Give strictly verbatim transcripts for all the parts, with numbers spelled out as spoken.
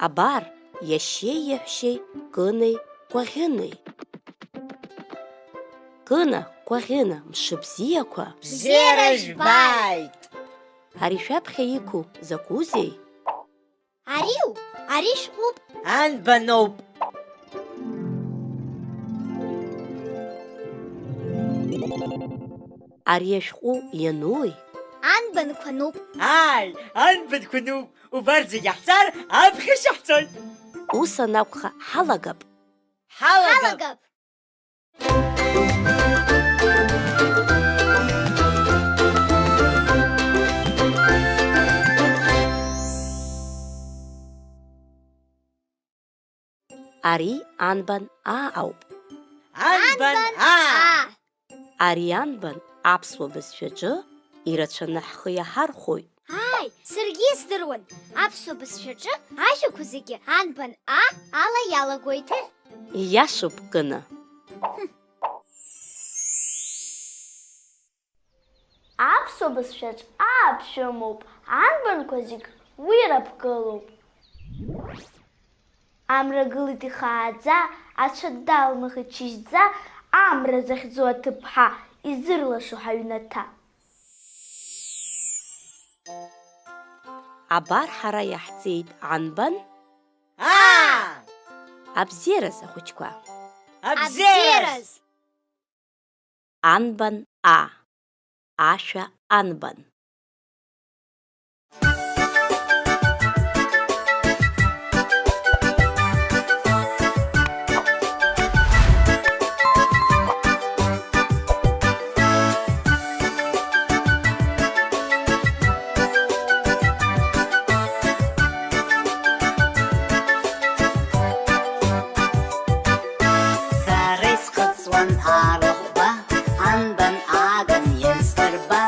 Абар, иашьеи иаҳәшьеи Кынеи Кәаӷьынеи. Кына, Кәаӷьына, мшыбзиақәа! Бзиара жәбааит! Ари шәаԥхьа иқәу закәузеи? Ариу, ари шәҟәуп. Анбаноуп. Ари ашәҟәы иануи? Анбанқәа нуп. Ааи, анбанқәа нуп. Убарҭ зегьы ҳҵар, аԥхьа шәаҳцоит. Ус анакәха, ҳалагап. Ҳалагап. Ҳалагап. Ари анбан аа ауп. Анбан аа! Ари анбан аԥсуа бызшәаҿы ирацәаны ҳхы иаҳархәоит. Ааи, саргьы издыруан, аԥсуа бызшәаҿы ажәақәа зегьы анбан аа ала иалагоит. Иашоуп, Кына. Аԥсуа бызшәаҿ аа ԥшәымоуп, анбанқәа зегь уи раԥгылоуп. Амра гылеит ихааӡа, ацәа далнахит шьыжьӡа, амра захьӡу аҭыԥҳа, изырлашо ҳаҩнаҭа. Абар ҳара иаҳҵеит анбан? Аа! Абзиараз, ахәыҷқәа! Абзиараз! Анбан а. Ашәа анбан. Сара исхыҵуан арахә. Ба, анбан ааган иансдырба,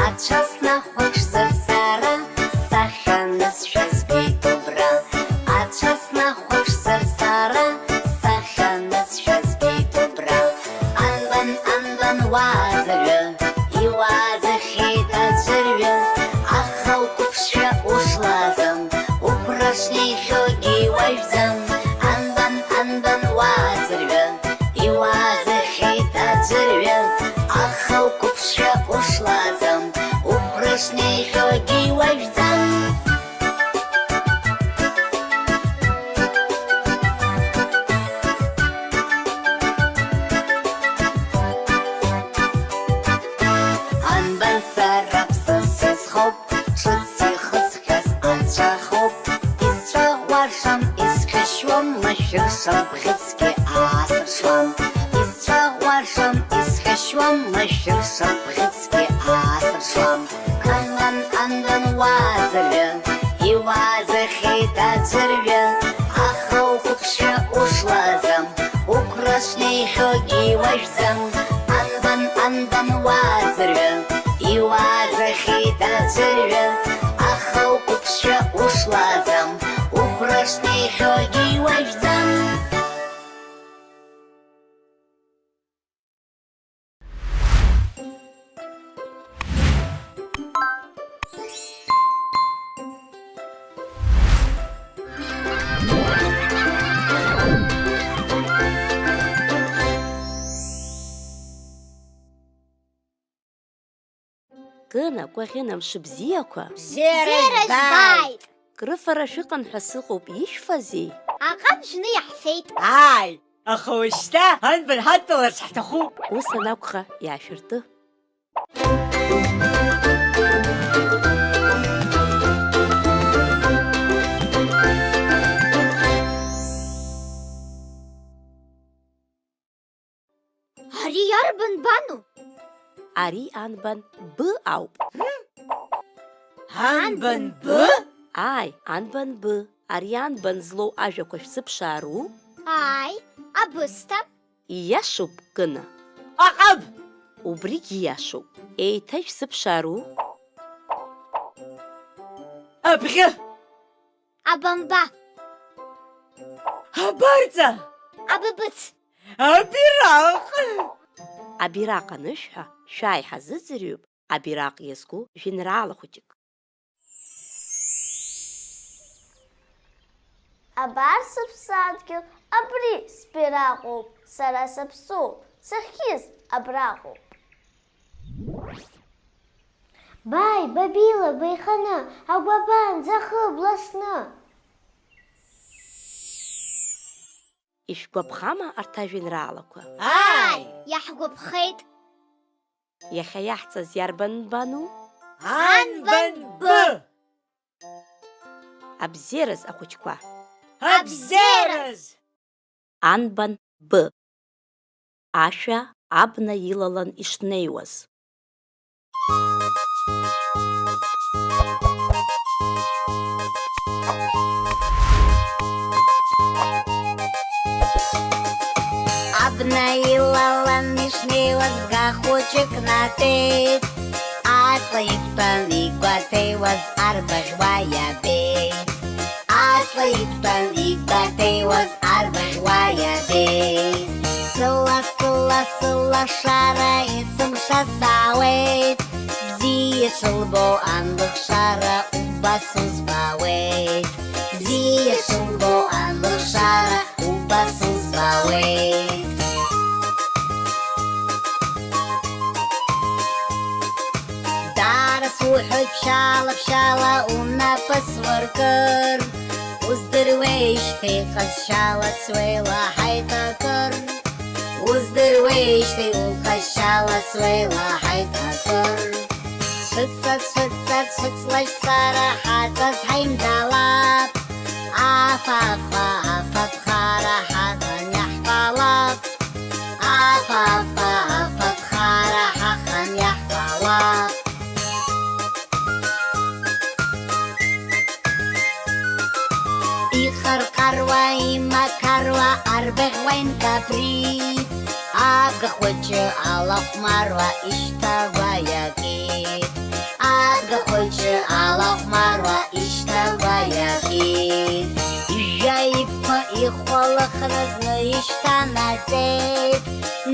ацәа снахәаԥшзар сара, сахьа анысшәа збеит убра. Ацәа снахәаԥшзар сара, сахьа анысшәа збеит убра. Анбан, анбан уааӡырҩы, иуааӡахьеит аӡәырҩы, аха уқәыԥшшәа ушлаӡам, уқәра шнеихьоугьы иуажәӡам. Анбан, анбан уааӡырҩы, иуааӡахьеит аӡәырҩы, аха уқәыԥшшәа ушлаӡам, уқәра шнеихьоугьы иуажәӡам. Анбан сара аԥсы сызхоуп, ҿыц ихысхьаз анцәахоуп, исцәаӷәашам, исхьышьуам, машәыршам, бӷьыцгьы аасыршуам. Исцәаӷәашам, исхьышьуам, машәыршам, бӷьыцгьы аасыршуам. Анбан, анбан уааӡырҩы, иуааӡахьеит аӡәырҩы, аха уқәыԥшшәа ушлаӡам, уқәра шнеихьоугьы иуажәӡам. Анбан, анбан уааӡырҩы, иуааӡахьеит аӡәырҩы, аха уқәыԥшшәа ушлаӡам, уқәра шнеихьоугьы иуажәӡам. Кына, Кәаӷьына, мшыбзиақәа! Бзиара жәбааит! Крыфара шәыҟан ҳәа сыҟоуп, ишәфазеи? Аҟаб жны иаҳфеит. Ааи, аха уажәшьҭа анбан ҳадтәаларц ҳҭахуп. Ус анакәха, иаашәырты. Ари иарбан бану? Ари анбан б ауп. Анбан б? Ааи, анбан б. Ари анбан злоу ажәақәа шәзыԥшаару? Ааи, абысҭа. Ииашоуп, Кына. Аҟаб! Убригь ииашоуп. Еиҭа шәзыԥшаару? Абӷьы! Абамба! Абарҵа! Абыбыц! Абираҟ! Абираҟ анышәҳәа, шәааи ҳазыӡырҩып абираҟ иазку жәеинраала хәыҷык. Абар сыԥсадгьыл, абри сбираҟоуп, сара саԥсуоуп, сахьиз абраҟоуп. Бааи, бабила, беиханы, агәабанӡа ахы бласны! Ишәгәаԥхама арҭ ажәеинраалақәа? Ааи! Иаҳгәаԥхеит! Иахьа иаҳҵаз иарбан нбану? Анбан б! Абзиараз, ахәыҷқәа! Абзиараз! Анбан б. Ашәа абна илалан ишнеиуаз. Абна илалан ишнеиуаз бга хәыҷык натәеит. Аҵла иқәтәан игәаҭеиуаз арбаӷь уа иабеит. Аҵла иқәтәан игәаҭеиуаз арбаӷь уа иабеит. Сыла, сыла, сылашара есымша саауеит. Бзиа шылбо анлыхшара убас узбауеит. Бзиа шылбо анлыхшара убас узбауеит. Даара суҳәоит, ԥшьаала-ԥшьаала унапы суркыр. Уздыруеижьҭеи ҟазшьала суеилаҳаит акыр. Уздыруеижьҭеи уҟазшьала суеилаҳаит акыр. Цәыҵа, цәыҵа, цәыҵлашьцара ҳаҵаз ҳаимдалап. Аф-аф-аф, афатәхара ҳаҟан иаҳфалап. Аф-аф-аф, афатәхара ҳаҟан иаҳфалап. Иҟарҟаруа, имақаруа арбаӷь уа инкаԥрит. Абга хәыҷы алахәмаруа ишьҭагәа иакит. Абга хәыҷы алахәмаруа ишьҭагәа иакит. Ижәҩа иԥа ихәалахра зны ишьҭанаҵеит.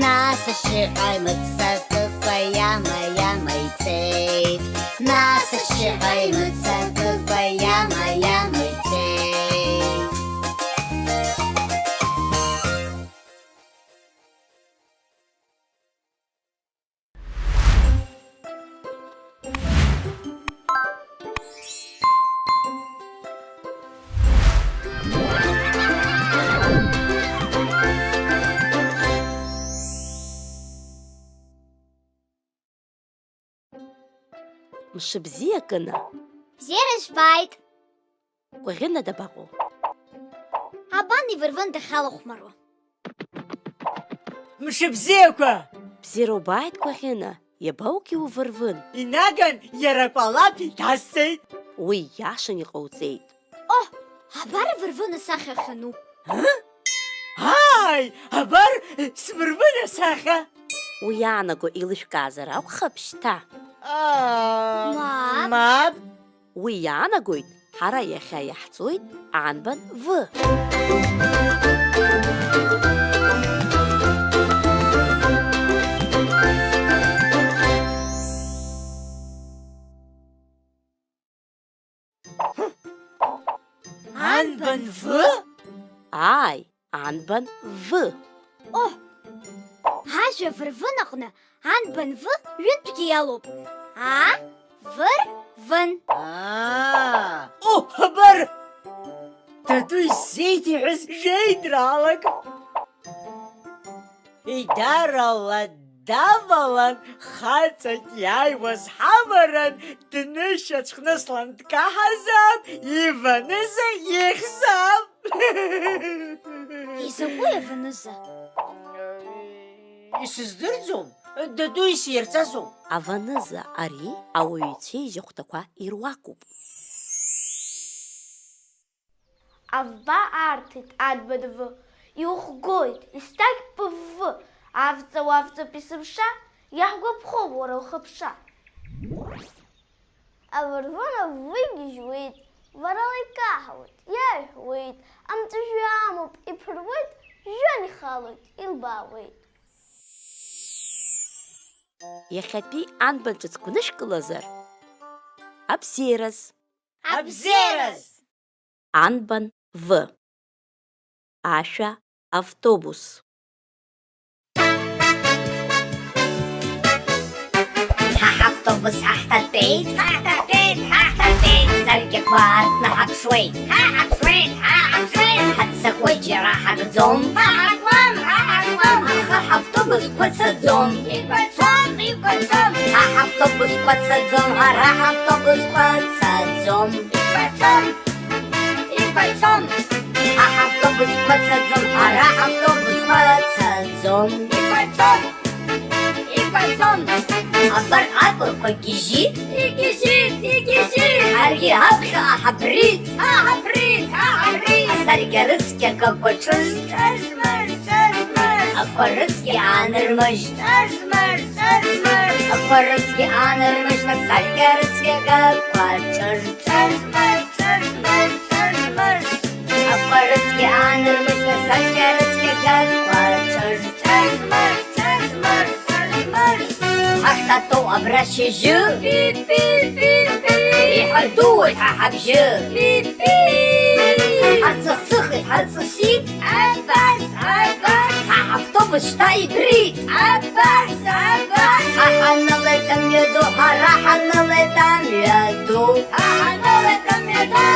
Нас ашьшьыҳәа имыццакыкәа иама, иама ицеит. Нас ашьшьыҳәа имыццакыкәа иама, иама ицеит. Мшыбзиа, Кына! Бзиара жәбааит! Кәаӷьына дабаҟоу? Абан ивырвын дахьалахәмаруа. Мшыбзиақәа! Бзиара убааит, Кәаӷьына, иабаугеи увырвын? Инаган иара акәалаԥ иҭасҵеит. Уи ииашан иҟауҵеит. Оҳ, абар ивырвын асахьа ахьану. Ааи, абар свырвын асахьа! Уи иаанаго еилышәкаазар акәхап шьҭа. Аа, мап. Мап. Уи иаанагоит, ҳара иахьа иаҳҵоит анбан В. Анбан В? Ааи, анбан В. Оҳ! Ажәа вырвын аҟны анбан В ҩынтәгьы иалоуп. А, выр, вын. Аа! О, абар! Даду исзеиҭеиҳәаз жәеинраалак. Идарала давалан, хаҵак иааиуаз ҳаваран, днышьацәхныслан дкаҳазаап, иваныза ихьзаап. Изакәи аваныза? Исыздырӡом, даду исирҵазоуп. Аваныза ари ауаҩцәеи жьыхәҭақәа ируакуп. Авба арҭеит, анбан В, иухгоит, исҭак пыв, авҵа уавҵап есымша, иаҳгәаԥхом уара ухыԥша. Авырвыра вигьежьуеит, варала икаҳауеит, иаҳәуеит, амҵәыжәҩа амоуп, иԥыруеит, жәҩан ихалоит, илбаауеит. Иахьатәи анбан ҿыц гәнышәкылазар? Абзиараз! Абзиараз! Анбан В. ашәа автобус. Ҳа ҳавтобус ҳаҳҭатәеит, ҳаҳҭатәеит, ҳаҳҭатәеит, саркьақәа ааҭнаҳаԥшуеит, ҳаҳаԥшуеит, ҳаҳаԥшуеит, ҳаццакуеит, џьара ҳагӡом, ҳаҳагуам, ҳаҳагуам, аха ҳавтобус қәацаӡом. Иқәацом, иқәацом. Ҳа ҳавтобус қәацаӡом, ҳара ҳавтобус қәацаӡом. Иқәацом, иқәацом. Ҳа ҳавтобус қәацаӡом, ҳара ҳавтобус қәацаӡом. Иқәацом, иқәацом. Абар акәырқәа гьежьит. Игьежьит, игьежьит. Ҳаргьы ҳаԥхьаҟа ҳабрит. Ҳа ҳабрит, ҳа ҳабрит. Асаркьа рыцқьа агақәа ҿыж. Ҿыж-мыж, ҿыж-мыж. Ақәа рыцқьа аанырмыжьт. Ҿыж-мыж, ҿыж-мыж. Ақәа рыцқьа аанырмыжьт, асаркьа рыцқьа агақәа ҿыж. Ҿыж-мыж, ҿыж-мыж, ҿыж-мыж. Ақәа рыцқьа аанырмыжьт, асаркьа рыцқьа агақәа ҿыж. Ҿыж-мыж, ҿыж-мыж, ҿыж-мыж. Ҳахьҭатәоу абра шьыжьы. Пи-пи-пи-пи. Иҳардууеит ҳа ҳабжьы. Пи-пи. Ҳарцыхцыхит, ҳарҵысит. Абас, абас. Ҳа ҳавтобус шьҭа ибрит. Абас, абас. Ҳа ҳанылеит амҩаду, ҳара ҳанылеит амҩаду. Ҳа ҳанылеит амҩаду.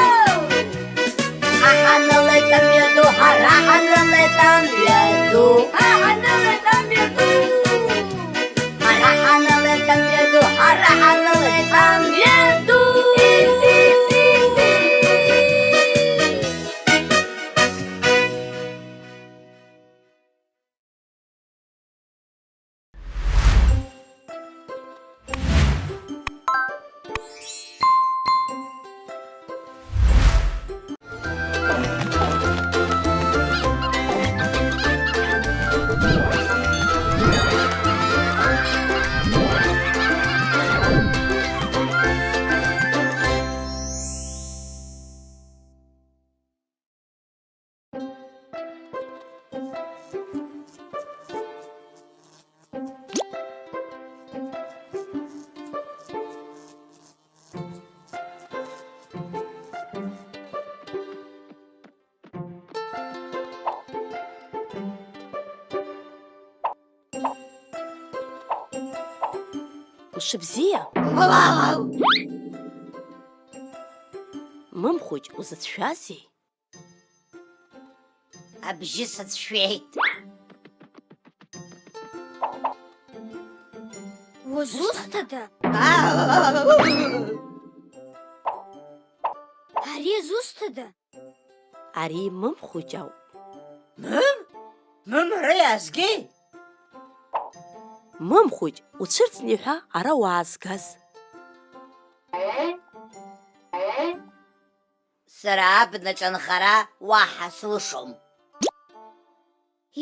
Ҳа ҳанылеит амҩаду, ҳара ҳанылеит амҩаду. Ҳа ҳанылеит амҩаду. Ҳара ҳанылеит амҩаду, ҳара ҳанылеит амҩаду. Мшыбзиа! Мымхәыҷ, узыцәшәазеи? Абжьы сыцәшәеит. Узусҭада? Ари зусҭада? Ари Мымхәыҷ ауп. Мым? Мым ара иаазгеи? Мымхәыҷ, уцәырҵны иҳәа ара уаазгаз. Сара абнаҿ анхара уаҳа сылшом.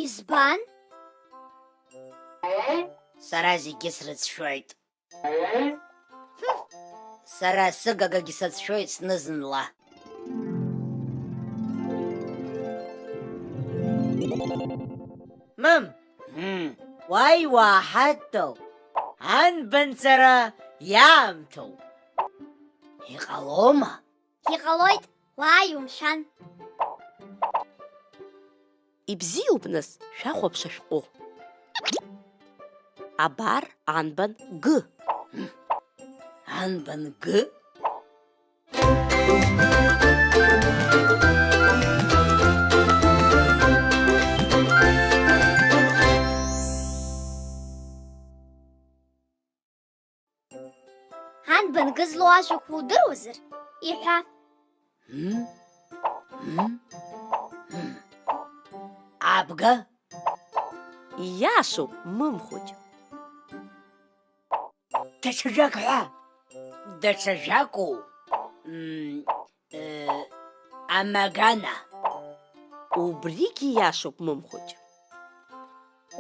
Избан? Сара зегьы срыцәшәоит. Сара сыгагагь сацәшәоит зны-зынла. Мым! Мм. Уааи уааҳадтәал, анбанҵара иаамҭоу. Иҟалома? Иҟалоит, уааи умшәан. Ибзиоуп, нас, шәахәаԥш ашәҟәы. Абар анбан Г. Анбан Г? Анбан Г злоу ажәақәа удыруазар, иҳәа. М? М? М? Абга? Ииашоуп, Мымхәыҷ. Даҽа жәак ҳәа. Даҽа жәакоу? М, э, амагана. Убригьы ииашоуп, Мымхәыҷ.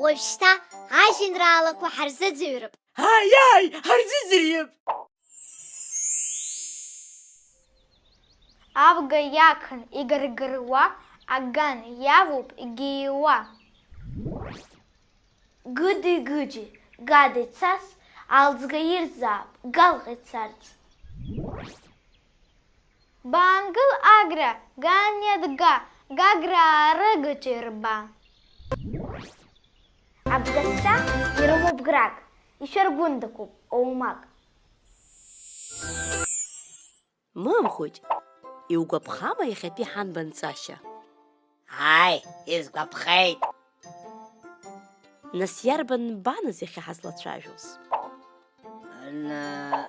Уажәшьҭа ажәеинраалақәа ҳарзыӡырҩып. Аиаи, ҳарзыӡырҩып! Абга иагханы игаргыруа, аган иавоуп игииуа. Гыди-гыџьи, гада ицас, алҵга ирзаап, галҟа ицарц. Баангыл агра, Ганиа дга, Гагра рыгыҿ ирба. Абгацәа ирымоуп грак, ишәаргәындақәоуп оумак. Мымхәыҷ, иугәаԥхама иахьатәи ҳанбан ҵашьа? Ааи, исгәаԥхеит. Нас иарбан нбаныз иахьа ҳазлацәажәоз? Ан-,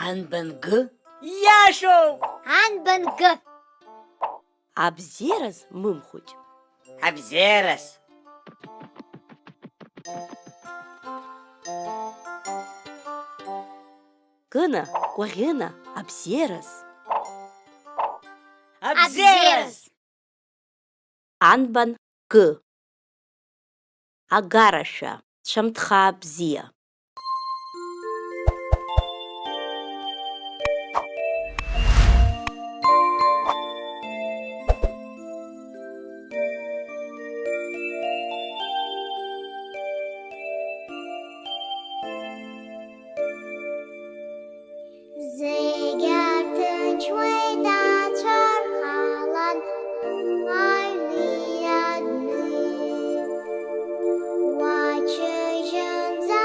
анбан гы? Иашоуп! Анбан гы? Абзиараз, Мымхәыҷ. Абзиараз. Кына, Кәаӷьына, абзиараз. Абзиараз. Анбан гы. Агарашәа, цәамҭхаа бзиа. Зегь ҭынч уеидацәархалан, аҩны иадны. Уачыжьынӡа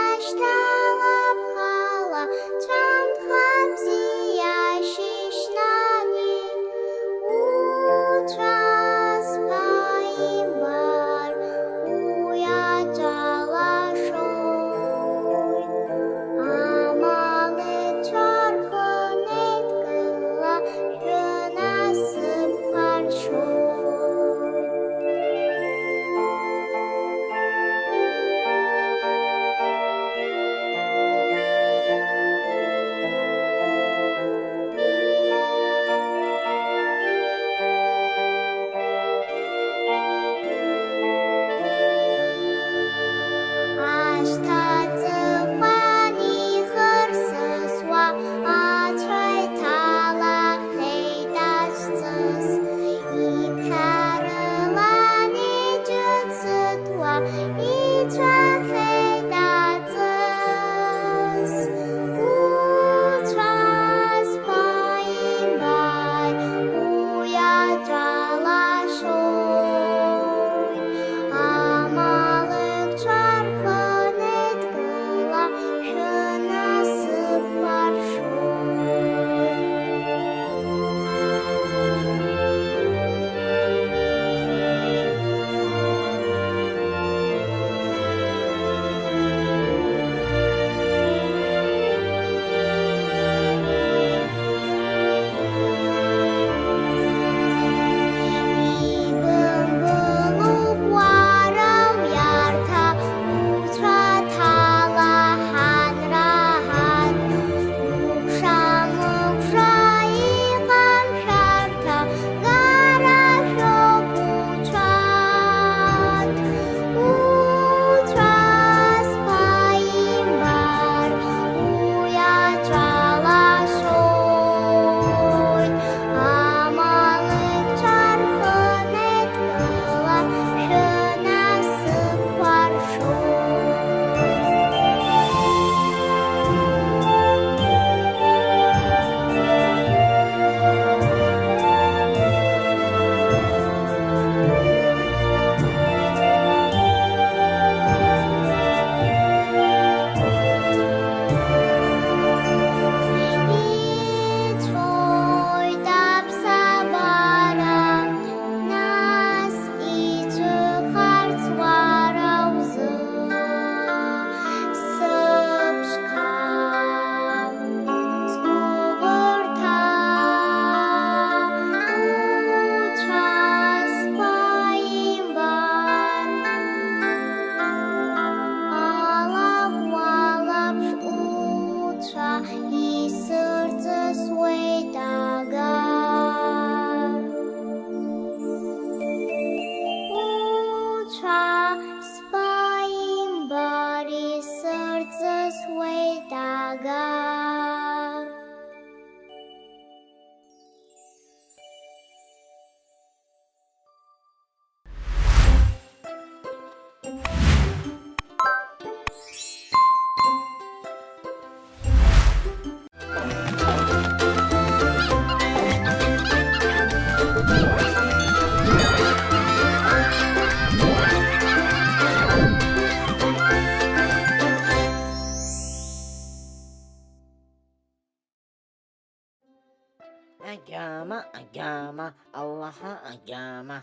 Агьама, агьама, Аллаҳа агьама.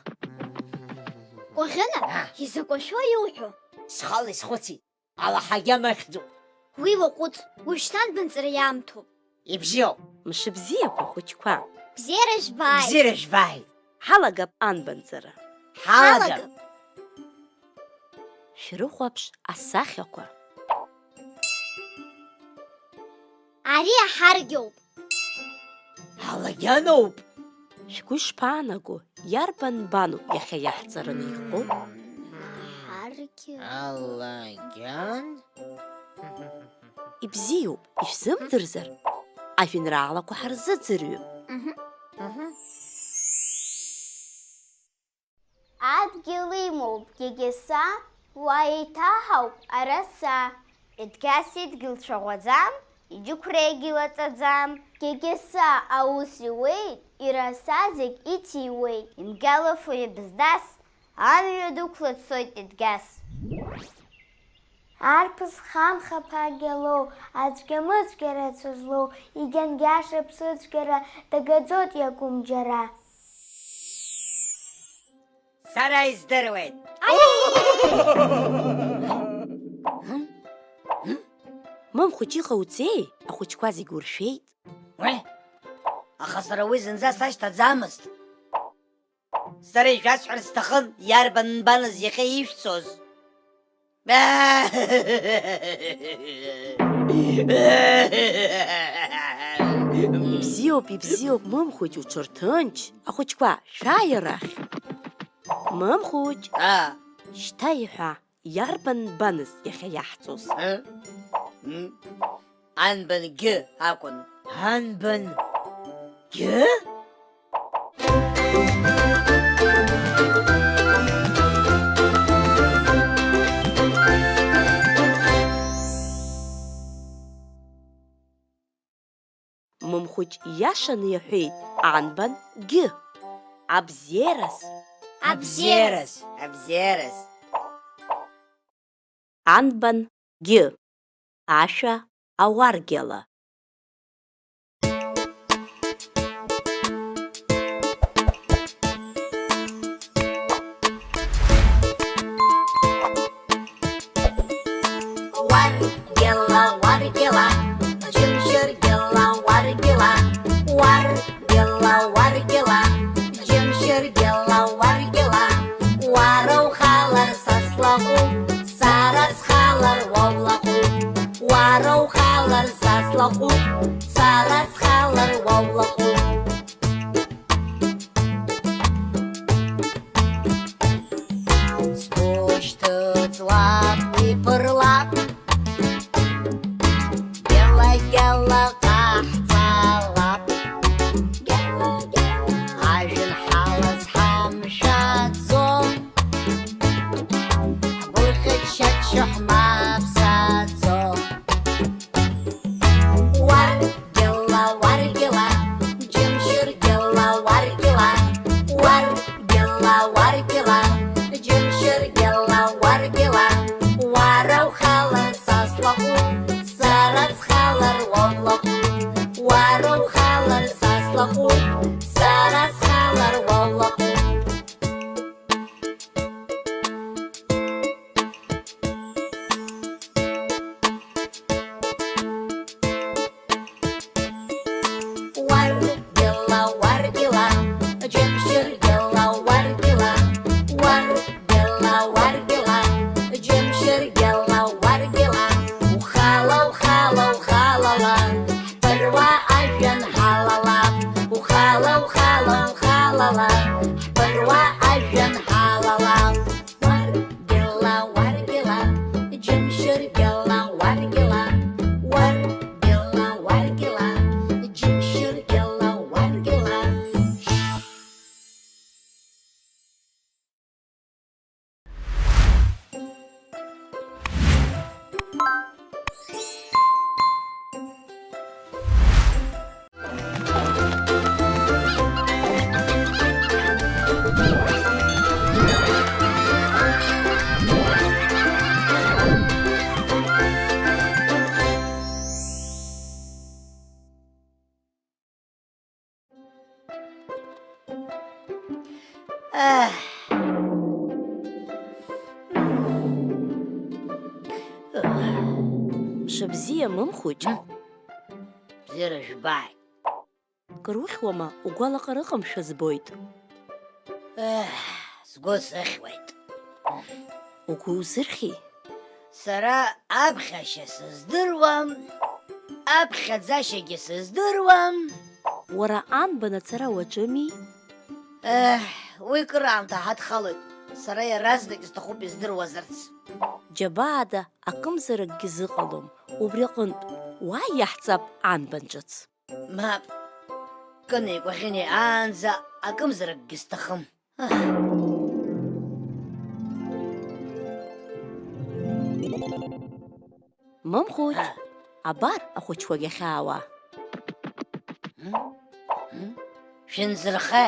Кәаӷьына, А. Изакә ашәоу иуҳәо? Схала исхәыцит, Аллаҳа агьама ахьӡуп. Уи уаҟәыҵ, уажәшьҭа анбанҵара иаамҭоуп. Ибзиоуп. Мшыбзиақәа, хәыҷқәа. Бзиара жәбааит. Бзиара жәбааит. Ҳалагап анбанҵара. Ҳалагап. Шәрыхәаԥш асахьақәа. Ари аҳаргьоуп. Алагьаноуп. Шәгәы ишԥаанаго, иарбан нбану иахьа иаҳҵараны иҟоу? Аҳаргьы. Алагьан? Ибзиоуп, ишәзымдырзар, ажәеинраалақәа ҳарзыӡырҩып. Мгм. Мгм. Адгьыл имоуп Гьегьеса, уа еиҭаҳауп араса. Едгьас идгьыл цәаӷәаӡам, иџьықәреигьы лаҵаӡам. Гьегьеса аус иуеит, ираса зегь ициуеит. Имгьалафо ибздас, амҩа дықәла дцоит Едгьас. Арԥыс хамхаԥагьа лоу, ацәгьа-мыцәгьа рацәа злоу, игьангьаша ԥсыцәгьара дагаӡоит иакәым џьара. Сара издыруеит. Мамхәыҷ, иҟауҵеи? Ахәыҷқәа зегь уршәеит. Уе? Аха сара уи зынӡа сашьҭаӡамызт. Сара ишәасҳәарц сҭахын, иарбан нбаныз иахьа ишәцоз? Ибзиоуп, ибзиоуп, Мымхәыҷ, уҽырҭынч. Ахәыҷқәа, шәааи арахь. Мымхәыҷ. Аа. Шьҭа иҳәа, иарбан нбаныз иахьа иаҳҵоз? Ы? М? Анбан гьы акәын. Анбан гьы? Мымхәыҷ иашаны иҳәеит, анбан гьы. Абзиараз. Абзиараз. Абзиараз. Анбан гьы. Ашәа ауаргьала. Уаргьала, уаргьала, џьымшьыргьала, уаргьала, уар- Гьала, уаргьала, џьымшьыргьала, уаргьала, уара ухалар са слаҟәуп, сара схалар уа улаҟәуп, уара ухалар са слаҟәуп, сара схалар уа улаҟәуп. Сгәы шьҭыҵлап, иԥырлап. Гьала-гьала ҟаҳҵалап. Гьала-гьала. Ажәҩан ҳалаз ҳамшәаӡо. Ҳгәырӷьа-ччаччо ҳмаԥсаӡо. Уаргьала, уаргьала, џьымшьыргьала, уаргьала, уар- Гьала, уаргьала, џьымшьыргьала, уаргьала, уара ухалар са слаҟәуп, сара схалар уа улаҟәуп, уара ухалар са слаҟәуп, сара схалар уа улаҟәуп. Уаргьала, уаргьала, џьымшьыргьала, уаргьала, уаргьала, уаргьала, џьымшьыргьала, уаргьала, ухала, ухала, ухалала, ҳԥыруа ажәҩан ҳалалап, ухала, ухала, Еҳ. Мшыбзиа, Мымхәыҷ. Бзиара жәбааит. Кыр ухьуама, угәалаҟара ыҟамшәа збоит. Еҳ, сгәы сыхьуеит. Угәы узырхьи? Сара аԥхьашьа сыздыруам, аԥхьаӡашьагьы сыздыруам. Уара анбан ацара уаҿыми? Еҳ, уи кыраамҭа ҳадхалоит, сара иаразнак исҭахуп издыруазарц. Џьабаада акымзаракгьы зыҟалом, убри аҟынтә, уааи иаҳҵап анбан ҿыц. Мап, Кынеи Кәаӷьынеи аанӡа акымзаракгьы сҭахым. Мымхәыҷ, А. Абар ахәыҷқәагь ахьаауа. Шәынзырха!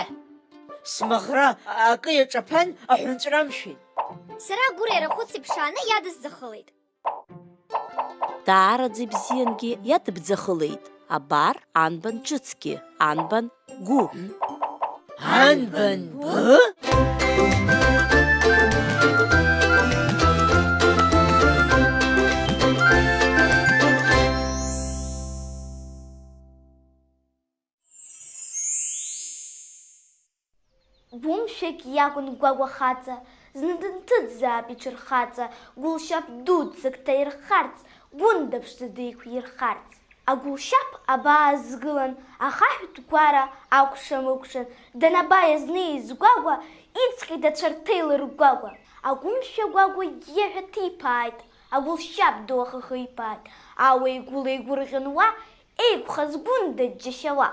Смаӷра акы иаҿаԥан аҳәынҵәрамшәит. Сара агәырӷьара хәыц иԥшааны иадысӡахылеит. Даараӡа ибзиангьы иадыбӡахылеит. Абар анбан ҿыцгьы, анбан гәы. Анбан гәы? Гәымшәак иакәын Гәагәа хаҵа, зны дынҭыҵзаап иҽырхаҵа, гәылшьап дуӡӡак ҭаирхарц, гәында ԥшӡа деиқәирхарц. Агәылшьап абаа азгылан, ахаҳәтә гәара акәша-мыкәшан, данаба иазнеиз Гәагәа, иҵҟьеит ацәарҭа еилыргәагәа. Агәымшәа Гәагәа иаҳәа ҭиԥааит, агәылшьап ду ахы хиԥааит, ауеи-гәылеи гәырӷьан уа, еиқәхаз гәында џьашьауа.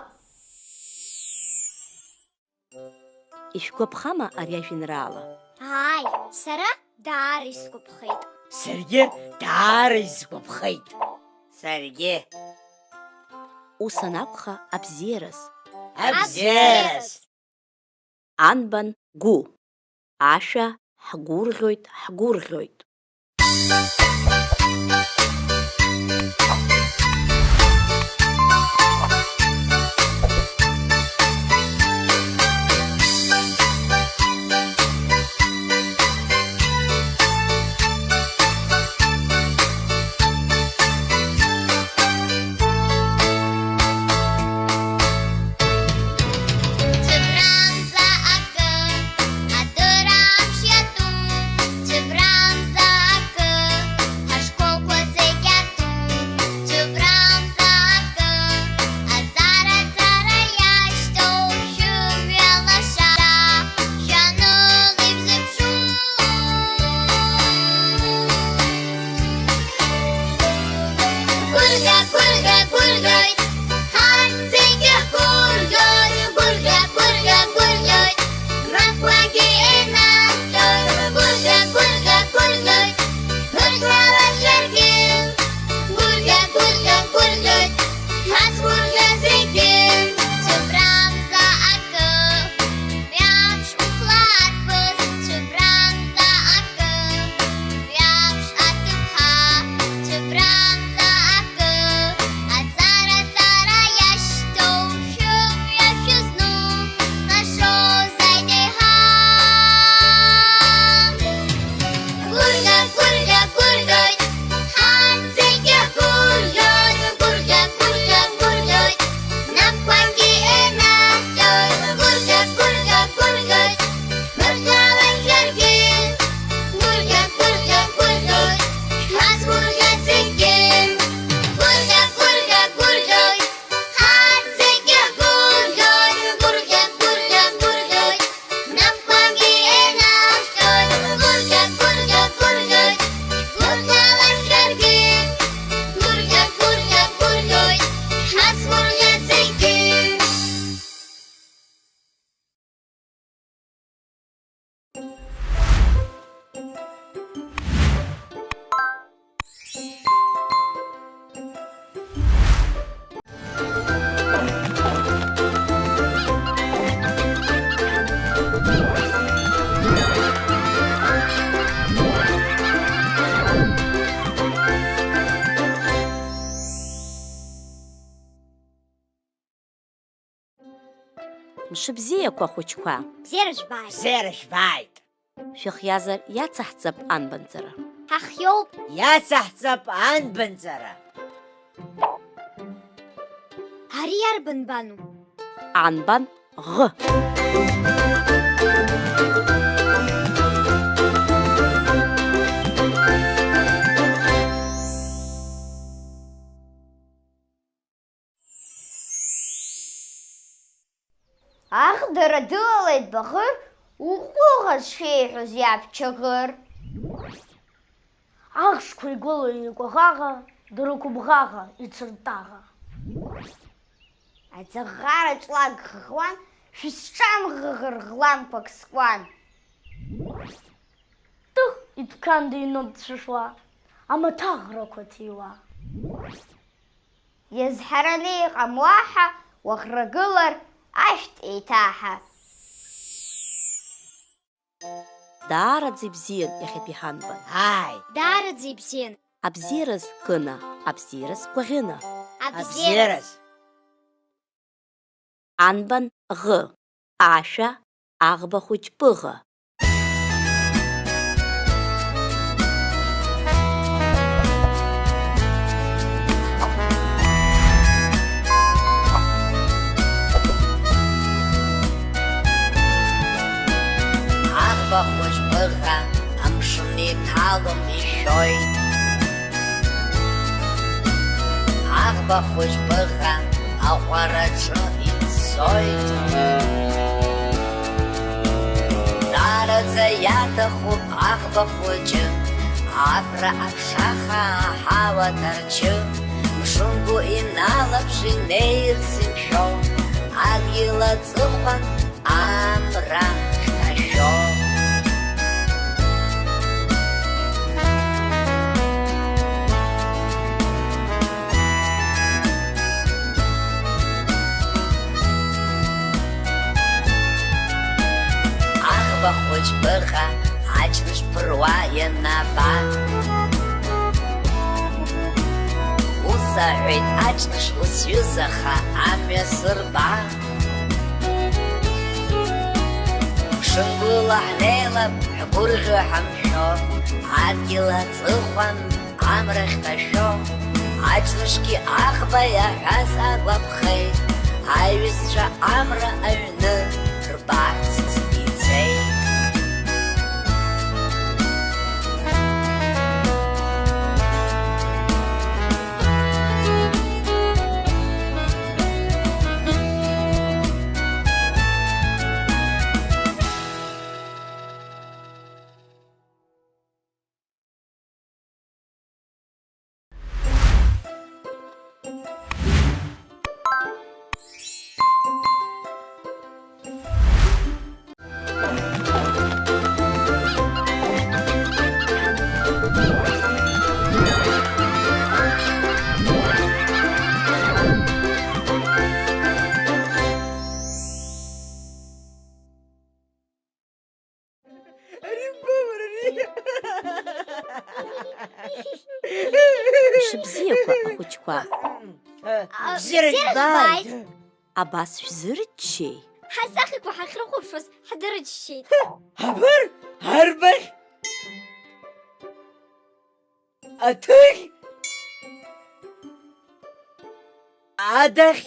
Ишәгәаԥхама ари ажәеинраала? Ааи, сара даара исгәаԥхеит. Саргьы даара исгәаԥхеит. Саргьы. Ус анакәха, абзиараз. Абзиараз. Анбан гәы? Ашәа ҳгәырӷьоит, ҳгәырӷьоит. Цәыбрамза акы, адырра амш иатәу, цәыбрамза акы, ҳашколқәа зегь Мшыбзиақәа, ахәыҷқәа! Бзиара жәбааит! Бзиара жәбааит! Шәыхиазар, иацаҳҵап анбанҵара. Ҳахиоуп! Иацаҳҵап анбанҵара! Ари иарбан бану? Анбан ӷ. Аӷдара дылалеит Баӷыр, уҟәыӷа зҽеиҳәоз иаб Чагыр. Ахшқәа игылан икәаӷаӷа, дырқәыбӷаӷа, ицыртаӷа. Аӡаӷара ҿлак ӷыӷлан, шәысҿамӷыӷыр ӷламқәак скуан. Тых, идәқьан дыҩноуп дцәышуа, амаҭаӷрақәа ҭиуа. Иазҳараны иҟам уаҳа уаӷрагылар ашәҭ еиҭаҳа. Даараӡа ибзиан иахьатәи ҳанбан. Ааи! Даараӡа ибзиан. Абзиараз Кына, абзиараз Кәаӷьына. Абзиараз. Анбан ӷ, ашәа, аӷба хәыҷ пыӷа. Аӷба хәыҷ пыӷа амшын иҭалом, ишәоит. Аӷба хәыҷ пыӷа аҟәараҿы ицоит. Даараӡа иаҭахуп аӷба хәыҷы, абра аԥшаха аҳауа ҭарчы, мшынгәы иналаԥш инеирц имшәо, адгьыл аҵыхәан амра хьҭашәо. Аӷба хәыҷ пыӷа аҷныш ԥыруа ианаба. Ус аҳәеит аҷныш, усҩызаха амҩа сырба. Мшынгәыла ҳнеилап, ҳгәырӷьо ҳамшәо, адгьыл аҵыхәан амра хьҭашәо, аҷнышгьы аӷба иаҳәаз агәаԥхеит, аиҩызцәа амра аҩны рбарц ицеит. Ари ббоума, ари? Мшыбзиақәа, ахәыҷқәа! Бзиара жәбааит! Абас шәзырччеи? Ҳасахьақәа ҳахьрыхәаԥшуаз ҳдырччеит. Абар, арбаӷь! Аҭыӷь! Адаӷь!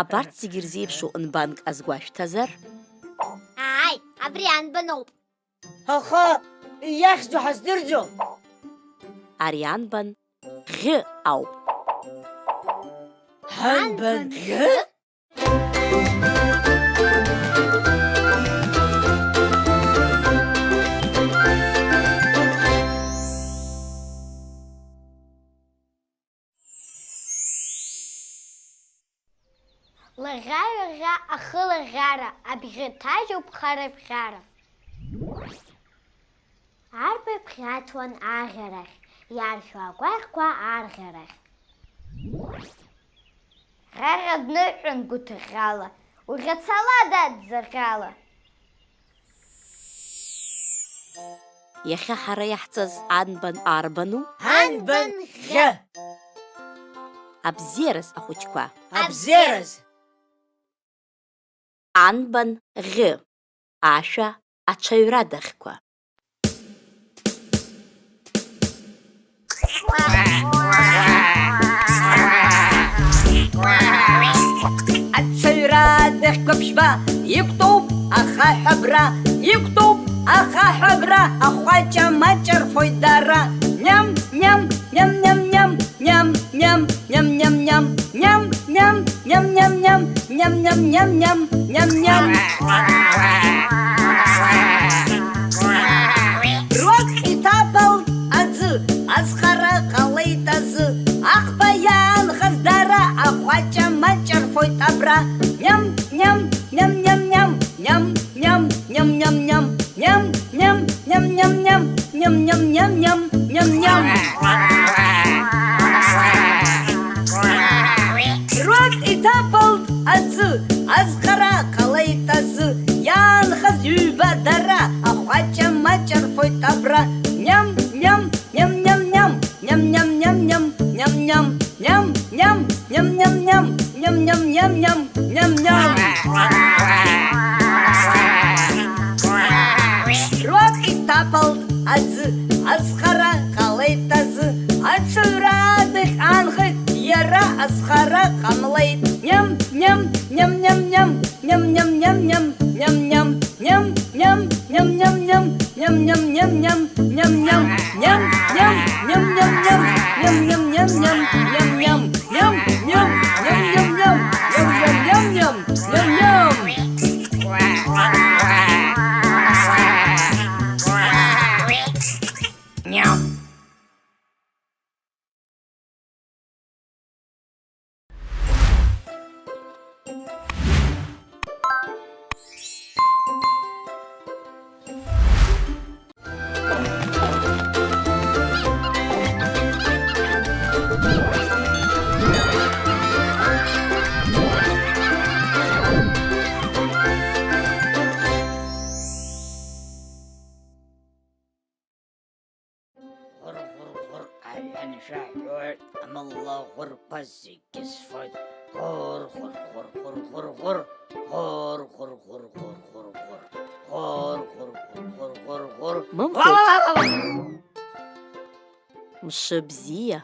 Абарҭ зегьы ирзеиԥшу нбанк азгәашәҭазар? Ааи, абри анбаноуп. Аха иахьӡу ҳаздырӡом. Ари анбан ӷьы ауп. Анбан ӷьы? Лаӷьа-ҩаӷьа ахылаӷьара, абӷьы ҭажьуп харабӷьара. Арбаӷь бӷьаҭуан аӷьарахь, иаршәуа агәаӷьқәа арӷьарахь. Ӷьаӷьа дныҳәан гәыҭыӷьӷьала, уӷьацала, дад, ӡаӷьала. Иахьа ҳара иаҳҵаз анбан арбану? Анбан ӷьы! Абзиараз, ахәыҷқәа! Абзиараз! Анбан ӷьы, ашәа аҽаҩрадахьқәа. Аҽаҩрадахьқәа ԥшьба, иқәтәоуп ахаҳә абра, иқәтәоуп ахаҳә абра, ахәаҷа маҷ рфоит дара. Ням, ням, ням, ням, ням. Ням, ням, ням, ням, ням. Ням, ням, ням, ням, ням. Ням, ням, ням, ням. Ням, ням. Руак иҭаԥалт аӡы, азхара ҟалеит азы. Аӷба иаанхаз дара ахәаҷа маҷ рфоит абра. Ням, ням, ням, ням, ням. Ням, ням, ням, ням, ням. Ням, ням, ням, ням. Ням, ням, ням, ням. Ням, ням, ням. Руак иҭаԥалт аӡы, азхара ҟалеит азы. Иаанхаз ҩба дара, ахәаҷа маҷ рфоит абра. Ням, ням, ням, ням, ням. Ням, ням, ням, ням, ням, ням. Ням, ням, ням, ням. Ням, ням, ням, ням, ням, ням. Руак иҭаԥалт аӡы, азхара ҟалеит азы. Аҽаҩра адыхь аанхеит, иара азхара ҟамлеит. Ням, ням, ням, ням, ням. Ням, ням, ням, ням, ням, ням. Ням, ням, ням, ням, ням, ням, ням, ням. Ням, ням, ням, ням, ням, ням, ням. Ням, ням, ням, ням, ням, ням, ням. Ням, ням, ням, ням, ням, ням, ням. Ням. Ӷәыр-ӷәыр-ӷәыр, аҩы аншәаҳәоит, амала ӷәырԥа зегьы сфоит. Ӷәыр, ӷәыр, ӷәыр, ӷәыр, ӷәыр, ӷәыр. Ӷәыр, ӷәыр, ӷәыр, ӷәыр, ӷәыр, ӷәыр. Ӷәыр, ӷәыр, ӷәыр, ӷәыр, ӷәыр, ӷәыр. Мамхәыҷ. Ва, ва, ва, ва, ва. Мшыбзиа.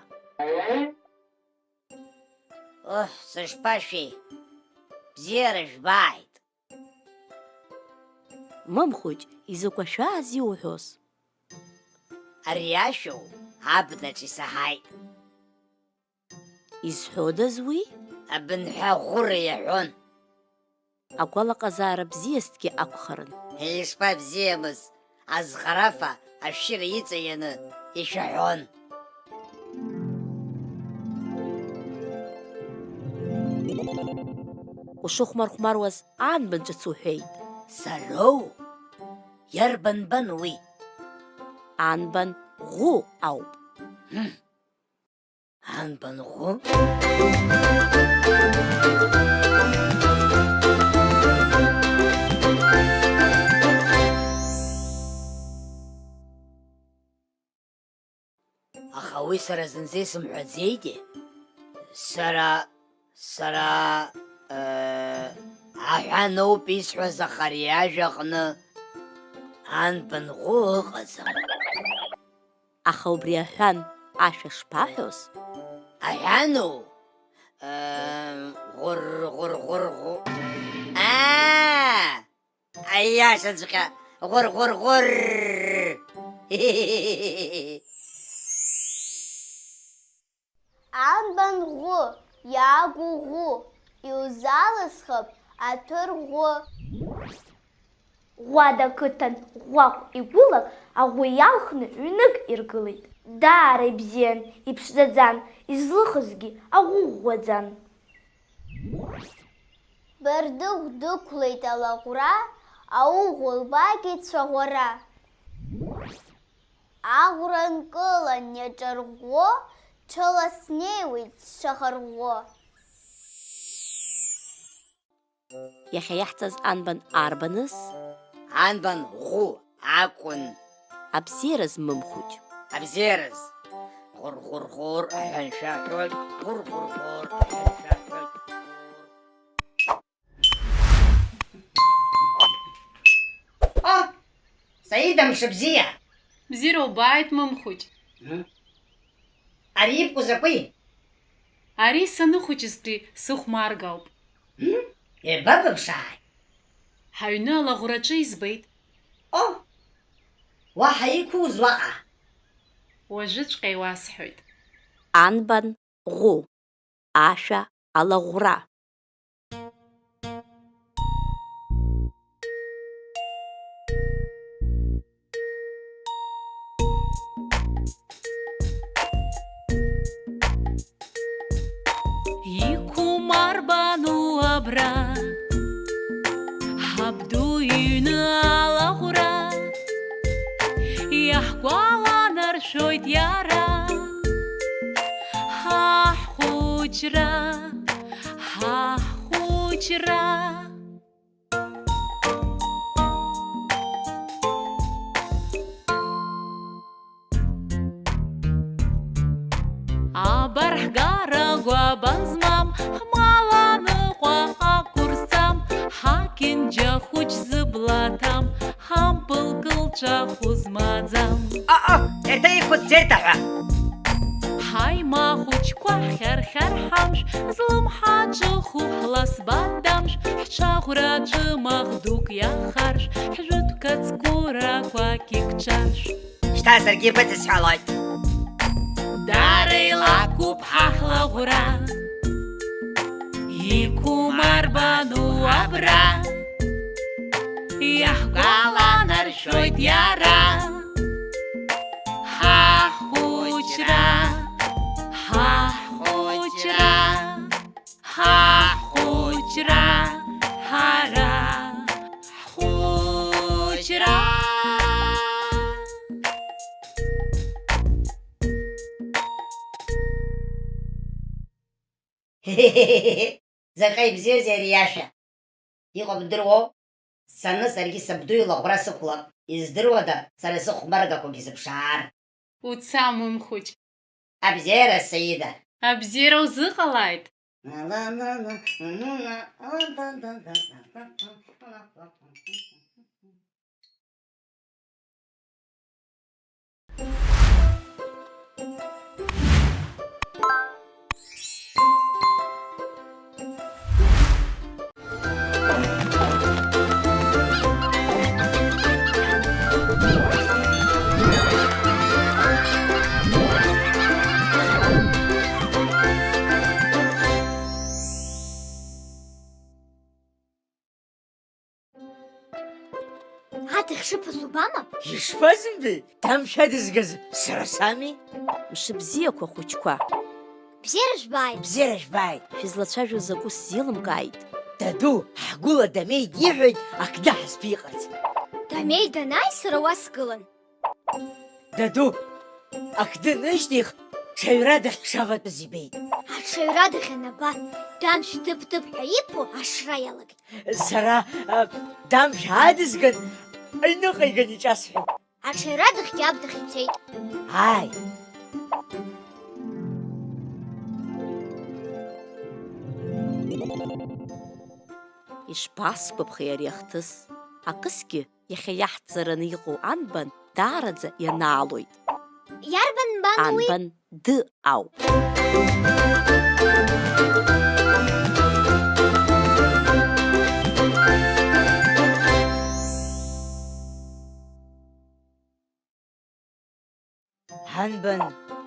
Оҳ, сышԥашәеи? Бзиара жәбааит! Мамхәыҷ, изакә ашәааз иуҳәоз? Ари ашәоу абнаҿ исаҳаит. Изҳәодаз уи? Абынҳәа ӷәыра иаҳәон. Агәалаҟазаара бзиазҭгьы акәхарын. Ишԥабзиамыз, азхарафа ашәшьыра иҵаианы ишәаҳәон. Ушыхәмархәмаруаз анбан ҿыц уҳәеит? Сароу? Иарбан бан уи? Анбан ӷәы ауп. Мм. Анбан ӷәы? Аха уи сара зынӡа исымҳәаӡеитеи? Сара, сара, э, аҳәаноуп исҳәаз, аха ари ажәаҟны анбан ӷәы ыҟаӡам. Аха убри аҳәан ашәа шԥаҳәоз? Аҳәану? Э, ӷәыр, ӷәыр, ӷәыр, ӷәы-, аа! Аиашаҵәҟьа, ӷәыр-ӷәыр-ӷәыр! Анбан ӷәы, иаагу ӷәы, иузалысхып аҭәырӷәы. Ӷәада ақыҭан ӷәӷәахә игәылак аӷәы иалхны ҩнык иргылеит. Даара ибзиан, иԥшӡаӡан, излыхызгьы аӷәы ӷәӷәаӡан. Бардыхә дықәлеит алаӷәра, ауӷә лбаагеит цәаӷәара. Аӷәра нкылан иаҿарӷәӷәо, ҽыла снеиуеит сшахарӷәӷәо. Иахьа иаҳҵаз анбан арбаныз? Анбан ӷәы акәын. Абзиараз, Мымхәыҷ. Абзиараз. Хәыр-хәыр-хәыр, аҳәан шәаҳәоит, хәыр-хәыр-хәыр, аҳәан шәаҳәоит. О, Саида, мшыбзиа! Бзиара убааит, Мымхәыҷ. Мм. Ари ибку закәи? Ари саныхәыҷызтәи сыхәмаргауп. Мм, еибабыԥшааит. Ҳаҩны алаӷәраҿы избеит. О, уаҳа иқәузуа? Уажәыҵәҟьа иуасҳәоит. Анбан ӷәы, ашәа алаӷәра. Иқәмарбану абра, ҳабду иҩны алаӷәра, иаҳгәаланаршәоит иара, ҳа ҳхәыҷра, ҳа ҳхәыҷра. Абар ҳгара гәабан змам, ҳмал аныҟәа ақәырсам, ҳакьынџьа хәыҷ зыбла ҭам, ҳампыл кылҵәахә змаӡам. Аҟы, еиҭа иқәызцеит аҳәа. Ҳаимахәыҷқәа ҳхьархьар ҳамш, злымҳа ҿыху ҳласба дамш, ҳҽаӷәра аҿы мах дук иахарш, ҳжәытә кацкәырақәа кьыкҿарш. Шьҭа саргьы ибыдысҳәалоит. Дара илакәуп ҳа ҳлаӷәра, иқәмарбану абра, иаҳгәаланаршәоит иара. Ҳа ҳхәыҷра, ҳа ҳхәыҷра, ҳа ҳхәыҷра, ҳара ҳхәыҷра. Заҟа ибзиазеи ари иашәа! Иҟоу бдыруоу? Сцаны саргьы сабду илаӷәра сықәлап, издыруада, сара сыхәмаргақәагьы сыԥшаар? Уца, Мымхәыҷ. Абзиара, Саида. Абзиара узыҟалааит. Аҭахь шыԥаз убама? Ишԥазымбеи? Дамшә адызгаз сара сами? Мшыбзиақәа, хәыҷқәа! Бзиара жәбааит! Бзиара жәбааит! Шәызлацәажәо закәу сзеилымкааит. Даду, ҳгәыла Дамеи диҳәоит ақды ҳазԥиҟарц. Дамеи данааи, сара уа сгылан. Даду, ақды нышьҭих, ҽаҩрадахь ҳшаватәаз ибеит. Аҽаҩрадахь анаба, Дамшә тып-тып ҳәа иԥо ашра иалагеит. Сара, а, Дамшә аадызган, аҩныҟа иган иҿасҳәеит. Аҽаҩрадахьгьы абнахь ицеит. Ааи. Ишԥасгәаԥхеи ари ахҭыс? Акысгьы иахьа иаҳҵараны иҟоу анбан даараӡа ианаалоит. Иарбан нбан уи? Анбан д ауп. Анбан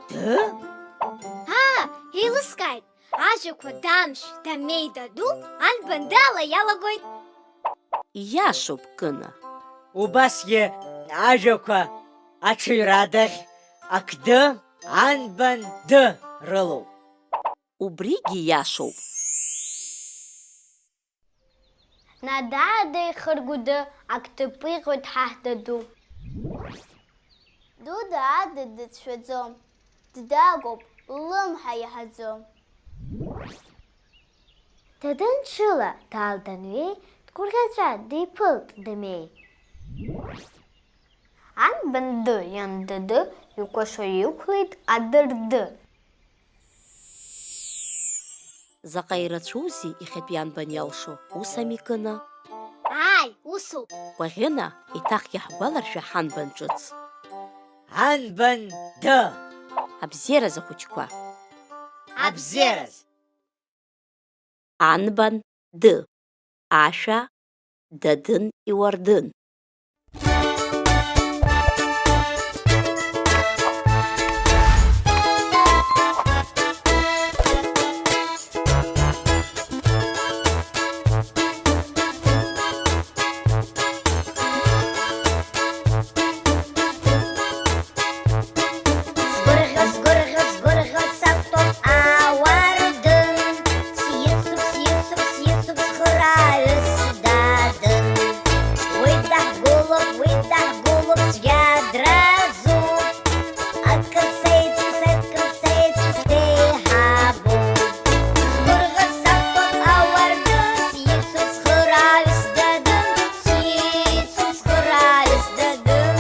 д? Аа, еилыскааит, ажәақәа Дамшә, Дамеи, Даду анбан д ала иалагоит. Ииашоуп, Кына. Убасгьы ажәақәа аҽаҩрадахь ақды, анбан д рылоуп. Убригьы ииашоуп. Нада-ада ихыргәыды ак дыпиҟоит ҳаҳ Даду. Дуда ада дыцәшәаӡом, ддагәоуп, ллымҳа иаҳаӡом. Дадын ҽыла Дал данҩеи, дгәырӷьаҵәа диԥылт Дамеи. Анбан д иан Даду Икәашо иқәлеит адырды. Заҟа ирацәоузеи иахьатәи анбан иалшо, ус ами, Кына? Ааи, усоуп. Кәаӷьына, еиҭах иаҳгәаларшәа ҳанбан ҿыц. Анбан ды! Абзиараз, ахәыҷқәа! Абзиараз! Анбан ды, ашәа дадын иуардын. Сгәырӷьо, сгәырӷьо, сгәырӷьо сақәтәоуп ауардын. Сицуп, сицуп, сицуп, цхырааҩыс дадын. Уи даҳгәылоуп, уи даҳгәылоуп, цәгьа дразуп. Акыр сеицыз, акыр сеицыз деиҳабуп. Сгәырӷьо сақәтәоуп ауардын, сицуп, цхырааҩыс дадын. Сицуп, цхырааҩыс дадын.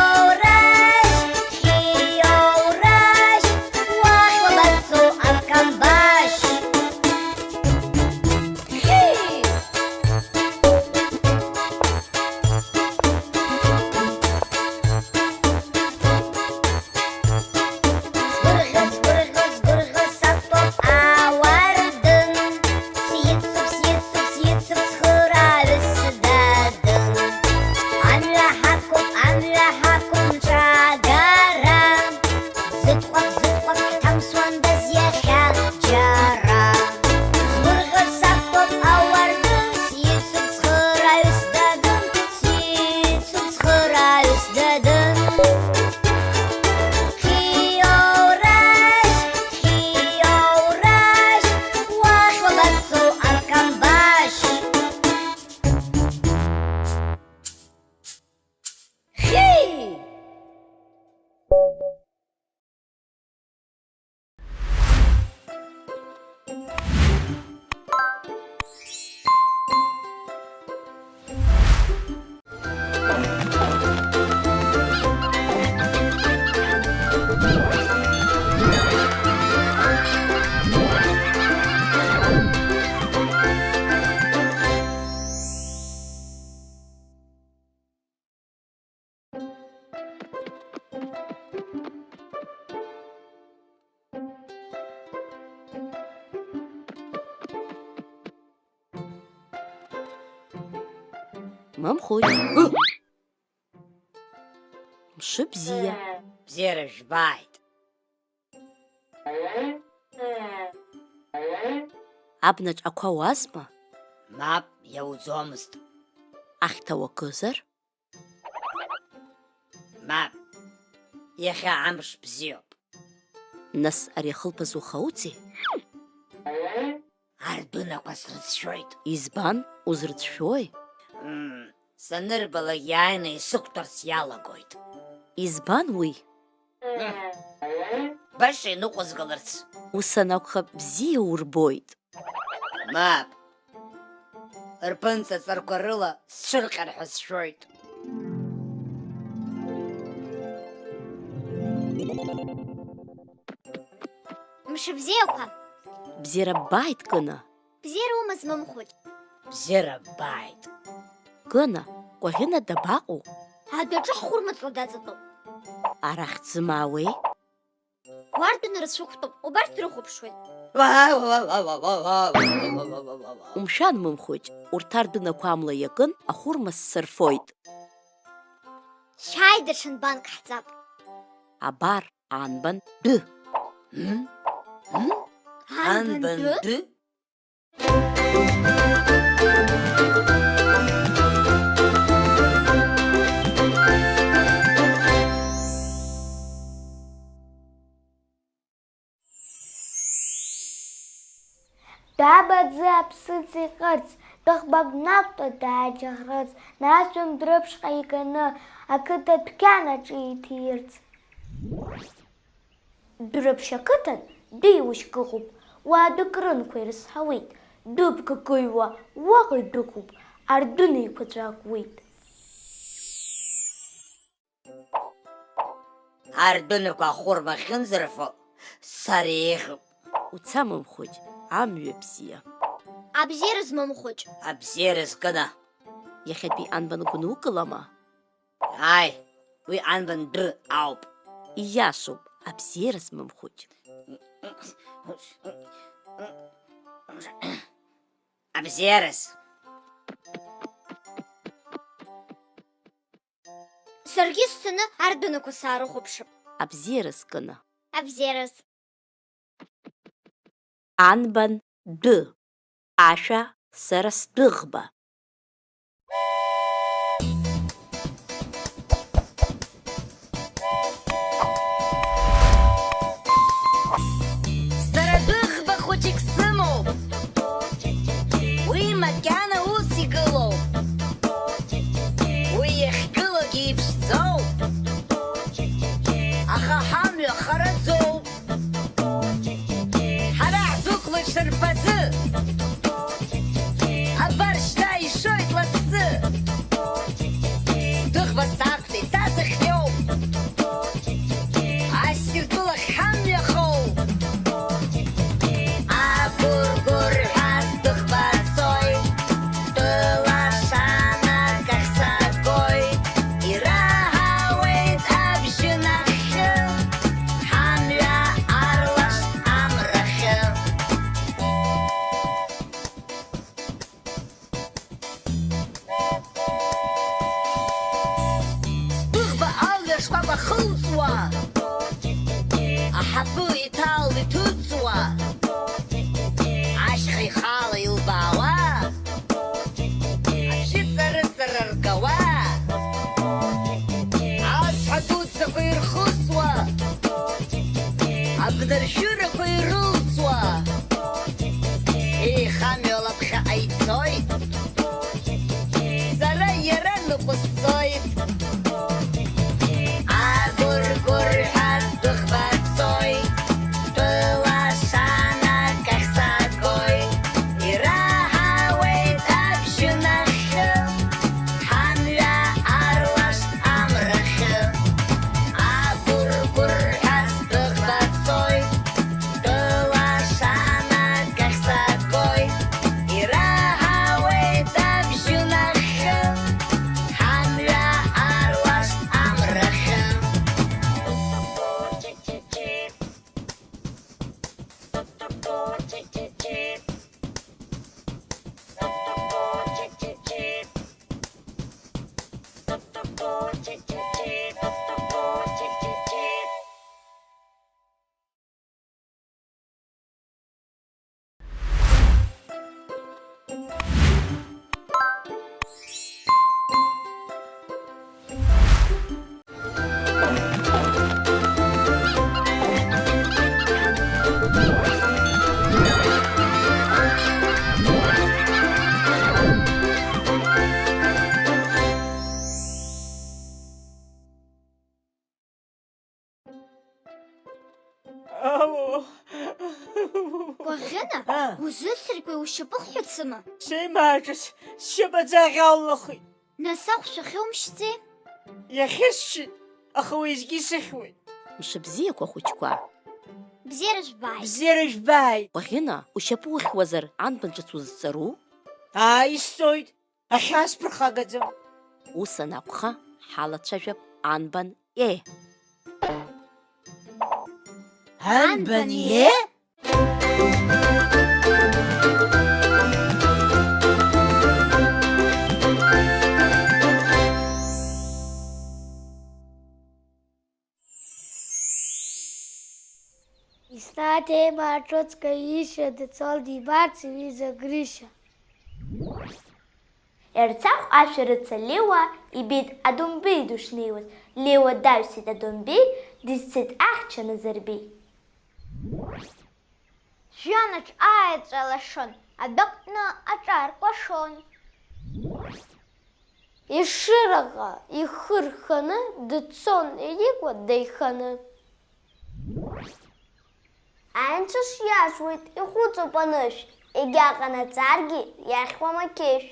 Хиоурашь, хиоурашь, уахь уабацо, акамбашь? Хи! Сгәырӷьо, сгәырӷьо, сгәырӷьо сақәтәоуп ауардын. Сицуп, сицуп, сицуп, цхырааҩыс дадын. Амҩа ҳақәуп, амҩа ҳақәуп ҽагарам. Зыҭҟәак, зыҭҟәак ҳҭамсуандаз иахьа џьара. Сгәырӷьо сақәтәоуп ауардын, сицуп цхырааҩыс дадын, сицуп цхырааҩыс дадын. Хиоурашь, хиоурашь, уахь уабацо, акамбашь? Хи! Мамхәыҷ. Мшыбзиа. Бзиара жәбааит. Абнаҿ ақәа уазма? Мап, иауӡомызт. Ахьҭа уакызар? Мап, иахьа амш бзиоуп. Нас ари ахылԥаз ухауҵеи? Ардәынақәа срыцәшәоит. Избан, узрыцәшәои? Мм, санырбалак иааины исықәтәарц иалагоит. Избан уи? Мм, баша иныҟәызгаларц. Ус анакәха, бзиа урбоит. Мап. Рԥынҵа ҵарқәа рыла сцәырҟьар ҳәа сшәоит. Мшыбзиақәа! Бзиара ббааит, Кына! Бзиара умаз, Мамхәыҷ! Бзиара ббааит! Кына, Кәаӷьына дабаҟоу? Адәаҿы ҳхәырмаҵла даҵатәоуп. Арахь дзымаауеи? Уардәына рцәықәтәоуп, убарҭ дрыхәаԥшуеит. Умшәан, Мамхәыҷ, урҭ ардәынақәа амла иакын, ахәырма ссырфоит. Шәааи, даҽа нбанк ҳҵап. Абар, анбан ды. М? М? Анбан ды? Даб аӡы аԥсыӡ иҟьырц, дыӷбак днақәтәа дааџьаӷрыц, нас ҩымдрыԥшҟа иганы, ақыҭа дәқьан аҿы иҭирц. Дәрыԥшь ақыҭан дыҩушьк ыҟоуп, уаа дәык рынқәа ирызҳауеит, дәыԥ кыкыҩуа уаҟа идәықәуп, ардәына еиқәаҵәа акуеит. ардәынақәа ахәырма ахьынӡарфо, сара еиӷьуп. Уца, Мамхәыҷ, амҩа бзиа. Абзиараз, Мамхәыҷ. Абзиараз, Кына. Иахьатәи анбан гәынукылама? Ааи, уи анбан дәы ауп. Ииашоуп, абзиараз, Мамхәыҷ. Абзиараз. Саргьы сцаны ардәынақәа саарыхәаԥшып. Абзиараз, Кына. Абзиараз. Анбан дәы, ашәа сара сдәыӷба. Сара дәыӷба хәыҷык сымоуп. Уи макьана ус игылоуп. Уи иахьгылогьы иԥшӡоуп. Аха ҳамҩа хараӡоуп. Ҳара ҳдәықәлоит шарԥазы. Абар шьҭа ишоит лассы. Сдәыӷба сақәтәеит, са сахьиоуп. Ассир тәылахь ҳамҩахоуп. Агәыргәырҳәа сдәыӷба цоит. Тәыла шанак ахь сагоит, ираҳауеит абжьы нахьхьы, ҳамҩа арлашт амрахьы. Сдәыӷба алҩа шкәакәа хылҵуа, аҳаԥы иҭал иҭыҵуа, ашьха ихала илбаауа, абжьы ҵарыҵара ргауа, ацҳа дуӡӡақәа ирхысуа, абнаршәырақәа ирылҵуа, еихамҩала ԥхьаҟа ицоит. Сара иара ныҟәысҵоит. Агәыргәырҳәа сдәыӷба цоит, тәыла шанак ахь сагоит. Ираҳауеит абжьы нахьхьы, ҳамҩа арлашт амрахьы. Агәыргәырҳәа сдәыӷба цоит, тәыла шанак ахь сагоит. Ираҳауеит абжьы нахьхьы, ҳамҩа арлашт амрахьы. Ало. Кәаӷьына, А. Узыцыркьуеи, ушьапы хҳәацыма? Сеимааҿас сшьапаӡаӷь аллахит. Нас ахә шәахьоумшьӡеи? Иахьысшьит, аха уеизгьы исыхьуеит. Мшыбзиақәа, хәыҷқәа. Бзиара жәбааит. Бзиара жәбааит. Кәаӷьына, ушьапы ухьуазар, анбан ҿыц узҵару? Ааи, исҵоит. Ахьаасԥырхагаӡам. Ус анакәха, ҳалацәажәап анбан е. Анбан е? Еснагь еимаа ҿыцк аишьа дцон дибарц иҩыза Грышьа. Ерцахә ашәарыцаҩ Леуа ибеит Адомбеи дышнеиуаз. Леуа даҩсит Адомбеи, дызцеит ахьча Назарбеи. Жәҩанаҿ аеҵәа лашон, адәаҟны аҿар кәашон. Ешыраҟа ихы рханы дцон Ерикәа деиханы. Анцәа шиашуеит ихәыцуп анышә, егьа ҟанаҵаргьы иахьуам ақьышә.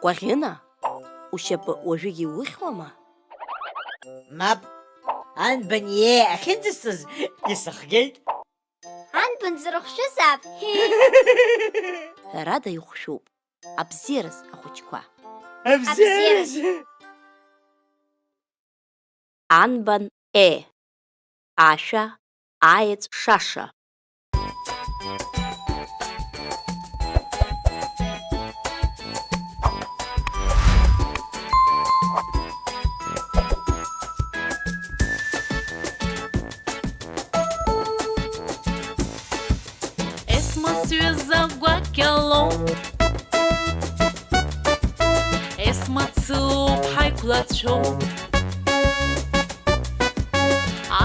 Кәаӷьына, ушьапы уажәыгьы иухьуама? Мап, анбан иеи ахьынӡасыз исыхгеит. Анбан дзырхәшәызаап? Ҳәарада ихәшәуп. Абзиараз ахәыҷқәа. Абзиараз! Абзиараз! Анбан е. Ашәа, аеҵә шаша. Есмас ҩыза гәакьалоуп, есмацы уԥҳа иқәлацәоуп.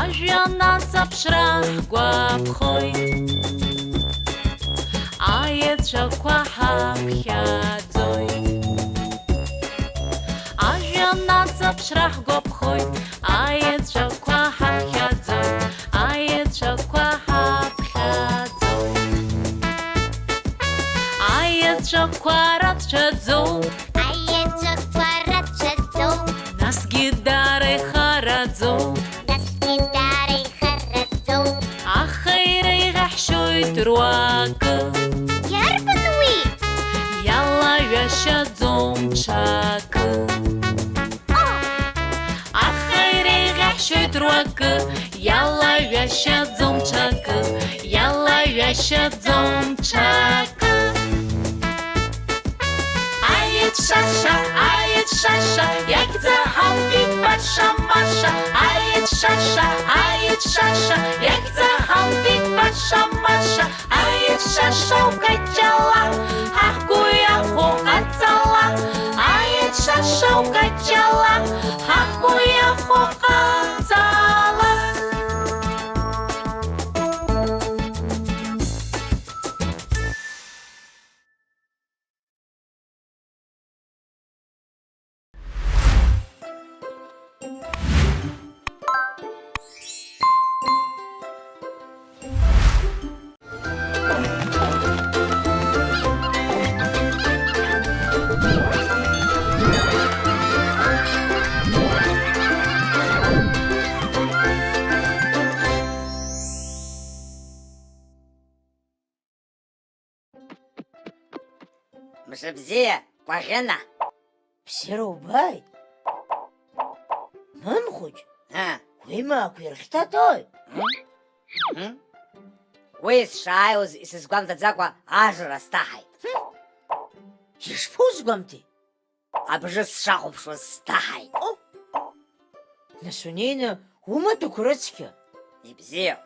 Ажәҩан аҵаԥшра ҳгәаԥхоит, аеҵәақәа ҳаԥхьаӡоит. Ажәҩан аҵаԥшра ҳгәаԥхоит, аеҵәақәа ҳаԥхьаӡоит, аеҵәақәа ҳаԥхьаӡоит. Аеҵәақәа рацәаӡоуп, аеҵәақәа рацәаӡоуп, насгьы дара ихараӡоуп, насгьы дара ихараӡоуп. Аха иреиӷьаҳшьоит руакы. Иарбан уи? Иалаҩашьаӡом ҽакы. О! Аха иреиӷьаҳшьоит руакы, иалаҩашьаӡом ҽакы, иалаҩашьаӡом ҽакы. Аеҵә шаша, аеҵә шаша, иагьӡа ҳалгеит баша-маша. Аеҵә шаша, аеҵә шаша, иагьӡа ҳалгеит баша-маша. Аеҵә шаша укаҷала, ҳгәы иахәо ҟаҵала. Аеҵә шаша укаҷала, ҳгәы иахәо ҟаҵала. Мшыбзиа, Кәаӷьына! Бзиара убааит! Мамхәыҷ, ҳа, уи имаақәа ирхьҭаҭои? М? М? Уи сшааиуаз исызгәамҭаӡакәа ажра сҭаҳаит. Ишԥузгәамҭеи? Абжьы сшахәаԥшуаз сҭаҳаит. Нас унеины умаҭәақәа рыцқьа. Ибзиоуп.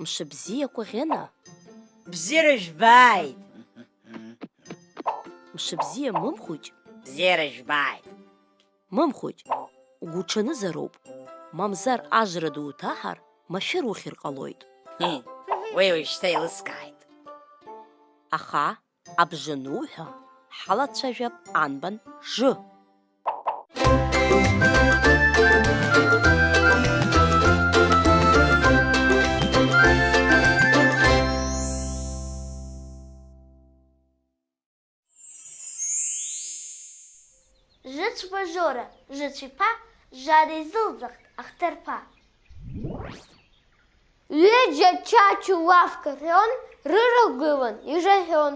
Мшыбзиа, Кәаӷьына. Бзиара жәбааит. Мшыбзиа, Мымхәыҷ. Бзиара жәбааит. Мымхәыҷ, угәуҽанызароуп, мамзар ажра ду уҭаҳар, машәыр ухьыр ҟалоит. Ҳи, уи уажәшьҭа еилыскааит. Аха, абжа нуҳәа, ҳалацәажәап анбан жы. Жыцәба Жора, Жыцәиԥа, Жара изылӡахт ахҭырԥа. Ҩыџьа Чачу лафк рҳәон, рырагәылан ижаҳәон.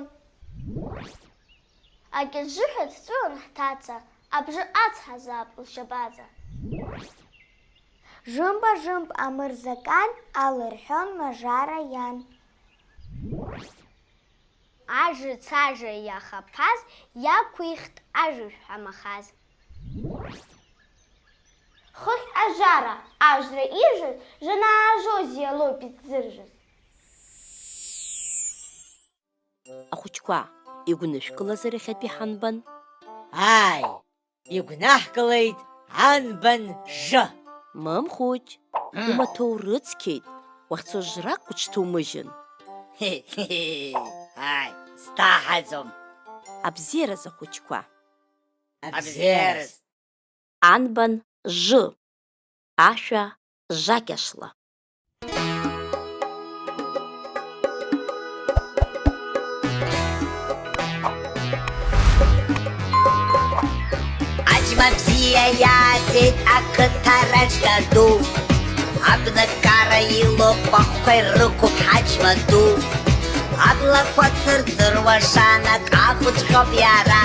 Акьыҿжыҳәа дҵәыуон ҳҭаца, абжа ацҳазаап лшьапаҵа. Жымба-жымп амырзакан алырҳәон Мажара иан. Ажыц-ажа иахаԥаз иақәихт ажыжә ҳәа махаз. Хыхь ажара, ажра ижыз, жанаажоз иалоуп иҭзыржыз. Ахәыҷқәа, игәнышәкылазар иахьатәи ҳанбан? Ааи, игәнаҳкылеит анбан жы. Мымхәыҷ, Мм. Умаҭәа урыцқьеит, уахьцо жрак уҽҭоумыжьын. Ааи, сҭаҳаӡом. Абзиараз ахәыҷқәа. Абзиараз. Анбан жы. Ашәа жакьашла. Иааӡеит ақыҭа раџьга ду, абнакара илоуп ахәқәа ирықәуп ҳаџьма ду. Аблақәа цырҵыруа шанак ахәыҵәҟьоуп иара,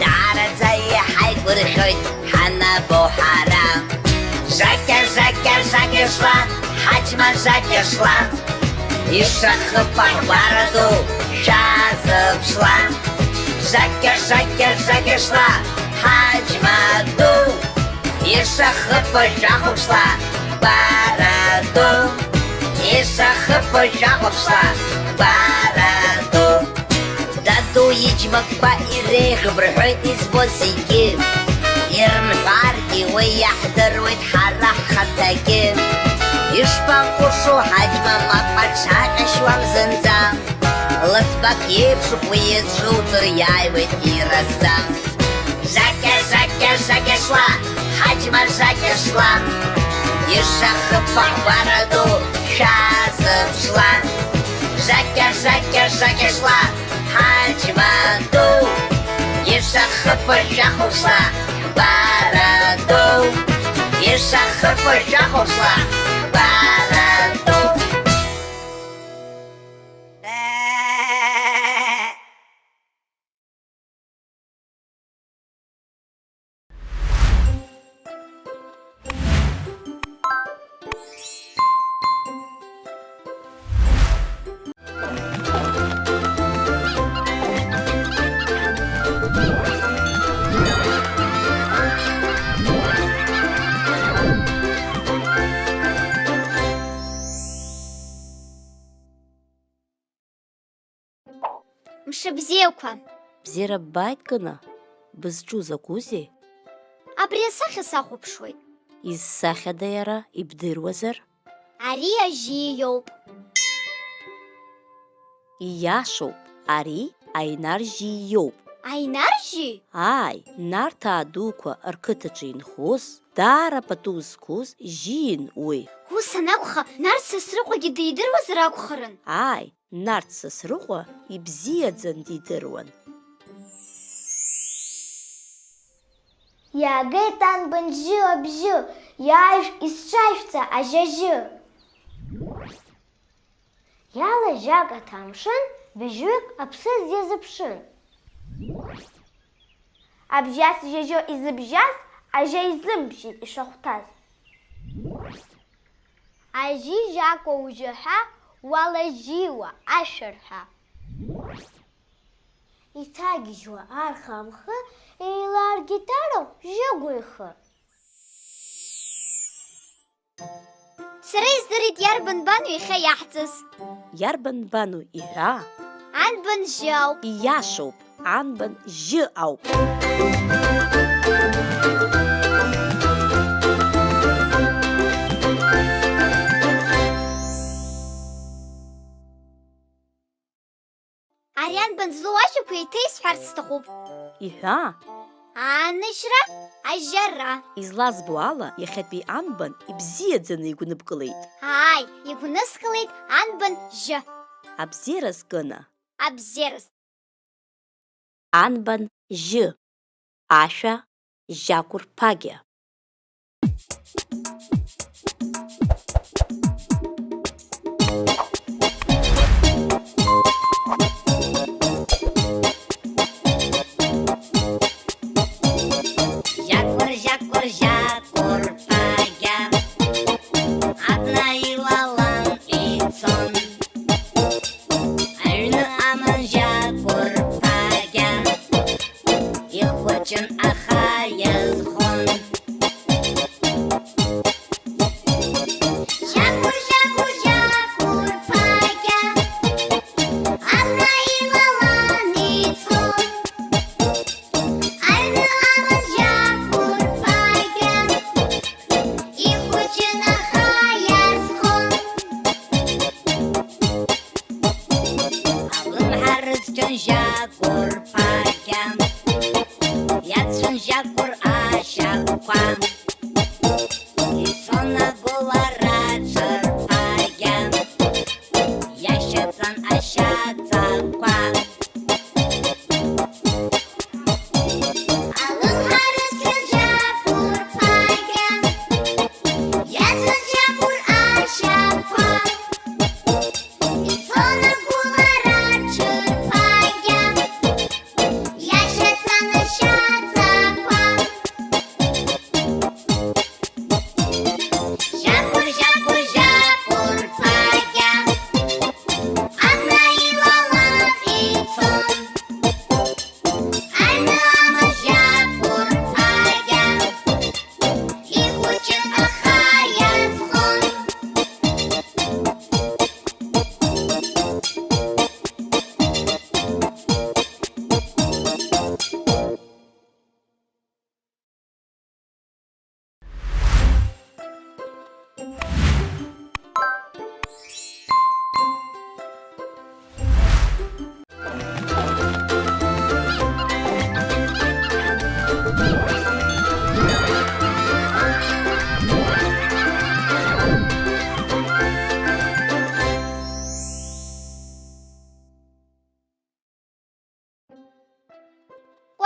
даараӡа иҳаигәырӷьоит ҳанабо ҳара. Жакьа, жакьа, жакьа шла, ҳаџьма жакьа шла. Ишахыԥа ҳгәара ду шәазыԥшла. Жакьа, жакьа, жакьа шла, ҳаџьма ду. Ишахыԥа шәахәаԥшла, гәара ду. Ишахыԥа шәахәаԥшла, гәара ду. Даду иџьмақәа иреиӷьуп рҳәоит избо зегьы. Ирымҳәаргьы уи иаҳдыруеит ҳара ҳхаҭагьы. Ишԥаҟәышу ҳаџьма мап аҽаҟьашьуам зынӡа. Ласбак иеиԥшуп уи иазҿуҵыр иааиуеит иразӡа. Жакьа, жакьа, жакьа шла, ҳаџьма жакьа шла. Ишахыԥа ҳгәара ду шәазыԥшла. Жакьа, жакьа, жакьа шла, ҳаџьма ду. Ишахыԥа шәахәаԥшла, гәара ду. Ишахыԥа шәахәаԥшла, гәара ду. Мшыбзиақәа! Бзиара ббааит, Кына. Бызҿу закәызеи? Абри асахьа сахәаԥшуеит. Изсахьада иара, ибдыруазар? Ари ажьи иоуп. Ииашоуп, ари Аинар жьи иоуп. Аинар жьи? Ааи, Нарҭаа дуқәа рқыҭаҿы инхоз, даара пату зқәыз жьиин уи. Ус анакәха, Нарҭ Сасрыҟәагьы дидыруазар акәхарын? Ааи, Нарҭ Сасрыҟәа ибзиаӡан дидыруан. Иаагеит анбан жьы абжьы, иаажә исҿажәҵа ажьажьы. Иалажьак аҭамшын, быжьҩык аԥсыӡ иазыԥшын. Абжьас жьажьо изыбжьаз, ажьа изыбжьеит ишахәҭаз. Ажьи жьакәа ужьаҳәа, уалажьиуа ашәарҳәа. Иҭагьежьуа арха амхы, еилааргеит арахә жьыгәа ихы. Сара издырит иарбан бану иахьа иаҳҵаз. Иарбан бану иҳәа? Анбан жьы ауп. Ииашоуп, анбан жьы ауп. Ари анбан злоу ажьақәа еиҭа исҳәарц сҭахуп. Иҳәа. Ааныжьра, ажьара. Излазбо ала, иахьатәи анбан ибзиаӡаны игәныбкылеит. Ааи, игәныскылеит анбан жьы. Абзиараз, Кына. Абзиараз. Анбан жьы. Ашәа жьакәырԥагьа. Жьакәыр, жьакәыр, жьакәырԥагьа, абна илалан ицон. Аҩны аман жьакәырԥагьа, ихәыҷын аха иазхон. Жьакәыр, жьакәыр, жьакәырԥагьа, абна илалан ицон. Аҩны аман жьакәырԥагьа, ихәыҷын аха иазхон. Алымҳа рыцқьон жьакәырԥагьа, иацәын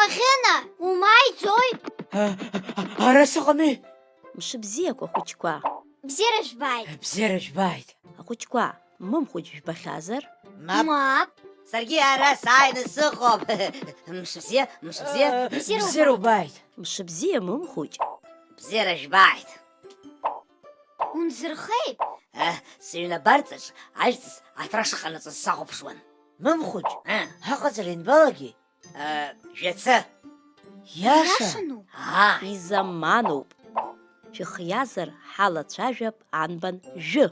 Аӷьына, умааиӡои? А, а, ара сыҟами. Мшыбзиақәа, ахәыҷқәа! Бзиара жәбааит! Бзиара жәбааит! Ахәыҷқәа, Мымхәыҷ жәбахьазар? Мап. Мап. Саргьы ара сааины сыҟоуп. Мшыбзиа, мшыбзиа. Э, бзиара бзиара убааит. Убааит. Мшыбзиа, Мымхәыҷ. Бзиара жәбааит. Унзырхеит? Э, сыҩны абарҵаҿ ажәҵыс аҭра шыҟанаҵоз сахәаԥшуан. Мымхәыҷ, э, ҳаҟаҵара ианбалагеи? Э, жәацы. Иаша? Иашану? Ааи. Изаманоуп. Шәыхиазар, ҳалацәажәап анбан жәы.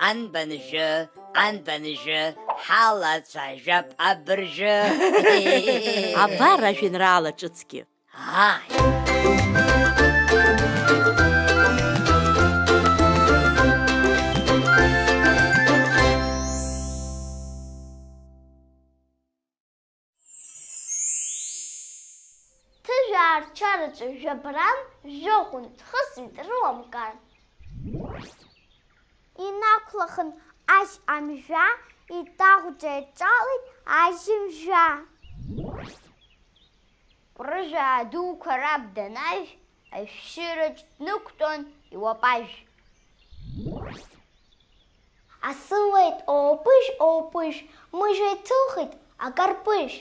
Анбан жәы, анбан жәы, ҳалацәажәап абыржәы. Абар ажәеинраала ҿыцгьы. Ааи. Ҭыжә аарчараҿы жәабран жәохәынтә хысит рыламкан. Инақәлахын ажь амжәа, итаӷәҷа иаҿалеит ажьымжәа. Ҟәрыжәаа дуқәа раб данажә, ашәшьыраҿ днықәтәон иуапажә. Асы леит, оупыжь, оупыжь, мыжәа иҭылхит акарпыжә.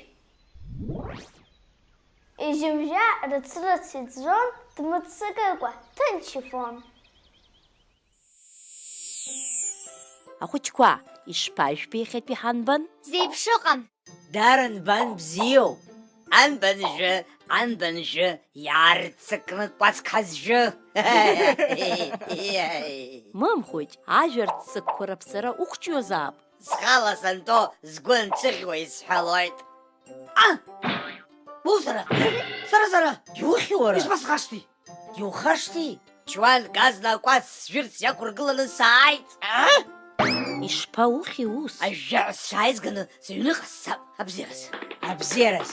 Ижьымжәа рыц-рыц иӡәӡәон, дмыццакыкәа ҭынч ифон. Ахәыҷқәа, ишԥажәбеи иахьатәи ҳанбан? Зеиԥш ыҟам! Даара нбан бзиоуп! Анбан жәы, анбан жәы, иаарццакны кәацк ҳазжәы! Мымхәыҷ, ажәа рццакқәа раԥҵара ухәҷҩозаап! Схала сантәо сгәы анцәыӷьуа исҳәалоит. А! Усара! Сара, сара! Иухьи уара? Ишԥасхашҭи? Иухашҭи? Чуан Газла акәац сжәырц иақәыргыланы сааит. А? Ишԥаухьи ус? Ажәжәаҳәа сшааизганы сыҩныҟа сцап. Абзиараз. Абзиараз.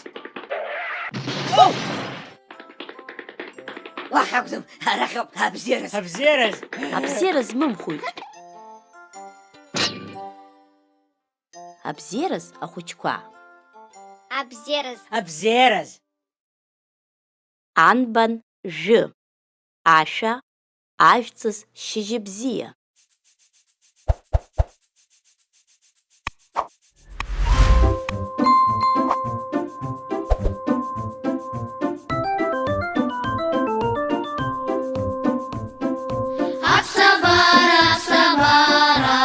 Уахь акәӡам, арахь ауп. Абзиараз. Абзиараз. Абзиараз, Мымхәыҷ. Абзиараз, ахәыҷқәа. Абзиараз. Абзиараз. Анбан жәы, ашәа, ажәҵыс шьыжьыбзиа. Аԥсабара, аԥсабара,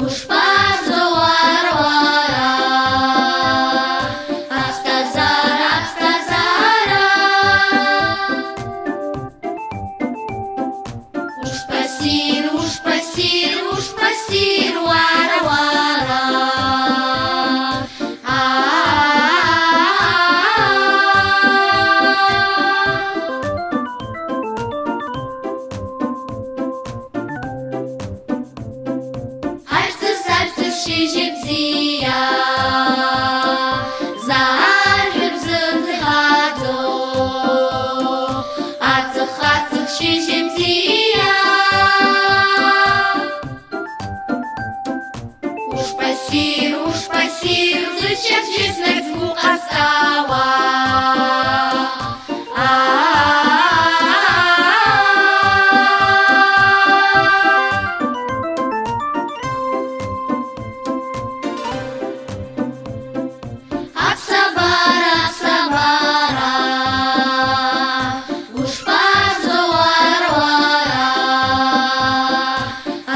ушԥаҿӡоу уара, уара? Аԥсҭазаара, аԥсҭазаара. Ушԥассир, ушԥассир, ушԥассир, уара, уара? Ажәҵыс, ажәҵыс шьыжьыбзиа, заа жәабзыԥ ихаҵоу, аҵых, аҵых шьыжьыбзиа. Ушԥассир, ушԥассир, зышьаҿ џьысны згәы ҟазҵауа? Аԥсабара, аԥсабара, ушԥаҿӡоу уара, уара?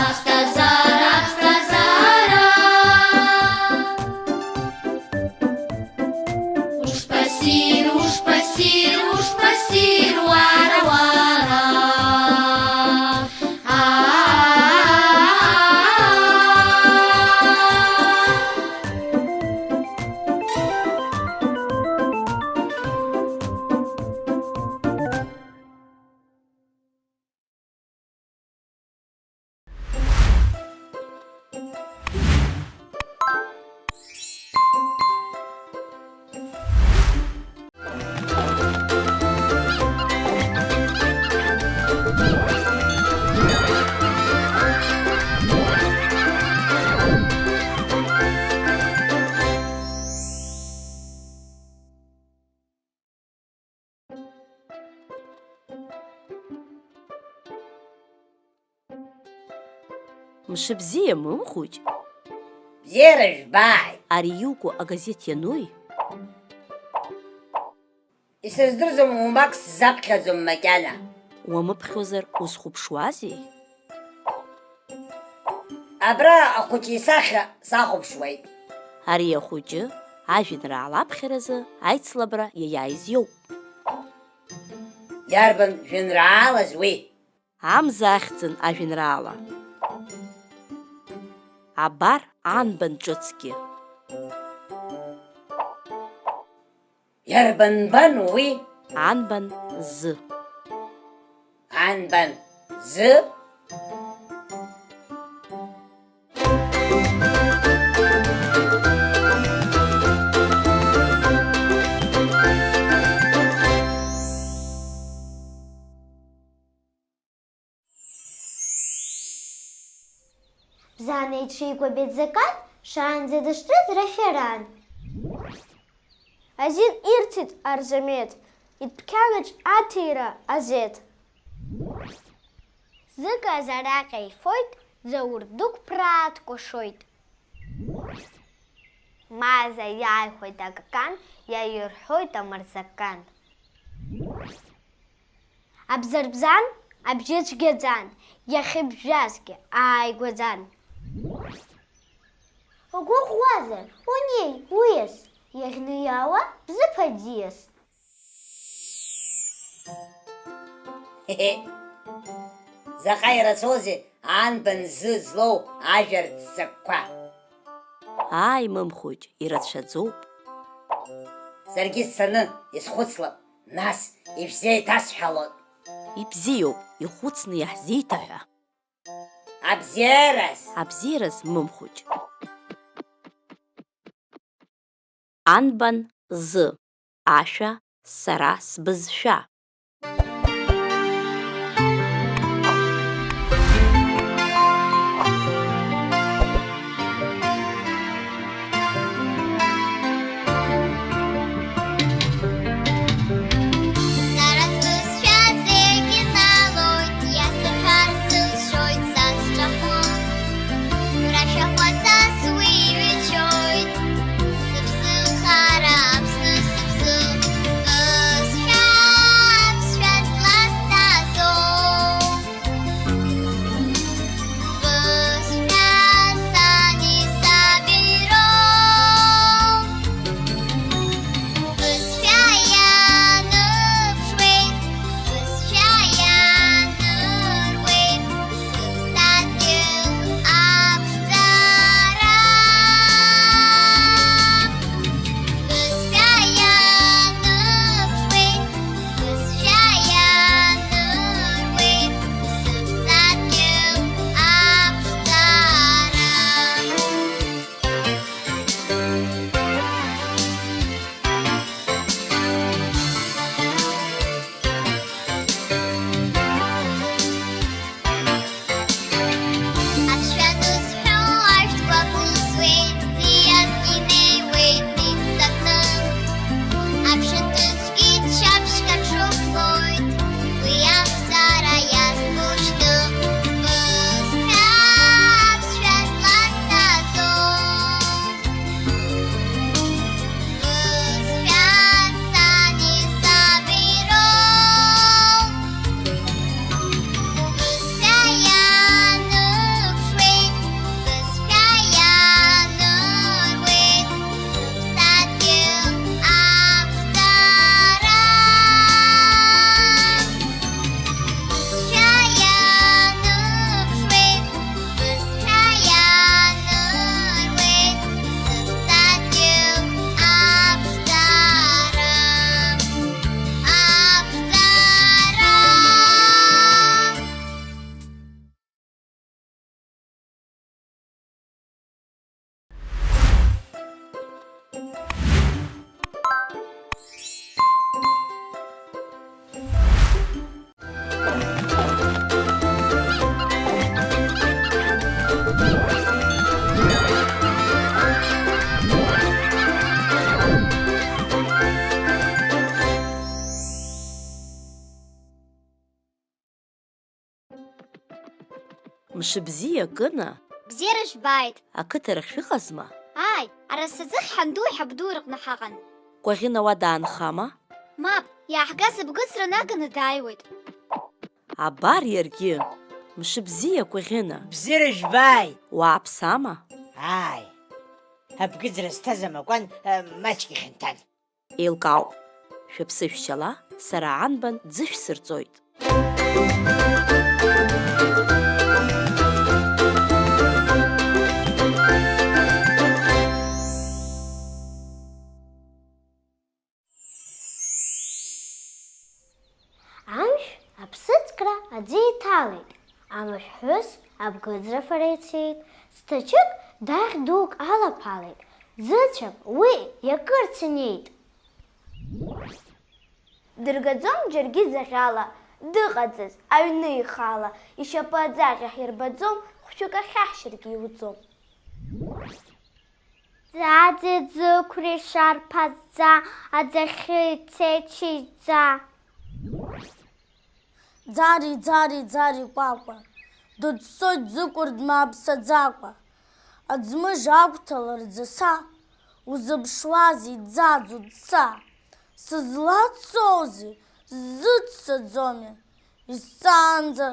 Аԥсҭазаара, аԥсҭазаара. Ушԥассир, ушԥассир, ушԥассир, уара, уара? Аа. Мшыбзиа, мымхәыҷ! Бзиара жәбааит! Ари иукәу агазеҭ иануи? Исыздырӡом, умбак сзаԥхьаӡом макьана. Уамыԥхьозар, узхәаԥшуазеи? Абра ахәыҷы исахьа сахәаԥшуеит. Ари ахәыҷы ажәеинраала аԥхьаразы аицлабра иаиааиз иоуп. Иарбан жәеинраалаз уи? Амза ахьӡын ажәеинраала. Абар анбан ҿыцгьы. Иарбанбан уи? Анбан зы. Анбан зы? Бзан еиҽеикәабеит Закан, шаанӡа дышҭәыз рашәаран. Азин ирҭеит Арзамеҭ, идәқьанаҿ аҭира азеҭ. Зыказы араҟа ифоит, Заур дықәԥраа дкәашоит. Маза иааихәеит акакан, иаирҳәоит амырзакан. Абзарбзан абжьы цәгьаӡан, иахьыбжьазгьы ааигәаӡан. Угәыӷуазар, унеи, уиас, иаӷьны иаауа бзыԥ аӡиас. Заҟа ирацәоузеи анбан зы злоу ажәа рццакқәа! Ааи, мымхәыҷ, ирацәаӡоуп. Саргьы сцаны исхәыцлап, нас ишәзеиҭасҳәалоит. Ибзиоуп, ихәыцны иаҳзеиҭаҳәа. Абзиараз! Абзиараз, мымхәыҷ. Анбан зы, ашәа, сара сбызшәа. Сара сбызшәа зегьы налоит, иасыԥар сылшоит са сҿахәы. Рашәахәаҵас уи ҩычоит, сыԥсылхара Аԥсны сыԥсы, сбызшәа Мшыбзиа, Кына! Бзиара жәбааит! Ақыҭарахь шәыҟазма? Ааи, арасаӡыхь ҳанду ҳабду рҟны ҳаҟан. Кәаӷьына уа даанхама? Мап, иааҳгаз абгыӡра наганы дааиуеит. Абар иаргьы! Мшыбзиа, Кәаӷьына! Бзиара жәбааит! Уааԥсама? Ааи, абгыӡра зҭаз амакәан, э, маҷк ихьанҭан. Еилкаауп, шәыԥсышәшьала сара анбан ӡы шәсырҵоит. Амшә аԥсыӡкра аӡы иҭалеит, амшәҳәыс абгыӡра фара ицеит, зҭаҷык даӷь дук алаԥалеит, ӡыцәак уи иакырц инеит. Дыргаӡом џьаргьы ӡаӷьала, дыҟаӡаз аҩны ихала, ишьапы аӡаӷь ахирбаӡом, хәшәык ахьаҳшьыргьы иуӡом. Ӡаӡа ӡықәреи шарԥазӡа, аӡахьы ицеит шьыжьӡа. Ӡари, ӡари, ӡари кәакәа, дыӡсоит ӡыкәыр дмааԥсаӡакәа. Аӡмыжь агәҭалар ӡыса, узыԥшуазеи, ӡаӡу, ӡса? Сызлацозеи, сзыццаӡомеи, исҵаанӡа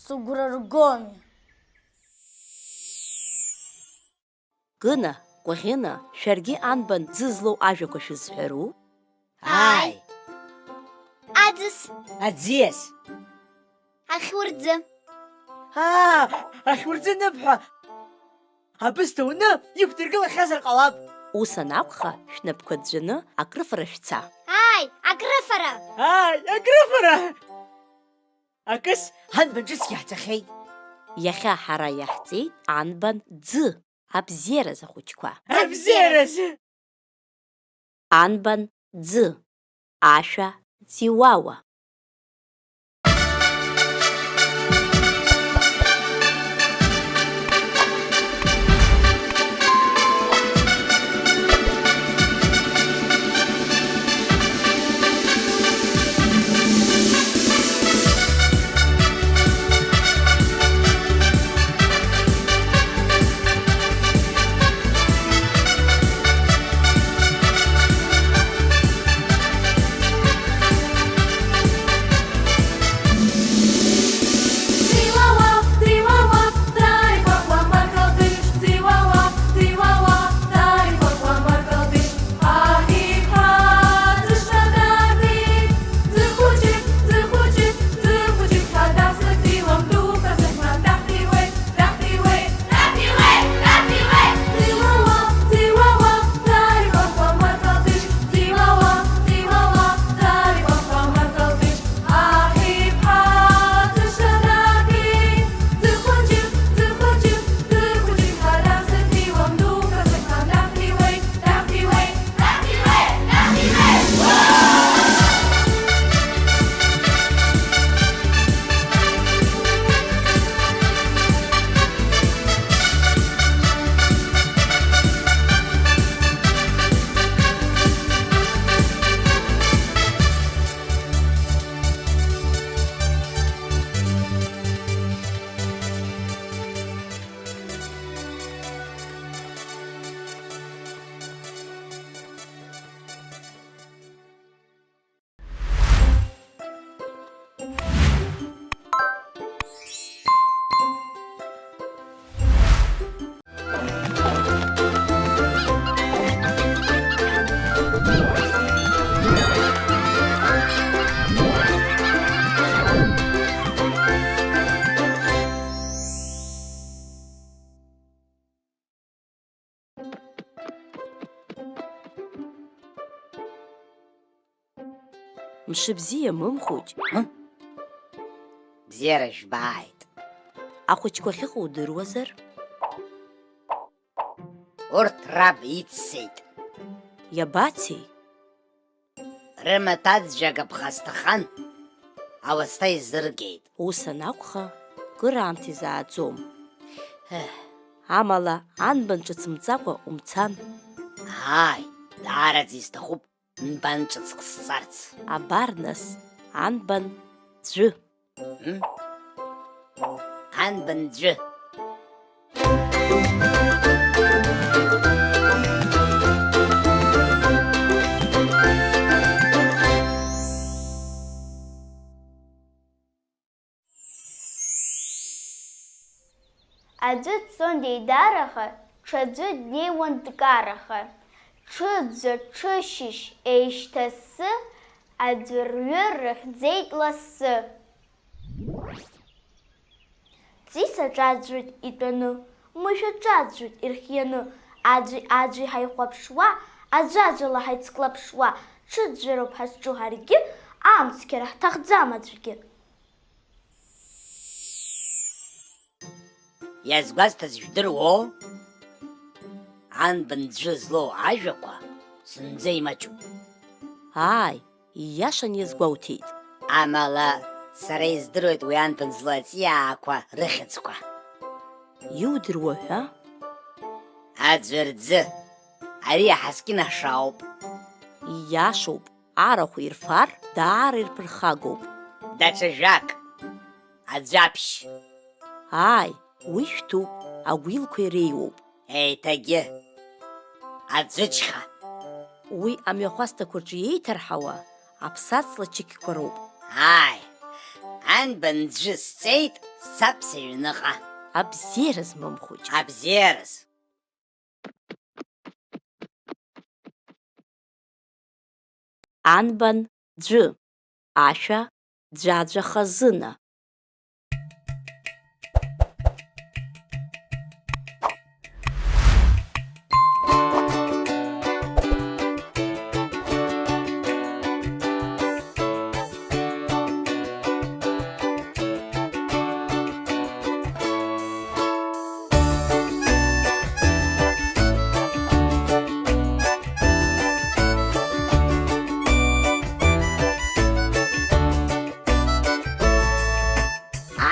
сыгәра ргомеи? Кына, Кәаӷьына, шәаргьы анбан ӡы злоу ажәақәа шәызҳәару? Ааи. Аӡыс. Аӡиас. Ахьурӡы. Аа, ахьурӡы ныԥҳәа! Абысҭа уны иқәдыргылахьазар ҟалап. Ус анакәха, шәнапқәа ӡәӡәаны акрыфара шәца. Ааи, акрыфара! Ааи, акрыфара! Акыс, ҳанбан ҿыцгьы ҳцахьеит. Иахьа ҳара иаҳҵеит анбан ӡы, абзиаразы ахәыҷқәа. Абзиаразы! Анбан ӡы, ашәа ӡиуауа. Мшыбзиа, Мымхәыҷ. Ҳы? Бзиара жәбааит. Ахәыҷқәа ахьыҟоу удыруазар? Урҭ раб иццеит. Иабацеи? Рымаҭәаӡәӡәага ԥхасҭахан, ауасҭа изыргеит. Ус анакәха, кыраамҭа изааӡом. Еҳ. Амала, анбан ҿыц мҵакәа умцан. Ааи, даараӡа исҭахуп нбан ҿыцк сҵарц. Абар нас, анбан ӡәы. М? Анбан ӡәы. Аӡәы дцон деидараха, ҽаӡәы днеиуан дкараха. Ҽыӡәӡәа, ҽышьыжь, еишьҭассы, аӡәырҩы рыхьӡеит лассы. Ҵис аҿаӡәӡәоит итәаны, мышә аҿаӡәӡәоит ирхианы, аӡәи-аӡәи ҳаихәаԥшуа, аӡәаӡәала ҳаицклаԥшуа, ҽыӡәӡәароуп ҳазҿу ҳаргьы, амцқьара ҳҭахӡам аӡәгьы. Иазгәасҭаз жәдыруоу? Анбан ӡәы злоу ажәақәа зынӡа имаҷуп. Ааи, ииашан иазгәоуҭеит. Амала, сара издыруеит уи анбан злоу аҵиаақәа рыхьӡқәа. Иудыруа ҳәа? Аӡәырӡы, ари аҳаскьын ашауп. Ииашоуп, арахә ирфар, даара ирԥырхагоуп. Даҽа жәак, аӡәаԥшь. Ааи, уи шәҭуп, агәилқәа иреиуоуп. Еиҭагьы, аӡәыџьха. Уи амҩахәасҭақәа рҿы иеиҭарҳауа аԥсаҵла чықьқәа роуп. Ааи, анбан ӡәы сҵеит, сцап сыҩныҟа. Абзиара змам хәыҷ. Абзиараз. Анбан ӡәы, ашәа ӡәаӡәа хазына.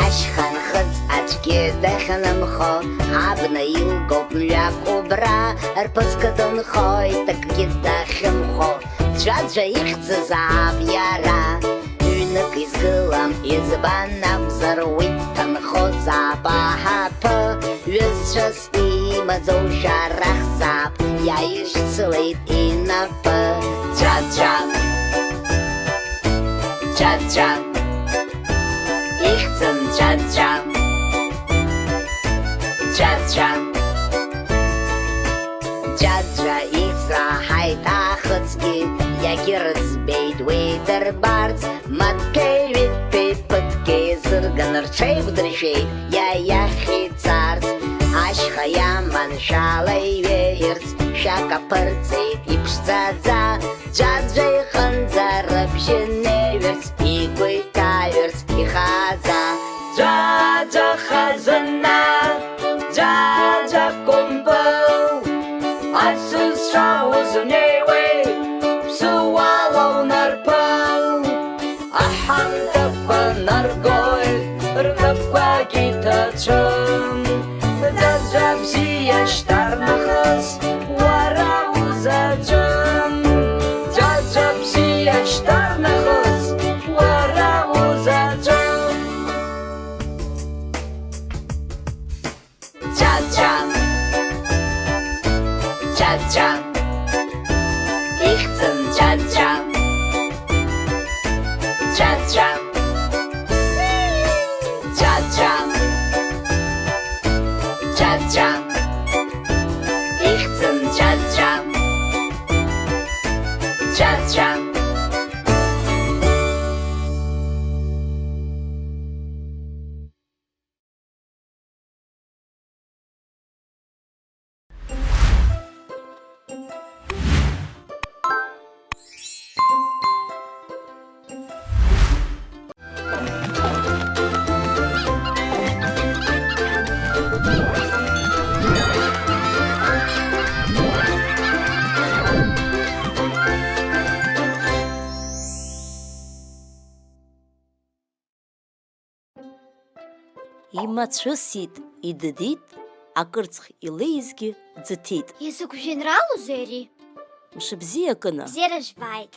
Ашьха нхыҵ аӡәгьы дахьынымхо, абна илгоуп мҩак убра, рԥыск дынхоит акгьы дахьымхәо. Ӡәаӡәа ихьӡызаап иара, ҩнык изгылам, избан акәзар, уи дҭанхозаап аҳаԥы. Ҩызцәас имаӡоу шәарахзаап, иааишьцылеит инапы. Ӡәаӡәа, ӡәаӡәа, ихьӡын Ӡәаӡәа, Ӡәаӡәа. Ӡәаӡәа ицраҳаит ахыцгьы, иагьырӡбеит уи дырбарц, маҭәеи ҩынтәи ԥыҭк еизырган рҽеиқәдыршәеит иа иахь ицарц. Ашьха иаман шәала иҩеирц, шәак аԥырҵеит иԥшӡаӡа, Ӡәаӡәа иҟынӡа рыбжьы неиҩырц, игәы иҭаҩырц ихаӡа. Ӡәаӡәа хазына, Ӡәаӡәа кәымпыл, асасцәа узнеиуеи, ԥсыуала унарԥыл? Аҳамҭақәа наргоит, рнапқәагь иҭацәым. Ӡәаӡәа бзиа шьҭарнахыс, уара узаҵәым. Ӡәаӡәа бзиа шьҭарнахыс, уара узаҵәым. Ӡәаӡәа, Ӡәаӡәа, ихьӡын Ӡәаӡәа, Ӡәаӡәа, Ӡәаӡәа, Ӡәаӡәа, ихьӡын Ӡәаӡәа, Ӡәаӡәа. Имацәысит, идыдит, акырцх илеизгьы ӡыҭит. Изакә жәеинраалоузеи ари? Мшыбзиа, Кына! Бзиара жәбааит!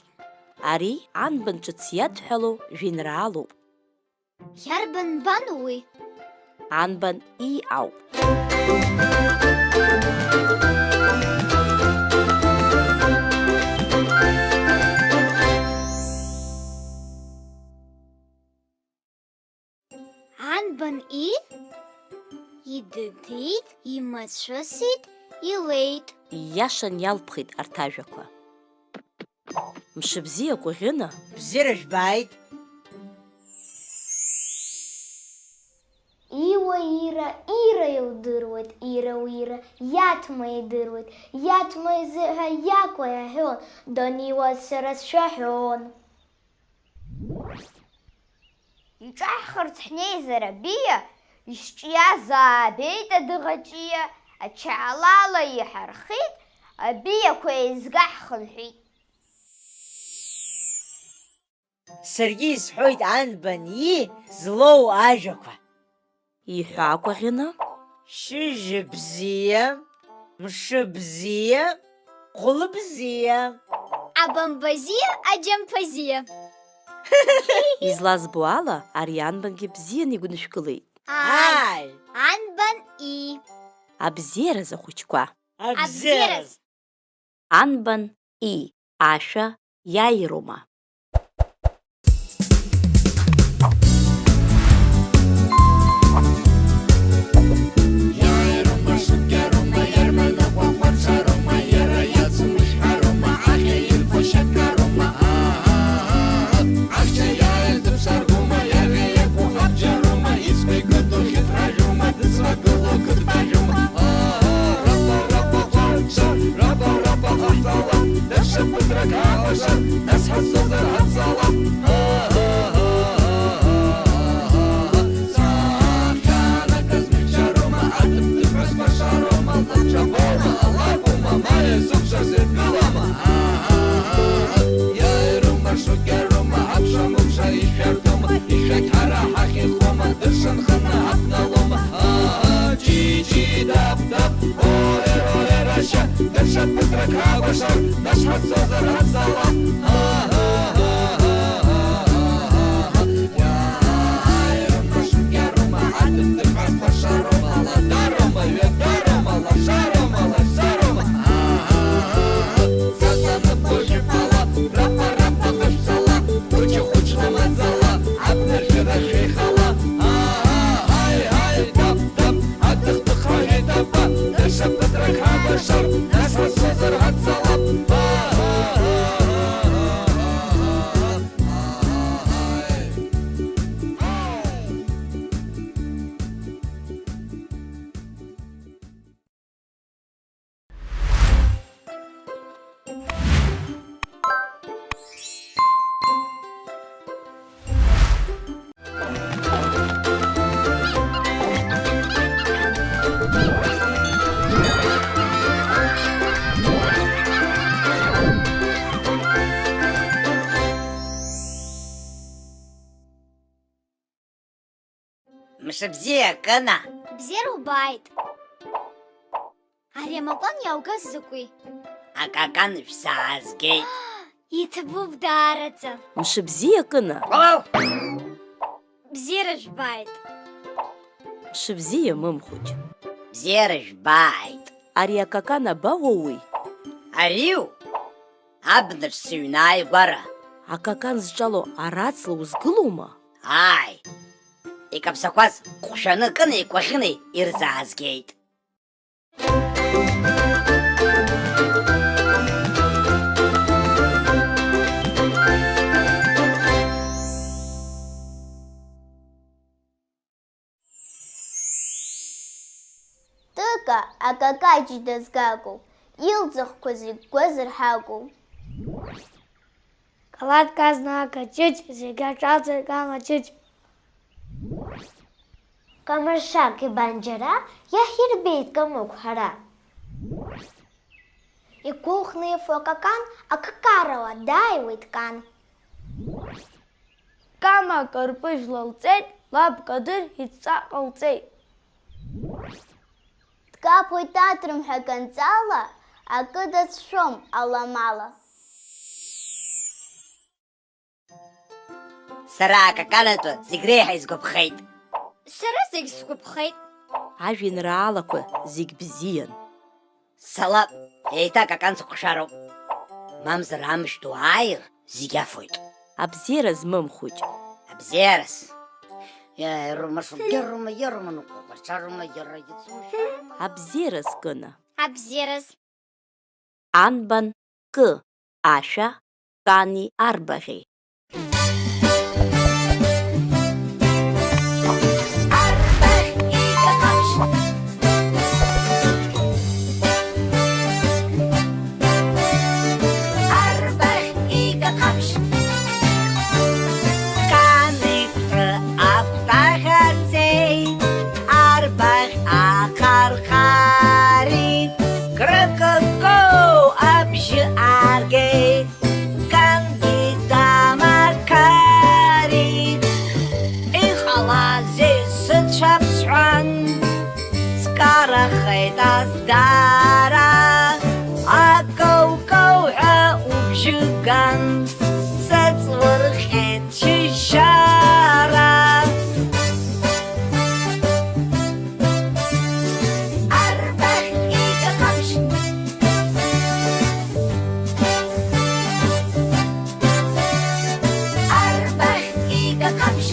Ари анбан ҿыц иадҳәалоу жәеинраалоуп. Иарбан нбану уи? Анбан ии ауп. Анбан ии? Дыдит, имацәысит, илеит. Ииашан иалԥхеит арҭ ажәақәа. Мшыбзиа Кәаӷьына. Бзиара жәбааит! Иуа Ира, Ира илдыруеит, Ира уира, Иаҭма идыруеит, Иаҭма изыҳәа Иакәа иаҳәон, даниуаз сара сшәаҳәон. Иҿаҳхырц ҳнеизар абиа, исҿиаз аабеит адыӷаҿиа, ачалала иҳархит, абиақәа еизга ҳхынҳәит. Саргьы исҳәоит анбан ии злоу ажәақәа. Иҳәа Кәаӷьына. Шьыжьбзиа, мшыбзиа, хәылбзиа. Абамбазиа, аџьамԥазиа. Излазбо ала, ари анбангьы бзианы игәнышәкылеит. Ааи. Ааи. Анбан ии. Абзиараз ахәыҷқәа. Абзиараз. Анбан ии, ашәа иааироума? Иааироума, шәыбӷьароума, иарбан ахәахәарҽароума, иара иацу мышәҳәароума, ахьа ирфо шьақароума, аа, ахьча иааиз дыԥсаргоума, иаҟьа иақәу абџьароума, ицәгьа икыду хьыԥражәоума, дыцрагылоу қыдбажәоума, аа, рапа, рапа, ҟәарҽа, рапа, рапа ҟаҳҵалап, даҽа ԥыҭрак ааҟаша, нас ҳацозар ҳацалап, аа, аа, аа, аа, аа, сахьанагаз мчароума, аҭыԥ дыҳәа сбашароума, лабҿабоума, алакәума, ма иазықәшәаз иргылама? Иааироума, шәыбӷьароума, аԥша-мыԥша ишәарҭоума, ишәақь ҳара ҳахь ихоума, дыршанханы ҳаԥналоума, аа, ҷи-ҷи, дап-дап, оер-оер, ашьа, даҽа ԥыҭрак ҳакәашар, нас ҳацозар ҳацалап, аа, иааироума, шәыбӷьароума, аҭыԥ дыҳәа сбашароума, ладароума, ҩадароума, лашароума, лашароума, сацанып уажәы бала, рапа-рапа ҟашәҵала, хәыҷы-хәыҷла маӡала, абнаршәыра шәеихала, ааи, ааи, дап, дап, аҭых-ҭых ҳәа ҳәеит аба, даҽа ԥыҭрак ҳабашап, нас ҳацозар ҳацалап, аа, Мшыбзиа, Кына! Бзиара убааит! Ари амакәан иааугаз закәи? Акакан шәзаазгеит. Иҭабуп даараӡа. Мшыбзиа, Кына! Ҟоу! Бзиара жәбааит! Мшыбзиа, Мымхәыҷ! Бзиара жәбааит! Ари акакан абаууеи? Ариу? Абнаҿ сыҩнааигәара. Акакан зҿало араҵла узгылоума? Ааи. Икаԥсақәаз ҟәшәаны Кынеи Кәаӷьынеи ирзаазгеит. Тыка акакаҷ дазгагоуп, илӡахқәа зегь гәазырҳагоуп. Калаҭк азна акаҷыҷ, зегь аҿалҵеит Кама ҷыҷ. Камыршак ибан џьара, иаҳирбеит Камыгә ҳара. Игәыӷны ифо акакан аккарала дааиуеит Кан. Кама акарпыжә лалҵеит, лаб Кадыр идҵа ҟалҵеит. Дкаԥоит атрымҳәа канҵала, акы дацәшәом аламала. Сара акаканатәы зегь реиҳа исгәаԥхеит. Сара зегь сгәаԥхеит. Ажәеинраалақәа зегь бзиан. Салап, еиҭа акакан сыҟәшароуп. Мамзар амшә ду ааир, зегь афоит. Абзиараз, Мымхәыҷ. Абзиараз. Иа, ирума шугьы, ирума, ирума, нуқәа, ҟәарчарума, иара, иҵумшәарума. Абзиараз, Кына. Абзиараз. Анбан кы ашәа Кани арбаӷьи? Арбаӷь ика ҟаԥшь. Арбаӷь ика ҟаԥшь. Кани ԥҳәыс абаӷь ааӡеит, арбаӷь ахархарит, крыкыкоу абжьы аагеит. Кангьы дамақарит, иҟалазеи сыцәаԥсҳәан, скарахеит азҵаара, акоу-коу ҳәа убжьы ган, сыҵлырҟьеит шьыжьшьара. Арбаӷь ика ҟаԥшь. Арбаӷь ика ҟаԥшь.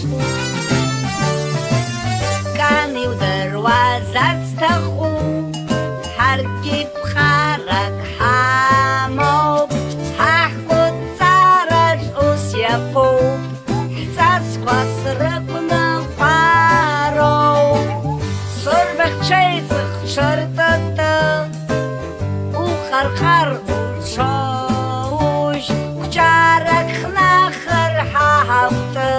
Кан иудыруазар сҭахуп, ҳаргьы ԥҟарак ҳамоуп, ҳа ҳкәытҵараҿ ус иаԥуп. Ҳҵасқәа срықәныҟәароуп, сырбаӷь ҽеиҵых ҽыртыты, ухархар уҽоужь, қәҿарак хнахыр ҳа ҳакәты,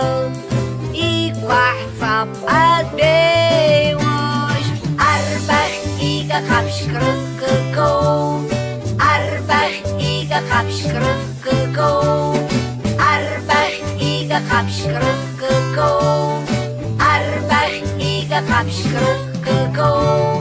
иқәаҳҵап адәеиужь. Арбаӷь ика ҟаԥшь крыкыкоу, арбаӷь ика ҟаԥшь крык кыкоу, арбаӷь ика ҟаԥшь крык кыкоу, арбаӷь ика ҟаԥшь крык кыкоу.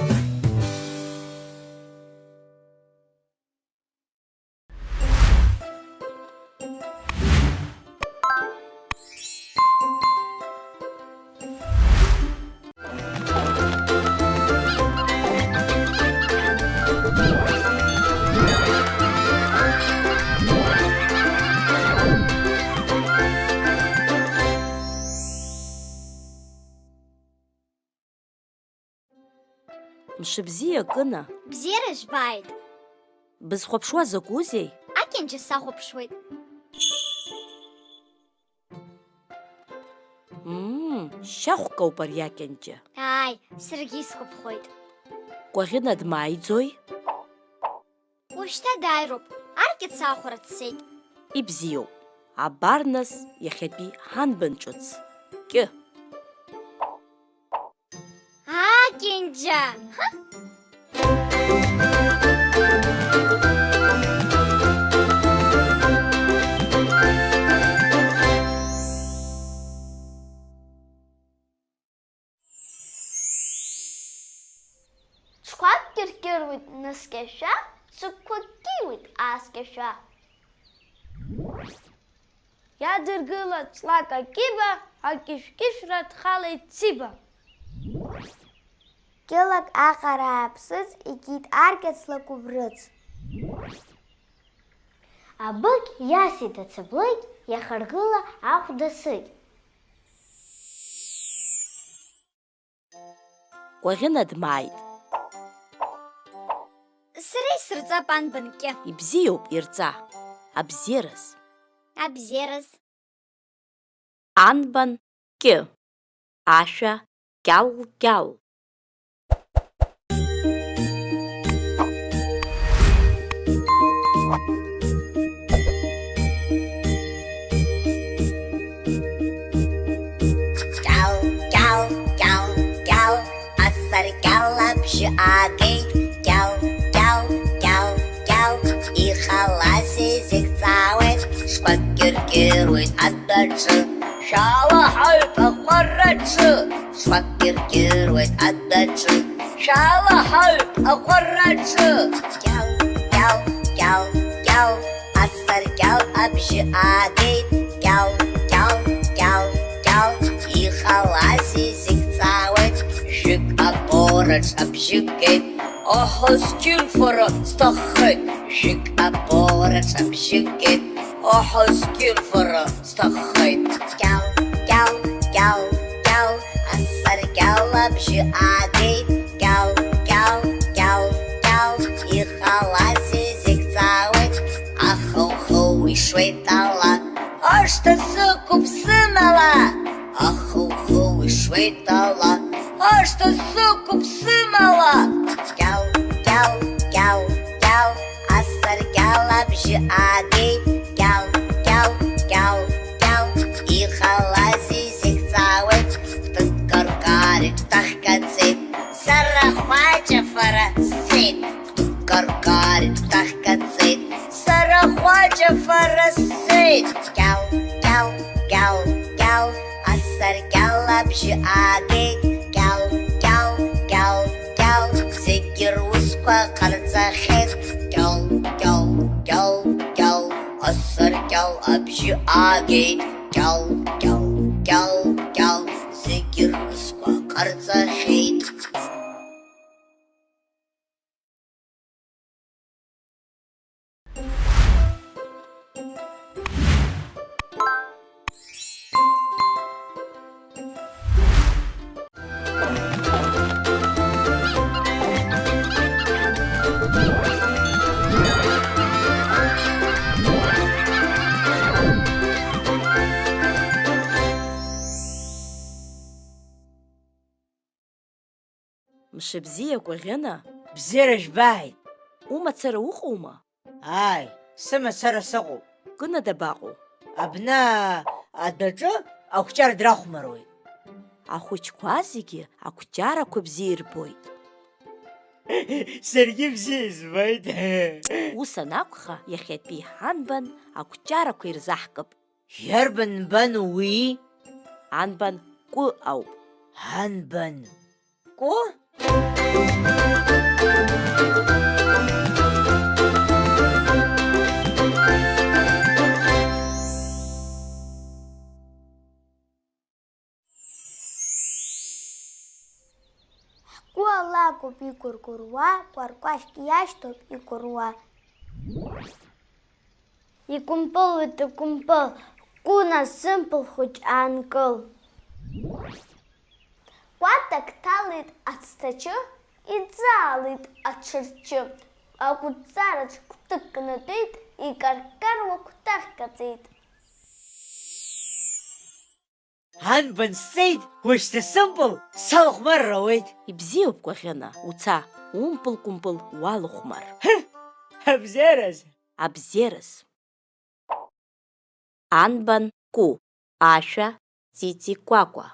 Мшыбзиа, Кына. Бзиара жәбааит. Бызхәаԥшуа закәызеи? Акьанџьа сахәаԥшуеит. Мм, шьахәкоуп ари акьанџьа. Ааи, саргьы исгәаԥхоит. Кәаӷьына дмааиӡои? Уажәшьҭа дааироуп, аркьац аахәара дцеит. Ибзиоуп. Абар нас иахьатәи ҳанбан ҿыц. Кьы. Акьанџьа! Ҳы! Ҽқәак кьыркьыруеит наскьашәа, ҵыкқәак кьиуеит ааскьашәа. Иадыргылан ҵлак акьыба, акьышәкьышәра дхалеит Циба. Кьылак аҟара ааԥсыц икит аркьац лакәыбрыц. Абыкь иасит ацаблыкь, иахаргыла ахә дасыкь. Кәаӷьына дмааит. Сара исырҵап анбан кьы. Ибзиоуп, ирҵа. Абзиараз. Абзиараз. Анбан кьы. Ашәа кьал-кьал. Кьал, кьал, кьал, кьал, асаркьал абжьы аагеит. Кьал, кьал, кьал, кьал, иҟалазеи зегь ҵаауеит, шкәакь кьыркьыруеит адәаҿы. Шәалаҳаҩ ахәараҿы, шкәакь кьыркьыруеит адәаҿы. Шәалаҳаҩ ахәараҿы. Кьал, кьал, кьал, кьал, асаркьал абжьы аагеит. Кьал, кьал, кьал, кьал, иҟалазеи зегь ҵаауеит. Жәык абораҿ абжьы геит. Аҳа, сқьынфара сҭаххеит. Жәык абораҿ абжьы геит. Аҳа, сқьынфара сҭаххеит. Кьал, кьал, кьал, кьал, Бжьы аагеит, кьал, кьал, кьал, кьал, иҟалазеи зегь ҵаауеит, ахы-ухы ишуеит ала. Ашҭа сықәуп сымала, ахы-ухы ишуеит ала. Ашҭа сықәуп сымала. Кьал, кьал, кьал, кьал, асаркьал абжьы аагеит, кьал, кьал, кьал, кьал, иҟалазеи зегь ҵаауеит, кәтык каркари кәтаӷьк аҵеит, сара Хәаҷа фара сцеит, кәтык каркари кәтаӷьк аҵеит, сара Хәаҷа фара сцеит, кьал, кьал, кьал, кьал, асаркьал абжьы аагеит, кьал, кьал, кьал, кьал, зегьы русқәа ҟарҵахьеит, кьал, кьал, кьал, кьал, асаркьал абжьы аагеит, кьал, кьал, кьал, кьал, зегьы русқәа ҟарҵахьеит. Мшыбзиа Кәаӷьына. Бзиара жәбааит! Умацара уҟоума? Ааи, сымацара сыҟоуп. Кына дабаҟоу? Абна адәаҿы ақәҷара драхәмаруеит. Ахәыҷқәа зегьы ақәҷарақәа бзиа ирбоит. Саргьы бзиа избоит. Ус анакәха, иахьатәи ҳанбан ақәҷарақәа ирзаҳкып. Иарбан нбан уи? Анбан Кәы ауп. Анбан Кәы? Ҳкәы алакәуп игәыргәыруа, кәаркәашьк иашьҭоуп икәыруа. Икәымпылуеит, икәымпыл, Кәына сымпыл хәыҷ аанкыл. Кәатак ҭалеит ацҭачы, иӡаалеит аҽырчы. Акәытҵараҿ кәтык кнатәеит, икаркаруа кәтаӷьк аҵеит. Анбан сцеит, уажәшьҭа сымпыл салахәмарыр ауеит. Ибзиоуп, Кәаӷьына, уца, умпыл-кәымпыл уалахәмар. Ҳы! Абзиараз! Абзиараз! Анбан Кәы, ашәа Ҵиҵи Кәакәа.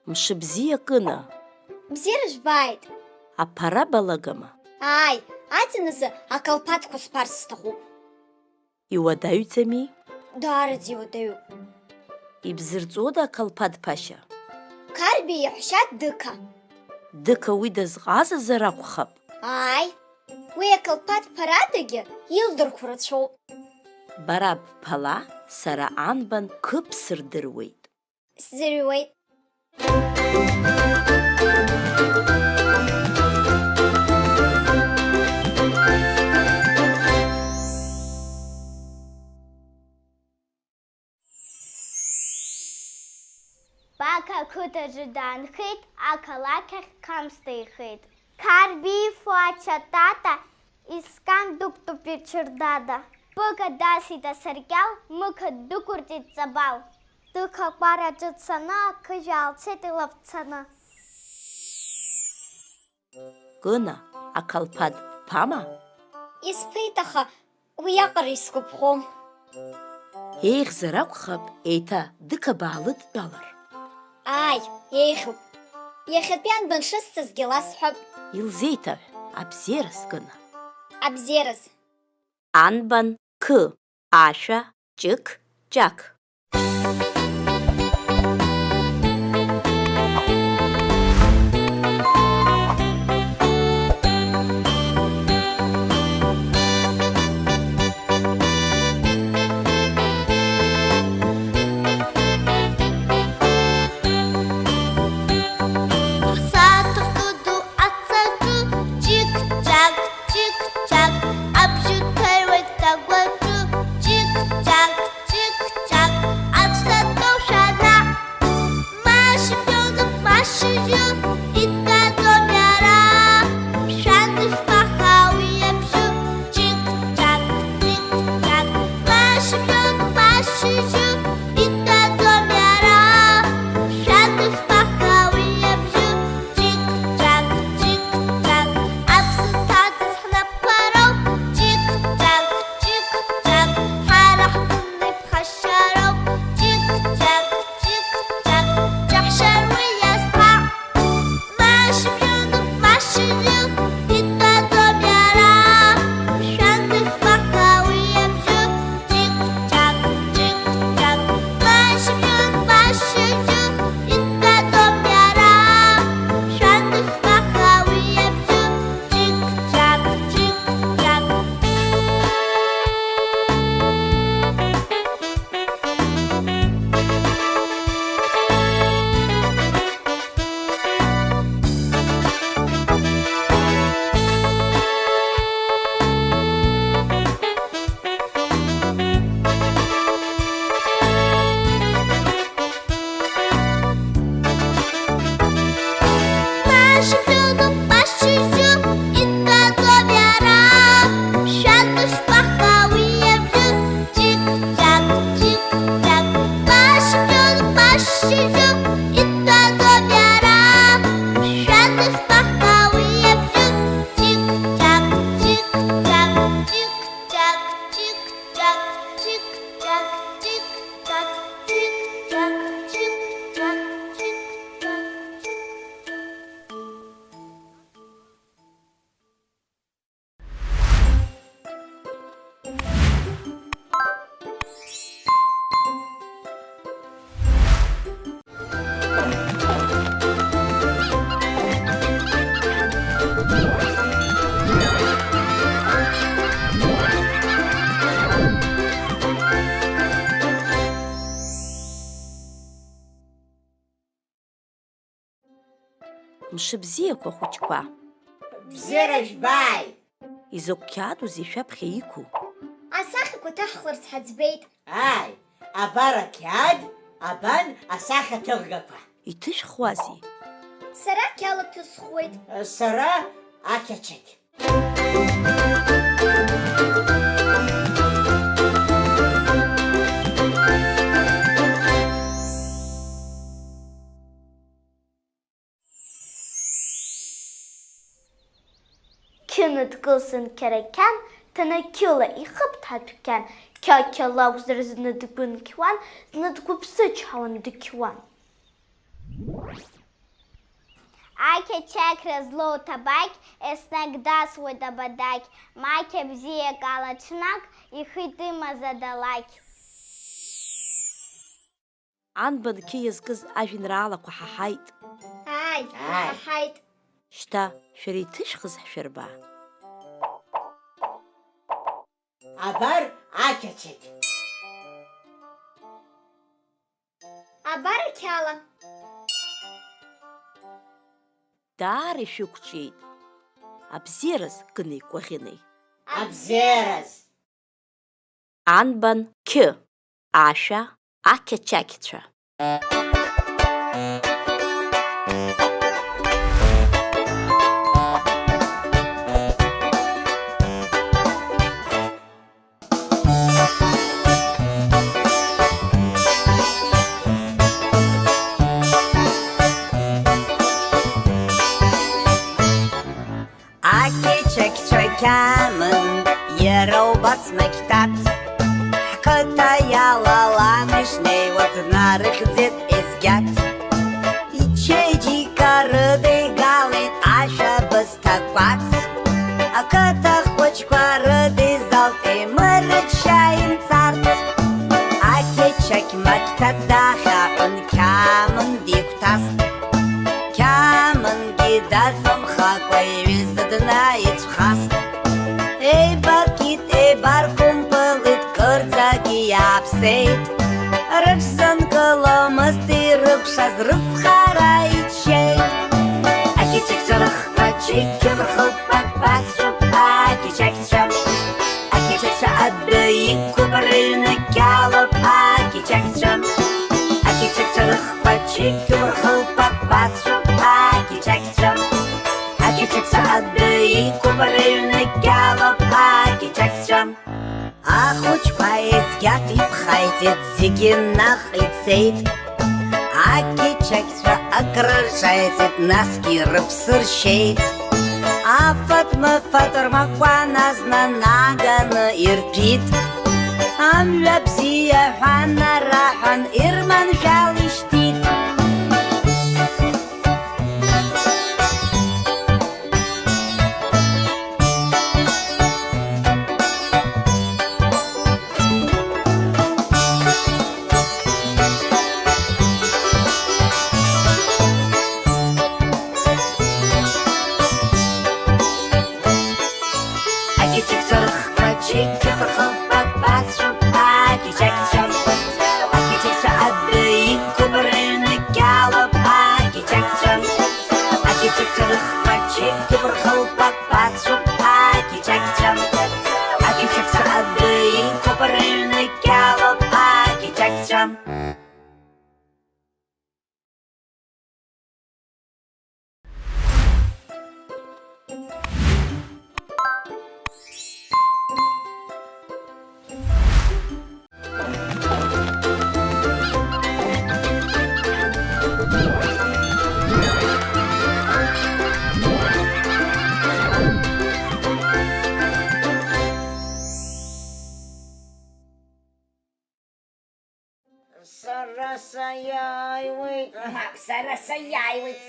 Мшыбзиа, Кына! Бзиара жәбааит! Аԥара балагама? Ааи, аӡын азы акалԥадқәа сԥарц сҭахуп. Иуадаҩӡами? Даараӡа иуадаҩуп. Ибзырҵода акалԥад ԥашьа? Қарбеи иаҳәшьа Дыка. Дыка уи дазҟазазар акәхап? Ааи, уи акалԥад ԥарадагьы илдырхәо рацәоуп. Бара бԥала, сара анбан Қ бсырдыруеит. Сӡырҩуеит. Бақа ақыҭаҿы даанхеит, ақалақь ахь Қамс деихеит. Қарбеи Фуача Тата искан дықәтәоуп иҽырдада. Быка дасит асаркьал, Мыка дықәырҵеит Ҵабал. Дыка акәараҿы дцаны, ақыжә аалцеит илаԥцаны. Кына, ақалԥад бԥама? Исԥеит, аха уиаҟара исгәаԥхом. Еиӷьзар акәхап, еиҭа Дыка баалыдтәалар. Ааи, еиӷьуп. Иахьатәи анбан шысҵазгьы ласҳәап. Илзеиҭаҳә, абзиараз, Кына. Абзиараз. Анбан Қ, ашәа, ҷык, ҷак. Ҳсааҭ ахкы ду аҵаҿы, ҷык-ҷак, ҷык-ҷак, абжьы ҭаҩуеит агәаҿы, ҷык-ҷак, ҷык-ҷак, аҵәца ҭоушәа наҟ. Ма шьыбжьонуп, ма шьыжьы, итәаӡом иара, шәан ишԥаха уи абжьы, ҷык-ҷак, ҷык-ҷак, ма шьыбжьонуп, ма шьыжьы, итәаӡом иара, шәан ишԥаха уи абжьы, ҷык-ҷак, ҷык-ҷак, аԥсы ҭаҵаз ҳнапқәа роуп, ҷык-ҷак, ҷык-ҷак, ҳара ҳзын иԥхашьароуп, ҷык-ҷак, ҷык-ҷак, џьаҳшьаруеи асҟак. Ма шьыбжьонуп, ма шьыжьы, итәаӡом иара, шәан ишԥаха уи абжьы, ҷык-ҷак, ҷык-ҷак, ма шьыбжьон, ма шьыжьы, итәаӡом иара, шәан ишԥаха уи абжьы, ҷык-ҷак, ҷык-ҷак. Ма шьыбжьонуп, ма шьыжьы, итәаӡом иара, шәан ишԥаха уи абжьы, ҷык-ҷак, ҷык-ҷак, ма шьыбжьонуп, ма шьыжьы, итәаӡом иара, шәан ишԥаха уи абжьы, ҷык-ҷак, ҷык-ҷак, ҷык-ҷак, ҷык-ҷак, ҷык-ҷак, ҷык-ҷак, ҷык-ҷак, ҷык-ҷак. Мшыбзиақәа, хәыҷқәа! Бзиара жәбааит! Изакә қьаадузеи шәаԥхьа иқәу? Асахьақәа ҭаҳхларц ҳаӡбеит. Ааи, абар ақьаад, абан асахьаҭыхгақәа. Иҭышәхуазеи? Сара ақьала ҭысхуеит. Сара ақьачақь. Қьына дкылсын қьарақьан, ҭанақьыла ихыԥт адәқьан, қьақьа лакәзар зны дгәынқьуан, зны дгәыԥсычҳауан, дқьуан. Ақьачақьра злоу ҭабақь, еснагь дасуеит абадақь, Мақьа бзиак ала ҽнак ихы итымаз адалақь. Анбан қьы иазкыз ажәеинраалақәа ҳаҳаит. Ааи, Ааи. Ҳаҳаит. Шьҭа шәара иҭышәхыз ҳшәырба. Абар ақьачақь. Абар ақьала. Даара ишәықәҿиеит. Абзиараз, Гынеи Кәаӷьынеи. Абзиараз! Анбан қьы, ашәа, ақьачақьцәа. Ақьачақьцәа қьамын, иара убас Мақьҭаҭ. Ҳқыҭа иалаланы ишнеиуаз днарыхьӡеит Езгьаҭ. Ичеиџьыка рыдигалеит ашәа бысҭа кәац. Ақыҭа хәыҷқәа рыдизалт еимырчча имцарц. Ақьачақь Мақьҭаҭ дахьаҳәын, қьамын дигәҭаст. Қьамынгьы даҵамхакәа иҩыза днаицәхаст. Еибакит, еибаркәымпылит, кырӡагьы иааԥсеит. Рыҽзынкыломызт ирыкәшаз, рыцхара иччеит. Ақьачақьцәа рыхқәа чықьқьуп, рхылԥақәа ԥацәуп, ақьачақьцәа. Ақьачақьцәа адәы иқәуп, рыҩны қьалоуп, ақьачақьцәа. Ақьачақьцәа рыхқәа чықьуп, рхылԥақәа ԥацәуп, ақьачақьцәа. Ақьачақьцәа адәы иқәуп, рыҩны қьалоуп, ақьачақьцәа. Ахәыҷқәа Езгьаҭ иԥхеиҵеит, зегьы наҟ ицеит. Ақьачақьцәа акрырҿеиҵеит, насгьы рыԥсы ршьеит. Афатә-мыфатә рмакәан азна наганы ирҭәит. Амҩа бзиа ҳәа нараҳәан, ирманшәал ишьҭит. Ақьачақьцәа рыхқәа чықьқьуп, рхылԥақәа ԥацәуп, ақьачақьцәа. Ақьачақьцәа адәы иқәуп, рыҩны қьалоуп, ақьачақьцәа. Ақьачақьцәа рыхқәа чықьқьуп, рхылԥақәа ԥацәуп, ақьачақьцәа. Ақьачақьцәа адәы иқәуп, рыҩны қьалоуп, ақьачақьцәа. Сара саиааиуеит. Мап, сара саиааиуеит.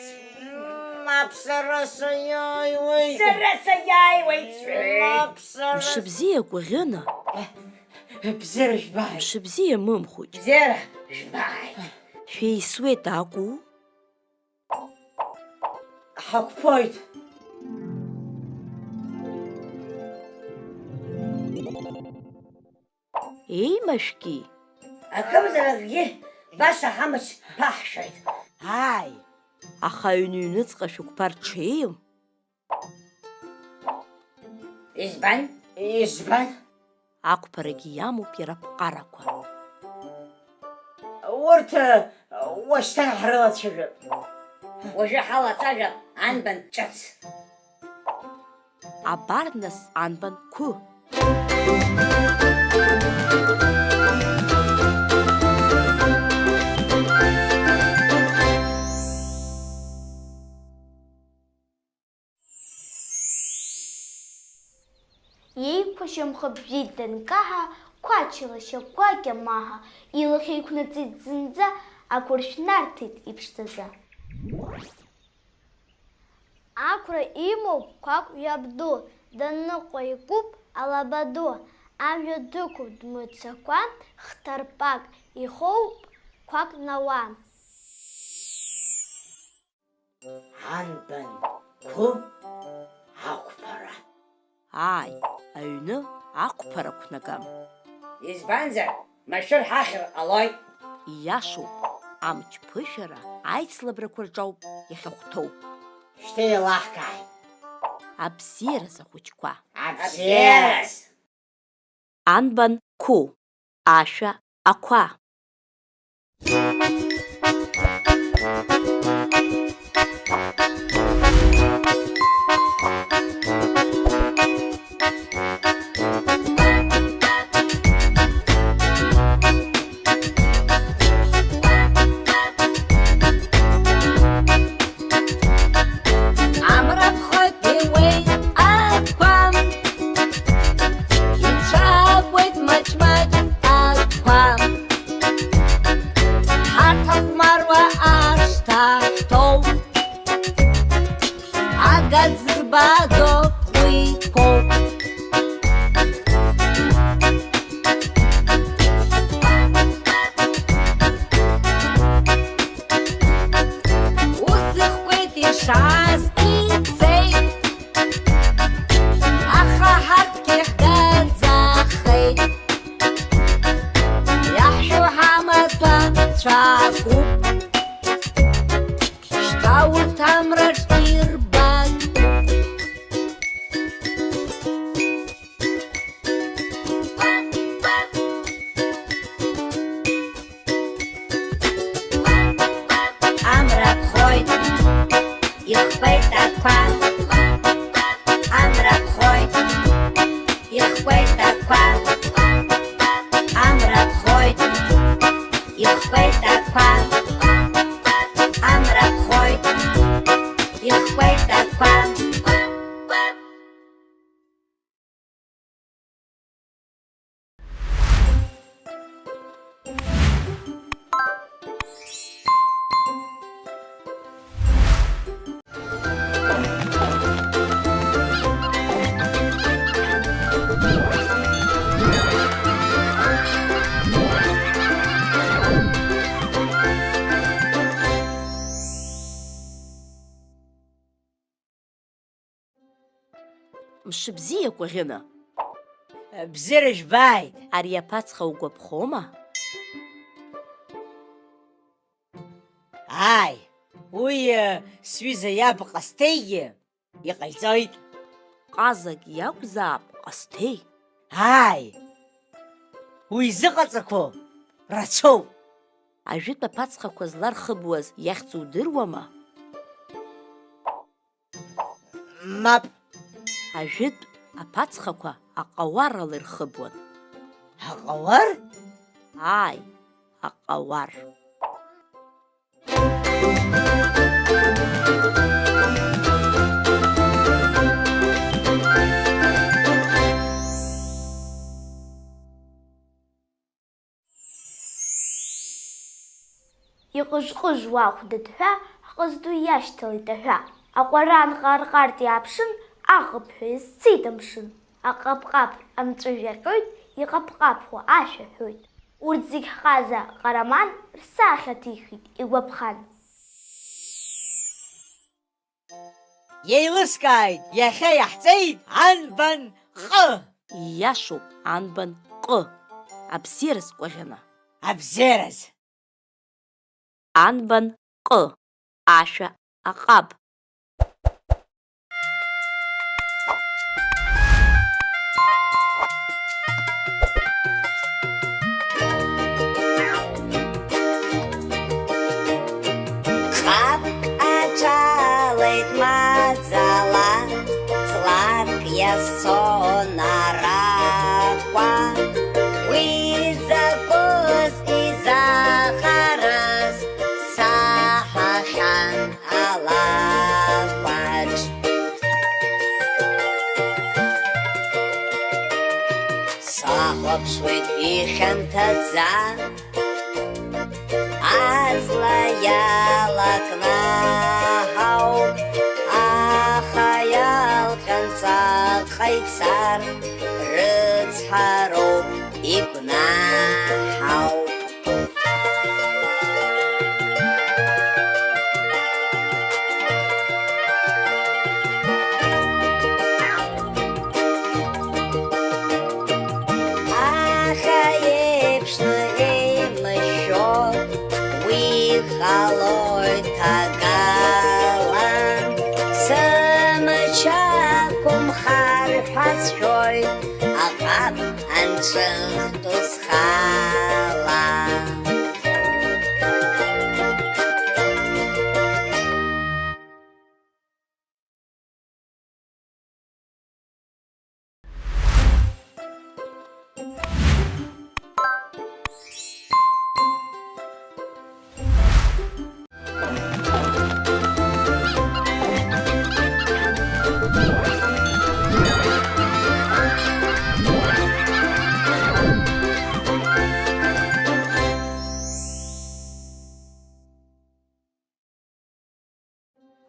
Мап, сара саиааиуеит. Сара саиааиуеит. Мап, сара. Мшыбзиа, Кәаӷьына. Бзиара жәбааит. Мшыбзиа, Мымхәыҷ. Бзиара жәбааит. Шәеисуеит акәу? Ҳақәԥоит. Еимашәки? Акымзар акгьы, баша ҳамч ԥаҳшәоит. Ааи. Аха аҩны аҩныҵҟа шәықәԥар ҽеим? Избан? Избан? Ақәԥарагьы иамоуп иара аԥҟарақәа. Урҭ, уашьҭан ҳрылацәажәап. Уажәы ҳалацәажәап анбан ҿыц. Абар нас анбан қәы. Иеиқәа шьамхы ԥжәеит данкаҳа, Қәача лашьа Кәакьа Маҳа илахь еиқәнаҵеит зынӡа, агәыршә нарҭеит иԥшӡаӡа. Амра имоуп қәак иабду, данныҟәа икуп алаба ду, амҩа дықәуп дмыццакуа, хҭарԥак ихоуп қәак науа. Анбан қәы ақәԥара. Ааи, аҩны ақәԥара қәнагам. Избанзар, машәыр ҳахьыр ҟалоит. Ииашоуп, амч ԥышәара аицлабрақәа рҿоуп иахьахәҭоу. Шьҭа еилаҳкааит. Абзиараз, ахәыҷқәа. Абзиараз! Анбан қәу, ашәа ақәа. Амра ԥхоит, иуеит ақәа, ицәаакуеит маҷ-маҷ ақәа. Ҳарҭ ахәмаруа ашҭа ҳҭоуп, агаӡ рбаӡо уи қәоуп. Ус ихкәеит ишааз ицеит, аха ҳарҭгьы ҳгаӡахеит. Иаҳшәу ҳамаҭәа цәаакуп, шьҭа урҭ амраҿ ирбатәуп. Амра ԥхоит, ихкәеит ақәа. Амра ԥхоит, ихкәеит ақәа. Амра ԥхоит, ихкәеит ақәа. Амра ԥхоит, ихкәеит ақәа. Мшыбзиа, Кәаӷьына! Бзиара жәбааит! Ари аԥацха угәаԥхома? Ааи, уи, э, сҩыза иаб Ҟасҭеигьы иҟаиҵоит. Ҟазак иакәзаап Ҟасҭеи. Ааи, уи изыҟаҵақәоу рацәоуп. Ажәытә аԥацхақәа злархыбуаз иахьӡ удыруама? Мап. Ажәытә аԥацхақәа аҟауарала ирхыбуан. Аҟауар? Ааи, аҟауар. Иҟыж-ҟыжуа ахәдадҳәа, ҳҟызду иашьҭалеит аҳәа. Аҟәаранҟа арҟарт иааԥшын, аҟыԥҳәа изцеит амшын. Аҟаԥ-ҟаԥ амҵәыжә аҟьоит, иҟаԥ-ҟаԥуа ашәа ҳәоит. Урҭ зегь ҳҟаза Ҟараман рсахьа ҭихит игәаԥхан. Еилыскааит, иахьа иаҳҵеит анбан ҟы! Ииашоуп, анбан ҟы! Абзиараз, Кәаӷьына! Абзиараз! Анбан ҟы! Ашәа аҟаб! Ҟаб аҿалеит маӡала, ҵлак иазцон аракәа. Уи закәыз, изахарыз саҳахьан алакәаҿ. Сахәаԥшуеит ихьанҭаӡа, аҵла иалакнаҳауп, аха Ицар рыцҳароуп, игәнаҳауп. Аха еиԥшны еимышәшәо уи ҟалоит акала, сымч ақәымхар ҳәа сшәоит, аҟаб анҿыхтәу схала.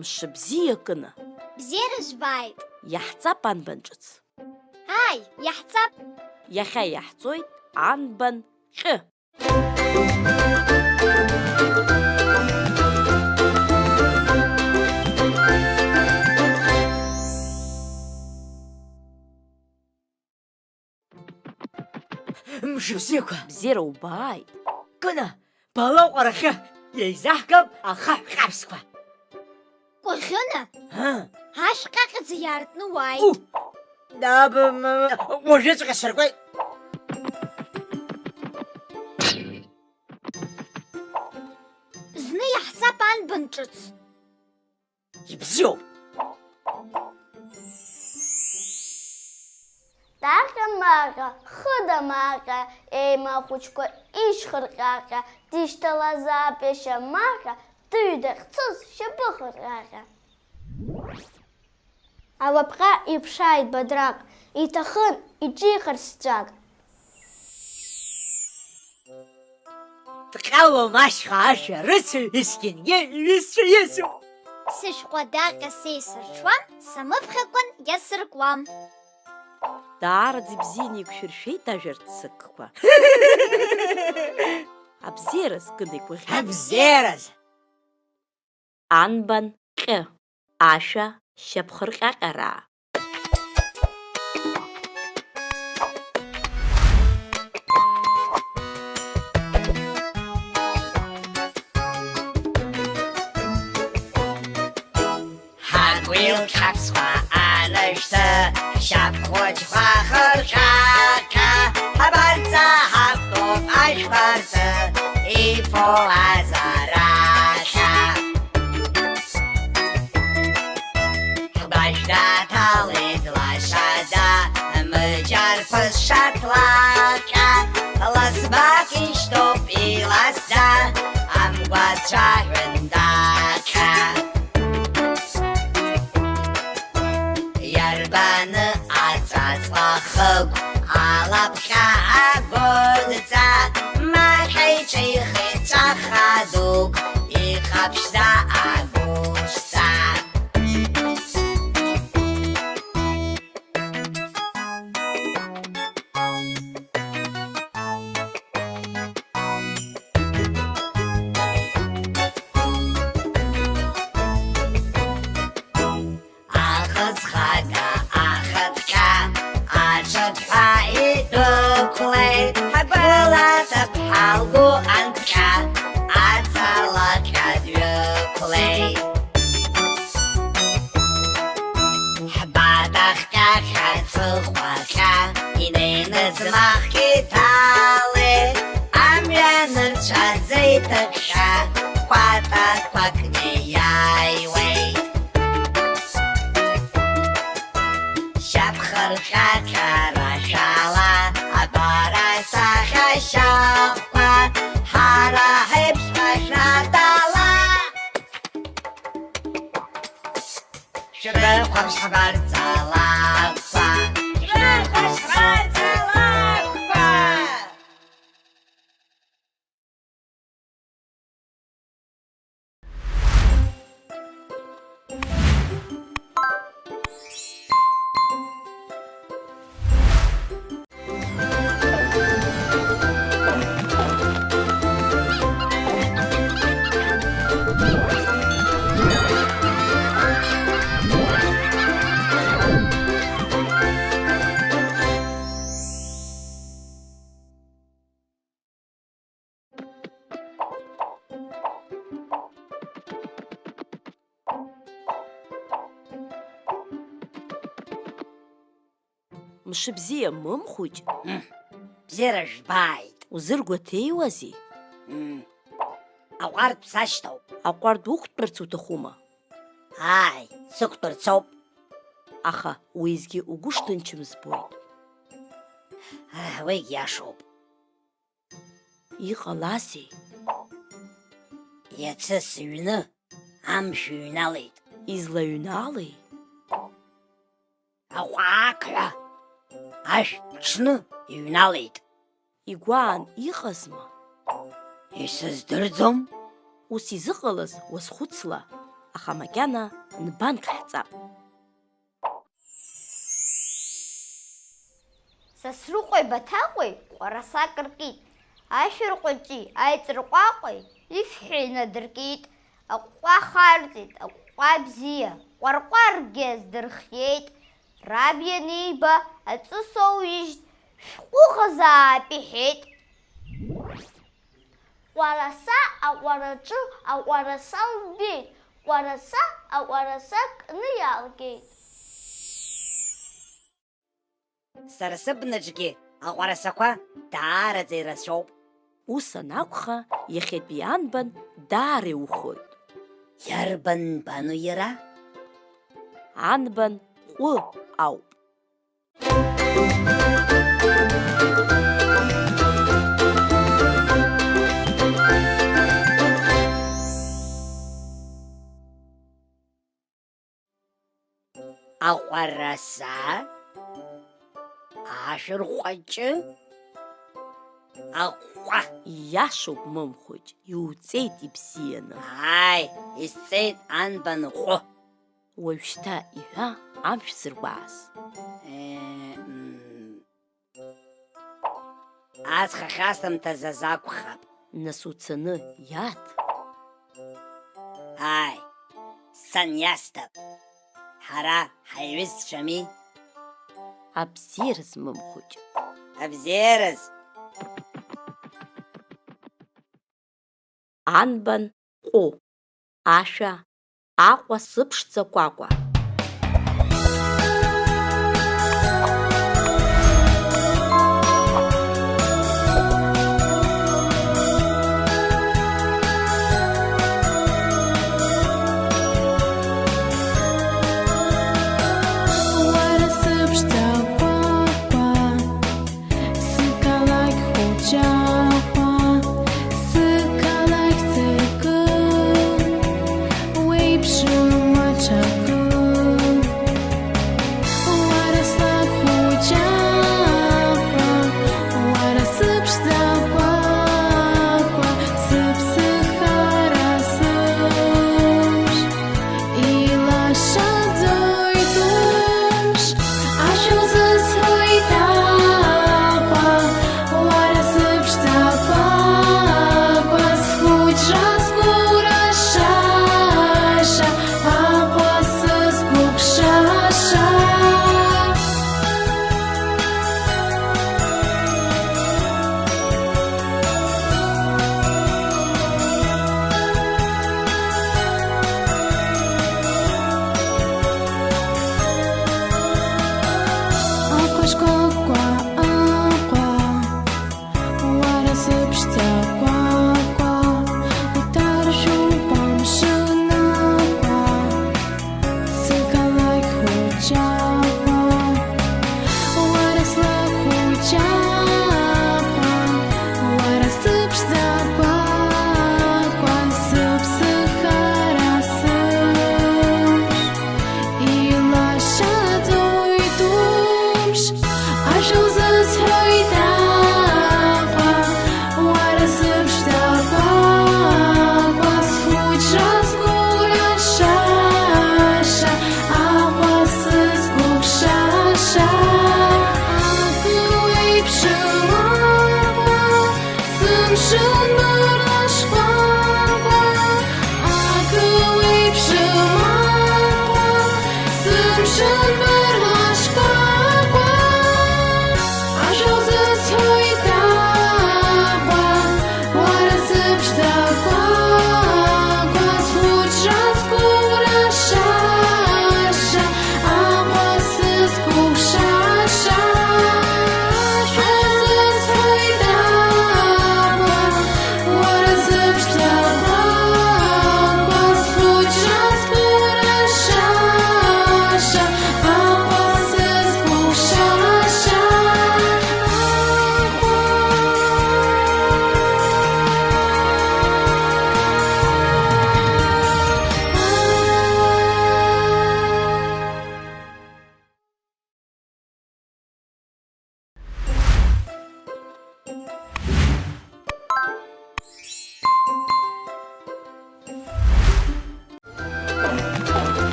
Мшыбзиа, Кына! Бзиара жәбааит! Иаҳҵап анбан ҿыц. Ааи, иаҳҵап! Иахьа иаҳҵоит анбан ҟьы. Мшыбзиақәа! Бзиара убааит! Кына, бала аҟәарахьы, еизаҳгап ахаҳә ҟьаԥсқәа! Кәаӷьына! Ҳа? Ашә ҟьаҟьаӡа иаартны уааит! У! Даб-, м-, уажәыҵәҟьа сыркуеит! Зны иаҳҵап анбан ҿыц! Ибзиоуп! Таҟьа-маҟьа, хыда-маҟьа, еимахәыҷқәа ишьхырҟьаҟьа, дишьҭалазаап иашьа Маҟьа, дыҩ дахьцоз шьапы хырҟьаҟьа. Алапҟьа иԥшааит Бадраҟ, иҭахын иҿихырц ҵәак. Дҟьалом ашьха ашәарыцаҩ, есқьынгьы исцәа иасуам. Сышәҟәы адаҟьа сеисырҽуам, самыԥхьакәан иасыркуам. Даараӡа ибзианы еиқәшәыршәеит ажәа рцыкқәа. Абзиараз, Кына, игәаӷьит. Абзиараз! Анбан ҟьы, ашәа шьапхырҟьаҟьараа. Ҳагәил ҿаԥсқәа анышәҭы, шьапхәыҷқәа хырҟьаҟьа, ҳабарҵа ҳаԥтәоуп ажәқәа рзы, ифо азарахьа. Ҳгәашә даҭалеит лашаӡа, мыџьарԥыс шаҭлаҟьа, ласбак ишьҭоуп иласӡа, амгәацәа ҳәындаҟьа. Иарбаны аҵәаҵла хыгә алапҟьа агәыдҵа, Маҟьа иҿихит ҵәаха дук, иҟаԥшьӡа агәышҵа. Ахыцхага ахатәқьа аҽадҳәа идәықәлеит, ҳгәыла ҭыԥҳа лгәы анҭҟьа аҵалаҟьа дҩықәлеит. Ҳбатахҟьа ҟьаҵыхәаҟьа инеины ӡмахк иҭалеит, амҩа нырцәаӡа иҭыԥхьа кәатақәак неиааиуеит. Шьапхырҟьаҟьарашәала абар асахьа шьахәқәа, ҳара ҳеиԥш ҳашәнатала. Шәрыхәаԥш ҳбарҵалақәа, шәрыхәаԥш ҳбарҵалақәа. Мшыбзиа, Мымхәыҷ. Мм, бзиара жәбааит. Узыргәаҭеиуазеи? Мм, аҟәардә сашьҭоуп. Аҟәардә уқәтәарц уҭахума? Ааи, сықәтәарц ауп. Аха уеизгьы угәы шҭынчым збоит. Ах, уигь иашоуп. Иҟалазеи? Иацы сыҩны амшә ҩналеит. Излаҩналеи? Аҟәаақҳәа ашә ҽны иҩналеит. Игәаан иҟазма? Исыздырӡом. Ус изыҟалаз уазхәыцла, аха макьана нбанк ҳҵап. Сасрыҟәеи Баҭаҟәеи ҟәарасак ркит, ашәарҟәаҿи аиҵарҟәаҟәеи ифҳәа инадыркит, аҟәҟәа харҵеит, аҟәҟәа бзиа, ҟәарҟәаргьы аздырхиеит, раб ианиба, аҵыс оуижьт, шәҟәыӷазаап иҳәеит. Ҟәараса аҟәараҿы аҟәараса лбеит, ҟәараса аҟәараса кны иаалгеит. Сара сыбнаҿгьы аҟәарасақәа даараӡа ирацәоуп. Ус анакәха, иахьатәи анбан даара иухоит. Иарбан нбану иара? Анбан ҟәы ауп. Аҟәараса, ашәырҟәаҷы, аҟәҟәа. Ииашоуп, Мымхәыҷ, иуҵеит ибзианы. Ааи, исҵеит анбан ҟәы. Уажәшьҭа иҳәа амшә зыргәааз. Е, м. Аҵх ахьасҭамҭаз азы акәхап. Нас уцаны иаҭ. Ааи, сан иасҭап. Ҳара ҳаиҩызцәами. Абзиараз, Мымхәыҷ. Абзиараз. Анбан ҟәы, ашәа, Аҟәа сыԥшӡа кәакәа. Уара сыԥшӡа кәакәа. Сықалақь хәыҷаақәа, сықалақь ҵакы, уеиԥшым аҽакы. Уара слакә хәыҷаақәа, уара сыԥшӡа кәакәа, сыԥсыхара сымш. Илашаӡоит умш, ашәа узызҳәоит аҟәа, уара сыԥшӡа кәакәа, схәыҷра сгәыра шаша,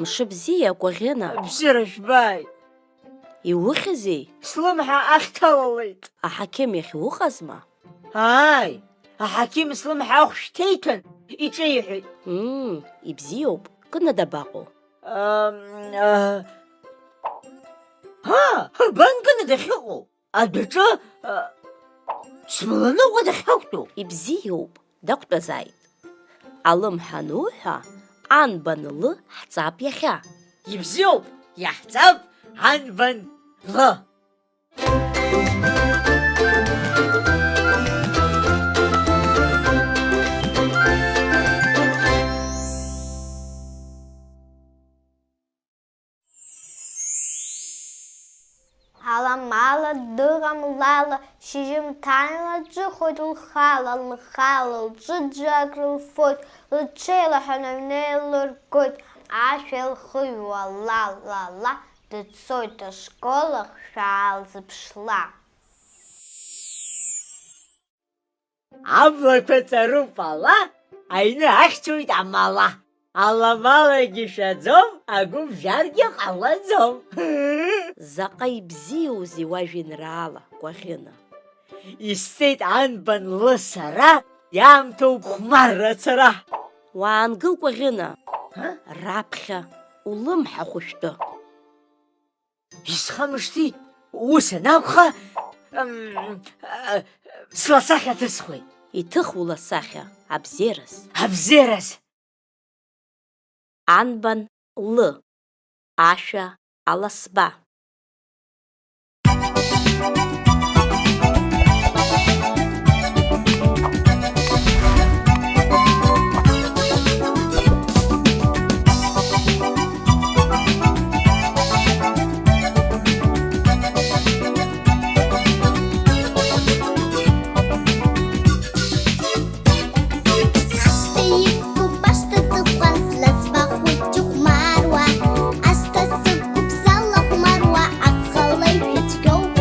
Мшыбзиа, Кәаӷьына. Бзиара жәбааит. Иухьзеи? Слымҳа ахьҭалалеит. Аҳақьым иахь уҟазма? Ааи, аҳақьым слымҳа ахә шьҭеиҭан, иҿеиҳәеит. Мм, ибзиоуп, Кына дабаҟоу? Ам, а, ҳа, ҳабан Кына дахьыҟоу? Адәаҿы, а, смаланыҟәа дахьақәтәоу. Ибзиоуп, дақәтәазааит. Алымҳа ануҳәа, анбан лы ҳҵап иахьа. Ибзиоуп, иаҳҵап анбан лы. Аламала дыҟам Лала, шьыжьымҭанла дҿыхоит лхала, лхала лҿы џьак рылфоит, лҽеилаҳәаны аҩны еилыргоит, ашә еилхыҩуа ла, ла, ла, дцоит ашкол ахь шәаалзыԥшла. Аблақәа ҵаруп ала, аҩны ахьчоит амала. Аламалагьы шәаӡом, агәы бжьаргьы ҟалаӡом. Заҟа ибзиоузеи уажәеинраала, Кәаӷьына! Исҵеит анбан лы сара, иаамҭоуп хәмарра ацара. Уаангыл, Кәаӷьына! Ҳа? Раԥхьа улымҳа хәышәтәы. Исхамышҭи, ус анакәха, м, а, сласахьа ҭысхуеит. Иҭых уласахьа, абзиараз. Абзиараз! Анбан лы, ашәа аласба. Ҳашҭа иқәуп ашҭа ҵыхәан, злаӡба хәыҷы хәмаруа, ашҭа сықәуп салахәмаруа, ахала ишәыцәгьоуп.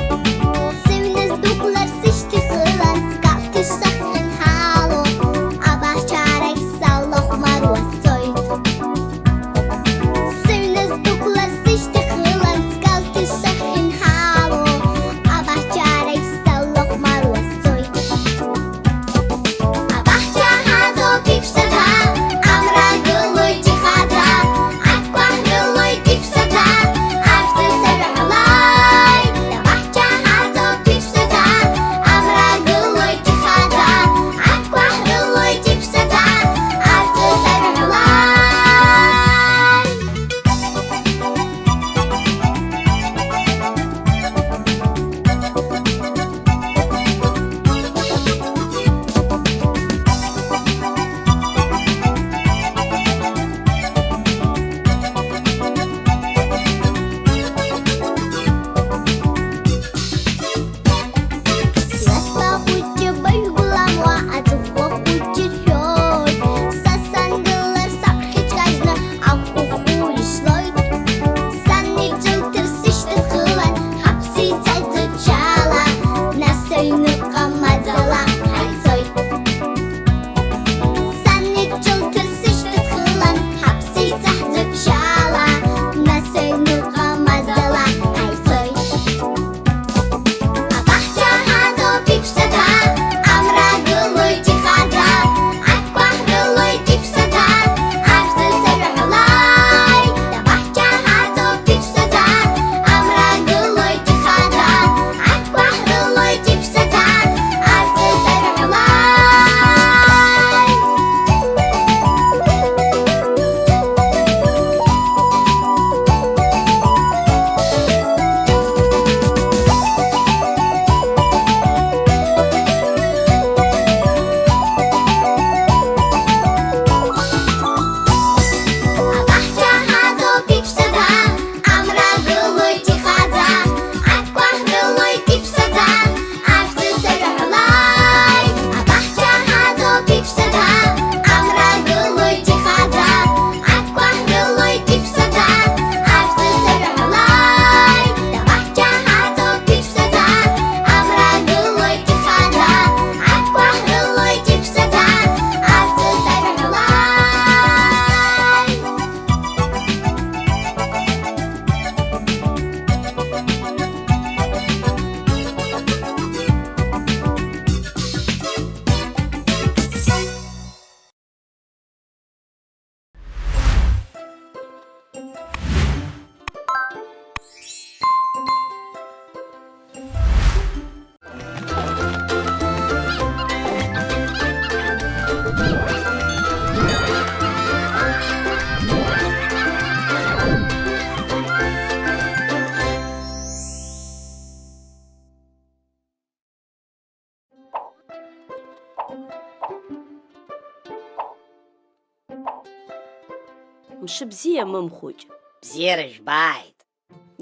Мшыбзиа, Мымхәыҷ. Бзиара жәбааит.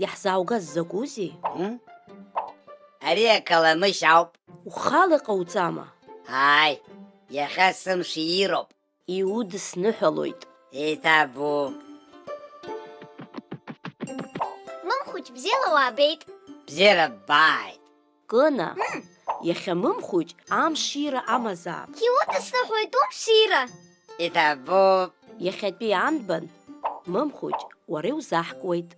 Иаҳзааугаз закәузеи? М? Ари ақаламышь ауп. Ухала ҟауҵама? Ааи, иахьа сымш иироуп. Иудысныҳәалоит. Иҭабуп. Мымхәыҷ, бзиала уаабеит. Бзиара ббааит. Кына, иахьа Мымхәыҷ амшира амазаап. Иудысныҳәоит умшира. Иҭабуп. Иахьатәи анбан, Мымхәыҷ, уара иузаҳкуеит.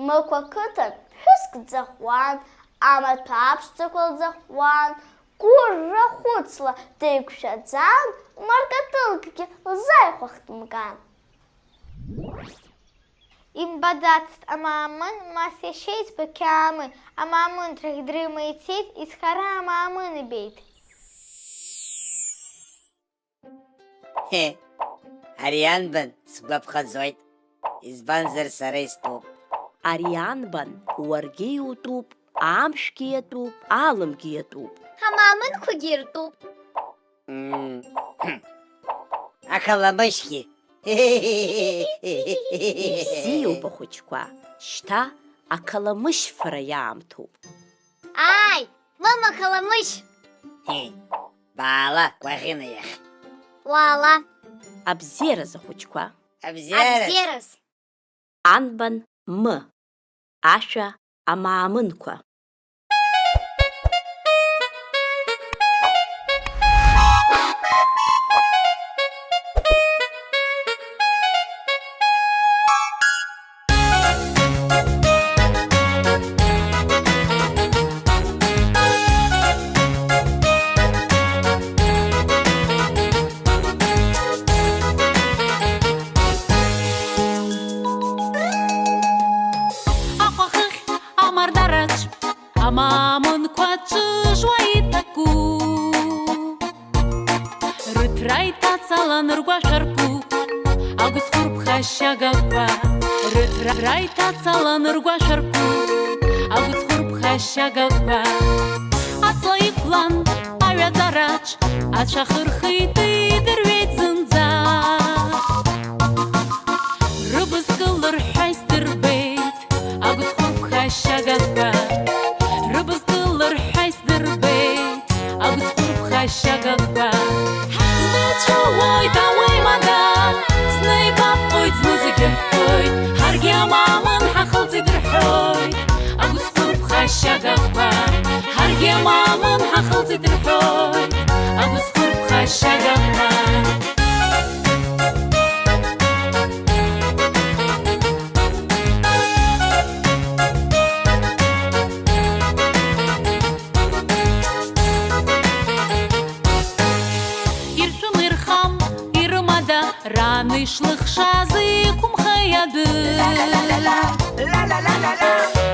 Мықә ақыҭан ԥҳәыск дӡахуан, амаҭәа аԥшӡақәа лӡахуан, гәырра-хәыцла деиқәшәаӡан, маркатылкгьы лзааихәахтәымкаан. Имбаӡацт амаамын, Мас иашьеиҵбы Қьаамын, амаамынрахь дрыма ицеит, изхара амаамын ибеит. Ҳе, ари анбан, сгәаԥхаӡоит, избанзар сара истәуп. Ари анбан, уаргьы иутәуп, амшәгьы иатәуп, алымгьы иатәуп. Ҳамаамынқәагьы иртәуп. Мм, ақаламышьгьы. Ибзиоуп, ахәыҷқәа, шьҭа ақаламышь фара иаамҭоуп. Ааи, мама, ақаламышь! Ҳе, баала, Кәаӷьына иахь. Уаала. Абзиараз, ахәыҷқәа. Абзиараз. Абзиараз. Анбан м. Ашәа амаамынқәа. Аҟәахыхь амардараҿ амаамынқәа ҿыжуа иҭаку. Рыҭра иҭацалан ргәашәарку, агәыцхәырԥхашьагақәа. Рыҭра иҭацалан ргәашәарку, агәыцхәырԥхашьагақәа. Аҵла иқәлан аҩаӡараҿ, ацәа хырхит идырҩеит зынӡа. Рыбз кылырҳәҳәа исдырбеит агәыцхәырԥхашьагақәа. Рыбз кылырҳәҳәа исдырбеит агәыцхәырԥхашьагақәа. Зны ицәыуоит ауеимада, зны еибаԥҟоит, зны зегьы рҳәоит, ҳаргьы амаамын ҳахылҵит рҳәоит агәыцхәырԥхашьагақәа. Ҳаргьы амаамын ҳахылҵит рҳәоит агәыцхәырԥхашьагақәа. Иршәым, ирхам, ирымада, ран ишлыхшаз иқәымхеи адәы.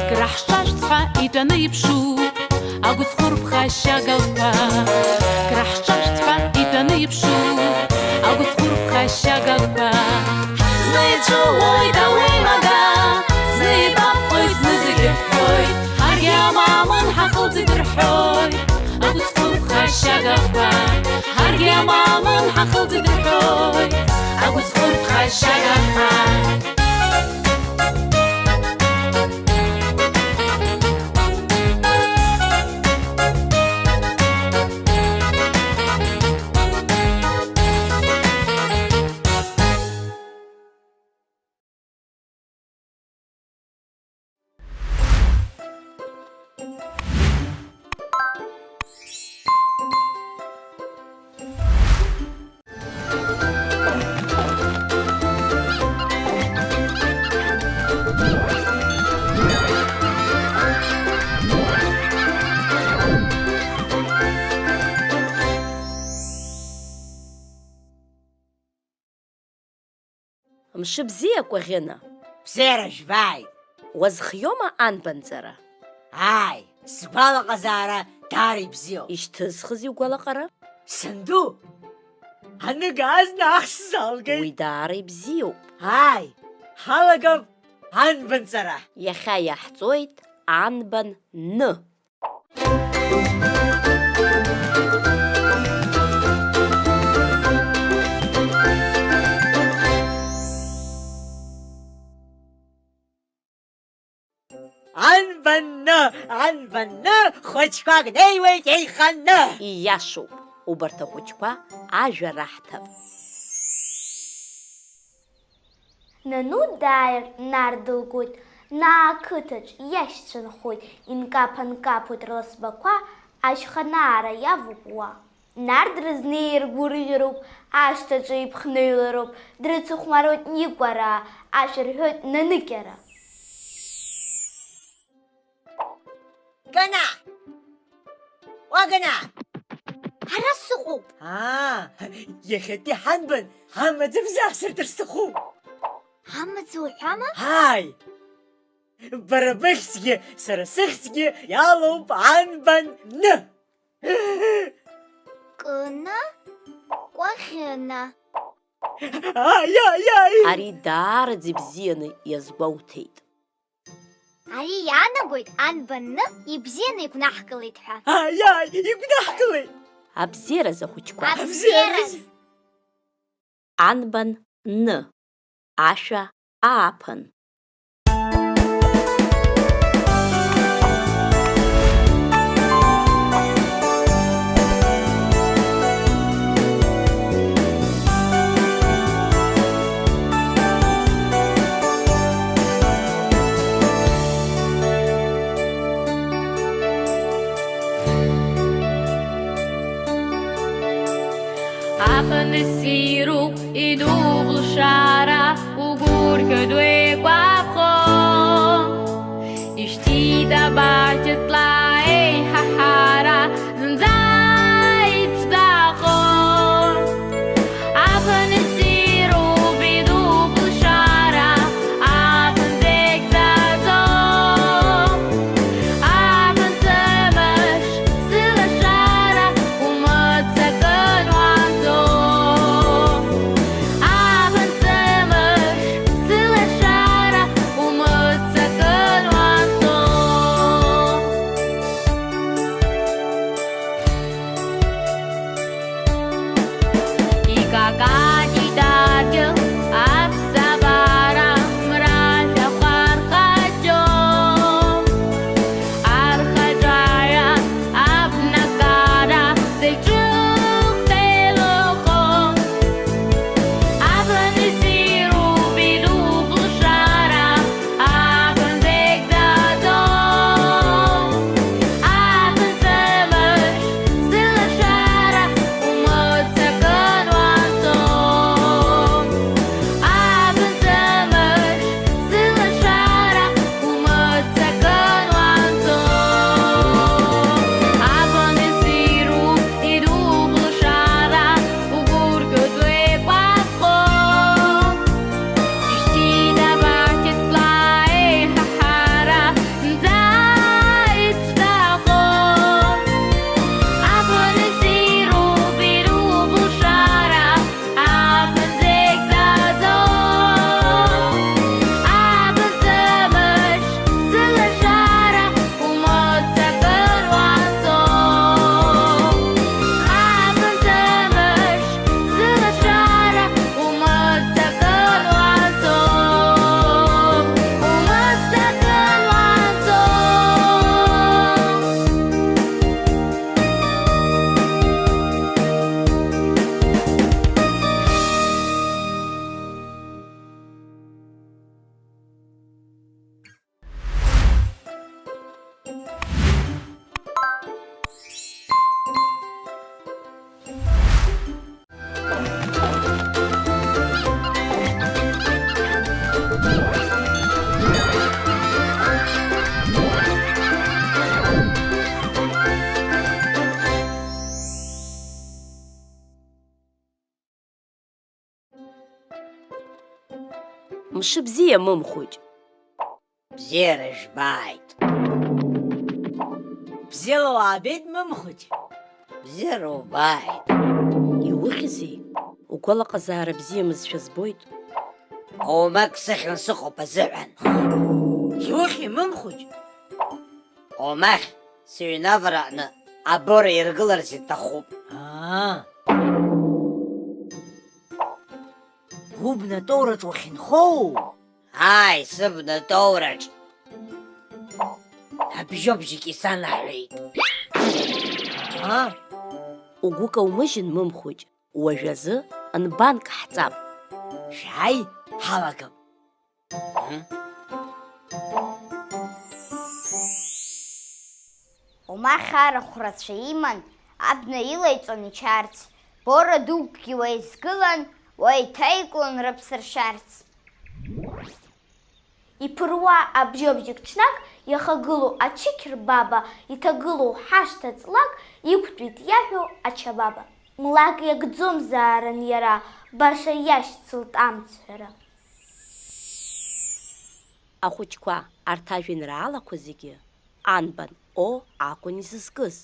Краҳҿажәт ҳәа итәаны иԥшуп агәыцхәырԥхашьагақәа. Краҳҿажәт ҳәа итәаны иԥшуп агәыцхәырԥхашьагақәа. Зны ицәыуоит ауеимада, зны еибаԥҟоит, зны зегьы рҳәоит, ҳаргьы амаамын ҳахылҵит рҳәоит агәыцхәырԥхашьагақәа. Ҳаргьы амаамын ҳахылҵит рҳәоит агәыцхәырԥхашьагақәа. Мшыбзиа, Кәаӷьына! Бзиара жәбааит! Уазхиома анбанҵара? Ааи, сгәалаҟазаара даара ибзиоуп. Ишьҭызхыз иугәалаҟара? Санду! Аныга азна ахш залгеит. Уи даара ибзиоуп. Ааи, ҳалагап анбанҵара. Иахьа иаҳҵоит анбан ны. Анбанны, анбанны, хәыҷқәак неиуеит еиханы! Ииашоуп, убарҭ ахәыҷқәа ажәа раҳҭап. Нану дааир, Нар дылгоит, Наа ақыҭаҿ иашьцәа нхоит, инкаԥа-нкаԥоит рласбақәа, ашьха наара иавоуп уа. Нар дрызнеир гәырӷьароуп, ашҭаҿы иԥхныҩлароуп, дрыцыхәмаруеит Никәараа, ашәа рҳәоит наныкьара. Гана! Уа Гана! Ара сыҟоуп! Аа, иахьатәи ҳанбан амаӡа бзаҳсыртыр сҭахуп! Амаӡа уҳәама? Ааи! Бара быхьӡгьы, сара сыхьӡгьы иалоуп анбан ны! Кына, Кәаӷьына. Аи, аи, аи! Ари даараӡа ибзианы иазгәоуҭеит. Ари иаанагоит, анбан ны ибзианы игәнаҳкылеит ҳәа. Аи, аи, игәнаҳкылеит! Абзиараз ахәыҷқәа. Абзиараз! Анбан ны. Ашәа ааԥын. Аԥаны ссиру идубл шара угәырқьоит уеиқәаԥхо. Ишьҭит абарҭ ҵла еиҳаҳара зынӡа иԥшӡахо. Аԥаны ссиру идубл шара аԥын зегь заӡо. Аԥын ҵымыш сылашара умыццакын уанцо. Аԥын ҵымыш сылашара умыццакын уанцо. Икакаҷит адгьыл аԥсабара мра жәаха рхаҷҷо. Архаҿаҩа абнагара зегь ҿыхда еилыхо. Аԥын ссиру идубл шара аԥын зегь заӡо. Аԥын ҵымыш сылашара умыццакын уанцо. Аԥын ҵымыш сылашара умыццакын уанцо. Аԥын ссиру идубл шара угәырқьоит уеиқәаԥхо. Ишьҭит абарҭ ҵла еиҳаҳара зынӡа иԥшӡахо. Аԥын ссиру идубл шара аԥын зегь заӡо. Аԥын ҵымыш сылашара умыццакын уанцо. Аԥын ҵымыш сылашара умыццакын уанцо. Умыццакын уанцо. Мшыбзиа, мымхәыҷ. Бзиара жәбааит. Бзиала уаабеит, мымхәыҷ. Бзиара убааит. Иухьзеи? Гәалаҟазаара бзиамызшәа збоит. Оумак сыхьын сыҟоуп азыҳәан. Иухьи, Мымхәыҷ? Оумахь сыҩнавара аҟны абора иргыларц иҭахуп. Аа. Убнатоураҿ уахьынхоу? Ааи, сыбнатоураҿ. Абжьобжьык исанаҳәеит. Аа. Угәы каумыжьын, Мымхәыҷ, уажәазы нбанк ҳҵап. Шәааи, ҳалагап. Умахь арахә рацәа иман, абна илаиҵон ичарц, бора дукгьы уа изгылан, уа иҭаиклон рыԥсы ршьарц. Иԥыруа абжьыбжьык ҽнак иахагылоу ачықьрбаба, иҭагылоу ҳашҭа ҵлак иқәтәеит иаҳәо ачабаба. Млак иагӡомзаарын иара, баша иашьцылт амцҳәара. Ахәыҷқәа, арҭ ажәеинраалақәа зегьы анбан О акәын изызкыз.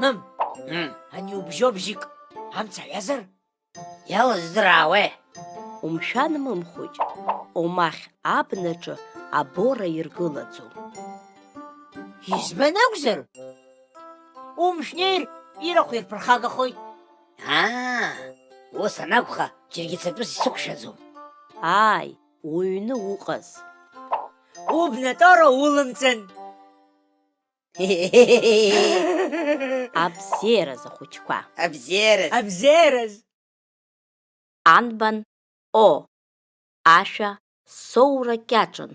Мам, Мм. Ани убжьобжьык амца ҩазар? Иалыздыраауеи? Умшәан, Мымхәыҷ, омахь абнаҿы абора иргылаӡом. Избан акәзар? Умшәнеир, ирахә ирԥырхагахоит. Аа, ус анакәха, џьаргьы цатәыс исықәшәаӡом. Ааи, уҩны уҟаз. Убнатора улымҵын. Абзиараз, ахәыҷқәа. Абзиараз. Абзиараз. Анбан О ашәа соура кьаҿын.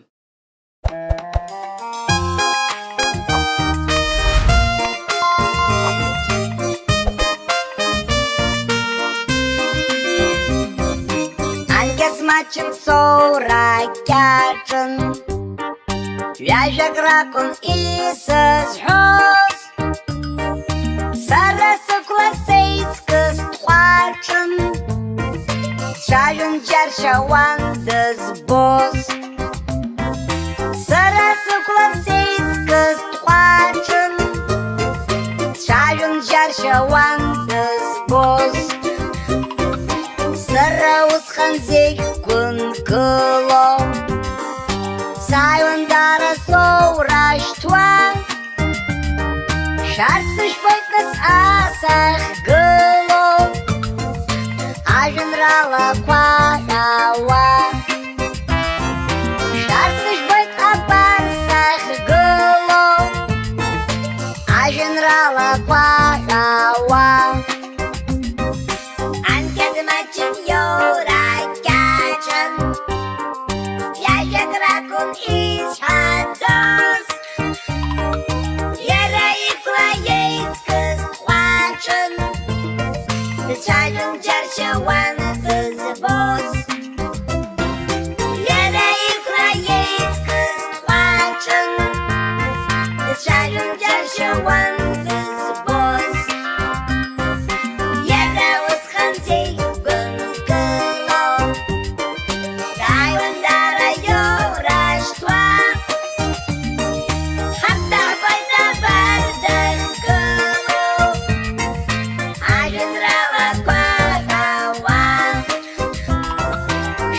Анкьа смаҷын соура кьаҿын. Ҩажәак ракәын исызҳәоз. Сара сықәла сеиҵкыс дҟәаҿын. Дцәажәон џьаршьауан дызбоз. Сара сықәла сеиҵкыс дҟәаҿын. Дцәажәон џьаршьауан дызбоз. Сара усҟан зегь гәынкыло, сааиуан дара соура шьҭуа. Шәарҭ сышәфоит нас асахьгыло, ажәеинраалақәа ҳәауа. Шәарҭ сышәфоит абар сахьгыло, ажәеинраалақәа ҳәауа. Анкьа дмаҷын иоура кьаҿын, ҩажәак ракәын исҳәаӡоз. Иара икәла еиҵкыс дҟәаҿын, дцәажәон џьаршьауан дызбоз. Иара икәла еиҵкыс дҟәаҿын, дцәажәон џьаршьауан дызбоз. Иара усҟан зегь гәынкыло, дааиуан дара иоура шьҭуа. Ҳаб даҳбоит абар дахьгылоу, ажәеинраалақәа ҳәауа.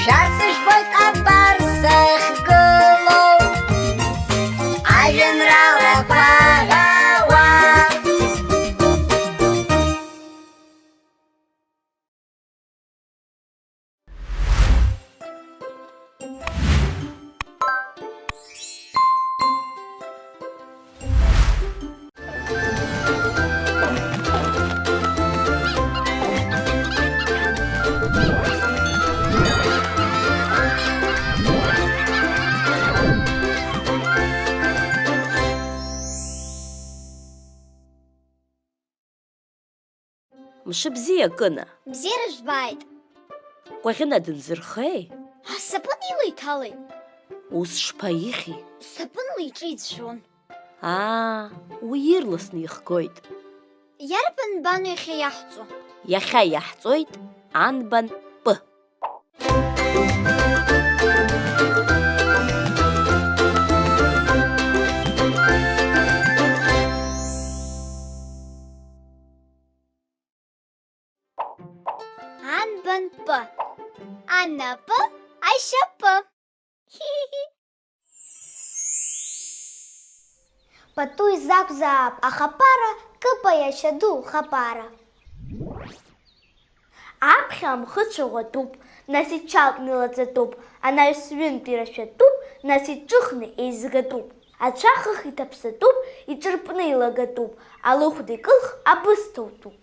Шәарҭ сышәфоит абар сахьгылоу, ажәеинраалақәа ҳәауа. Мшыбзиа, Кына. Бзиара жәбааит. Кәаӷьына дынзырхеи? Асапын ила иҭалеит. Ус шԥаихьи? Сапынла иҿы иӡәӡәон. Аа, уи ирласны ихгоит. Иарбан бану иахьа иаҳҵо? Иахьа иаҳҵоит анбан П. Анпы. Анапы, ашьапы. Пату изакәзаап ахапара, Кыпа иашьа ду хапара. Аԥхьа амхы цәаӷәатәуп, нас ичалтә нылаҵатәуп, анаҩс ҩынтә ирашәатәуп, нас иҿыхны еизгатәуп. Ацәа хыхь иҭаԥсатәуп, иҿырпны илагатәуп, алыхәда икылх абысҭа утәуп.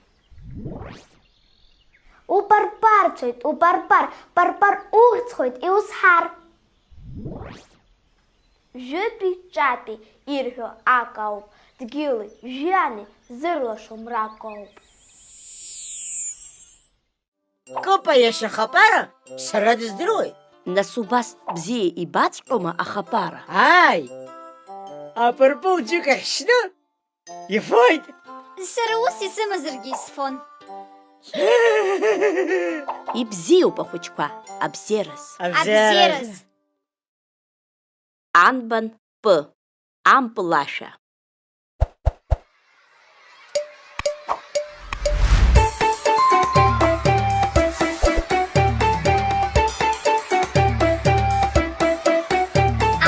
Упарпарцәоит, упарпар, парпар ухьӡхоит, иузҳар. Жәытәи ҿатәи ирҳәо акы ауп, дгьыли жәҩани зырлашо мрак ауп. Кыпа иашьа хапара сара дыздыруеит. Нас убас бзиа ибаҵәҟьома ахапара? Ааи! Апырпыл џьыка хьшьны ифоит! Сара ус исымазаргьы исфон. Ибзиоуп ахәыҷқәа, абзиараз. Абзиараз. Абзиараз. Анбан П. Ампыл ашәа.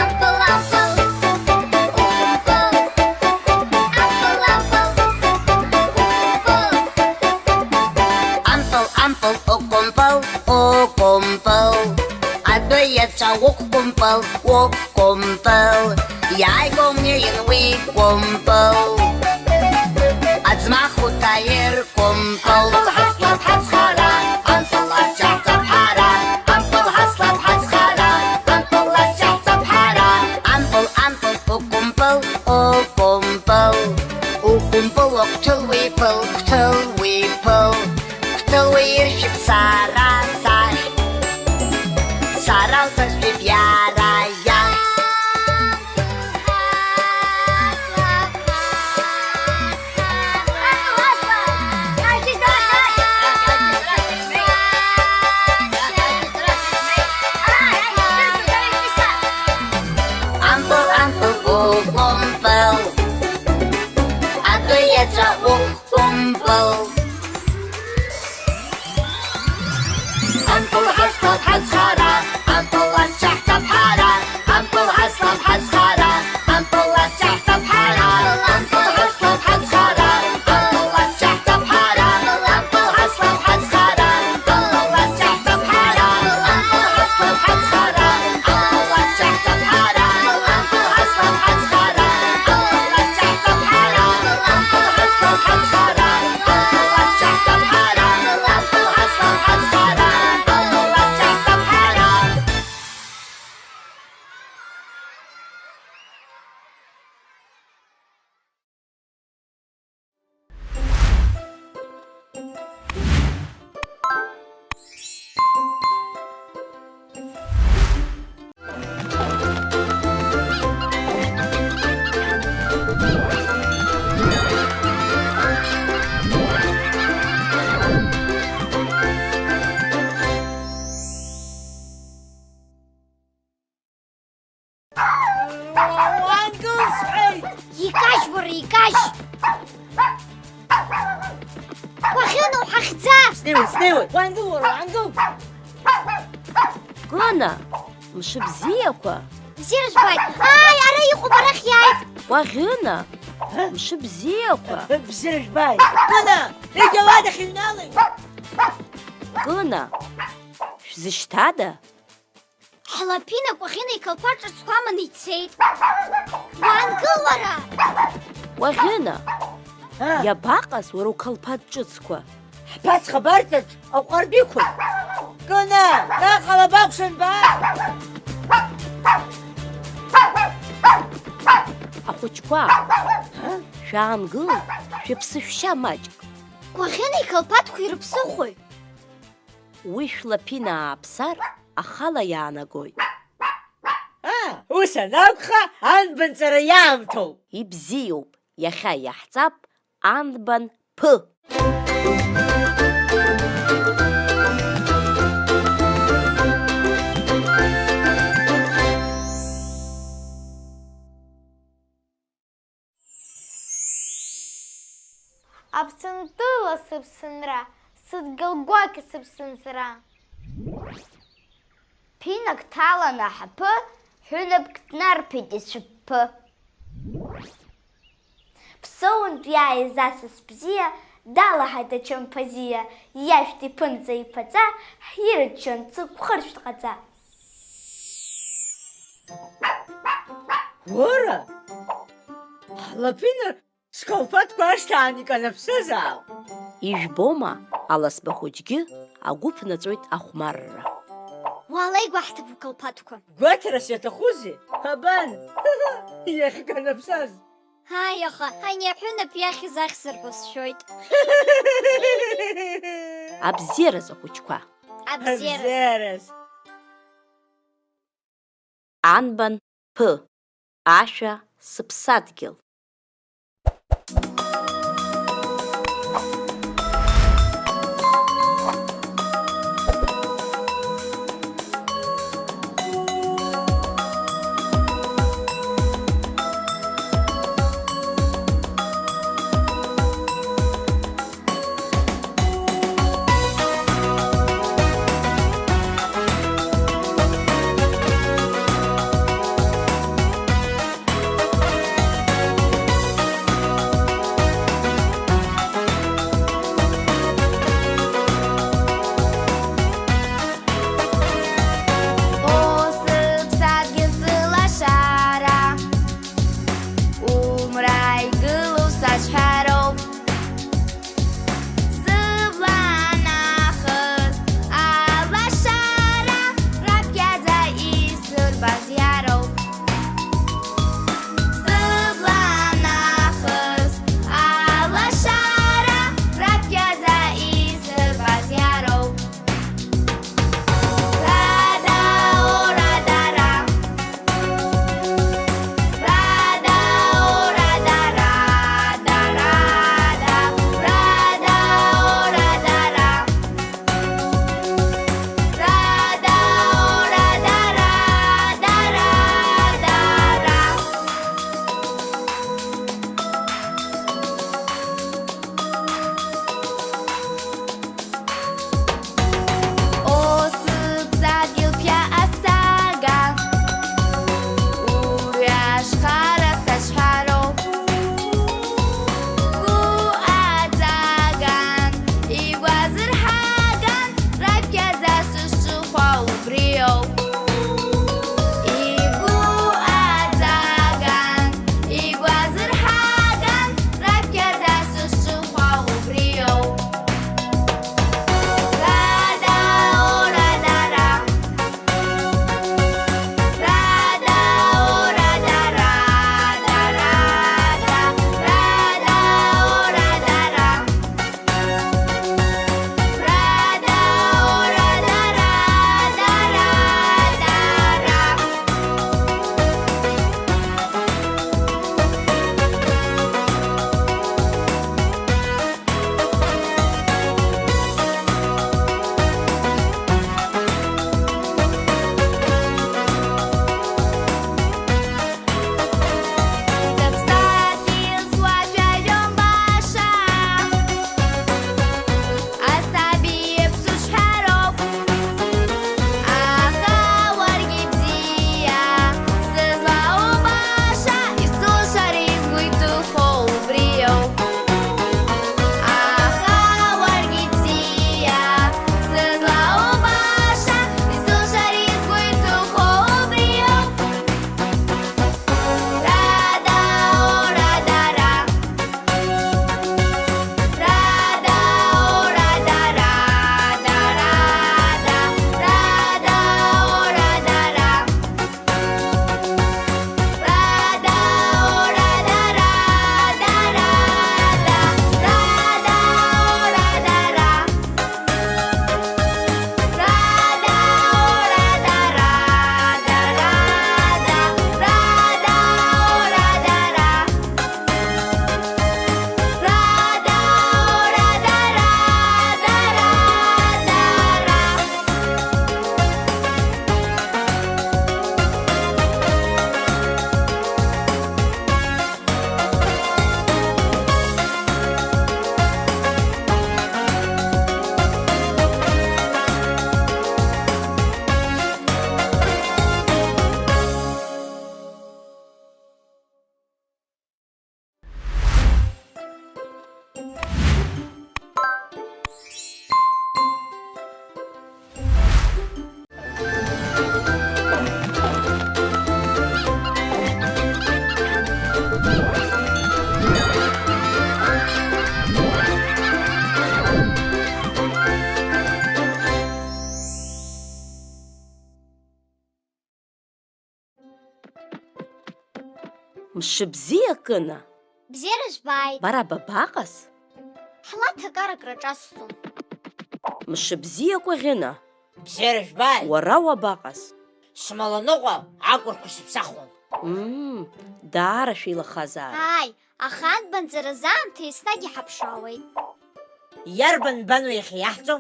Ампыл, ампыл, ухәымпыл. Ампыл, ампыл, ухәымпыл. Ампыл, ампыл, ухәымпыл, ухәымпыл. Адәы иаҵәа ухәымпыл, ухәымпыл. Иааигәоу мҩа иануикәымпыл, аӡмах уҭаиркәымпыл. Ампыл ҳазҭап ҳазхара, ампыл ҟазшьа ҳҵап ҳара. Ампыл ҳазҭап ҳазхара, ампыл ҟазшьа ҳҵап ҳара. Ампыл, ампыл, укәымпыл, укәымпыл. Укәымпыл уа, қәҭыл уиԥыл, қәҭыл уиԥыл. Қәҭыл уиршәып сара сахь, сара лсыршәып иара иахь. Ампыл, ампыл, укәымпыл, адәы иаҵәа ухәымпыл. Ампыл ҳазҭап ҳазхара, ампыл ҟазшьа ҳҵап ҳара. Ампыл ҳазҭап ҳазхара, ампыл ҟазшьа ҳҵап ҳара. Ампыл ҳазҭап ҳазхара, ампыл ҟазшьа ҳҵап ҳара. Ампыл ҳазҭап ҳазхара, ампыл ҟазшьа ҳҵап ҳара. Ампыл ҳазҭап ҳазхара, ампыл ҟазшьа ҳҵап ҳара. Ампыл ҳазҭап ҳазхара, ампыл ҟазшьа ҳҵап ҳара. Уангыл сҳәеит! Икажь, уара, икажь! Уахьыноу ҳахьӡа! Снеиуеит, снеиуеит! Уангыл, уара, уангыл! Кына, мшыбзиақәа! Бзиара жәбааит! Ааи, ара иҟоуп, арахь иааит! Уаӷьына, мшыбзиақәа! Бзиара жәбааит! Кына, егьа уа дахьыҩналеи! Кына, шәзышьҭада? Ҳлаԥина Кәаӷьына иқлаԥад ҿыцқәа аманы ицеит. Уаангыл уара! Кәаӷьына, а, иабаҟаз уара уқлаԥад ҿыцқәа? Ҳԥацха абарҵаҿ аҟәардә иқәын. Кына, наҟ ала бакәшан, баа! Ахәыҷқәа, а? Шәаангыл, шәыԥсы шәшьа маҷк. Кәаӷьына иқлаԥадқәа ирыԥсыхәои? Уи шәлаԥина ааԥсар, ахала иаанагоит. Аа, ус анакәха, анбанҵара иаамҭоуп. Ибзиоуп, иахьа иаҳҵап анбан ԥы. Аԥсынтәыла сыԥсынра, сыдгьыл гәакьа сыԥсынҵра. Ԥинак дҭалан аҳаԥы, ҳәынаԥк днарԥеит ицәыԥԥы. Ԥсоунтә иааиз асас бзиа, далаҳаит ачамԥазиа, иашәҭ иԥынҵа иԥаҵа, ҳирччон ҵыгә хыршәҭ ҟаҵа. Уара, ҳлаԥинар сколԥадқәа ашьҭаан иканаԥсазаап. Ижәбома, аласба хәыҷгьы агәы ԥнаҵәоит ахәмарра. Уаала игәаҳҭап уколԥадқәа. Гәаҭарас иаҭахузеи? Абан, иахьканаԥсаз. Ааи, аха ани аҳәынаԥ иахьыз ахьзырҳәо сшәоит. Абзиараз, ахәыҷқәа. Абзиараз. Абзиараз. Анбан Ԥы, ашәа сыԥсадгьыл. Мшыбзиа, Кына! Бзиара жәбааит! Бара бабаҟаз? Ҳлаҭакарак раҿасҵон. Мшыбзиа, Кәаӷьына! Бзиара жәбааит! Уара уабаҟаз? Смаланыҟәа акәырқәа сыԥсахуан. Мм, даара шәеилахазаарын. Ааи, аха анбанҵаразы аамҭа еснагь иҳаԥшаауеит. Иарбан нбану иахьа иаҳҵо?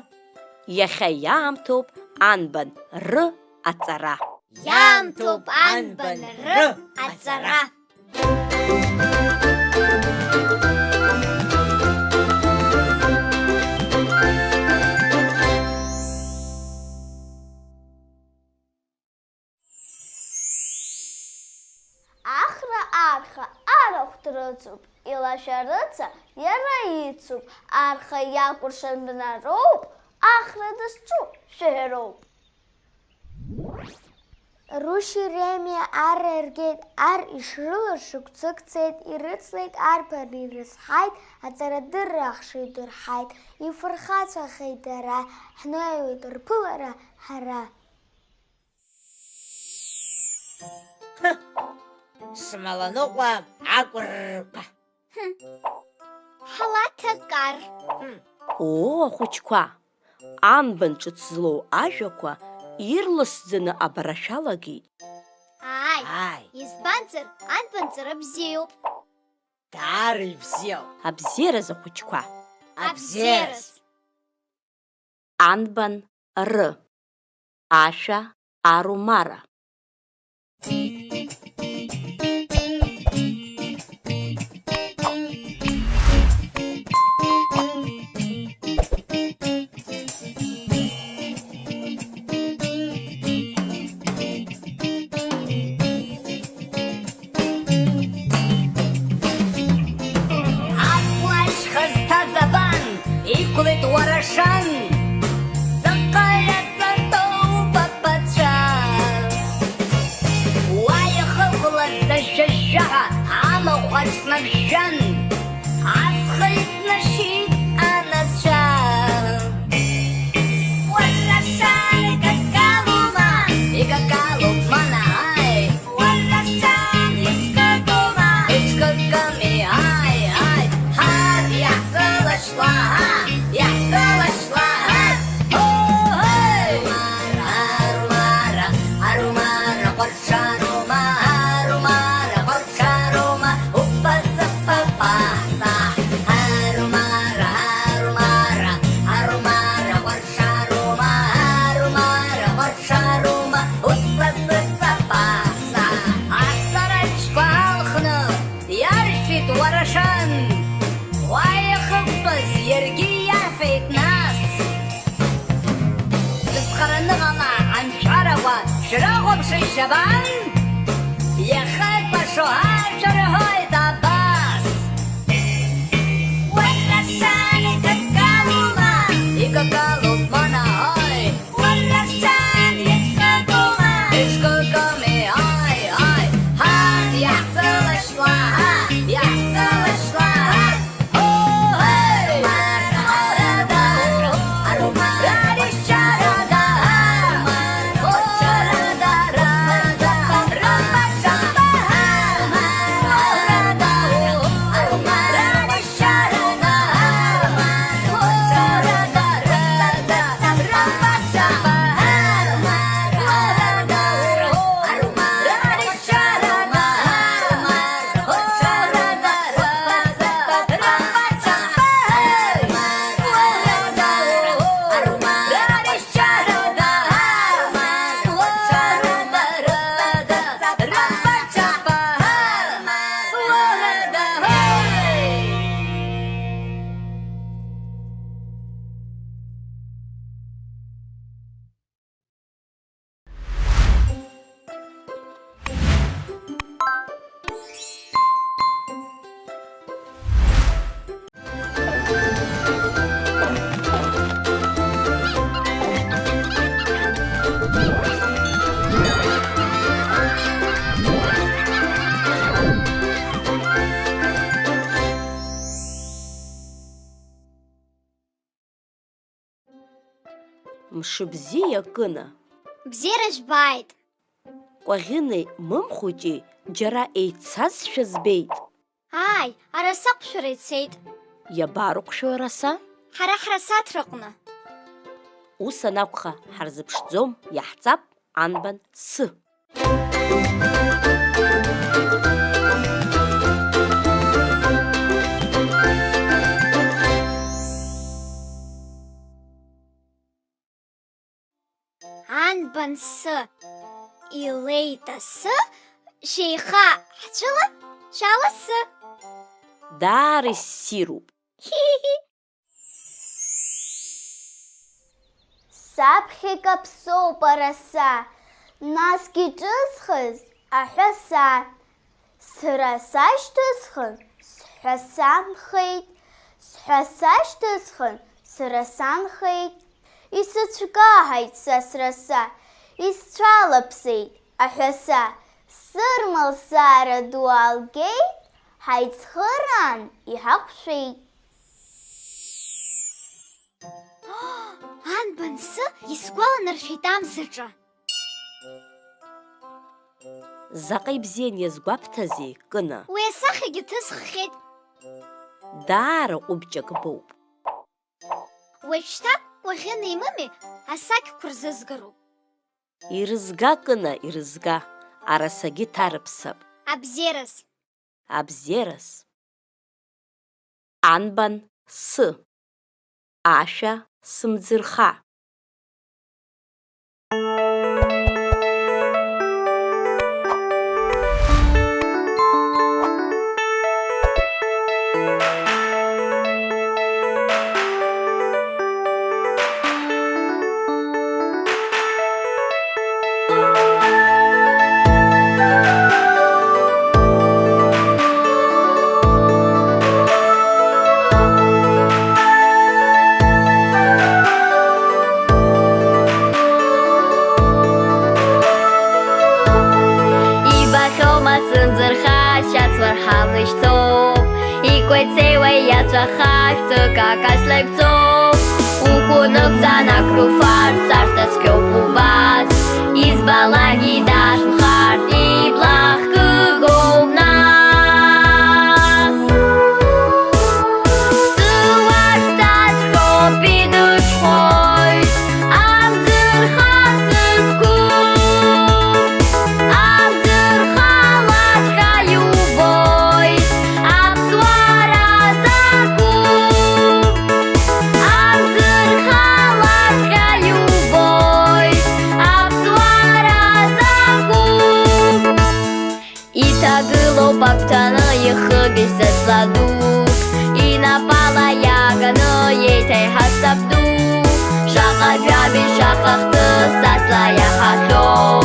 Иахьа иаамҭоуп анбан ры аҵара. Иаамҭоуп анбан ры аҵара. Ахра арха арахә дрыцуп, илашәарыца иара ицуп, арха иакәыршан бнароуп, ахра дызҿу шәаҳәароуп. Рушьи Ремиа ар ргеит, ар ишрылаз шықәсык цеит, ирыцлеит арԥар ирызҳаит, аҵарадырра ахшыҩ дырҳаит, ифырхацәахеит дара, ҳнеиуеит рԥылара ҳара. Смаланыҟәа акәырқәа. Ҳлаҭакар. Оо, ахәыҷқәа, анбан ҿыц злоу ажәақәа ирласӡаны абара шәалагеит. Ааи, ааи, избанзар, анбанҵара бзиоуп. Даара ибзиоуп. Абзиараз, ахәыҷқәа. Абзиараз. Анбан ры. Ашәа арумара. Аԥсуа ашьха зҭаз абан, иқәлеит уара шан. Заҟа иаҵатәоуп аԥацәа. Уа иахыҟалаз ажәажәаҳәа амахә аҿнаржәжәан, аҵх итнашьит анацәа. Уара шан икакалума? Икакалуп, мана, ааи. Уара шан иҽкакома? Иҽкаками, ааи, ааи. Ҳар иаҳзылашьла, ҳа, иаҳзылашьла, ҳа. Оҳои! Арумара, арумара, арумара, ҟәарҽарума, арумара, ҟәарҽарума, уппа-сыппа-па-са. Арумара, арумара, арумара, ҟәарҽарума, арумара, ҟәарҽарума, уппа-сыппа-па-са. Асараџьқәа алхны иаршәит уара шан. Уа иахьықәтәаз иаргьы иафеит нас. Дызхараны ҟала анҵәарақәа шәрыхәаԥшышь абан? Иахьеикәашо ашәа рҳәоит абас. Уара шан икакалума? Икакалуп, мана, ой. Уара шан иҽкакома? Иҽкаками, ай, ай. Ҳан иаҳзылашьла, ҳа, иаҳзылашьла, ҳа. Мшыбзиа, Кына! Бзиара жәбааит! Кәаӷьынеи Мымхәыҷи џьара еиццазшәа збеит. Ааи, араса аҟәшәара ицеит. Иабарыҟәшәо араса? Ҳара ҳрасаҭраҟны. Ус анакәха, ҳарзыԥшӡом, иаҳҵап анбан сы. Анбан сы, илеит асы, шәеиха ҳцәыла, шәаласы. Даара иссируп. Саԥхьа икаԥсоуп араса, насгьы иҿызхыз аҳәаса. Сара сашьҭысхын, сҳәаса нхеит, сҳәаса шьҭысхын, сара санхеит. Исыцәкаҳаит са сраса, исцәалаԥсеит аҳәаса. Сырма лсаара ду аалгеит, ҳаицхыраан иҳақәшәеит. Анбан сы исгәаланаршәеит амзаҿа. Заҟа ибзиан иазгәабҭазеи, Кына? Уи асахьагьы ҭысххьеит. Даара ҟәыбҷак боуп. Уажәшьҭа Кәаӷьынеи Мыми асакьқәа рзызгароуп. Ирызга, Кына, ирызга, арасагьы ҭарыԥсап. Абзиараз. Абзиараз. Анбан сы? Ашәа сымӡырха. Ибахьоума сымӡырха, шьацлар ҳалышьҭоуп. Икәеицеиуа иаҵәаха шәҭы какас леигӡоуп. Ухәы нықәҵан акруфар, сарҭа цәгьоуп убас. Избалак идашәхартә, ибла хкыгоуп нас. Сыуа шьҭаҵәҟьоуп, идышәхоит амӡырха сызқәу. Амӡырха лаҵәҟьа иубоит, аԥсуара закәу. Амӡырха лаҵәҟьа иубоит, аԥсуара закәу. Иҭагылоуп агәҭаны ихыбжьаз ҵла дук, инапала иааганы еиҭа иҳасаб ду. Шаҟа жәабжь, шаҟа хҭыс аҵла иаҳахьоу,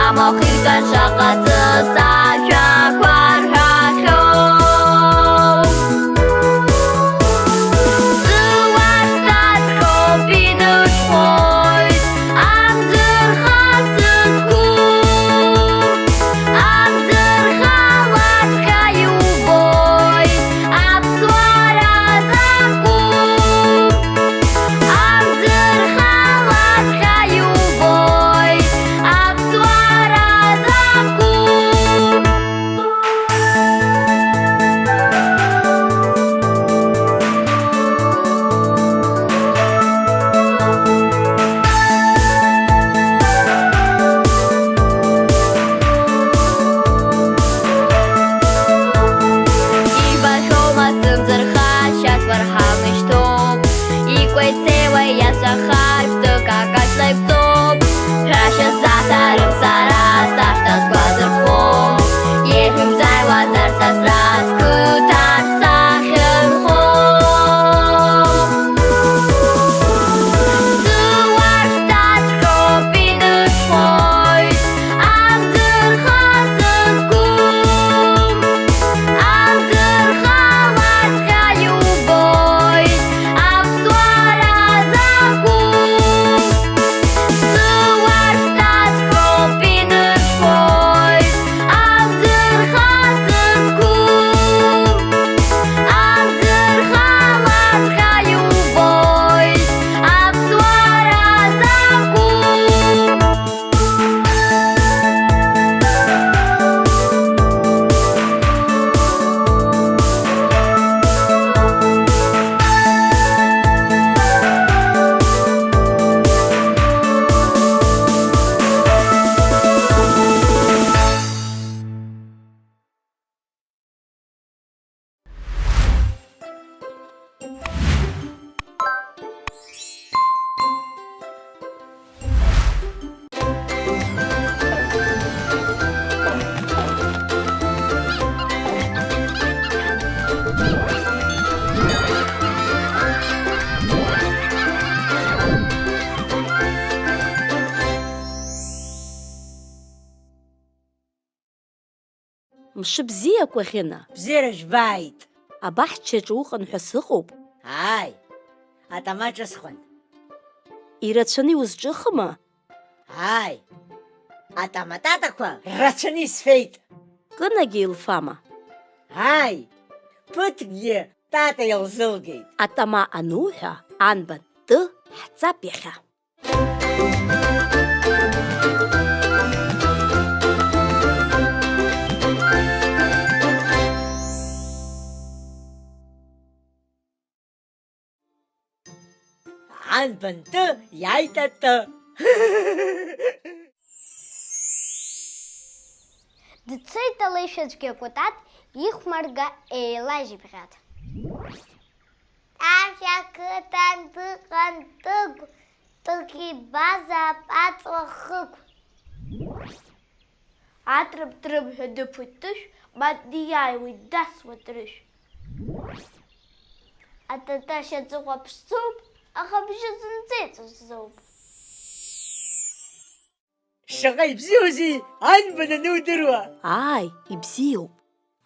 амахә икын шаҟа ҵыс ашәақәа рҳәахьоу. Сыуа шьҭаҵәҟьоуп, идышәхоит амӡырха сызқәу. Амӡырха лаҵәҟьа иубоит аԥсуара закәу. Амӡырха лаҵәҟьа иубоит аԥсуара закәу. Мшыбзиа, Кәаӷьына! Бзиара жәбааит! Абаҳчаҿы уҟан ҳәа сыҟоуп. Ааи, атама ҿысхуан. Ирацәаны иузҿыхма? Ааи, атама татақәа рацәаны исфеит. Кынагьы илфама? Ааи, ԥыҭкгьы тата илзылгеит. Атама ануҳәа, анбан ты ҳцап иахьа. Анбан ты иааит аты. Дцеит алеишәацәгьа Кәатат ихәмарга еилажьыбӷьаҭ. Ашәа қыҭан дыҟан Тыгә, Тыгә ибазаап аҵла хыгә. Атрым-трымҳәа дыԥоит Тышә, ма диааиуеит дасуа Трышә. Атата шьаҵыхәа ԥшӡоуп, аха абжьы зынӡа иҵәахӡоуп. Шаҟа ибзиоузеи анбан анудыруа! Ааи, ибзиоуп,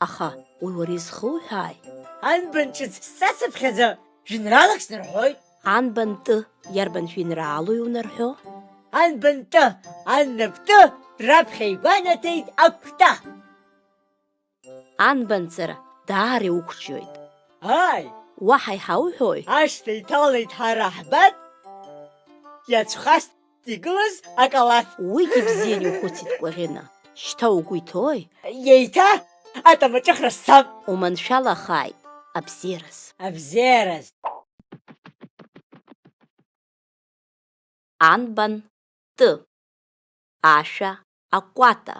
аха уи уара изхуҳәааи? Анбан ҿыц сҵацыԥхьаӡа жәеинраалак снарҳәоит. Анбан ты, иарбан жәеинраалоу иунарҳәо? Анбан ты, аннап ты, раԥхьа игәанаҭеит акәта. Анбанҵара, даара иуқәҿиоит. Ааи! Уаҳа иҳауҳәои? Ашҭа иҭалеит ҳара ҳбат, иацәхасҵ игылаз акалаҭ. Уигьы бзианы иухәыцит, Кәаӷьына. Шьҭа угәы иҭои? Еиҭа атамаҿыхра сцап. Уманшәалахааит, абзиараз. Абзиараз. Анбан ты? Ашәа акәата.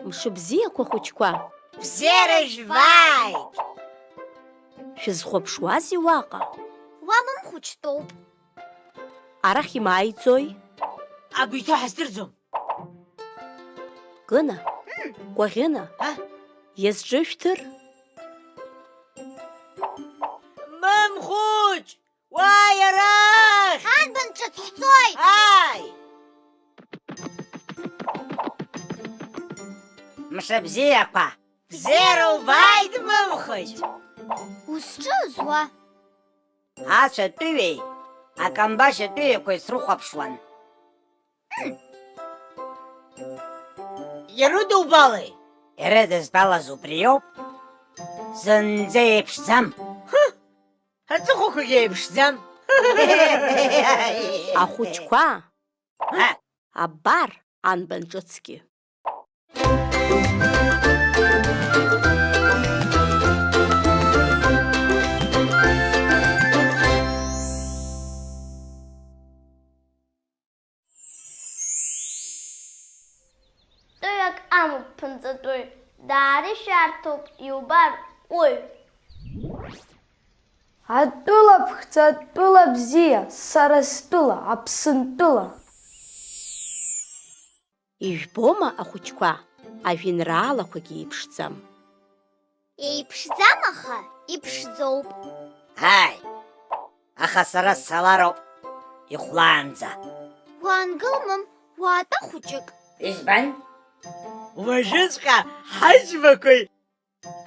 Мшыбзиақәа, хәыҷқәа! Бзиара жәбааит! Шәызхәаԥшуазеи уаҟа? Уа мамхәыҷтәоуп. Арахь имааиӡои? Агәы иҭоу ҳаздырӡом. Гына, Кәаӷьына, а? Иазҿышәҭыр? Мамхәыҷ! Уааи арахь! Анбан ҿыц ҳцоит! Ааи! Мшыбзиақәа! Бзиара убааит, мамхәыҷ! Узҿыз уа? Ацәа атәыҩеи акамбашь атәыҩеқәеи срыхәаԥшуан. Ирыдубалеи? Ирыдызбалаз убриоуп. Зынӡа еиԥшӡам. Ҳы! Аҵыхәақәагьы еиԥшӡам. Ахәыҷқәа. Ҳа! Абар анбан ҿыцгьы. Тәыҩак амоуп ԥынҵатәыҩ, даарышәарҭоуп, иубар, ҟәыҩ. Атәыла ԥхӡы, атәыла бзиа, сара стәыла, Аԥсынтәыла. Ижәбома, ахәыҷқәа, ажәеинраалақәагьы еиԥшӡам. Еиԥшӡам, аха иԥшӡоуп. Ааи, аха сара сцалароуп ихәлаанӡа. Уаангыл, мам, уаатәа хәыҷык. Избан? Уажәыҵәҟьа ҳаџьмақәеи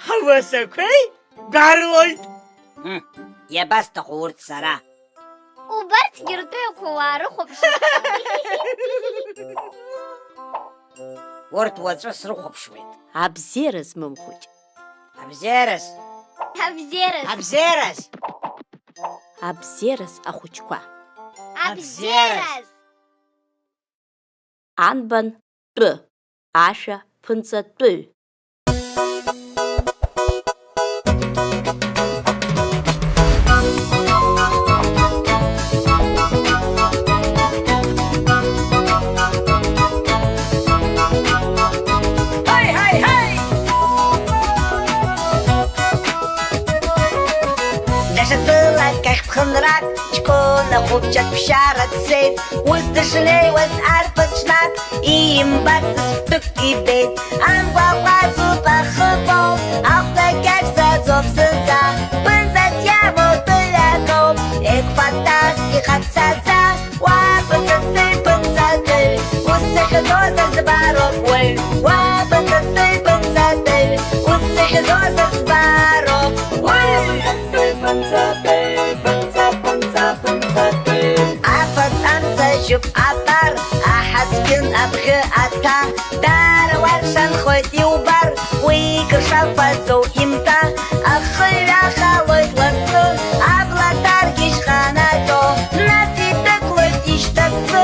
ҳауасақәеи барлоит. Мм, иабасҭаху урҭ сара? Убарҭгьы ртәыҩақәа уаарыхәаԥшыр. Урҭ уаҵәы срыхәаԥшуеит. Абзиара змам хәыҷ. Абзиараз. Абзиараз. Абзиараз. Абзиараз ахәыҷқәа. Абзиараз. Анбан тәы, ашәа ԥынҵатәыҩ. Ҳаи, ҳаи, ҳаи! Даҽа тәылак ахь ԥхынрак, ҷкәына хәыҷык ԥсшьара дцеит. Ус дышнеиуаз арԥыс ҽнак, иимбацыз фтәык ибеит. Амгәаҟәаҵуп ахықәоуп, ахәда кьаҿӡаӡом зынӡа. Ԥынҵас иамоу тәыҩакоуп, еиқәԥатас иҟаԥсаӡа. Уа ԥынҵатәыҩ, ԥынҵатәыҩ, ус захьӡоз збароуп уаҩ. Уа ԥынҵатәыҩ, ԥынҵатәыҩ, ус захьӡоз збароуп уаҩ. Афатә амҵажьуп абар, аҳаскьын абӷьы аҭәа, даара уаршанхоит иубар, уи кыр шафаӡоу имтәа. Ахы ҩахалоит лассы, абла ҭаргьежь ҟанаҵо, нас идәықәлоит ишьҭассы,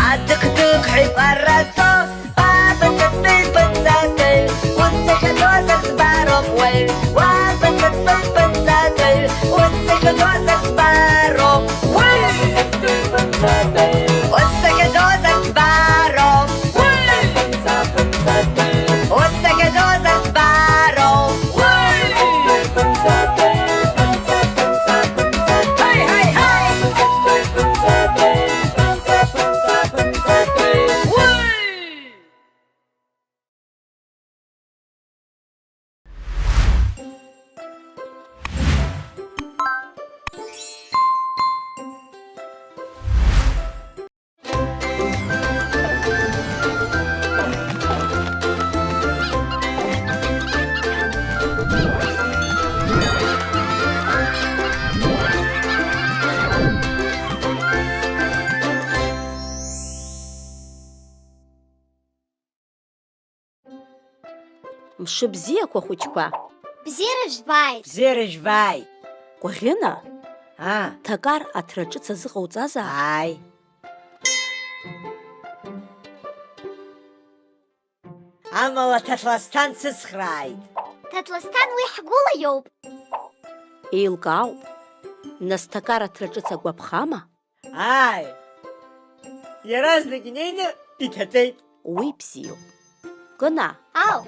адықь-дықьҳәа икәараҵо. Уа ԥынҵатәыҩ, ԥынҵатәыҩ, ус захьӡозар збароуп уаҩ. Уа ԥынҵатәыҩ, ԥынҵатәыҩ, ус захьӡозар збароуп уаҩ. Ус захьӡозар збароуп уаҩ. Ус захьӡозар збароуп уаҩ. Ҳаи, ҳаи, ҳаи! Мшыбзиақәа, хәыҷқәа! Бзиара жәбааит! Бзиара жәбааит! Кәаӷьына? Аа. Ҭакар аҭра ҿыц азыҟауҵазаап? Ааи. Амала Ҭаҭласҭан дсыцхрааит. Ҭаҭласҭан уи ҳгәыла иоуп. Еилкаауп. Нас Ҭакар аҭра ҿыц агәаԥхама? Ааи. Иаразнак инеины иҭаҵеит. Уи бзиоуп. Кына. Ау.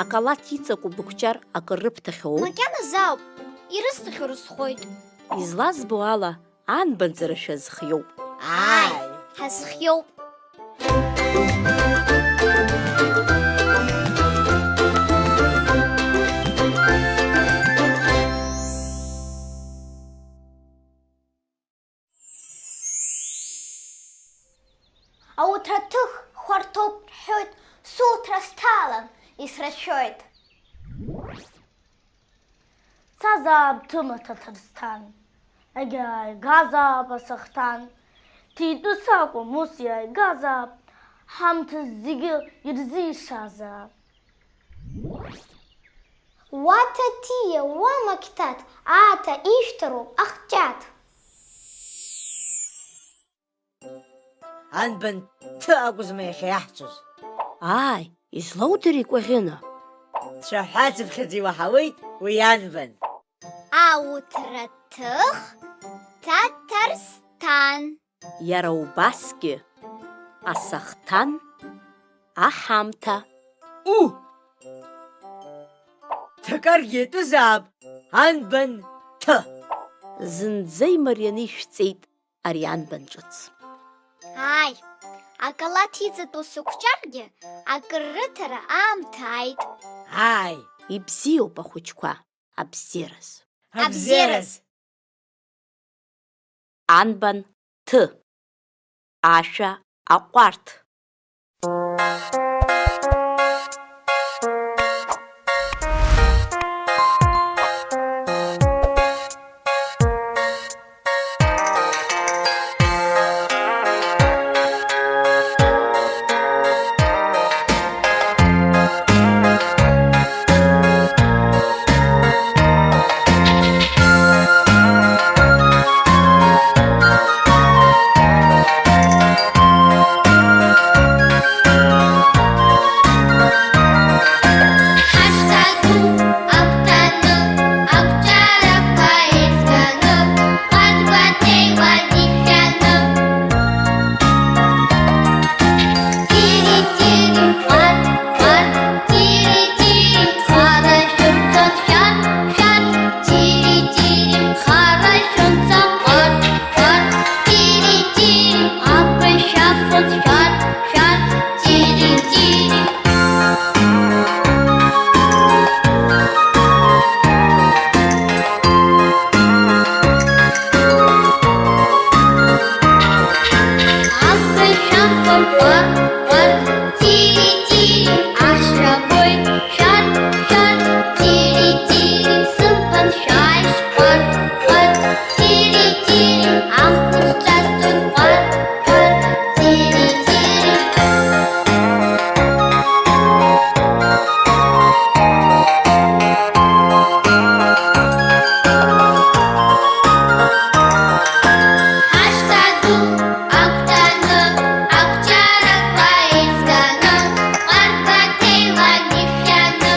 Акалаҭ иҵаку бықәҷар акыр рыбҭахьоу? Макьаназы ауп. Ирысҭахьоу рызхоит. Излазбо ала, анбанҵарашәа зхиоуп. Ааи, ҳазхиоуп. Ауҭраҭых хәарҭоуп рҳәоит, суҭра сҭалан, исрашәоит. Цазаап Ҭыма Ҭаҭырсҭан, Егьааигазаап асахҭан. Ҭитәыс акәым, ус иааигазаап, ҳамҭа зегьы ирзишазаап. Уа Ҭаҭиа, уа Мақьҭаҭ, ааҭа ишәҭароуп ахҷаҭ. Анбан ҭы акәызма иахьа иаҳцоз? Ааи, излоудыри, Кәаӷьына? Цәаҳәацыԥхьаӡа иуаҳауеит уи анбан. Ауҭра ҭых, Ҭаҭарсҭан. Иара убасгьы асахҭан, аҳамҭа. У! Ҭакаргьы иатәызаап анбан ҭы. Зынӡа имарианы ишәҵеит ари анбан ҿыц. Ааи, акалаҭ иҵатәоу сықәҿаргьы, акыр рыҭара аамҭа ааит. Ааи. Ибзиоуп, ахәыҷқәа, абзиараз. Абзиараз. Анбан ҭы. Ашәа аҟәарҭ. Ҳашҭа ду агәҭаны, агәҿарақәа еизганы, ҟәардәқәа ҭеиуан ишәаны. Тири-тири, ҟәард, ҟәард, тири-тири, хара шәымцан, шәарҭ, шәарҭ, тири-тири, хара шәымцан, ҟәард, ҟәард, тири-тири, абга шәафоит, шәарҭ, шәарҭ, тири-тири. Ҳашҭа ду агәҭаны, агәҷарақәа еизганы, ҟәардәқәа ҭеиуан ишәаны.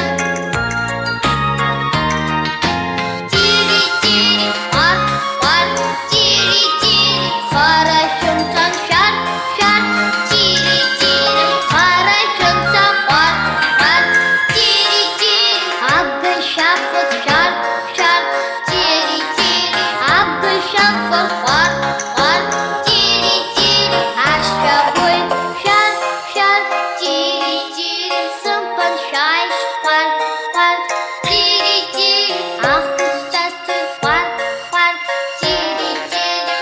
Тири-тири, ҟәард, ҟәард, тири-тири, хара шәымцан, шәарҭ, шәарҭ, тири-тири, хара шәымцан, ҟәард, ҟәард, тири-тири, абга шәафоит, шәарҭ, шәарҭ, тири-тири, абга шәафоит, ҟәард, ҟәард, тири-тири, ашәа гоит, шәарҭ, шәарҭ, тири-тири, сымԥан шәааишь, ҟәард, ҟәард, тири-тири, ахәыҷ ҿасҭоит, ҟәард, ҟәард, тири-тири.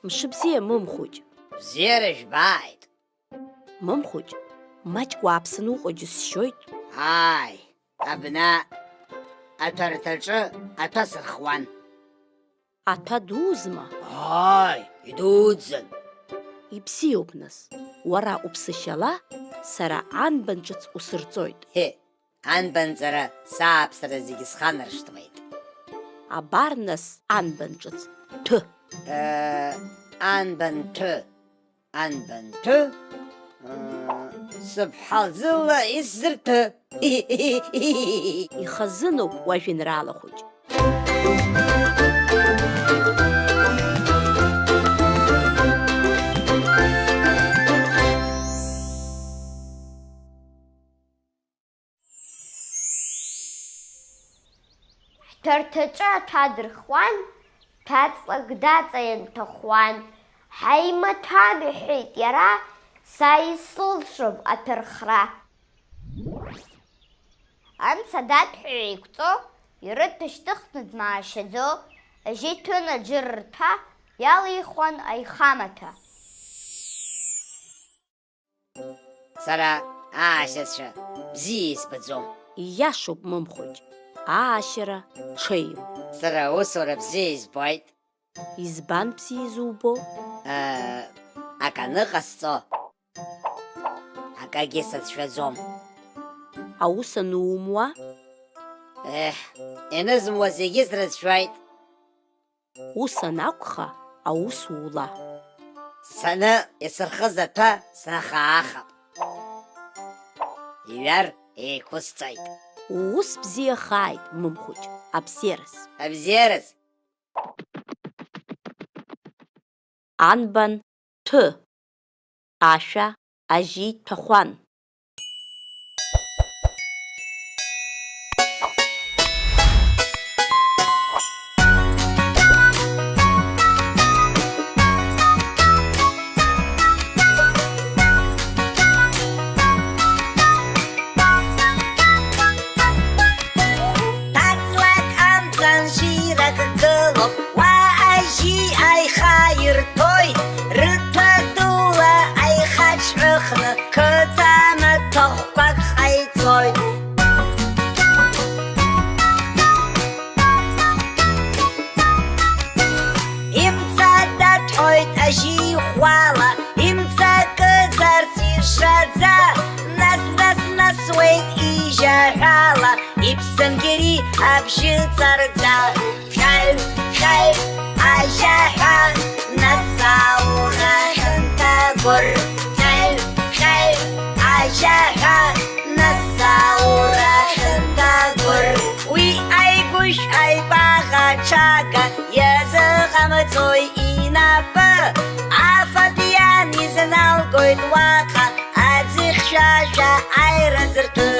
Мшыбзиа, Мымхәыҷ. Бзиара жәбааит. Мымхәыҷ, маҷк уааԥсаны уҟоу џьысшьоит. Ааи, абна аҭәарҭаҿы аҭәа сырхуан. Аҭәа дуузма? Ааи, идуӡӡан. Ибзиоуп, нас, уара уԥсышьала сара анбан ҿыц усырҵоит. Ҳе, анбанҵара сааԥсара зегьы сханаршҭуеит. Абар, нас, анбан ҿыц, ҭәы. Э, анбан ҭәы, анбан ҭәы, э, сыԥҳа лзыла исзырҭы. Ихазыноуп уажәеинраала хәыҷ. Ҭәарҭаҿы аҭәа дырхуан, ҭәаҵлак даҵа ианҭахуан. Ҳаимаҭәам, иҳәеит иара, са исылшом аҭәархра. Амца дадҳәа еиқәҵо, ирыҭәа шьҭыхны дмаашьаӡо, ажьи ҭәын аџыр рҭәа иалихуан аихамаҭәа. Сара аашьацәа бзиа избаӡом. Ииашоуп, Мымхәыҷ, аашьара ҽеим. Сара аусура бзиа избоит. Избан бзиа изубо? Э, аканы ҟасҵо. Акагьы сацәшәаӡом. Аус анумуа? Еҳ, ианызмуа зегьы срыцәшәоит. Ус анакәха, аус ула. Сцаны исырхыз аҭәа снахаахап. Иҩар еиқәысҵоит. Уус бзиахааит, Мымхәыҷ, абзиараз. Абзиараз. Анбан ҭәы, ашәа ажьи ҭәахәан. Ҭацлак амҵан жьирак гылоуп, уа ажьи аиха ирҭоит, рыҭәа дула аиха ҿҳәыхны, қыҭа маҭәахәқәак ҟаиҵоит. Имца даҭәоит ажьи ӷәӷәала, имҵакызарц ишаӡа, нас, нас, нас уеит ижьаҳәала, иԥсынгьери абжьы ҵарӡа. Хьаҩ, хьаҩ, ажьаҳәа, нас аура хьанҭагәыр. Хьаҩ, хьаҩ, ажьаҳәа, нас аура хьанҭагәыр. Уи аигәышә аибаӷ аҽага иазыҟамҵои инапы? Афатә иан изналгоит уаҟа аӡы хьшәашәа аира зырҭәы.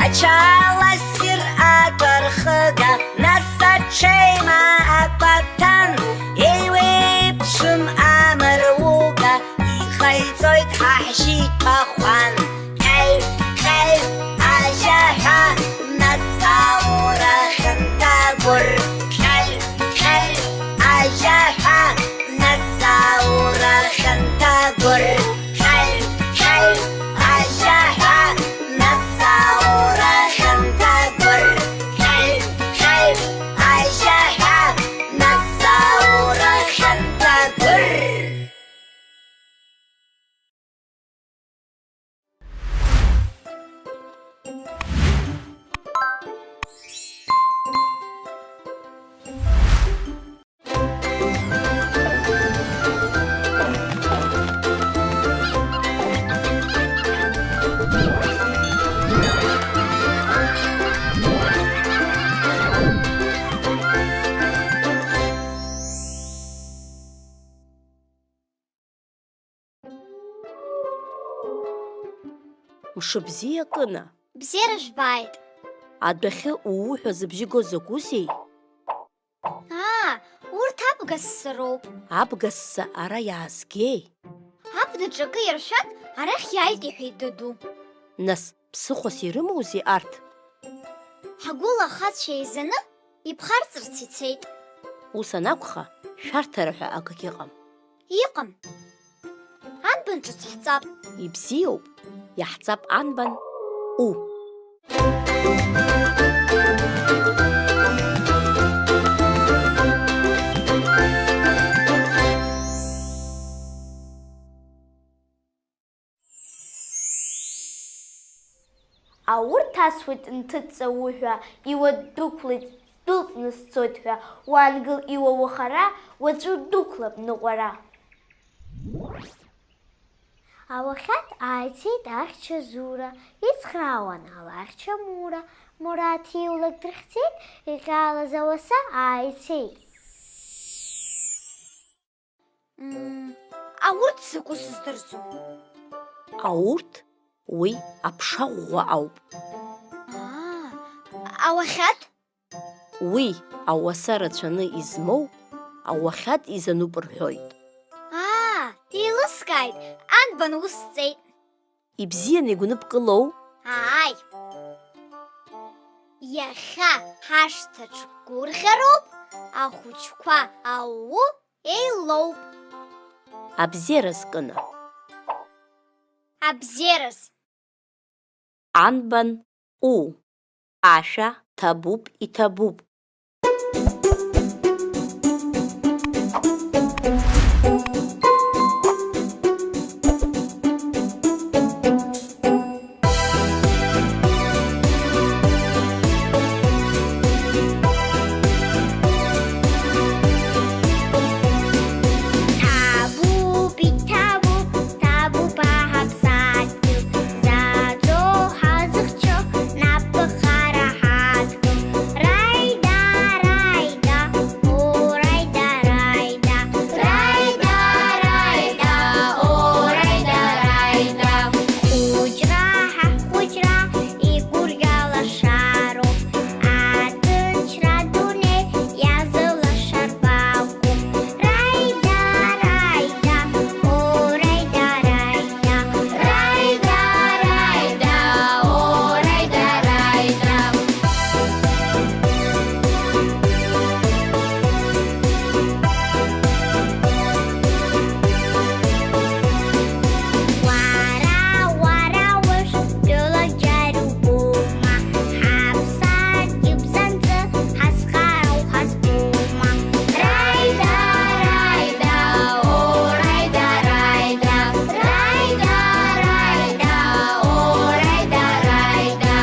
Ачалассир аҭәархыга, нас аҽеима акәаҭан, еиуеиԥшым амыруга, иҟаиҵоит ҳа ҳжьи ҭәахәан. Хьаҩ, хьаҩ, ажьаҳәа, нас аура хьанҭагәыр. Хьаҩ, хьаҩ, ажьаҳәа, нас аура хьанҭагәыр. Хьаҩ, хьаҩ, ажьаҳәа, нас аура хьанҭагәыр. Хьаҩ, хьаҩ, ажьаҳәа, нас аура хьанҭагәыр. Мшыбзиа, Кына! Бзиара жәбааит! Адәахьы ууҳәа зыбжьы го закәызеи? Аа, урҭ абга ссароуп. Абга сса ара иаазгеи? Абнаҿ акы иаршәан, арахь иааит, иҳәеит даду. Нас, ԥсыхәас ирымоузеи арҭ? Ҳгәыла ахацәа еизаны иԥхарҵарц ицеит. Ус анакәха, шәарҭара ҳәа акгьы ыҟам. Иҟам. Анбан ҿыц ҳҵап. Ибзиоуп, иаҳҵап анбан у. Аурҭ асуеит нҭыҵ ауҳәа, иуа ддәықәлеит, дәылҵны сцоит ҳәа, уаангыл иуа ухара, уаҵәы удәықәлап ныҟәара. Ауахьад ааицеит ахьча Зура, ицхраауан алахьча Мура, Мураҭ иулак дырхьӡеит, иҟьалаз ауаса ааицеит. Мм, аурҭ закәу сыздырӡом. Аурҭ, уи аԥша ӷәӷәа ауп. Аа, ауахьад? Уи ауаса рацәаны измоу ауахьад изануп рҳәоит. Аа, еилыскааит, анбан ус сҵеит. Ибзианы игәныпкылоу? Ааи. Иахьа ҳашҭаҿ гәырӷьароуп, ахәыҷқәа ауу еилоуп. Абзиараз, Кына. Абзиараз. Анбан у? Ашәа ҭабуп, иҭабуп. Ҭабуп, иҭабуп, ҭабуп аҳаԥсадгьыл, заҵо ҳазыхьчо, напы хара ҳадгыл. Раида, раида, о, раида, раида. Раида, раида, о, раида, раида. Хәыҷра, ҳахәыҷра, игәырӷьа лашароуп. Аҭынчра адунеи иазылашар бакәу. Раида, раида, о, раида, раида. Раида, раида, о, раида, раида. Уара, уара уажә тәылак џьара убома, ҳаԥсадгьыл бзанҵы ҳазхара уҳазбома. Раида, раида, о, раида, раида. Раида, раида, о, раида, раида.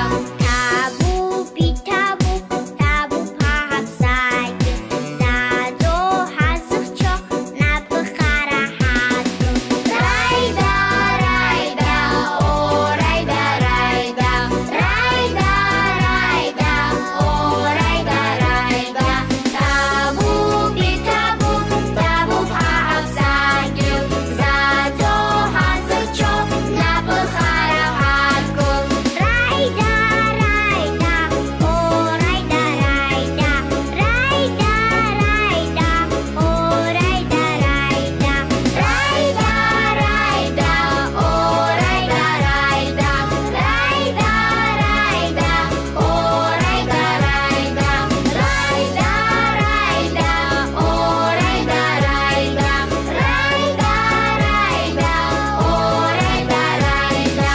Ҭабуп, иҭабуп, ҭабуп ҳа ҳаԥсадгьыл, заҵо ҳазыхьчо, напы хара ҳадгыл. Раида, раида, о, раида, раида. Раида, раида, о, раида, раида. Ҭабуп, иҭабуп, ҭабуп ҳа ҳаԥсадгьыл, заҵо ҳазыхьчо, напы хара ҳадгыл. Раида, раида, о, раида, раида. Раида, раида, о, раида, раида. Раида, раида, о, раида, раида. Раида, раида, о, раида, раида. Раида, раида, о, раида, раида. Раида, раида, о, раида, раида.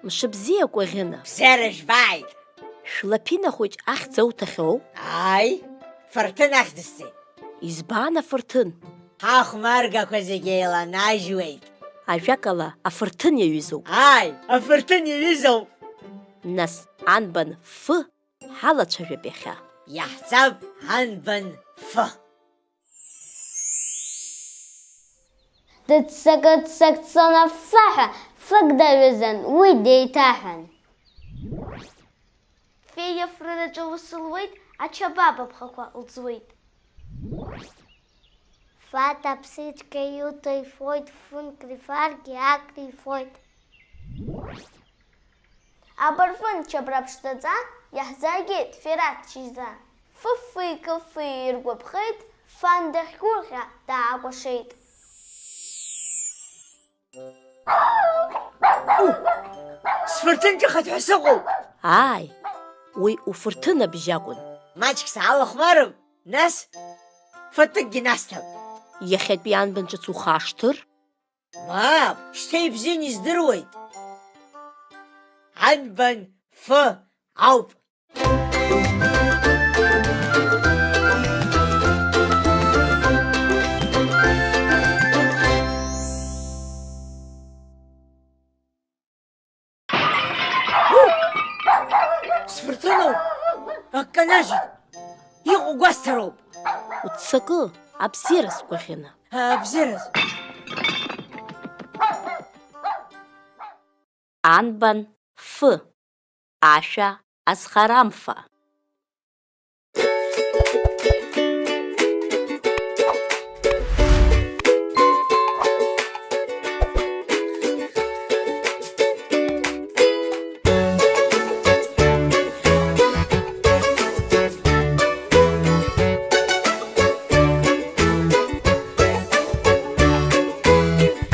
Мшыбзиа, Кәаӷьына! Бзиара жәбааит! Шәлаԥина хәыҷ ахьӡ ауҭахьоу? Ааи, Фырҭын ахьӡысҵеит. Избан афырҭын? Ҳахәмаргақәа зегьы еиланажьуеит. Ажәакала, афырҭын иаҩызоуп. Ааи, афырҭын иаҩызоуп. Нас, анбан фы ҳалацәажәап иахьа. Иаҳҵап анбан фы. Дыццакы-ццак дцон аффаҳәа, фык даҩызан, уи деиҭаҳәан. Феиа афрыраҿы аус луеит, ачабаба бӷақәа лӡуеит. Фата ԥсыцәгьа иуҭа ифоит, фынк рифаргьы ак рифоит. Абарфын чабра ԥшӡаӡа иаҳзаагеит Фераҭ чижьӡа. Фыффи-кыффи иргәаԥхеит, фан дахьгәырӷьа даакәашеит. Сфырҭын ҿыхеит ҳәа сыҟоуп! Ааи, уи уфырҭын абжьы акәын. Маҷк саалахәмарып, нас фатәыкгьы насҭап. Иахьатәи анбан ҿыц ухашҭыр? Мап, шьҭа ибзианы издыруеит. Анбан фы ауп. Ахәҭакы, абзиара сгәаӷьны. Абзиараз. Анбан фы. Ашәа азхарамфа.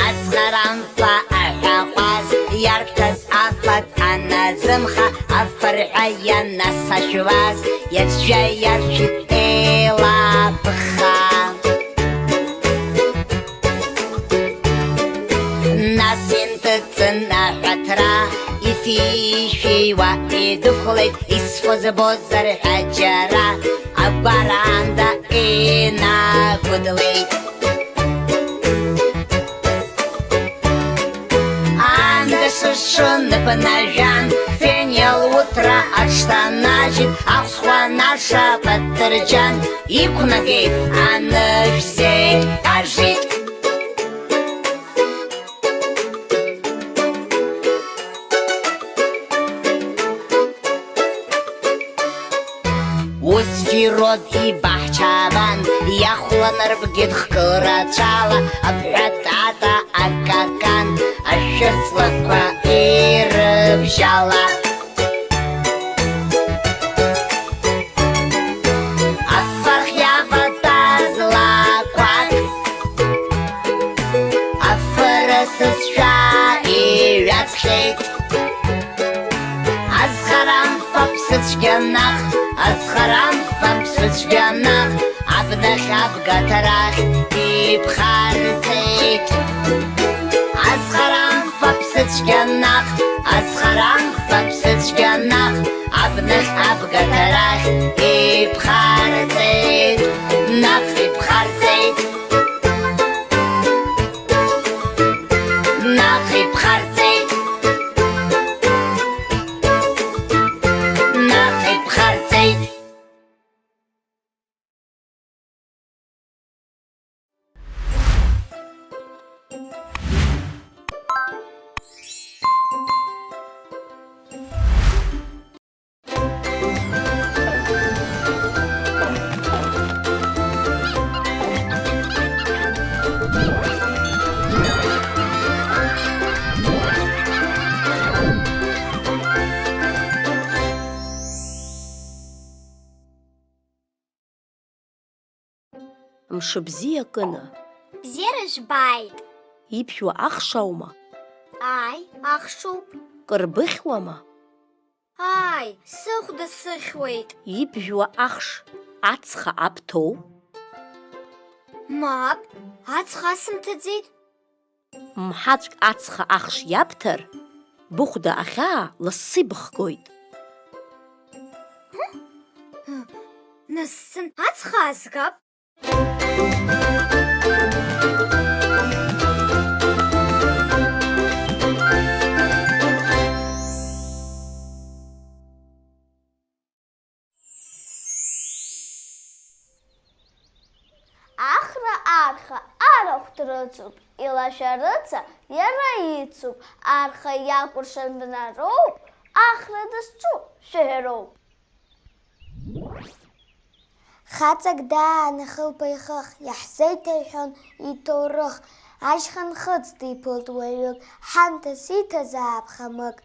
Азхарамфа аҳәаҟәаз иарҭаз афатә аназымха, афырҳәа ианасашәуаз, иацәа иаршәит еилаԥха. Нас инҭыҵын аҳәаҭра, ифишәиуа идәықәлеит, исфо збозар ҳәа џьара, агәараанда инагәыдлеит. Аанда шышы ныԥнажәан, фенел уҭра аҽҭанажьит, ахәсхәа анаша патырџьан иқәнагеит, анышә зегь ажит. Ус Фирод ибаҳчабан иахәлан рбгьы хкы рацәала, абҳәа тата акакан ашәырҵлақәа ирыбжьала. Афахь иаватәаз лақәак афырысызшәа иҩаҵхьеит. Азхарамфа ԥсыцәгьа наҟ, азхарамфа ԥсыцәгьа наҟ, абнахь абгаҭарахь иԥхарҵеит. Азхарамфа ԥсыцәгьа наҟ, азхарамфа ԥсыцәгьа наҟ, абнахь абгаҭарахь иԥхарҵеит, наҟ иԥхарҵеит. Наҟ иԥхарҵеит. Наҟ иԥхарҵеит. Мшыбзиа, Кына. Бзиара жәбааит! Ибжәуа ахш аума? Ааи, ахшоуп. Кыр быхьуама? Ааи, сыхәда сыхьуеит. Ибжәуа ахш ацха абҭоу? Мап, ацха асымҭаӡеит. Мҳаҵәк ацха ахш иабҭар, быхәда ахьаа лассы ибыхгоит. Нас ацха аазгап. Ахра арха арахә дрыцуп, илашәарыца иара ицуп, арха иакәыршан бнароуп, Ахра дызҿу шәаҳәароуп. Хаҵак даан ихылԥа ихых, иаҳзеиҭеиҳәон иҭоурых, ашьха нхыҵ диԥылт уаҩык, ҳамҭас иҭазаап хамык.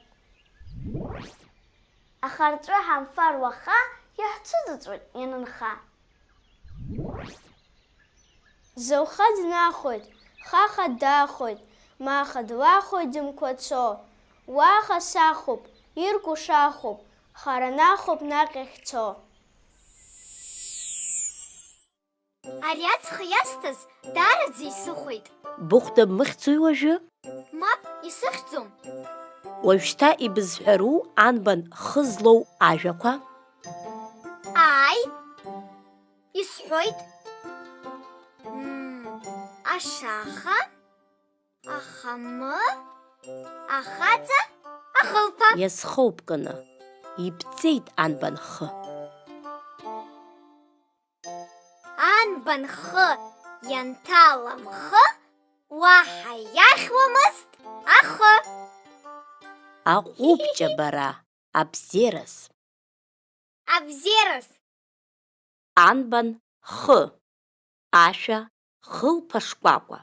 Аха рҵәы ҳамфар уаха, иаҳцәыҵыҵәоит ианынха. Зауха днахоит, хаха дахоит, маха длахоит дымқәацо. Уаха сахуп, ирку шахуп, хара нахуп наҟ иахьцо. Ари ацха иасҭаз даараӡа исыхәеит. Быхәда бмыхьӡои уажәы? Мап, исыхьӡом. Уажәшьҭа ибызҳәару анбан хы злоу ажәақәа? Ааи, исҳәоит. Мм, ашаха, ахамы, ахаҵа, ахылԥа. Иазхоуп, Кына, ибҵеит анбан хы. Ан анбан хы ианҭала амхы, уаҳа иахьуамызт ахы. Аҟәыбҷабара абзиараз. Абзиараз. Анбан хы, ашәа хылԥа шкәакәа.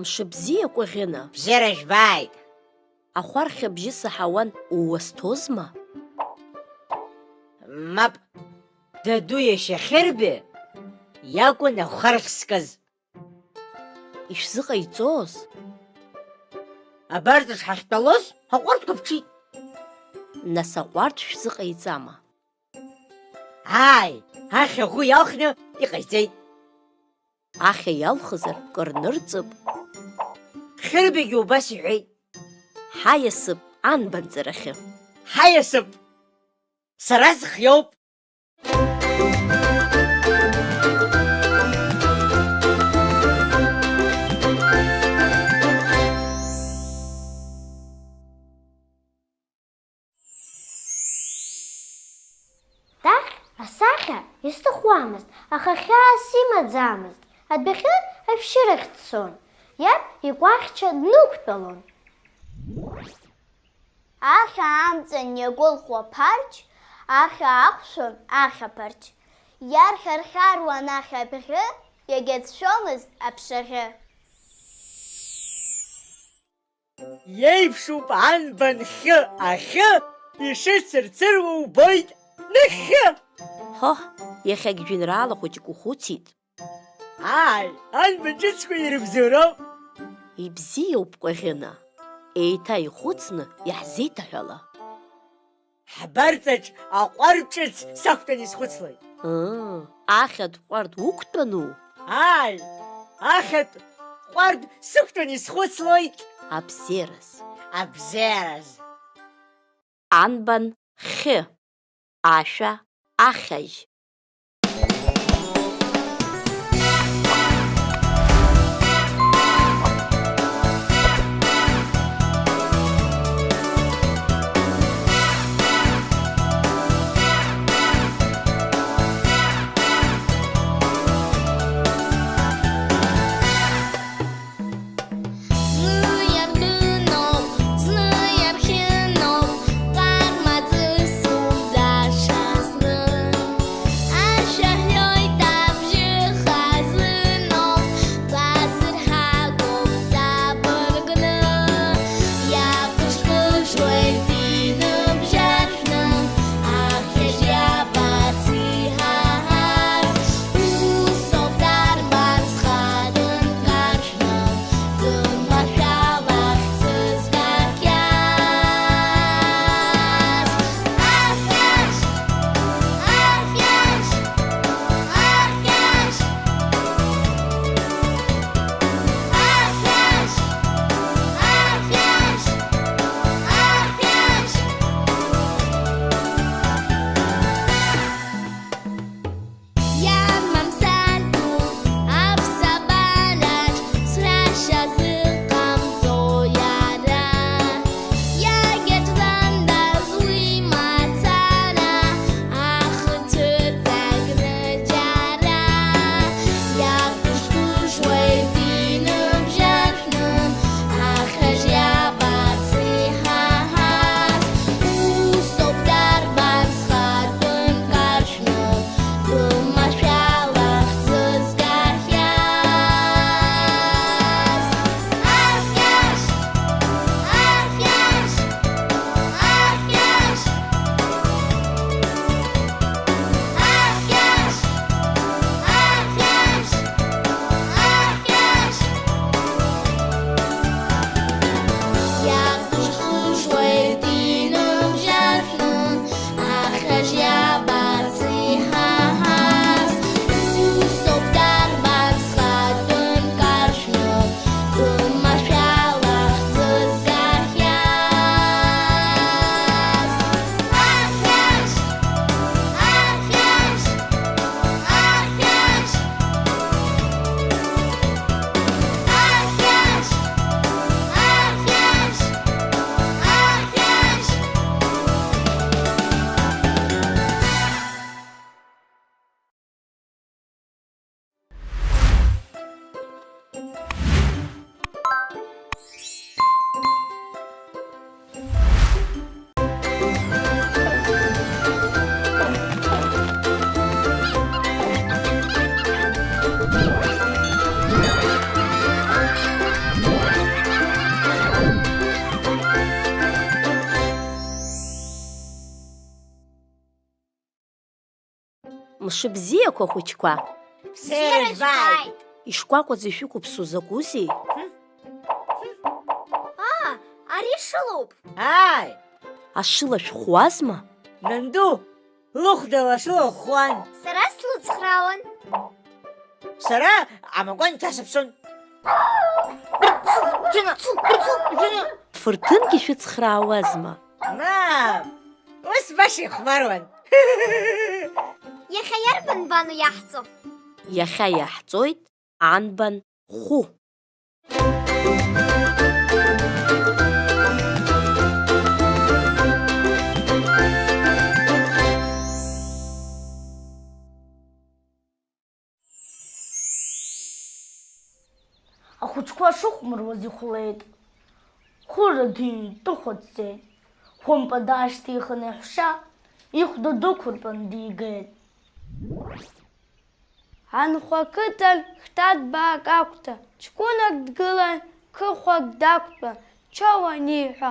Мшыбзиа, Кәаӷьына! Бзиара жәбааит! Ахәархь абжьы саҳауан, ууасҭозма? Мап, даду иашьа Хьырби иакәын ахәархь зкыз. Ишәзыҟаиҵоз? Абарҵаҿ ҳахьтәалоз аҟәардәқәа ԥҽит. Нас аҟәардә шәзыҟаиҵама? Ааи, ахьа ӷәы иалхны иҟаиҵеит. Ахьа иалхызар, кыр нырҵып. Хьырбигьы убас иҳәеит. Ҳаиасып анбанҵарахьы. Ҳаиасып! Сара схиоуп! Таҟь асахьа исҭахуамызт, аха хьаас имаӡамызт. Адәахьы ашәшьырахь дцон, иаб икәахьча днықәтәалон. Ахьа амҵан иагәылхуа ԥарч, ахьа ақәшәон ахьаԥарч. Иархьархьаруан ахьа абӷьы, иагьацәшәомызт аԥшаӷьы. Иеиԥшуп анбан хьы ахьы, ишыцырцыруа убоит нахьхьы! Ҳоҳ, иахьагь жәеинраала хәыҷык ухәыцит. Ааи, анбан ҿыцқәа ирыбзоуроуп! Ибзиоуп, Кәаӷьына, еиҭа ихәыцны иаҳзеиҭаҳәала. Ҳбарҵаҿ аҟәардә ҿыц сақәтәан исхәыцлоит. Ыы, ахьатә ҟәардә уқәтәану? Ааи, ахьатә ҟәардә сықәтәаны исхәыцлоит. Абзиараз. Абзиараз. Анбан хьы, ашәа ахьажь. Зны иардыноуп, зны иархьыноуп, ҟармаҵыс умдаша зны. Ашәа ҳәоит абжьы хазыноуп, гәазырҳагоуп ҵабыргны. Иакышкышуеит иныбжьаршәны, ахьажь иабац иҳаҳаз. Усоуп дарбан схатәын каршәны, Гымашәала ҳзызгахьаз. Ахьажь! Ахьажь! Ахьажь! Ахьажь! Ахьажь! Ахьажь! Иамамзар ду аԥсабараҿ срашьа зыҟамҵо иара, иагьаҿландаз уи мацара, ахы цәырҵакны џьара, иакәышкәышуеит иныбжьаршәны, ахьажь иабац иҳаҳаз, усоуп дарбан схатәын каршәны. Гымашәала ҳзызгахьаз. Ахьажь! Ахьажь! Ахьажь! Ахьажь! Ахьажь! Ахьажь! Иахышхышуеит иныбжьаршәны, ахьажь иабац иҳаҳаз, усоуп дарбан схатәын каршәны, гымашәала ҳзызгахьаз. Ахьажь! Ахьажь! Ахьажь! Ахьажь! Ахьажь! Ахьажь! Мшыбзиақәа, хәыҷқәа! Бзиара жәбааит! Ишкәакәаӡа ишәықәыԥсоу закәызеи? Аа, ари шылоуп! Ааи! Ашыла шәхуазма? Нанду, лыхәда лашыла лхуан. Сара слыцхраауан. Сара амакәан иҭасыԥсон. Фырҭынгьы шәыцхраауазма? Мап, ус баша ихәмаруан. Иахьа иарбан бану иаҳҵо? Иахьа иаҳҵоит анбан хәы. Ахәыҷқәа шыхәмаруаз ихәлеит. Хәыра дитәыхәа дцеит. Хәымпа даашьҭихын иҳәшьа, ихәда дықәыртәан дигеит. Анхәа ақыҭан хҭа ҭбаак агәҭа, ҷкәынак дгылан, қыхәак дақәтәан, чоу аниҳәа,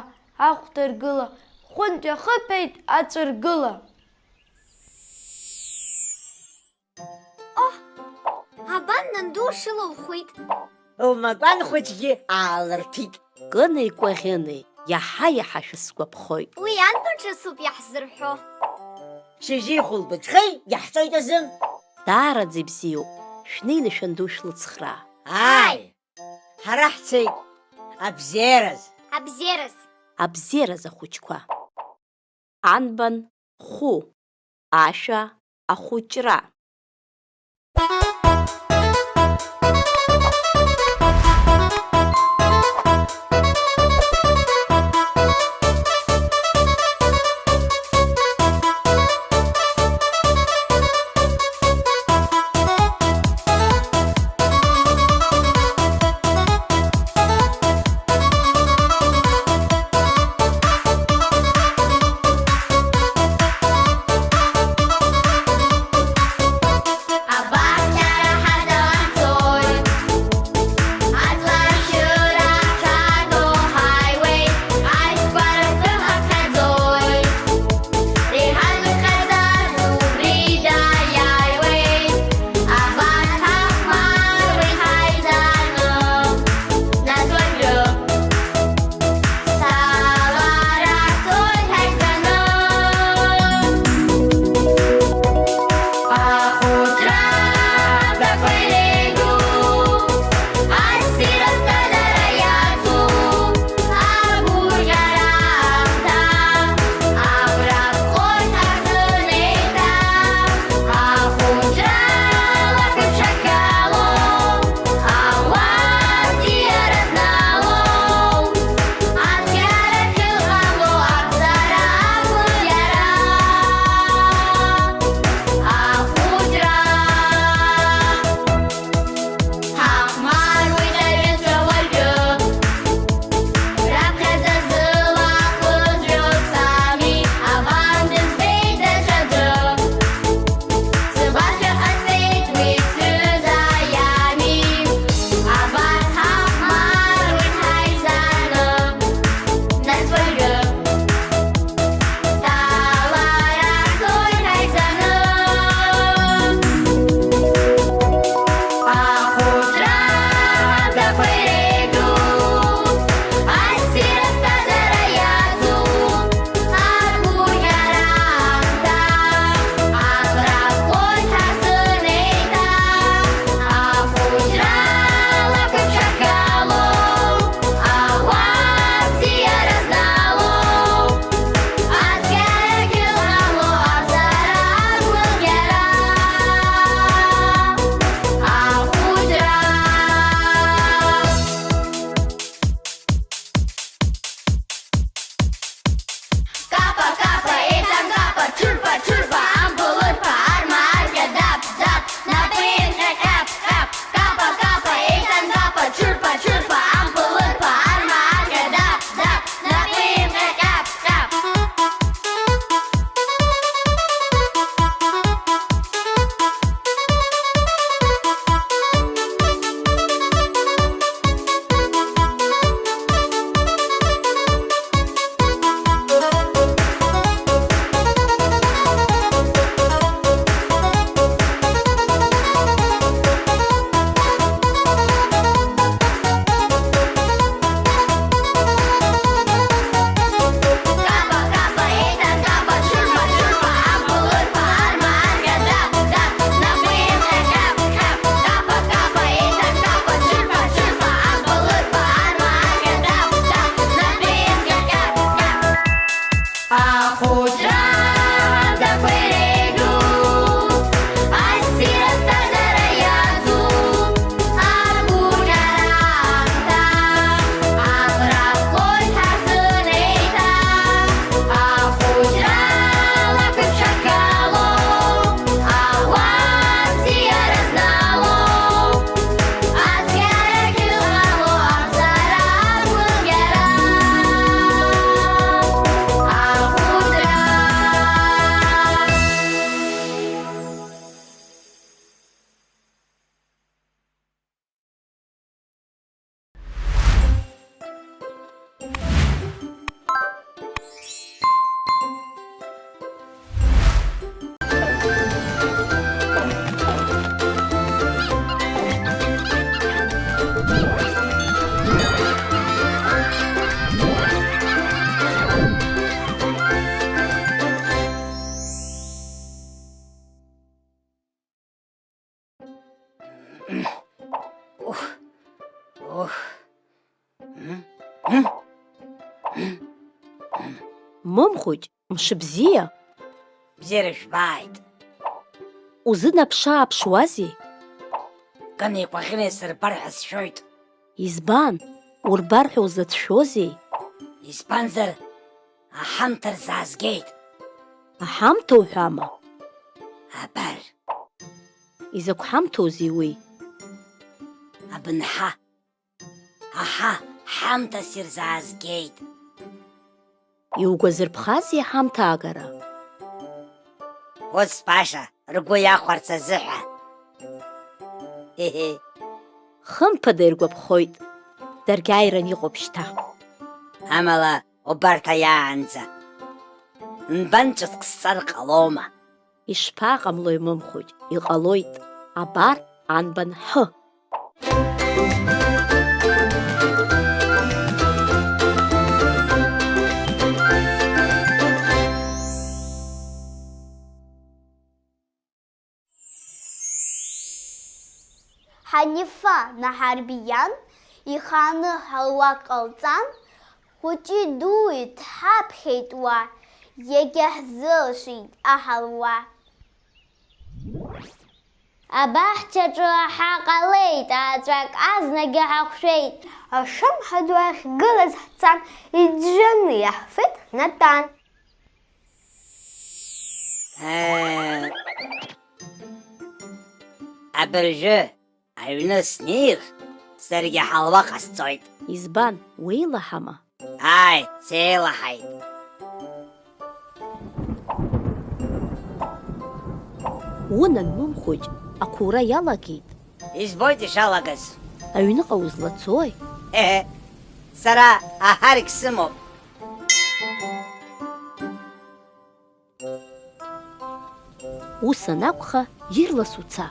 ахә дыргыла, хәынтә иахыԥеит аҵәыргыла. Оҳ, абан нанду шыла лхәит. Лмакәан хәыҷгьы аалырҭит. Кынеи Кәаӷьынеи, иаҳа-иаҳа шәысгәаԥхоит. Уи анбан ҿыцуп иаҳзырҳәо? Шьыжьи хәылбыҽхеи иаҳҵоит азы. Даараӡа ибзиоуп. Шәнеины шәанду шәлыцхраа. Ааи! Ҳара ҳцеит. Абзиараз. Абзиараз. Абзиараз ахәыҷқәа. Анбан хәы, ашәа ахәыҷра. Мымхәыҷ, мшыбзиа! Бзиара жәбааит! Узынаԥш-ааԥшуазеи? Кын еикәаӷьны исырбар ҳәа сшәоит. Избан? Урбар ҳәа узацәшәозеи? Избанзар, аҳамҭа рзаазгеит. Аҳамҭа уҳәама? Абар. Изакә ҳамҭоузеи уи? Абынҳа. Аҳа, ҳамҭас ирзаазгеит. Иугәазырԥхазеи ҳамҭаагара? Ус баша ргәы иахәарц азыҳәа. Хымԥада иргәаԥхоит, даргьы ааиран иҟоуп шьҭа. Амала убарҭ аиаанӡа нбан ҿыцк сҵар ҟалома? Ишԥаҟамлои, Мымхәыҷ, иҟалоит, абар, анбан ҳы! Ҳанифа Наҳарбиан ихааны ҳалуа ҟалҵан, хәыҷи дуи дҳаԥхьеит уа, иагьаҳзылшеит аҳалуа. Абаҳчаҿы аҳа ҟалеит, ааҵәак азнагьы ҳахәшәеит. Ашамҳа ду ахьгылаз ҳцан, иӡәӡәаны иаҳфеит ҳнатәан. Э, абыржәы аҩны снеир, саргьы ҳалуа ҟасҵоит. Избан, уеилаҳама? Ааи, сеилаҳаит. Унан, Мымхәыҷ, ақәура иалагеит. Избоит ишалагаз. Аҩныҟа узлацои? Ҳе-ҳе, сара аҳаргь сымоуп. Ус анакәха, ирлас уца.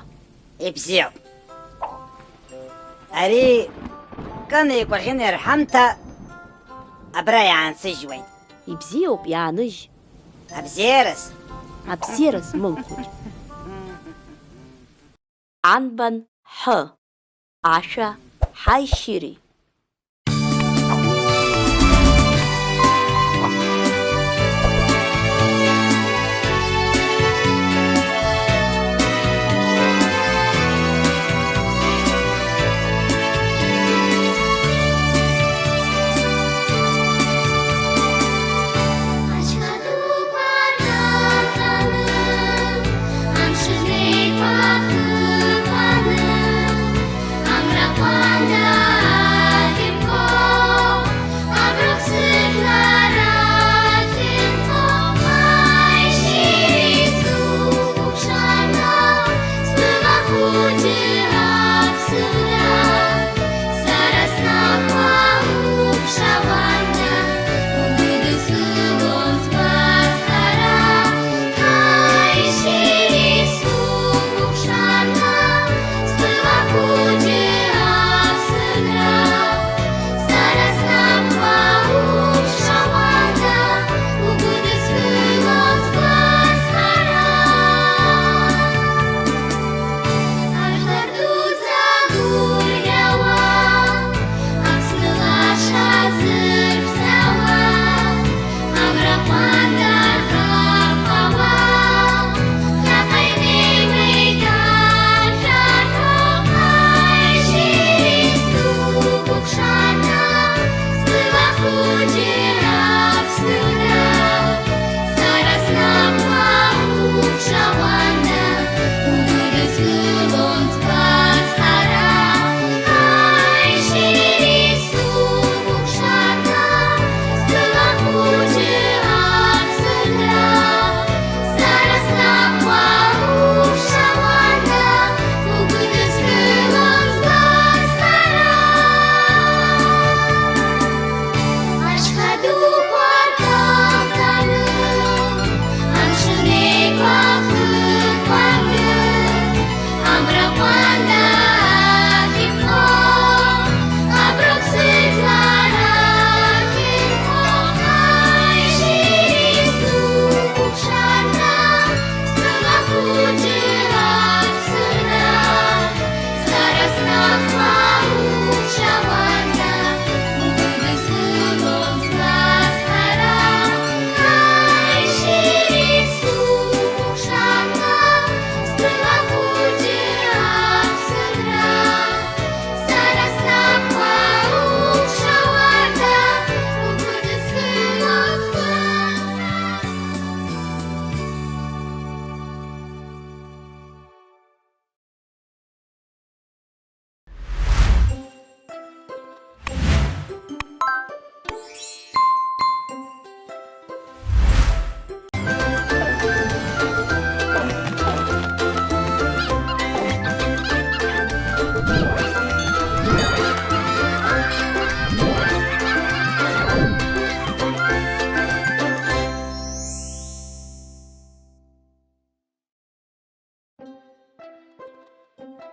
Ибзиоуп. Ари Кын еикәаӷьын иарҳамҭа абра иаансыжьуеит. Ибзиоуп, иааныжь. Абзиараз. Абзиараз, Мымхәыҷ. Анбан ҳы, ашәа ҳаишьыри.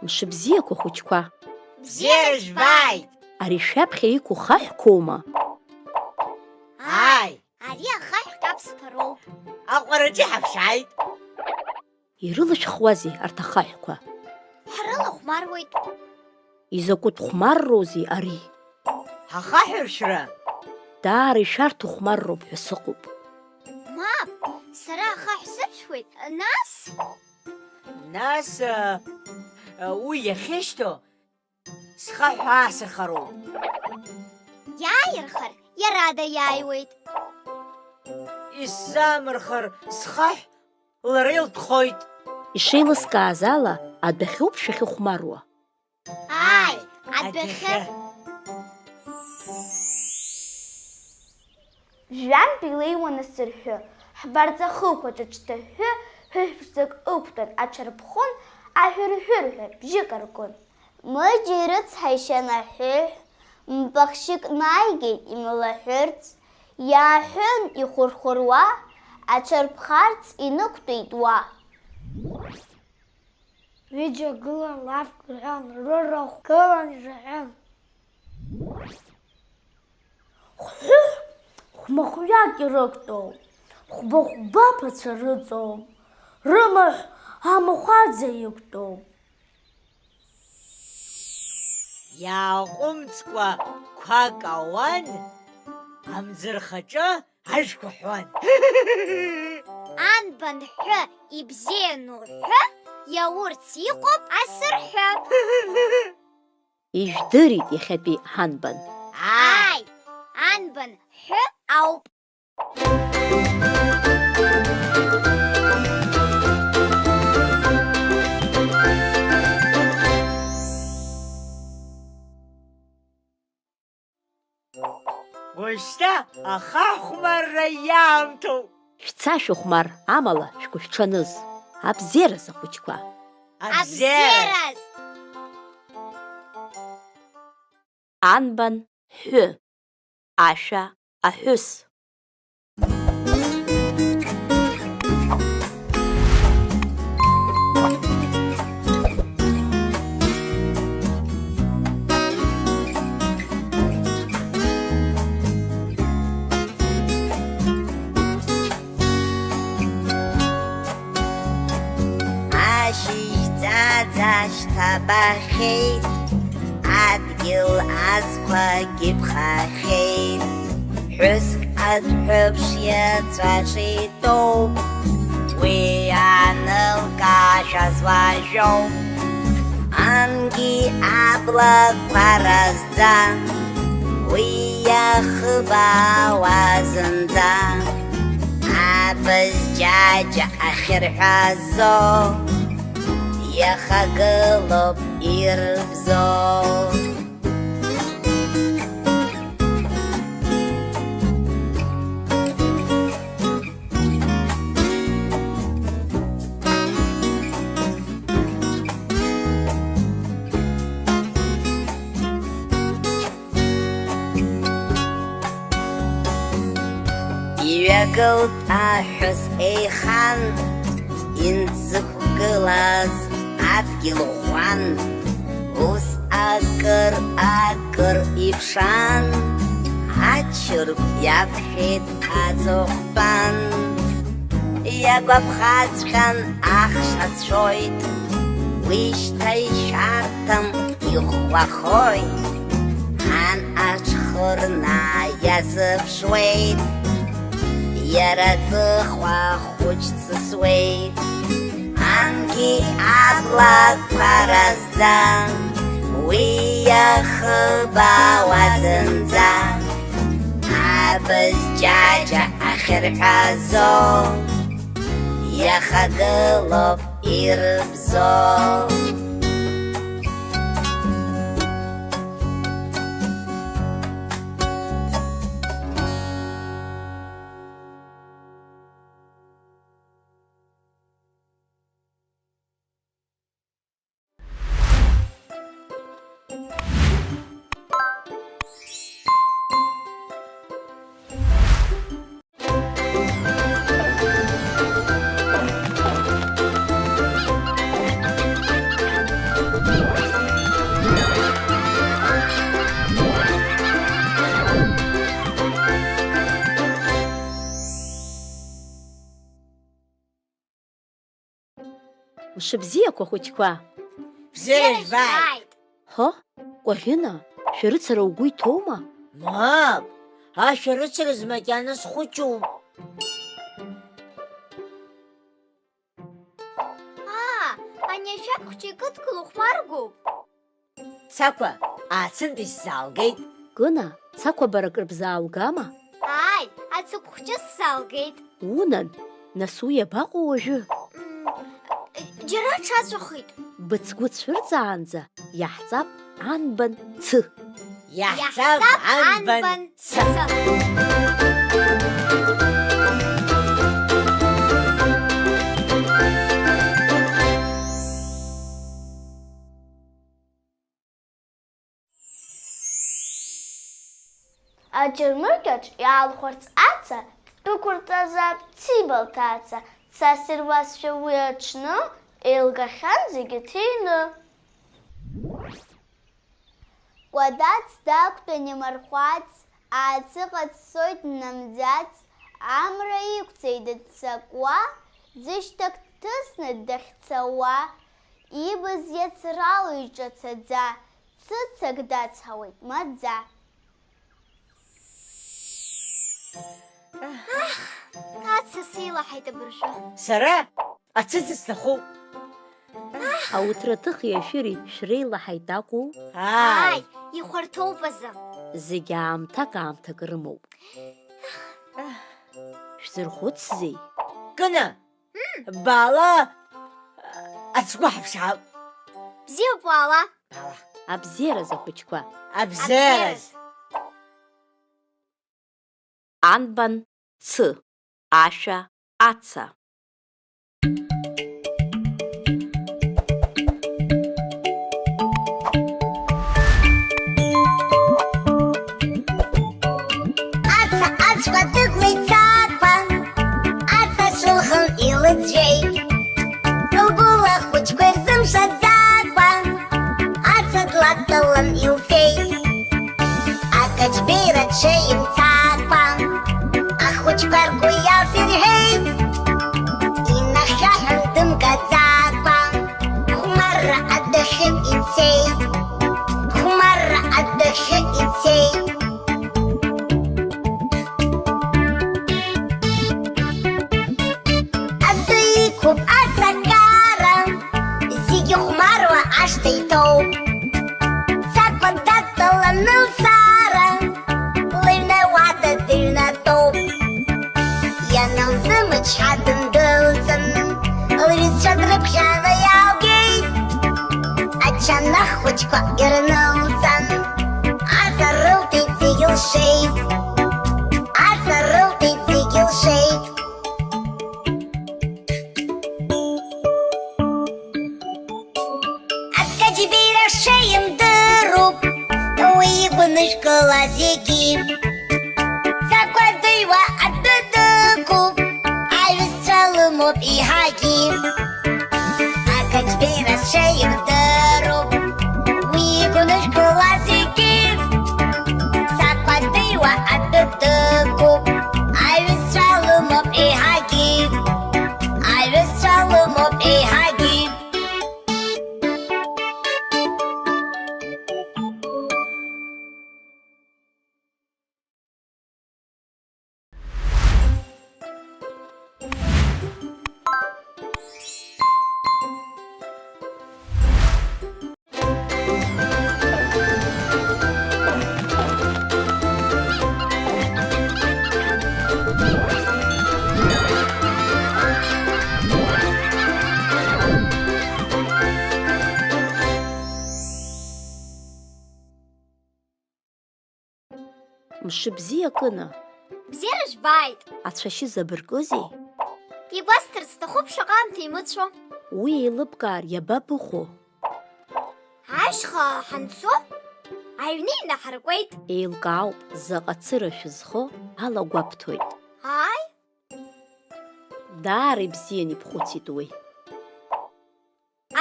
Мшыбзиақәа, хәыҷқәа! Бзиара жәбааит! Ари шәаԥхьа иқәу хаҳәқәоума? Ааи! Ари ахаҳә каԥсқәа роуп. Аҟәараҿы иҳаԥшааит. Ирылашәхуазеи арҭ ахаҳәқәа? Ҳрылахәмаруеит. Изакәытә хәмарроузеи ари? Ахаҳәршәра! Даара ишәарҭахәмарроуп ҳәа сыҟоуп. Мап, сара ахаҳә сыршәуеит, нас? Нас, а, а, уи иахьышьҭоу схаҳә аасырхароуп. Иааирхар, иара даиааиуеит. Исзаамырхар схаҳә лара илтәхоит. Ишеилыскааз ала, адәахьоуп шәахьыхәмаруа. Ааи, адәахьы. Жәантә илеиуан асырҳәы, ҳбарҵа хықәаҿ аҽҭыҳәҳәы, ҳәыҳәԥшӡак ықәтәан аҽарԥхон, аҳәырҳәырҳәа бжьык аркын. Мыџьа ирыцҳаишьан аҳәыҳә, мпахьшьык нааигеит имылаҳәырц, иааҳәын ихәырхәыруа, аҽарԥхарц инықәтәеит уа. Ҩыџьа гылан лафк рҳәон, рырахә гылан ижаҳәон. Хәҳәыҳә хәмахәҩак ирықәтәоуп, хәба-хәба ԥацәа рыҵоуп, рымаҳә амахәаӡа иқәтәоуп. Иааҟәымҵкәа қәак ауан, амӡырхаҿы ажәқәа ҳәуан. Анбан ҳәы ибзиану ҳәы иаурц иҟоуп асырҳәы. Ижәдырит иахьатәи ҳанбан? Ааи, анбан ҳәы ауп. Уажәшьҭа ахаҳә хәмарра иаамҭоуп. Шәца шәыхәмар, амала шәгәышәҽаныз. Абзиараз, ахәыҷқәа! Абзиараз! Анбан ҳәы, ашәа аҳәыс. Ашьыжь ӡаӡа шьҭабахьеит, адгьыл азқәагьы ԥхахьеит. Ҳәыск адәҳәыԥш иаҵәаҿы итәоуп, уи иаанылкаашәаз уажәоуп. Ангьы аблақәа разӡа, уи иахыбаауа зынӡа. Абз џьаџьа ахьырҳәазо, иахагылоуп ирбзо. Иҩагылт аҳәыс еихан, инзықәгылаз адгьыл ӷәӷәан. Ус акыр-акыр иԥшаан, ачыргә иақәшәеит аҵыхәтәан. Иагәаԥхаҵәҟьан ахш ацәоит, уи шьҭа ишәарҭам, иӷәӷәахоит. Ан аҽхырнаа иазыԥшуеит, иара аҵыхәа хәыҷ ҵысуеит. Ангьы аблақәа разӡа, уи иахыбаауа зынӡа. Абз џьаџьа ахьырҳәазо, иахагылоуп ирбзо. Мшыбзиақәа, хәыҷқәа! Бзиара жәбааит! Ҳо, Кәаӷьына, шәарыцара угәы иҭоума? Мап, ашәарыцараз макьана схәыҷуп. Аа, ани ашәақь хәҷы икыдгыло хәмаргоуп. Цақәа, ацынтә исзаалгеит. Кына, Цақәа, бара акыр бзааугама? Ааи, ацыгә хәҷы сзаалгеит. Унан, нас уи иабаҟоу уажәы? М, џьара аҽаҵәахит. Быцгәы цәырҵаанӡа иаҳҵап анбан цы. Иаҳҵап анбан цы. Аџьармыкьаҿ иаалхәарц аца, ддәықәырҵазаап Циба лҭаца, цас ируазшәа уи аҽны, еилгахьан зегьы ҭины. Кәадац дақәтәан имархәац, ааҵыҟа дцоит днамӡац, амра иқәҵеит дццакуа, ӡышьҭак дҭысны дахьцауа, ибз иацрало иҿацаӡа, цыцак дацҳауеит маӡа. Аҳ, аца сеилаҳаит абыржәы. Сара ацыца сҭахуп. Ауҭраҭыхи ашәыри шәреилаҳаит акәу? Ааи, ихәарҭоуп азы. Зегь аамҭак-аамҭак рымоуп. Шәзырхәыцзеи? Кына, баала, ацгәы ҳаԥшаап. Бзиоуп, уаала. Баала. Абзиаразы, ахәыҷқәа. Абзиараз. Анбан цы, ашәа аца. Аца ацәа дықәлеит Цақәа, аца шылхын илыӡәӡәеит. Лгәыла ахәыҷқәа ирзымшаӡакәа, аца длатталан илфеит. Акаҷбеира ҽеимцакәа, ахәыҷқәа ргәы иалсырҳәеит, инахьаҳәын дымгаӡакәа, хәмарра адәахьы ицеит, хәмарра адәахьы ицеит. Адәы иқәуп асакара, зегьы хәмаруа ашҭа иҭоуп. Цақәа дадтәаланы лцара, лыҩны ауада дыҩнатәоуп. Ианылзымычҳа дындәылҵын, лҩызцәа дрыԥхьаны иааугеит. Ачанах хәыҷқәа ирнылҵан, аҵа рылҭеит зегь лшеит. Аҵа рылҭеит зегь лшеит. Акаҷбеира шеимдыруп, уи игәынышәкыла зегьы. Цақәа дыҩуа адәы дықәуп, аҩызцәа лымоуп еиҳагьы. Акаҷбеира шеимдыруп, уи игәынышәкыла зегьы. Цақәа дыҩуа адәы дықәуп, аҩызцәа лымоуп еиҳагьы. Аҩызцәа лымоуп еиҳагьы. Мшыбзиа, Кына. Бзиара жәбааит! Ацәашьы забыркызеи? Игәасҭарц сҭахуп шаҟа аамҭа имыцәо. Уи еилыбкаар иабабыхәо? Ашьха ҳанцо, аҩны инаҳаркуеит. Еилкаауп, заҟа цыра шәызхо алагәабҭоит. Ааи. Даара ибзиан ибхәыцит уи.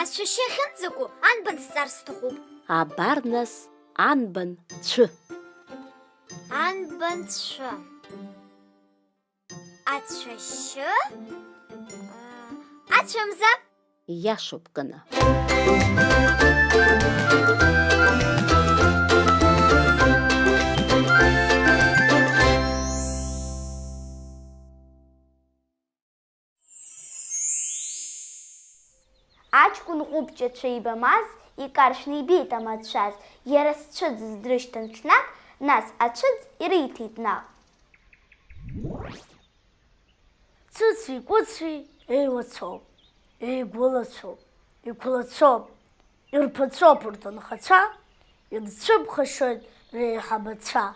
Ацәашьы ахьынӡаку анбан сҵар сҭахуп. Абар нас анбан цәы. Анбан цәы. Ацәашьы? А, ацәамза? Ииашоуп, Кына. Аҷкәын ҟәыбҷацәа ибамаз, икаршәны ибеит амацәаз, иара зцәыӡыз дрышьҭан ҽнак, нас ацәыӡ ириҭеит наҟ. Цыци-кәыци еилацоуп, еигәылацәоуп, иқәлацәоуп, ирԥацәоуп урҭ анхацәа, ирцәыԥхашьоит реиҳабацәа.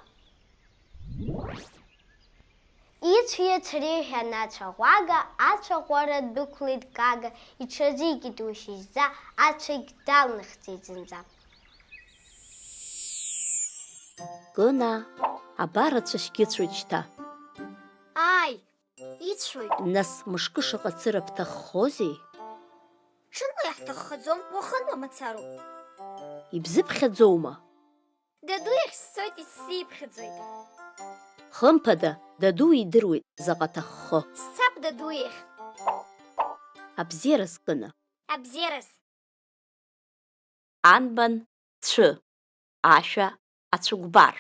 Ицәиац реиҳәан ацәаӷәага, ацәаӷәара дәықәлеит Гага, иҽазикит уи шьыжьӡа, ацәагь далнахӡеит зынӡа. Кына, абар ацәашьгьы ыцәоит шьҭа. Ааи, ицәоит. Нас мышкы шаҟа цыра бҭаххозеи? Ҽынла иаҳҭаххаӡом, уахынла мацароуп. Ибзыԥхьаӡоума? Даду иахь сцоит, исзиԥхьаӡоит. Хымԥада, даду идыруеит заҟа ҭаххо. Сцап даду иахь. Абзиараз, Кына. Абзиараз. Анбан цәы, ашәа ацәыкәбар.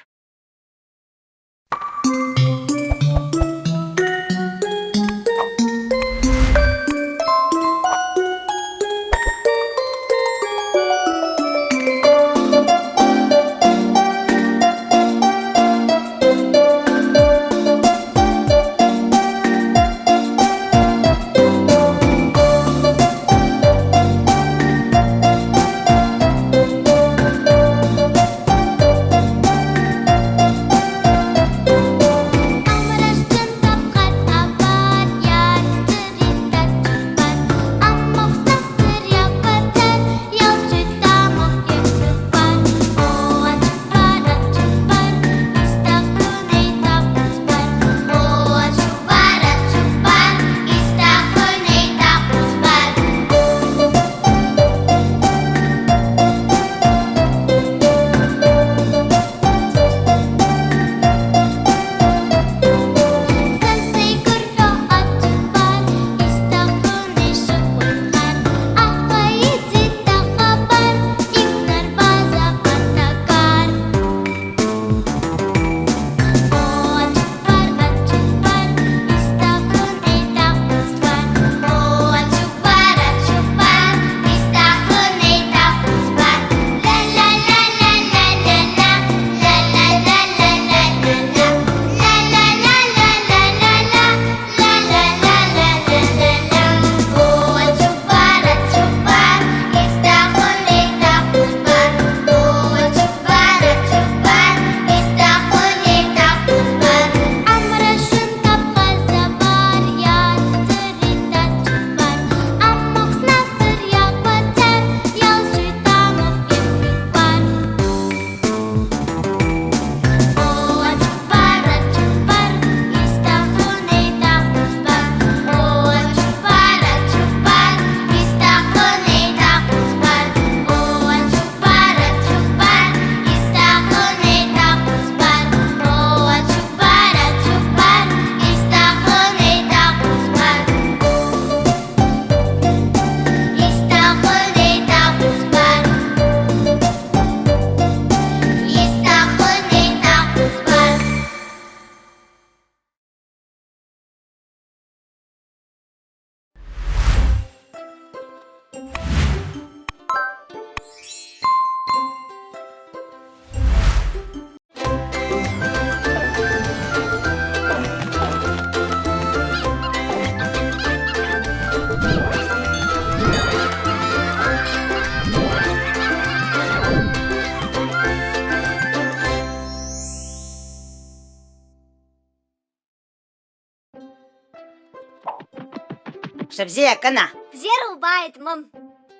Мшыбзиа, Кына! Бзиара убааит, мам!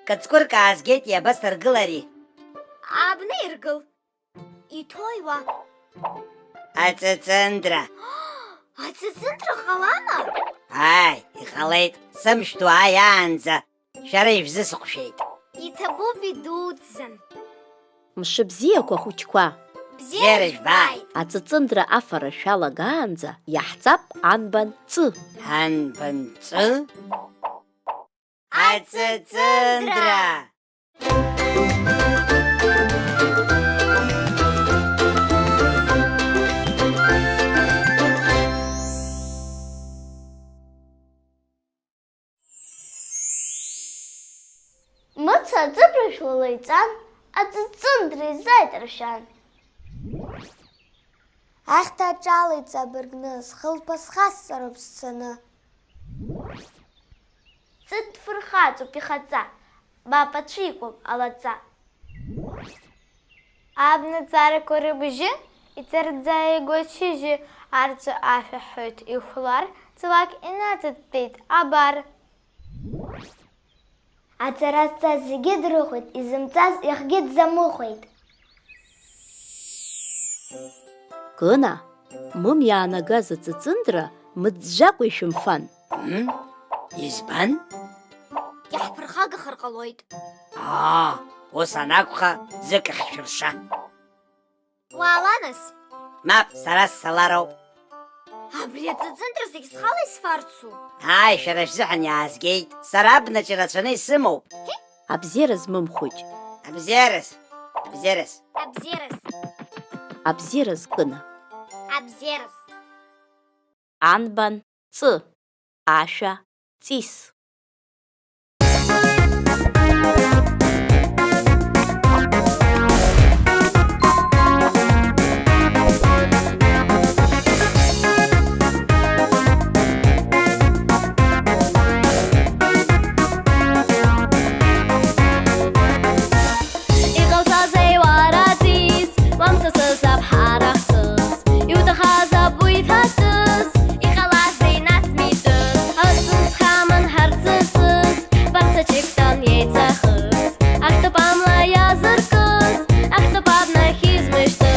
Кыцкәырк аазгеит, иабасыргылари? Абна иргыл. Иҭои уа? Аҵыҵындра. Аҵыҵындра ҟалама? Ааи, иҟалеит, сымш ду ааиаанӡа шәара ишәзысыҟәшәеит. Иҭабуп идуӡӡан. Мшыбзиақәа, ахәыҷқәа! Бзиара жәбааит! Аҵыҵындра афара шәалагаанӡа иаҳҵап анбан ҵы. Анбан ҵы? Аҵыҵындра! Мыца аҵыԥрашә лылеиҵан, аҵыҵындра изааит ршәан. Ахьҭа аҿалеит ҵабыргны, схылԥа схасҵароуп сцаны. Ҵыт дфырхаҵоуп ихаҵа, мап ацәикуам алаҵа. Абнаҵарақәа рыбжьы, иҵарӡа игоит шьыжьы, арҵәы ашәаҳәоит ихәлар, ҵлак инаҵыттәеит абар. Аҵара зҵаз зегьы дрыхәеит, изымҵаз иахгьы дзамыхәеит. Кына, мым иаанагаз аҵыҵындра мыӡәӡәакәа ишәымфан. Мм? Избан? Иаҳԥырхагахар ҟалоит. Аа, ус анакәха, ӡык ахьшәырша. Уаала нас. Мап, сара сцалароуп. Абри аҵыҵындра зегь схала исфарцу? Ааи, шәара шәзыҳәан иаазгеит. Сара абнаҿ ирацәаны исымоуп. Абзиара змым хәыҷ. Абзиараз, абзиараз. Абзиараз. Абзиараз, Кына. Абзиараз. Анбан, ҵы, ашәа, ҵис. Иҟауҵазеи уара ҵис, уамҵасыз аԥҳара хцыс, иуҭахаз абу иҭатыз, иҟалазеи нас митәыз, аҵыс хаман ҳарҵысыз, баҳчаҿы ктан еиҵахыз, ахьтәы памла иазыркыз, ахьтәы пап нахьизмышьҭыз.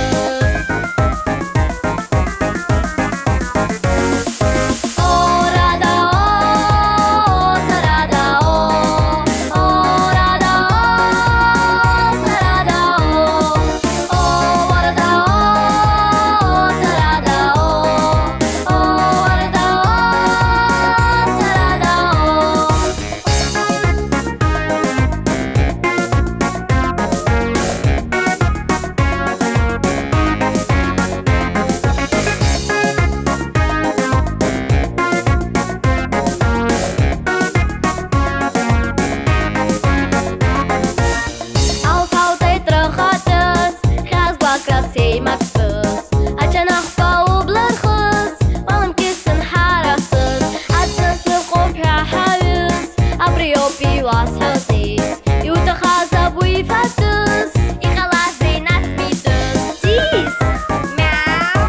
Алхалҭеит рахатәыс, хьаас гәакрас еимактәыс, аҷанахқәа убла рхыс, уаламкьысын ҳарахсыс, аҵыс ыҟоуп ҳәа ҳаҩыс, абриоуп иуасҳәозеис, иуҭахаз абу ифатәыс, иҟалазеи нас митәыс? Ҵис! Мяу!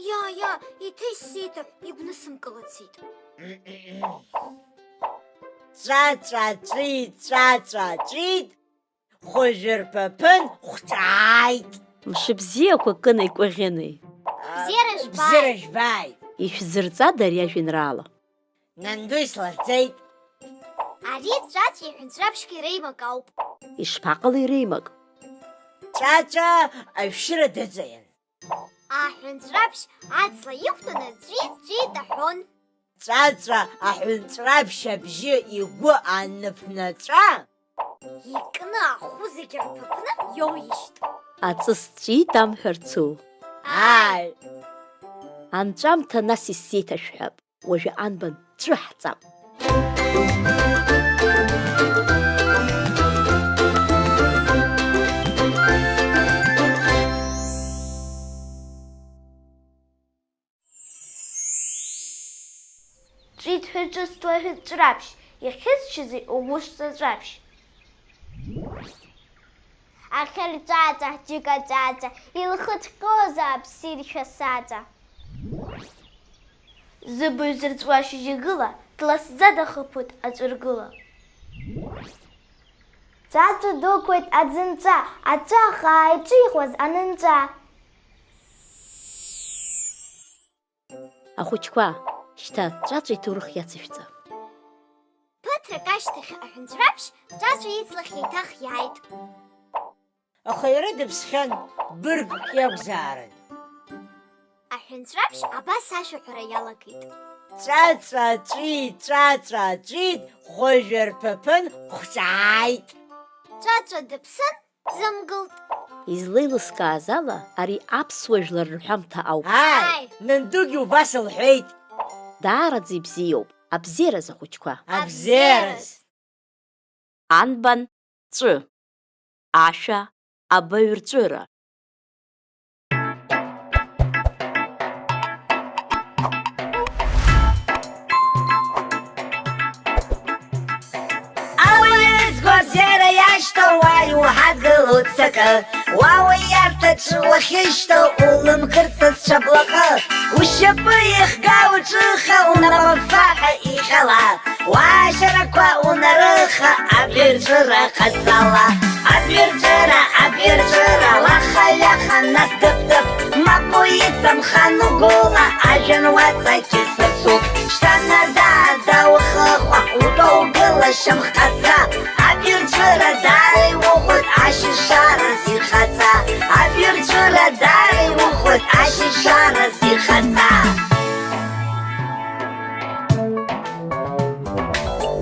Иа, иа, иҭысит, игәнысымкылацит. Ҵәа-ҵәа-ҵәит, ҵәа-ҵәа-ҵәит, хәажәырԥаԥын хәҿааит. Мшыбзиақәа Кынеи Кәаӷьынеи. Бзиара жәбааит. Бзиара жәбааит. Ишәзырҵада ари ажәеинраала? Нанду ислаҵеит. Ари Ҵәаҵәи аҳәынҵәраԥшьгьы реимак ауп. Ишԥаҟалеи реимак? Ҵәаҵәа ашәшьыра дыҵаиан. Аҳәынҵәраԥшь аҵла иқәтәаны ҵәит-ҵәит аҳәон. Ҵәаҵәа аҳәынҵәраԥшь абжьы игәы аныԥнаҵәа, икны ахәы зегьы рҭыԥны иоуишт. Аҵыс ҵәит амҳәарцу. Ааи! Анҵәамҭа нас исзеиҭашәҳәап, уажәы анбан ҵәы ҳҵап. Ҵәит ҳәа ҿызҭуа ҳәынҵәраԥшь, иахьызшьызи угәы шҵаҵәаԥшь? Ахьырҵәаҵәа, џьыкаҵәаҵәа, илхыҵәҟьозаап сиршәа саҵа. Зыбаҩ зырҵәуа шьыжьы гыла, дласӡа дахыԥоит аҵәыргыла. Ҵәаҵәа дықәлеит аӡынҵәа, аҵәы ахаа иҿихуаз анынҵәа. Ахәыҷқәа, шьҭа Ҵәаҵәа иҭоурых иацышәҵа. Ԥыҭрак ашьҭахь аҳәынҵәраԥшь Ҵәаҵәа иҵлахь еиҭах иааит. Аха иара дыԥсхьан, быргк иакәзаарын. Аҳәынҵәраԥшь абас ашәаҳәара иалагеит. Ҵәаҵәа ҵәит, ҵәаҵәа ҵәит, хәажәа рԥыԥын хәҷааит. Ҵәаҵәа дыԥсын, дзымгылт. Излеилыскааз ала, ари аԥсуа жәлар рҳәамҭа ауп. Ааи, Ааи. Нандугьы убас лҳәеит. Даараӡа ибзиоуп, абзиараз ахәыҷқәа. Абзиараз. Анбан ҵәы, ашәа, абаҩрҵәыра. Ауаҩы згәабзиара иашьҭоу уаҩ уҳадгыл уццакы, уа уиарҭаҿы уахьышьҭоу улымкырц сҽаблаҟы, ушьапы ихга уҿыха, унапы фаҟа иҟьала, уашьарақәа унарыха, абирҵәыра ҟаҵала. Абирҵәыра, абирҵәыра, лаха-ҩаха, нас дып-дып, мап уицамхан угәыла, ажәҩан уаҵагьы сырцуп. Шьҭа надаада ухыхәа, утәа угыла шьамхҟаҵа. Абирҵәыра даара иухоит ашьыжьшараз ихаҵа. Абирҵәыра даара иухоит ашьыжьшараз ихаҵа.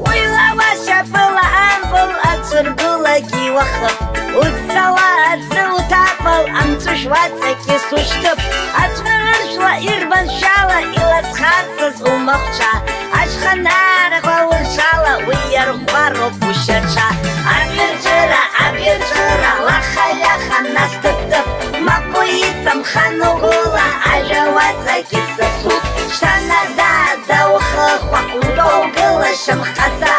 Уи лауашьапыла ампыл ацәыргылагьы иуахып. Уццала аӡы уҭапал, амҵәышә уаҵакьыс ушьҭып. Аҵәыршәла ирбаншәала илазхарцаз умахәҿа. Ашьханарақәа урҿала уи иарӷәӷәароуп ушьаҿа. Абирҵәыра, абирҵәыра, лаха-ҩаха, нас тып-тып. Мап уицамхан угәыла, ажәа уаҵагьы сырцуп. Шьҭа надаада ухыхәа, утәа угыла шьамхҟаҵа.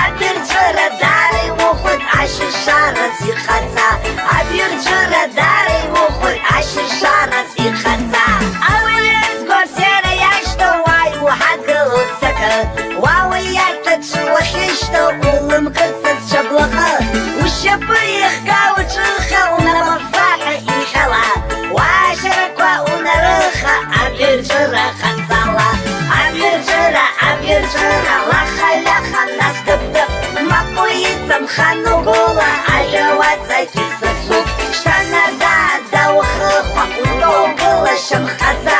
Абирҵәыра даара иухоит ашьыжьшараз ихаҵа. Абирҵәыра даара иухоит ашьыжьшараз ихаҵа. Ауаҩы згәабзиара иашьҭоу уаҩ уҳадгыл уццакы. Уа уиарҭаҿы уахьышьҭоу улымкырц сҽаблаҟы. Ушьапы ихга уҿыха, унапы фаҟа иҟьала. Уашьарақәа унарыха, абирҵәыра ҟаҵала. Абирҵәыра, абирҵәыра, лаха-ҩаха, нас дып-дып. Мап уицамхан угәыла, ажәа уаҵагьы сырцуп. Шьҭа надаада ухыхәа, утәа угыла шьамхҟаҵа.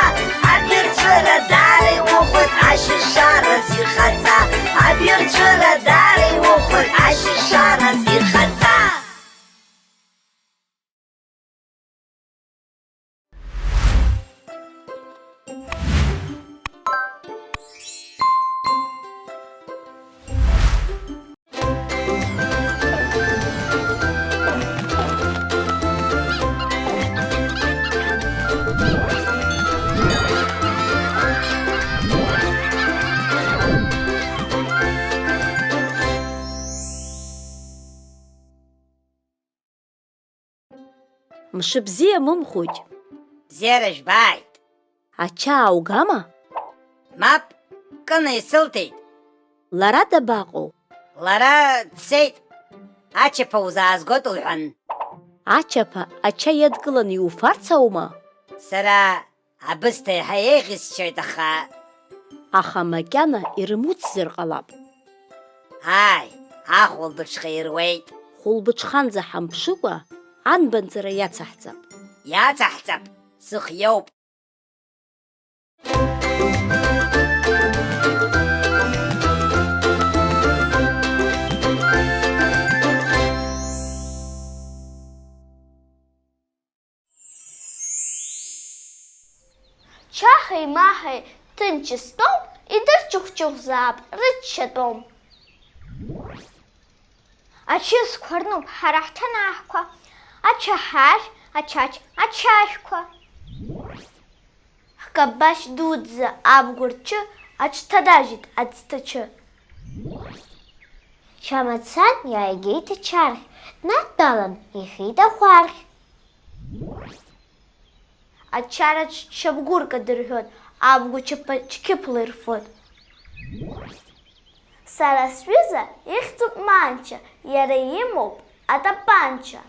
Абирҵәыра даара иухоит ашьыжьшараз ихаҵа. Абирҵәыра даара иухоит ашьыжьшараз ихаҵа. Мшыбзиа, мымхәыҷ! Бзиара жәбааит! Ача ааугама? Мап, Кына исылҭеит. Лара дабаҟоу? Лара дцеит. Ачаԥа узаазгоит лҳәан. Ачаԥа ача иадкыланы иуфарц аума? Сара Абысҭа еиҳа еиӷьысшьоит, аха. Аха макьана ирымуцзар ҟалап. Ааи, ахәылбыҽха ируеит. Хәылбыҽханӡа ҳамԥшыкәа, анбанҵара иацаҳҵап. Иацаҳҵап, сыхиоуп. Чахеи Маҳеи ҭынч истәоуп, идырчыхәчыхәзаап рыччатәом. Ачысқәа рнуп ҳара ҳҭанаҳқәа, ачаҳашә, ачача, ачашәқәа. Ҳкабашь дуӡӡа абгәырчы аҽҭадажьит аӡҭачы. Ча мацан иааигеит ачархь, днадтәалан ихьит ахәархь. Ачараҿ шьапгәырк адырҳәон, абгәы чаԥа-, чқьыԥла ирфон. Сара сҩыза ихьӡуп Манча, иара имоуп атапанча.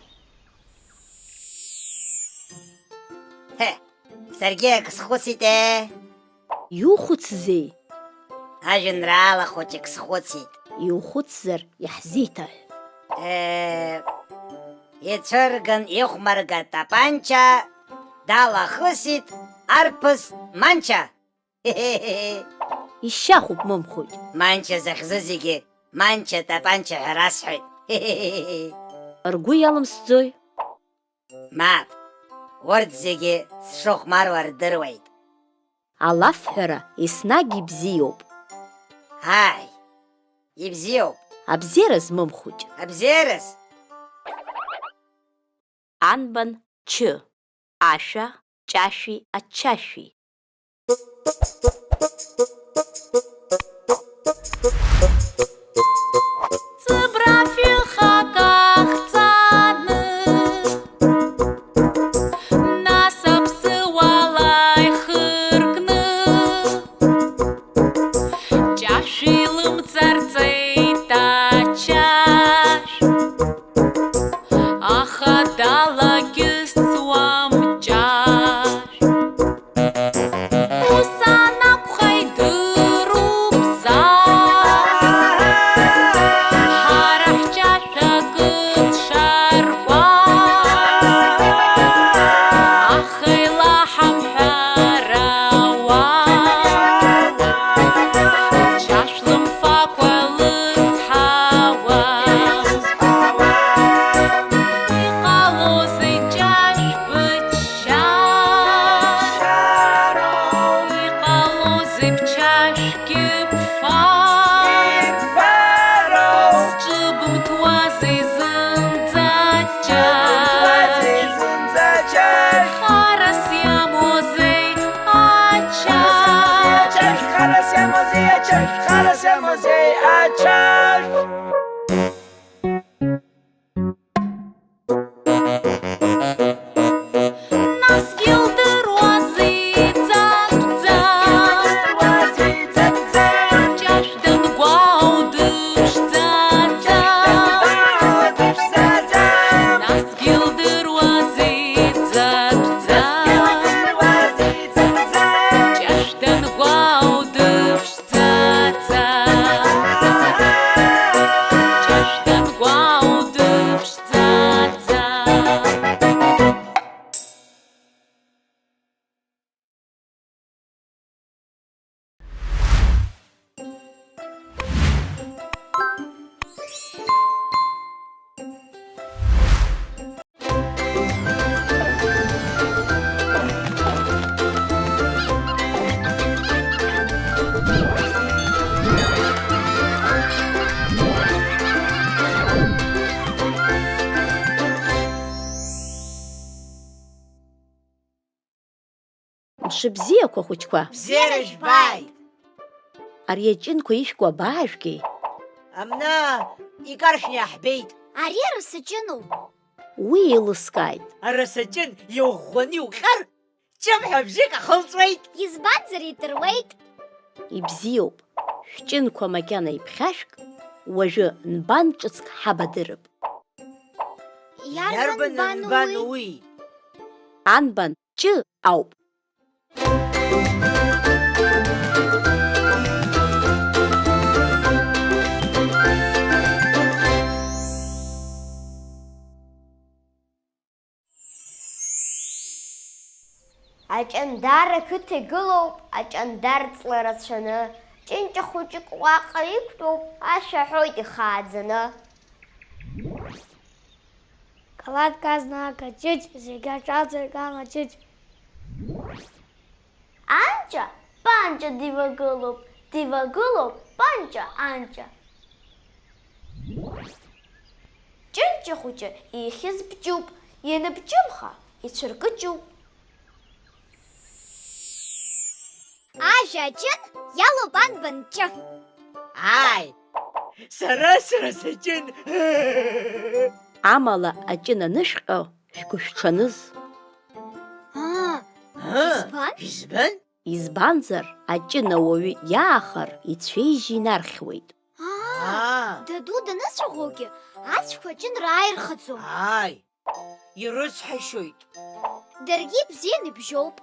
Ҳе, саргьы ак схәыцит, е! Иухәыцзеи? Ажәеинраала хәыҷык схәыцит. Иухәыцзар, иаҳзеиҭаҳә. Е, ицәырган ихәмарга тапанча далахысит арԥыс Манча. Ишьахәуп, мымхәыҷ. Манча захьӡу зегьы Манча тапанча ҳәа расҳәоит. Ргәы иалымсӡои? Мап, урҭ зегьы сшыхәмаруа рдыруеит. Алафҳәара еснагь ибзиоуп. Ааи, ибзиоуп. Абзиараз, мымхәыҷ. Абзиараз. Анбан чы, ашәа, ҷашәи аччашәи. Ҵыбра фҩыхак ахҵаны, нас аԥсыуала ихыркны, ҷашәи лымҵарҵеит ачашә. Аха далакьысуам ҷашә. Ус анакәха идыруп заа. Ҳара ҳҷашә акы дшаркуа. Аха илаҳамҳәар ауа. Ҷашә лымфакәа лызҳауа. Иҟалозеи ҷашә быччар? Иҟалозеи бҷашәгьы бфар? Сҿыбымҭуазеи зынӡа ҷашә? Харас иамоузеи ачашә? Харас иамоузеи ачашә? Харас иамоузеи ачашә? Насгьы илдыруази ҵакәӡа, ҷашә дангәаау дыԥшӡаӡа. Насгьы илдыруази ҵакәӡа, ҷашә дангәаау дыԥшӡаӡа. Ҷашә дангәаау дыԥшӡаӡа. Мшыбзиақәа, хәыҷқәа! Бзиара жәбааит! Ари аҷынқәа ишәку абаажәгеи? Амна икаршәны иаҳбеит. Ари арасаҷыноуп. Уи еилыскааит. Арасаҷын иӷәӷәаны иуҟьар, ҷымҳәа бжьык ахылҵуеит. Избанзар, идыруеит. Ибзиоуп. Шәҷынқәа макьана иԥхьашәк, уажәы нбан ҿыцк ҳабадырып. Иарбан нбан уи? Анбан ҷы ауп. Аҷандар ақыҭа игылоуп, аҷандар ҵла рацәаны, ҷынҷа хәыҷык уаҟа иқәтәоуп, ашәа аҳәоит ихааӡаны. Калаҭк азна акаҷыҷ, зегь аҿалҵоит Кама Ҷыҷ. Анҷа, панҷа дивагылоуп, дивагылоуп панҷа анҷа. Ҷынҷа хәыҷы ихьыз бҷуп, ианыбҷымха, ицәыркыҷуп. Ажәа аҷын иалоуп анбан ҷы. Ааи, сара, сара саҷын. Амала аҷын анышәҟьо шәгәышәҽаныз. Аа, Аа, избан? Избан? Избанзар, аҷын ауаҩы иаахар, ицәеижь инархьуеит. Аа, Аа. Даду даныцәаӷәогьы, ацәқәа аҷын рааирхаӡом. Ааи, ирыцҳашьоит. Даргьы ибзианы ибжьоуп.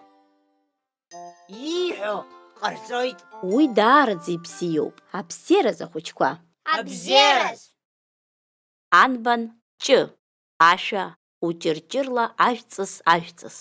Ииҳәо ҟарҵоит. Уи даараӡа ибзиоуп, абзиараз ахәыҷқәа. Абзиараз! Анбан ҷы, ашәа, уҷырҷырла ажәҵыс, ажәҵыс.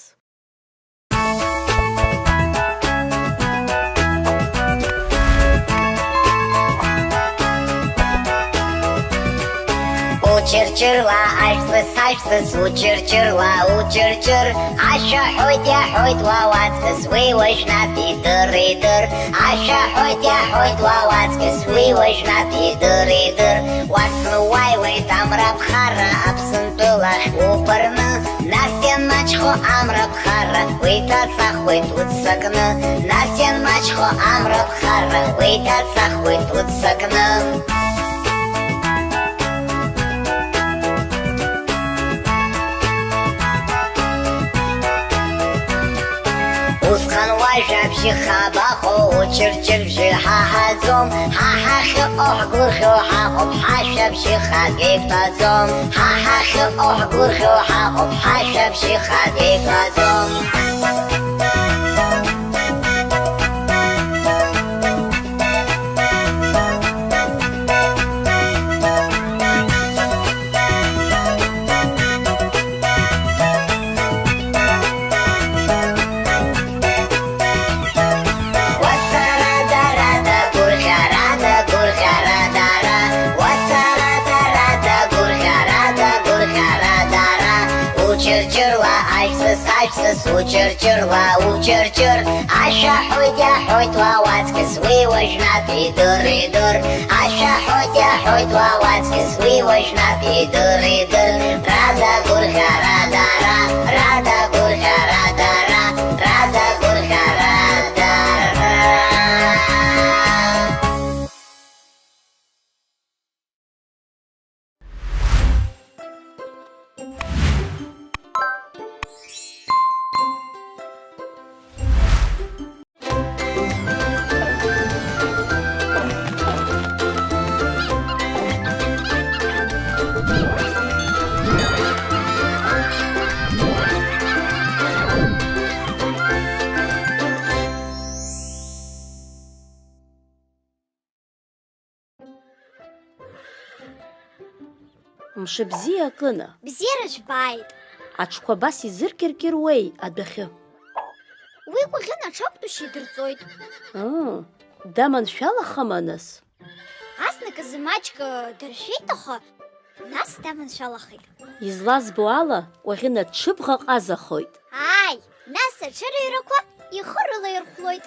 Учырчырла ажәҵыс, ажәҵыс, учырчырла, учырчыр, ашәа ҳәоит, иаҳәоит уа уаҵкыс, уи уажәнатә идыр, идыр, ашәа ҳәоит, иаҳәоит уа уаҵкыс, уи уажәнатә идыр, идыр, уаҵкны уааиуеит амра ԥхарра, Аԥсынтәылахь убарны, нас ианмаҷхо амра ԥхарра, уеиҭаҵахуеит уццакны, нас ианмаҷхо амра ԥхарра, уеиҭаҵахуеит уццакны. Усҟан уажәабжьы хабахо, учырчырбжьы ҳаҳаӡом, ҳа ҳахьыҟоу ҳгәырӷьо ҳаҟоуп, ҳашәабжьы хак иқәтәаӡом, ҳа ҳахьыҟоу ҳгәырӷьо ҳаҟоуп, ҳашәабжьы хак иқәтәаӡом. Учырчыруа, аҩсыс, аҩсыс, учырчыруа, учырчыр. Ашәа ҳәоит, иаҳәоит уа уаҵкыс, уи уажәнатә идыр, идыр. Ашәа ҳәоит, иаҳәоит уа уаҵкыс, уи уажәнатә идыр, идыр. Рада гәырӷьара дара, рада гәырӷьара дара, рада гәырӷьара дара. Мшыбзиа Кына. Бзиара жәбааит. Аҽқәа абас изыркьыркьыруеи адәахьы? Уи Кәаӷьына аҽақәтәашьа идырҵоит. Ыы, даманшәалахама нас? Азныказы маҷк, ы, дыршәеит, аха нас даманшәалахеит. Излазбо ала, Кәаӷьына ҽыбӷа ҟазахоит. Ааи, нас аҽырыҩрақәа ихы рылаирхәлоит.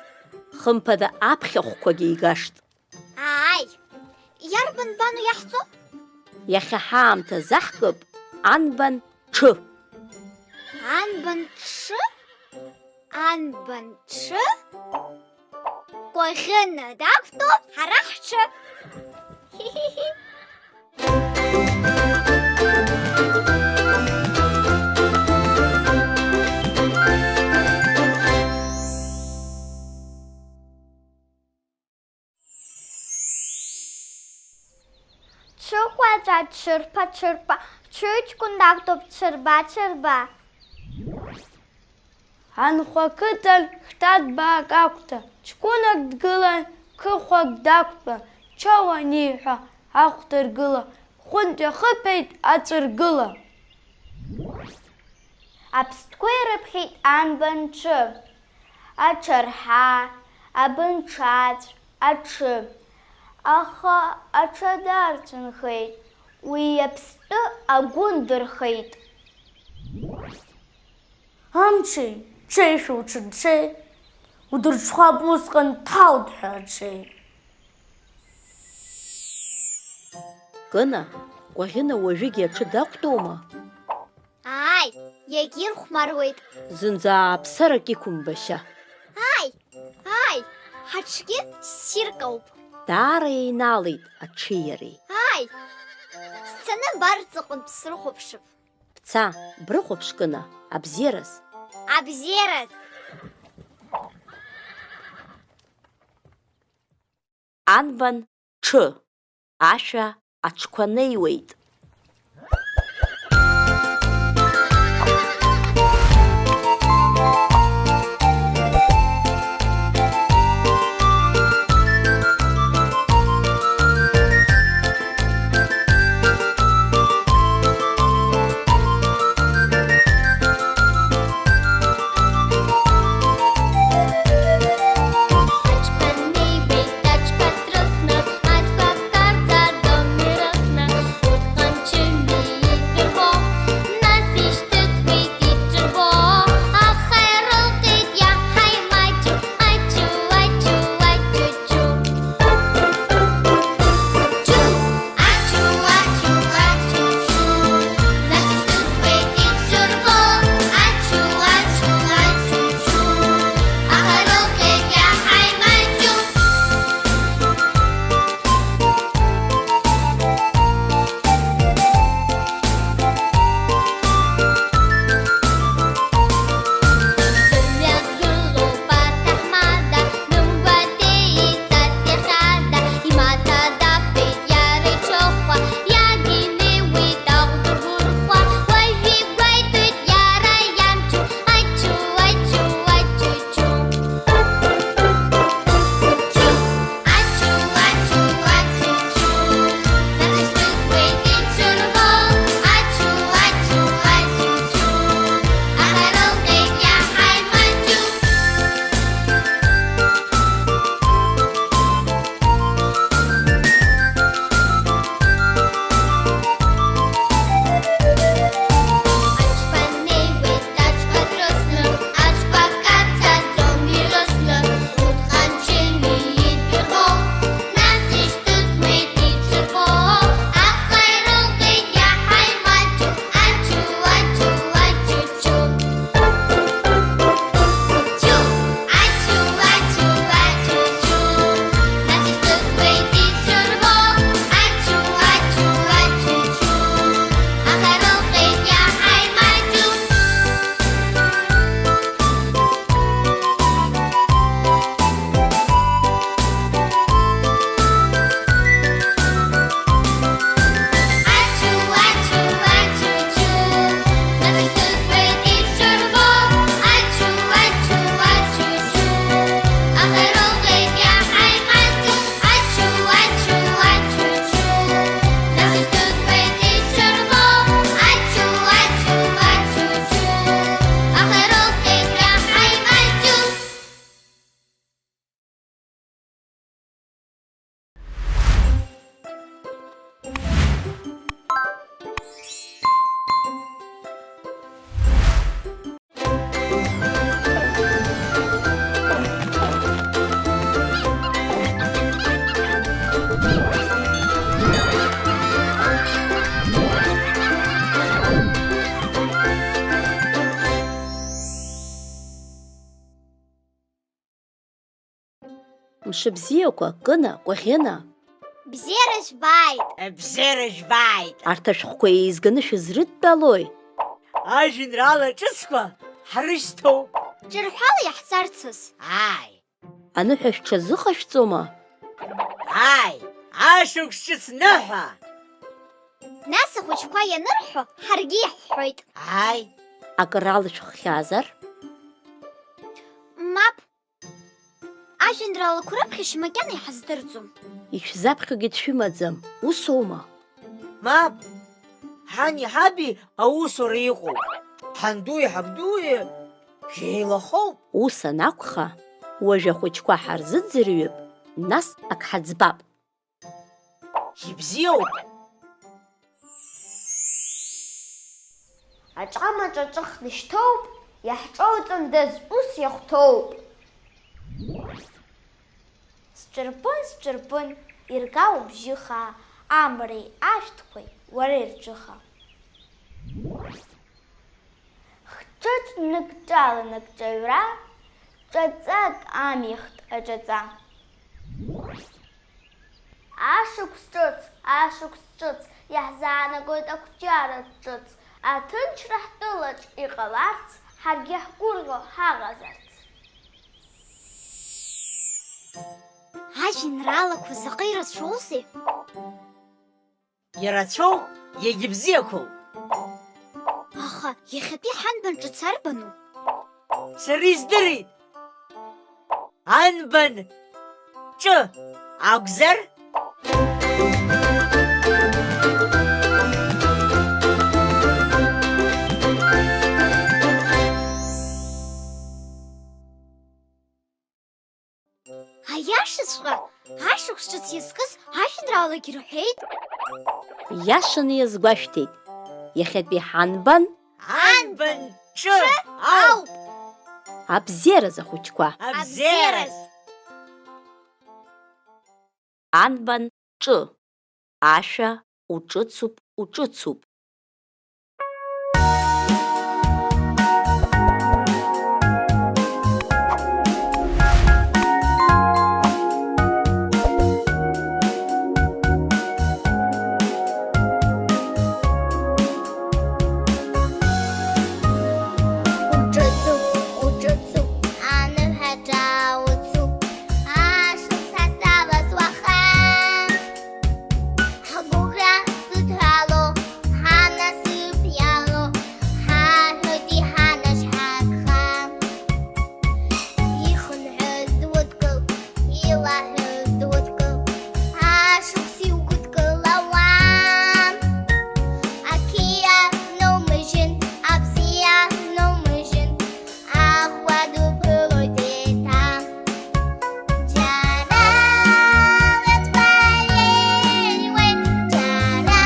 Хымԥада аԥхьахәқәагьы игашт. Ааи, иарбан бану иаҳҵо? Иахьа ҳаамҭа заҳкып анбан ҽы. Анбан ҽы? Анбан ҽы? Кәаӷьына дақәтәоуп ҳара ҳҽы. Ҽыхәаҵәа, ҽырԥа, ҽырԥа, ҽыҩҷкәын дақәтәоуп, ҽырба, ҽырба. Анхәа ақыҭан хҭа ҭбаак ақәҭа, ҷкәынак дгылан, қыхәак дақәтәан, ҽы уаниҳәа, ахә дыргыла, хәынтә иахыԥеит аҵәыргыла. Аԥстәқәа ирыԥхьеит анбан ҽы. аҽарҳа, абынҽаҵә, аҽы. Аха аҽа дарцәынхеит, уи иаԥстәы агәы ндырхеит. Амчи, ҽеишәа уҽынҽеи, удырҽхәап усҟан ҭалҭәҳәа аҽеи. Кына, Кәаӷьына уажәыгьы аҽы дақәтәоума? Ааи, иагьирхәмаруеит. Зынӡа ааԥсарак иқәымбашьа. Ааи, ааи, ҳаҽгьы ссирк ауп. Даара еинаалеит аҽи иареи. Ааи, сцаны абар ҵаҟантә срыхәаԥшып. Бца, брыхәаԥш, Кына, абзиараз. Абзиараз! Анбан ҽы, ашәа аҽқәа неиуеит. Мшыбзиақәа, Кына, Кәаӷьына! Бзиара жәбааит! Бзиара жәбааит! Арҭ ашәҟәқәа еизганы шәызрыдтәалои? Ажәеинраала ҿыцқәа ҳрышьҭоуп. Ҿырҳәала иаҳҵарцаз. Ааи. Аныҳәа шәҽазыҟашәҵома? Ааи, ашықәс ҿыц ныҳәа! Нас ахәыҷқәа ианырҳәо, ҳаргьы иаҳҳәоит. Ааи. Акыр алышәххьазар? Мап. Ажәеинраалақәа раԥхьашьа макьана иҳаздырӡом. Ишәзаԥхьогьы дшәымаӡам, усоума? Мап, ҳани ҳаби аусура иҟоуп. Ҳандуи ҳабдуи Бжеилахоуп. Ус анакәха, уажә ахәыҷқәа ҳарзыӡырҩып, нас ак ҳаӡбап. Ибзиоуп. Аҿамаҿ аҿыхны ишьҭоуп, иаҳҿоуҵондаз ус иахәҭоуп. Сҿырпын, сҿырпын, иргау убжьы хаа, амреи ашәҭқәеи уареи рҿыха. Хҿыҿ ныкҿала ныкҿаҩра, ҿаҵак амихт аҿаҵа. Ашықәс ҿыц, ашықәс ҿыц, иаҳзаанагоит ақәҿиара ҿыц, аҭынчра ҳтәылаҿ иҟаларц, ҳаргьы ҳгәырӷьо ҳаҟазарц. Ажәеинраалақәа заҟа ирацәоузеи! Ирацәоуп, иагьыбзиақәоуп. Аха иахьатәи ҳанбан ҿыц арбану? Сара издырит. Анбан ҿы акәзар? Аиашаҵәҟьа, ашықәс ҿыц иазкыз ажәеинраалагьы рҳәеит. Иашаны иазгәашәҭеит. Иахьатәи ҳанбан? Анбан ҿы ауп! Абзиараз, ахәыҷқәа! Абзиараз! Анбан ҿы. Ашәа уҿыцуп, уҿыцуп. Уҿыцуп, уҿыцуп, аныҳәаҿа уцуп, ашықәс ҳазҭалаз уаха. Ҳгәыӷра зыдҳәалоу, ҳанасыԥ иалоу, ҳаҳәоит иҳанашьҳагха. Ихынҳәыз дудкыл, илаҳәыз дудкыл, ашықәс иугәыдкылауам. Ақьиа нумыжьын, абзиа нумыжьын, аӷәра дуԥылоит еиҭа. Џьара лыҭбареиуеит, џьара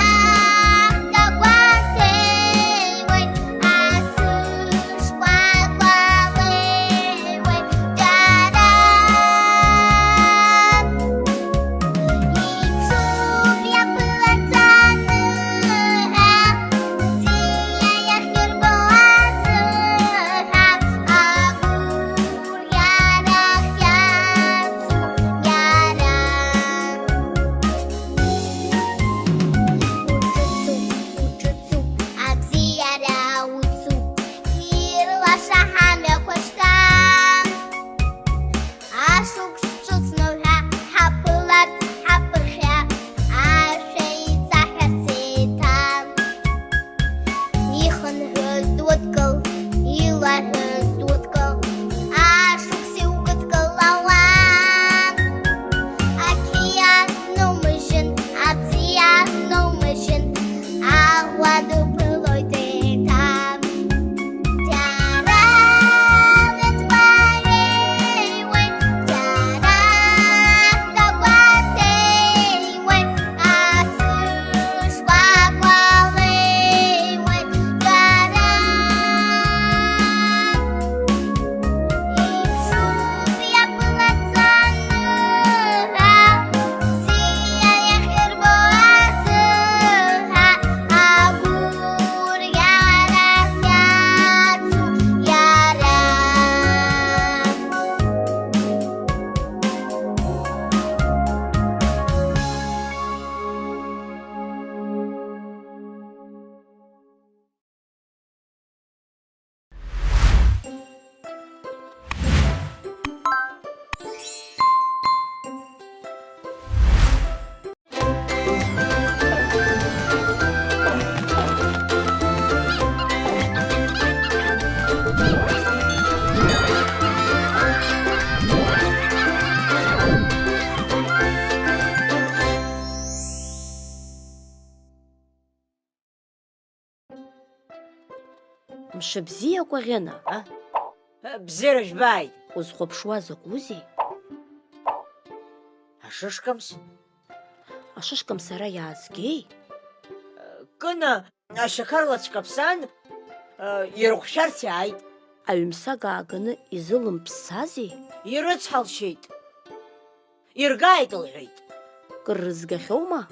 дагәаҭеиуеит, асы шкәакәа леиуеит, џьара. Иԥшуп иаԥылаӡаны ҳәа, бзиа иахьырбо азы ҳәа, агәырӷьарахь иацу иара. Уҿыцуп, уҿыцуп, абзиара уцуп, ирлаша ҳамҩақәа шьҭа. Ашықәс ҿыцны уҳәа, ҳаԥыларц ҳаԥырхьа, ашәа еиҵаҳәарц еиҭа. Ихынҳәыз дудкыл, илаҳәыз дудкыл, ашықәс иугәыдкылауам. Ақьиа нумыжьын, абзиа нумыжьын, аӷәра дуԥылоит еиҭа. Мшыбзиа, Кәаӷьына, а? Бзиара жәбааит! Узхәаԥшуа закәызеи? Ашышкамс. Ашышкамс ара иаазгеи? Кына ашьақар лацәкаԥсан, ирыхәшәарц иааит. Аҩмсаг ааганы изылымԥсазеи? Ирыцҳалшьеит. Иргааит, лҳәеит. Кыр рызгахьоума?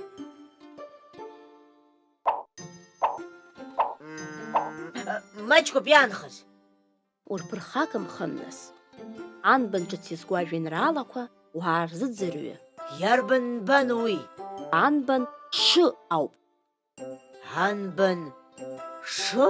М, маҷқәоуп иаанхаз. Урԥырхагамхан, нас. Анбан ҿыц изку ажәеинраалақәа уаарзыӡырҩы. Иарбан нбан уи? Анбан шы ауп. Анбан шы?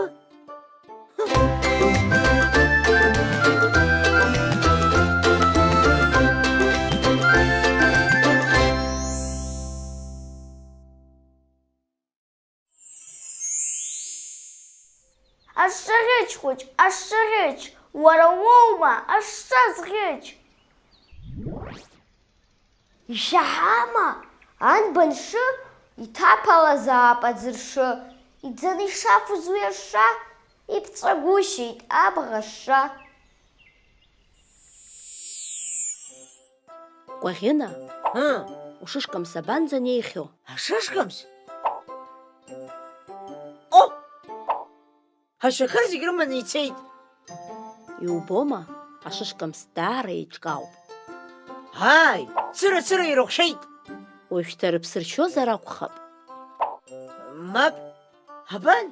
Ашшаӷьыч хәыҷ, ашшаӷьыч, уара уоума ашша зӷьыч? Ишәаҳама, анбан шы, иҭаԥалазаап аӡыршы, иӡаны ишафоз уи ашша, иԥҵәагәышьеит абӷа шша. Кәаӷьына, ыы, ушышкамс абанӡа неихьоу? Ашышкамс? О! Ашьақар зегь рыманы ицеит. Иубома, ашышкамс даара еиҿкаауп. Ааи, цыра-цыра ирыхәшәеит. Уажәшьҭа рыԥсы ршьозар акәхап. Мап, абан,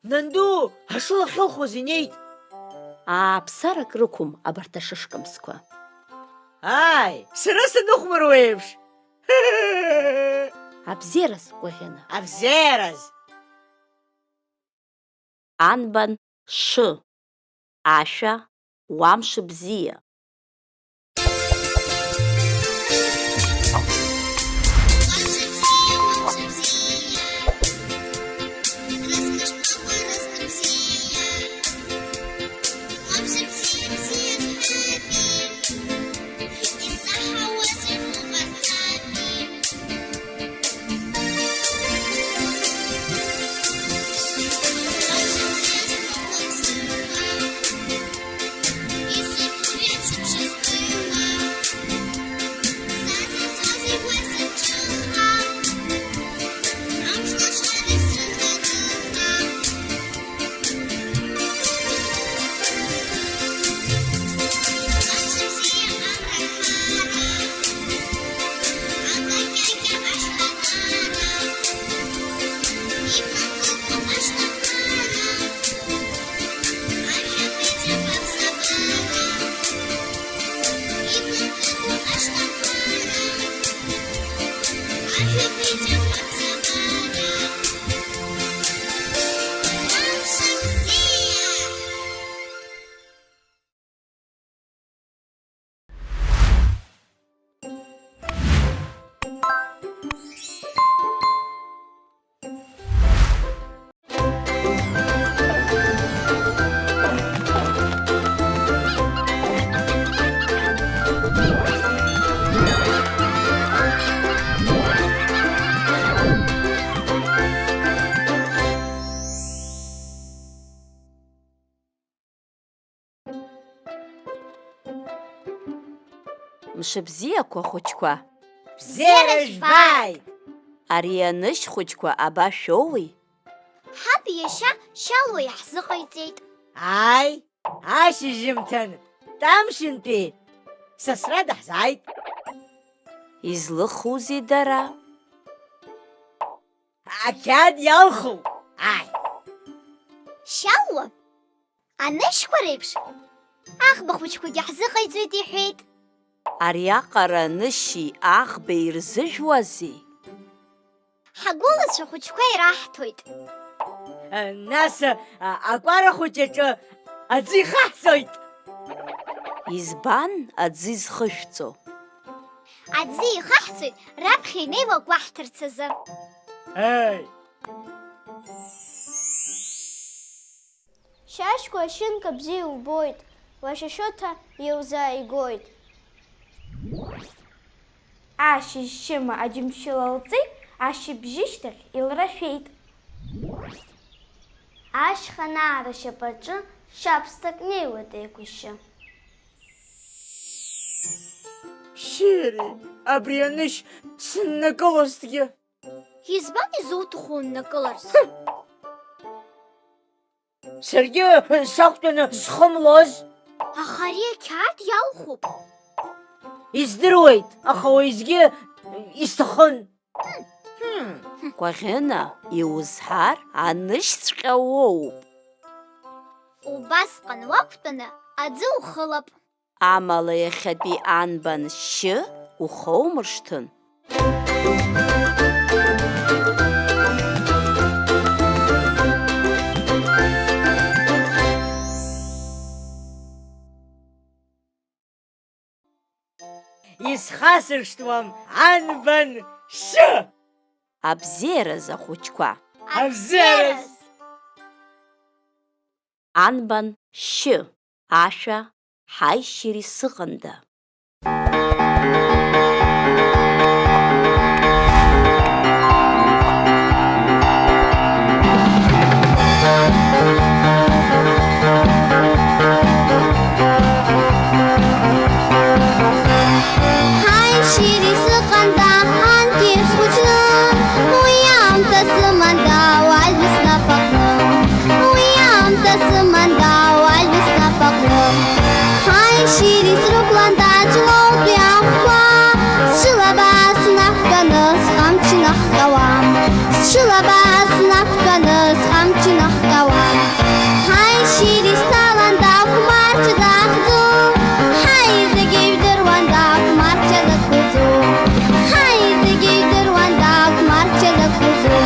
нанду ашыла ахьылхуаз инеит. Ааԥсарак рықәым абарҭ ашышкамсқәа. Ааи, сара саныхәмаруа еиԥш. Абзиараз, Кәаӷьына. Абзиараз! Анбан шы, ашәа, уа мшыбзиа. Мшыбзиақәа, хәыҷқәа! Бзиара жәбааит! Ари анышь хәыҷқәа абашәоуи? Ҳаб иашьа Шьалуа иаҳзыҟаиҵеит. Ааи, ашьыжьымҭан Тамшьынтәи сасра даҳзааит. Излыхузеи дара? Ақьаад иалху, ааи. Шьалуа, анышьқәа реиԥш, аӷба хәыҷқәагьы ҳзыҟаиҵоит иҳәеит. Ариаҟара анышьи аӷбеи ирзыжәуазеи? Ҳагәылацәа хәыҷқәа ираҳҭоит. Нас, а, акәара хәыҷ аҿы аӡы ихаҳҵоит. Избан аӡы изхышәҵо? Аӡы ихаҳҵоит раԥхьа инеиуа гәаҳҭарц азы. Еи! Шьашькәа ашьынка бзиа убоит, лашьа Шьоҭа илзааигоит. Ашьыжь Шьыма аџьымшьы лалҵит, ашьыбжьышьҭахь илрашәеит. Ашьха наара шьапаҿы Шьабсҭак неиуеит еиқәышьшьы. Шьыри, абри анышь сыннакылозҭгьы. Избан изуҭаху уннакыларц? Саргьы сақәтәаны схымлоз. Аха ари ақьаад иалхуп. Издыруеит, аха уеизгьы исҭахын. Кәаӷьына, иузҳар анышьцәҟьа уоуп. Убасҟан уақәтәаны аӡы ухылап. Амала иахьатәи анбан шьы ухоумыршҭын. Исхасыршҭуам анбан шьы! Абзиараз, ахәыҷқәа! Абзиараз! Анбан шьы, ашәа ҳаишьыри сыҟанда. Ҳаишьыри сыҟанда, анкьеиԥш схәыҷны, уи аамҭа сыманда, уажәы снапаҟны. Уи аамҭа сыманда, уажәы снапаҟны. Ҳаишьыри срықәланда, ҷлоутәи ахәқәа, сшылаба снаҳәганы, сҟамч нахҟьауа. Сшылаба снаҳәганы, сҟамч нахҟьауа. Ҳаишьыри сҭаланда, хәмарч захьӡу, ҳаи, зегьы ижәдыруанда, хәмарч закәызу. Ҳаи, зегьы ижәдыруанда, хәмарч закәызу.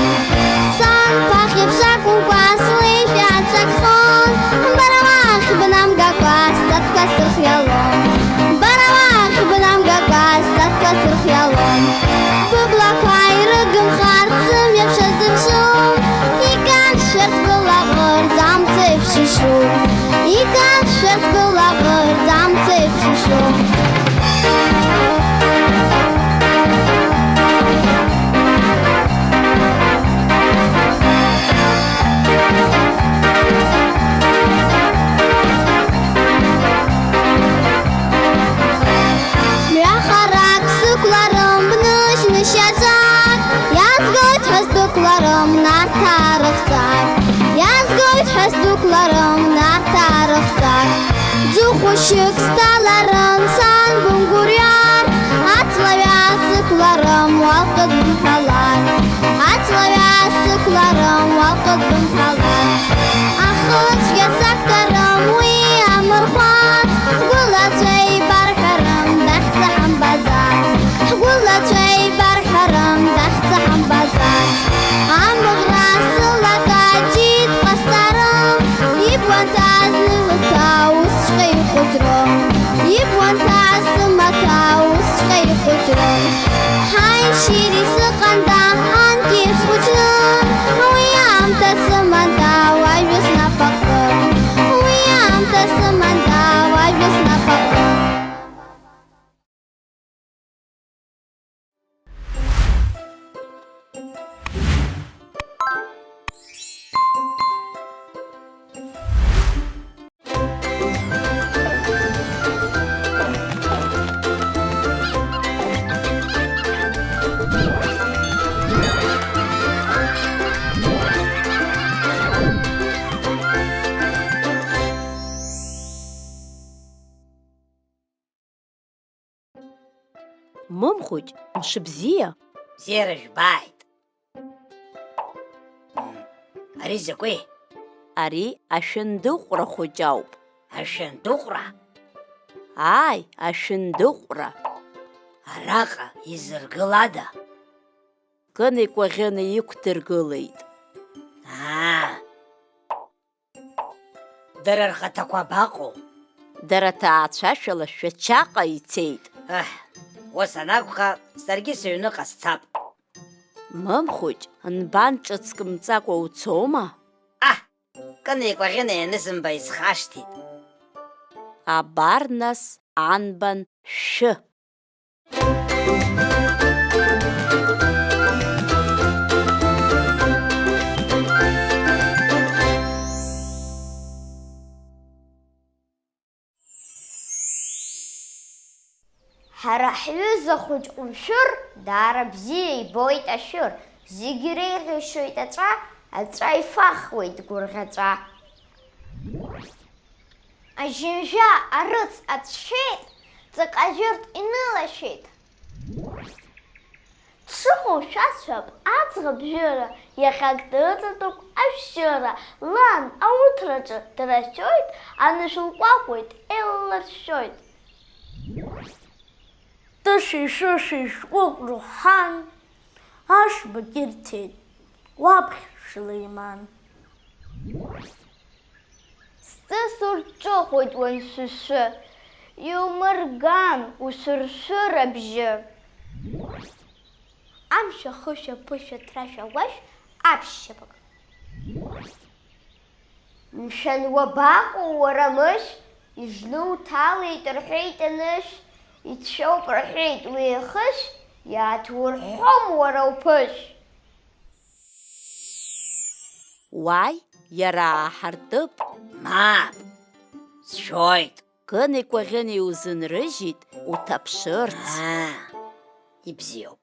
Сан ԥахьеиԥш акәымкәа, слеишәа аҿакхон, бара уахь бнамгакәа, сҵатәқәа сырхиалон. Бара уахь бнамгакәа, сҵатәқәа сырхиалон. Быблақәа ирыгымхарц сымҩа шазыԥшу, иканшәарц былаӷырӡ амца еиԥш ишу. Иканшәарц былаӷырӡ амца еиԥш ишу. Мҩа харак сықәларым, бнышьнышь иаҵәак, иаазгоит ҳәа сдәықәларым, Нарҭаа рыхҵак, иаазгоит ҳәа сдәықәларым, Нарҭаа рыхҵак. Ӡы хәышьык сҭаларын, сан бымгәырҩар, аҵла ҩа сықәларым, уалҟьа бымҳәаларц, аҵла ҩа сықәларым, уалҟьа бымҳәаларц. Ахы цәгьа сақәтәарым уи амырхәац, ҳгәылацәа еибарҳәарым, дахьӡа ҳамбаӡац. Ҳгәылацәа еибарҳәарым, дахьӡа ҳамбаӡац. Амыӷра сылага џьит ҟасҵарым, ибуан ҭааз лылыҭа усҵәҟьа ихәыҷрым. Ибуан ҭааз сымаҭәа усҵәҟьа ихәыҷрым. Ҳаишьыри сыҟанда, анкьеиԥш схәыҷны, уи аамҭа сыманда, уажәы снапаҟны. Уи аамҭа сыманда, уажәы снапаҟны. Мымхәыҷ, мшыбзиа! Бзиара жәбааит! М, ари закәи? Ари ашәындыҟәра хәыҷ ауп. Ашәындыҟәра? Ааи, ашәындыҟәра. Араҟа изыргылада? Кыни Кәаӷьыни иқәдыргылеит. Аа! Дара рхаҭақәа абаҟоу? Дара ҭаацәашәала Шәачаҟа ицеит. Аҳ, ус анакәха, саргьы сыҩныҟа сцап. Мымхәыҷ, нбан ҿыцк мҵакәа уцома? Аҳ, Кыни Кәаӷьыни анысымба исхашҭит. Абар нас анбан шәы. Ара ҳҩыза хәыҷ ҟәымшәыр, даара бзиа ибоит ашәыр, зегь иреиӷьишьоит аҵәа, аҵәа ифахуеит гәырӷьаҵәа. Ажьынжәа арыц ацәшәеит, ҵаҟа жәырҭ инылашәеит. Дшыҟоу шәасҳәап, аӡӷаб Жәыра иахьак дыҵатәоуп ашәшьыра, лан ауҭраҿы драшәоит, анышә лкәакәоит, еилларшәшәоит. Тышеи-шышеи шәҟәык рҳәан, ашәбагь ирҭеит, уаԥхь Сулеиман. Сҵыс урҿыхоит уаншәышәы, иумырган ушәыршәыр абжьы. Амшә ахышәа ԥышәа ҭрашәа уашә аԥшьшьапык. Мшәан, уабаҟоу уара, мышә? Ижны уҭалеит рҳәеит анышә, ицәоуп рҳәеит уи ахышә, иааҭурҳәом уара уԥышә. Уааи, иара ааҳартып. Мап, сшәоит. Гыни Кәаӷьыни узынрыжьит уҭаԥшырц. Аа, ибзиоуп.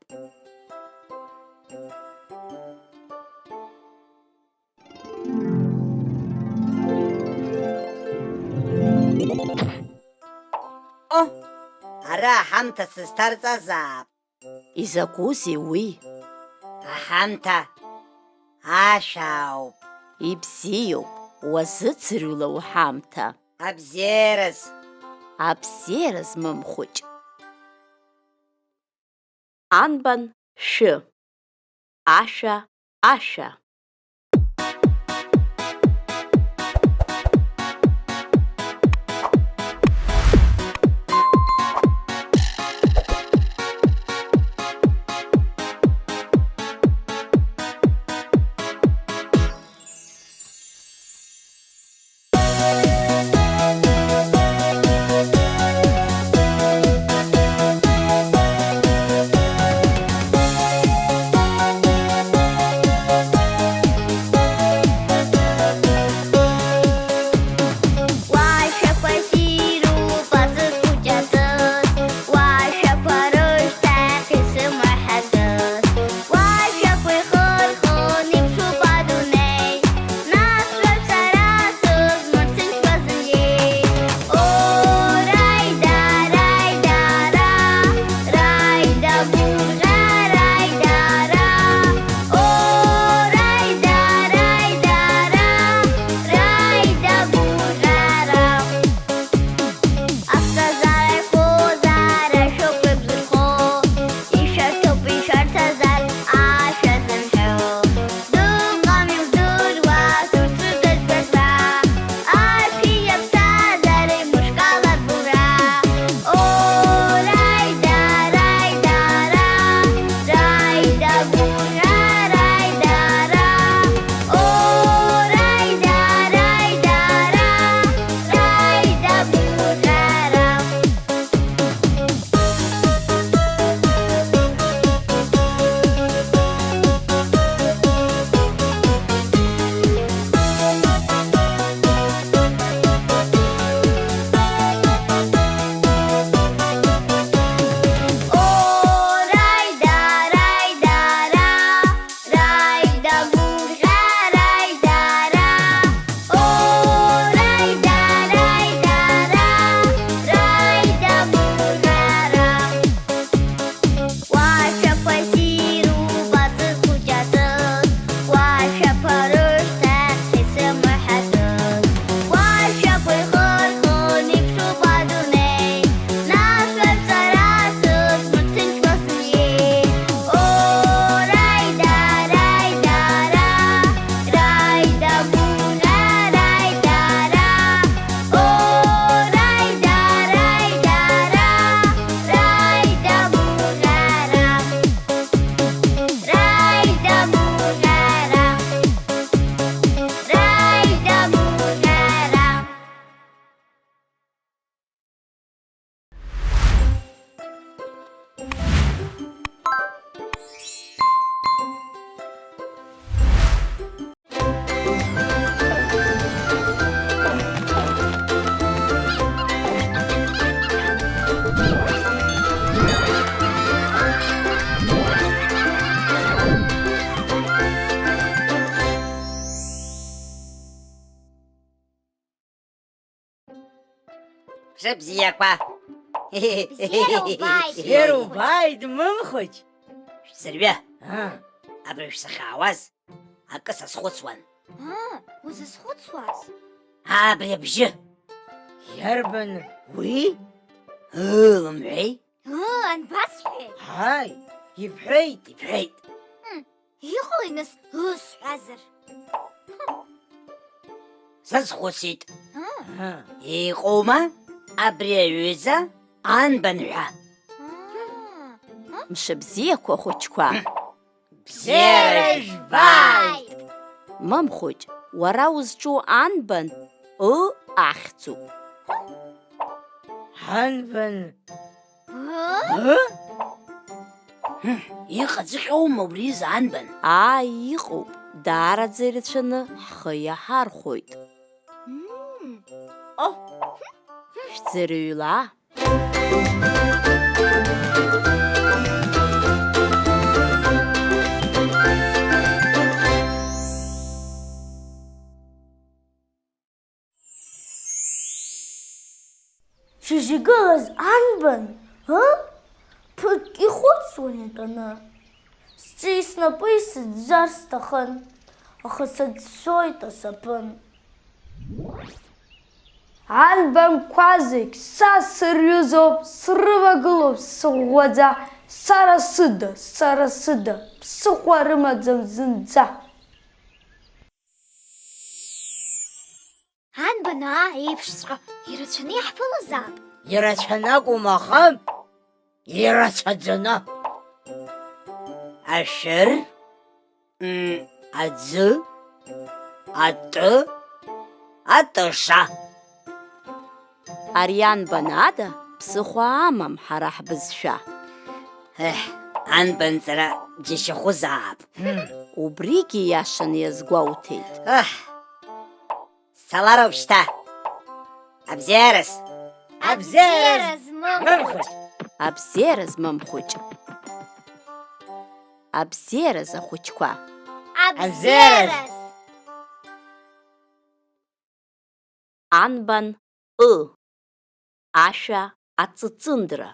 О, ара аҳамҭа сызҭарҵазаап. Изакәызеи уи? Аҳамҭа ашәа ауп. Ибзиоуп, уазыӡырҩла уҳамҭа. Абзиараз. Абзиараз, мымхәыҷ. Анбан шәы? Ашәа, ашәа. Бзиақәа. Бзиара убааит, Бзиара Мымхәыҷ. Убааит, Мымхәыҷ. Шәӡырҩы. Аа. Абра шәсахьаауаз акы сазхәыцуан. Аа, узызхәыцуаз? Абри абжьы. Иарбан уи? Ыы, лымҳәеи? Ыы, анбасҳәеи? Ааи, ибҳәеит. Ибҳәеит. Мм, иҟалеи нас ыы сҳәазар? Сазхәыцит. Аа. Иҟоума абри аҩыза анбан ҳәа? Аа. Мшыбзиақәа, хәыҷқәа. Бзиара жәбааит! Мымхәыҷ, уара узҿу анбан ы ахьӡуп. Анбан? Ы? Иҟаҵәҟьоума убри изы анбан? Ааи, иҟоуп, даараӡа ирацәаны ҳхы иаҳархәоит. Мм. О! Шәӡырҩла! Шьыжь игылаз анбан, ы? Ԥыҭк ихәыцуан итәаны. Сҿи снапи сыӡәӡәар сҭахын, аха сыӡәӡәоит асапын. Анбанқәа зегь са сырҩызоуп, срывагылоуп сыӷәӷәаӡа, сара сыда, сара сыда, ԥсыхәа рымаӡам зынӡа. Анбан аа еиԥшҵәҟьа ирацәаны иаҳԥылозаап. Ирацәаны акәым, аха ирацәаӡаны. Ашәыр, м, аӡы, атәы, атыша. Ари анбан ада ԥсыхәа амам ҳара ҳбызшәа. Еҳ, анбанҵара џьашьахәызаап. Убригьы иашаны иазгәоуҭеит. Еҳ, сцалароуп шьҭа. Абзиараз. Абзиараз, Мымхәыҷ. Абзиараз, Мымхәыҷ. Абзиараз, ахәыҷқәа. Абзиараз. Анбан ы. Ашәа аҵыҵындра.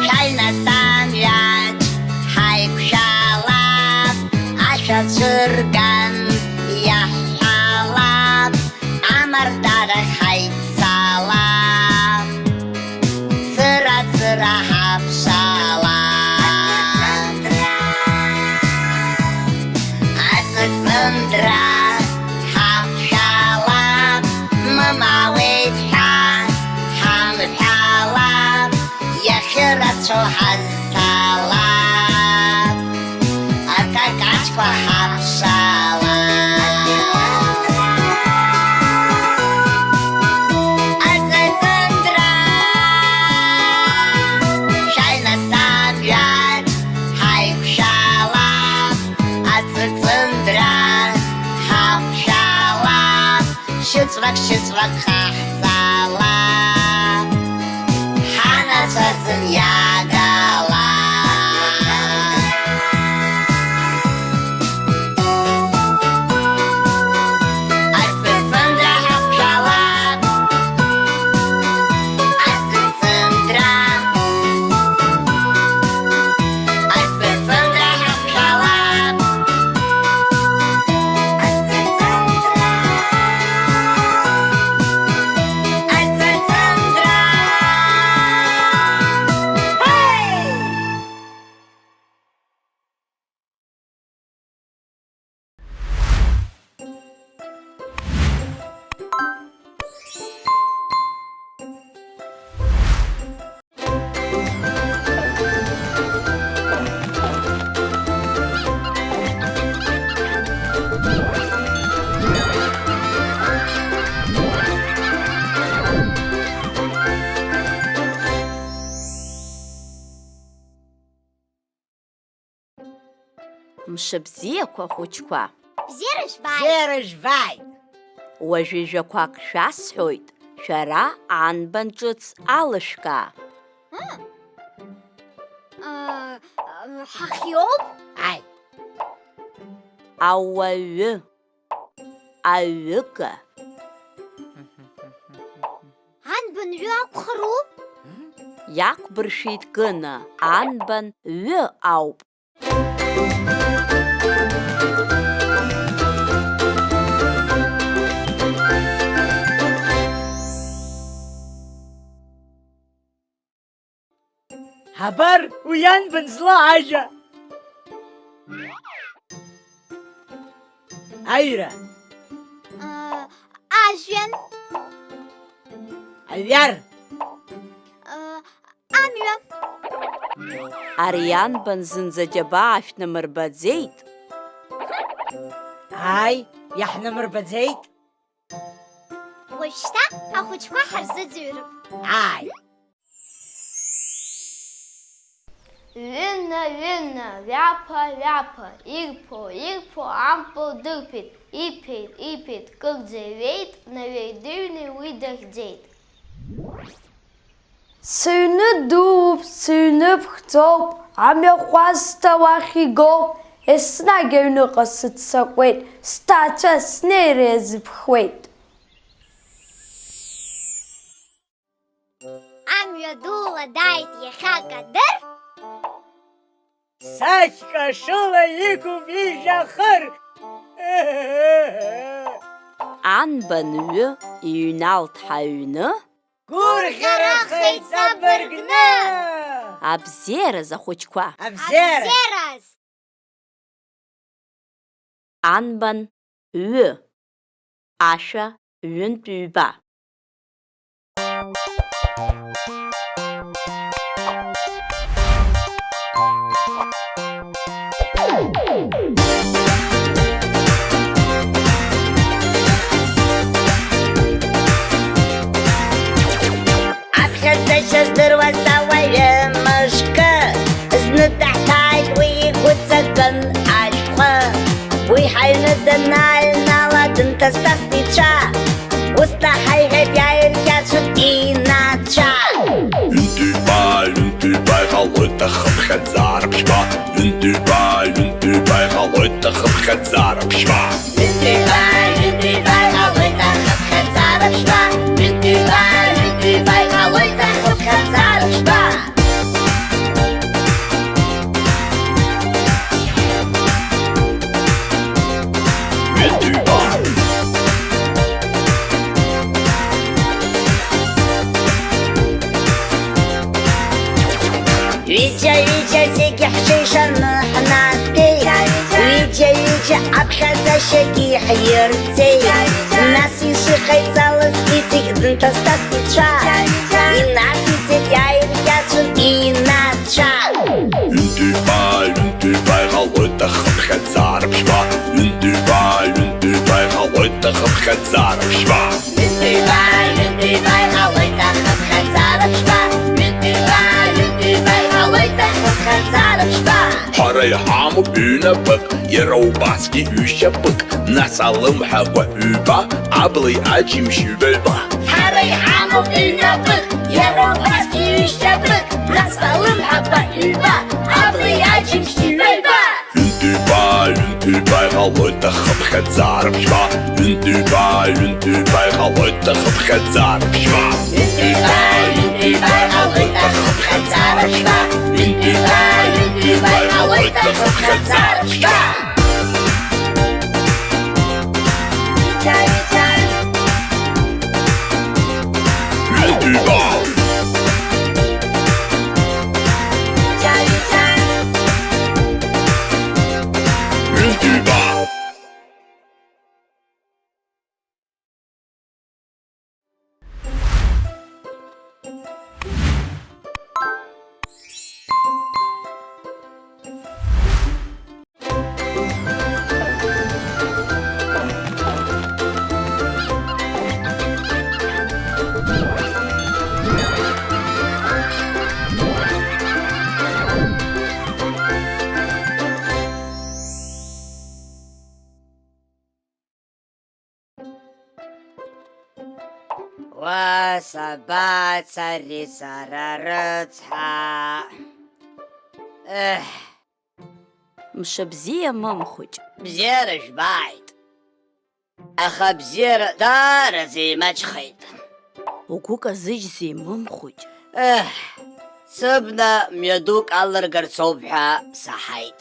Шәааи нас амҩаҿ ҳаиқәшәалап, ашәа цәырган иаҳҳәалап, амардарахь ҳаиццалап. Цыра-цыра ҳаԥшаала. Аҵыҵындра ҳаԥшаала, мамауеит ҳәа ҳамҳәала, иахьырацәоу ҳазцала. Акакаҷқәа ҳаԥшаала. Аҵыҵындра! Шәааи нас амҩаҿ ҳаиқәшәала. Аҵыҵындра ҳаԥшәала. Шьыҵәрак, шьыҵәрак ҟаҳҵала, ҳанацәа зыниагала. Аҵыҵындра ҳақәшәала, аҵыҵындра, аҵыҵындра ҳақәшәала. Мшыбзиақәа, хәыҷқәа! Бзиара жәбааит! Бзиара жәбааит! Уажәы жәақәак шәасҳәоит, шәара анбан ҿыц алышәкаа. Ыы. Ыы, ыы, ҳахиоуп? Ааи. Ауаҩы. Аҩыга. Анбан ҩы акәхару? Иақәбыршәеит Гына, анбан ҩы ауп. Абар, уи ианбан злоу ажәа? Аҩра. А, ажәҩан. Аҩар. А, амҩа. Ари ианбан зынӡа џьабаа шәнамырбаӡеит? Ааи, иаҳнамырбаӡеит. Уажәшьҭа ахәыҷқәа ҳарзыӡырҩып. Ааи. Ҩынна, ҩынна, ҩаԥа, ҩаԥа, ирԥо, ирԥо ампыл дырԥеит, иԥеит, иԥеит, кырӡа иҩеит, наҩеидыҩны уи дахьӡеит. Сыҩны дууп, сыҩны ԥхӡоуп, амҩахәасҭа уахь игоуп, еснагь аҩныҟа сыццакуеит, сҭаацәа снеира иазыԥхуеит. Амҩа дула дааит иахьа Кадыр. Сашьцәа шыла иқәуп ижәҩахыр. Анбан ҩы иҩналт ҳаҩны? Гәырӷьарахеит ҵабыргны! Абзиараз, ахәыҷқәа! Абзиараз! Абзиараз! Анбан ҩы, ашәа ҩынтә ҩба. Аԥхьаӡашьа здыруаз ауаҩы мышкы, зны даҳҭааит уи игәы ҵакын ашәҟәы. Уи ҳаҩны данааҩнала, дынҭасҭаст ицәа, ус наҳаиҳәеит иааиркьаҿын инацәа. Ҩынтә-ҩба, ҩынтә-ҩба иҟалоит ахыԥхьаӡара ԥшьба. Ҩынтә-ҩба, ҩынтә-ҩба иҟалоит ахыԥхьаӡара ԥшьба. Ҩынтә-ҩба, ҩынтә-ҩба иҟалоит ахыԥхьаӡара ԥшьба. Ҩынтә-ҩба, ҩынтә-ҩба иҟалоит ахыԥхьаӡара ԥшьба. Ҩынтә-ҩба. Ҩыџьа-ҩыџьа зегьы ҳҽеишаны ҳнатәеит. Ҩыџьа-ҩыџьа аԥхьаӡашьагьы ҳирҵеит. Нас ишыҟаиҵалаз иҵегь дынҭасҭаст ицәа. Инациҵеит иааиркьаҿын инацәа. Ҩынтә-ҩба, ҩынтә-ҩба иҟалоит ахыԥхьаӡара ԥшьба. Ҩынтә-ҩба, ҩынтә-ҩба иҟалоит ахыԥхьаӡара ԥшьба. Ҩынтә-ҩба, ҩынтә-ҩба иҟалоит ахыԥхьаӡара ԥшьба. Ҩынтә-ҩба, ҩынтә-ҩба иҟалоит ахыԥхьаӡара ԥшьба. Ҳара иҳамоуп ҩнапык, иара убасгьы ҩшьапык, нас алымҳақәа ҩба, аблеи аџьымшь ҩба-ҩба. Ҳара иҳамоуп ҩнапык, иара убасгьы ҩшьапык, нас алымҳақәа ҩба, аблеи аџьымшь ҩба-ҩба. Ҩынтә-ҩба, ҩынтә-ҩба иҟалоит ахыԥхьаӡара ԥшьба. Ҩынтә-ҩба, ҩынтә-ҩба иҟалоит ахыԥхьаӡара ԥшьба. Ҩынтә-ҩба, ҩынтә-ҩба иҟалоит ахыԥхьаӡара ԥшьба. Ҩынтә-ҩба, ҩынтә-ҩба иҟалоит ахыԥхьаӡара ԥшьба. Ҩынтә-ҩба. Ҩынтә-ҩба. Уа сабацари сара рыцҳа? Еҳ. Мшыбзиа, мымхәыҷ. Бзиара жәбааит. Аха абзиара даараӡа имаҷхеит. Угәы казыжьзеи, мымхәыҷ? Еҳ, сыбна мҩадук алыргарц ауп ҳәа саҳаит.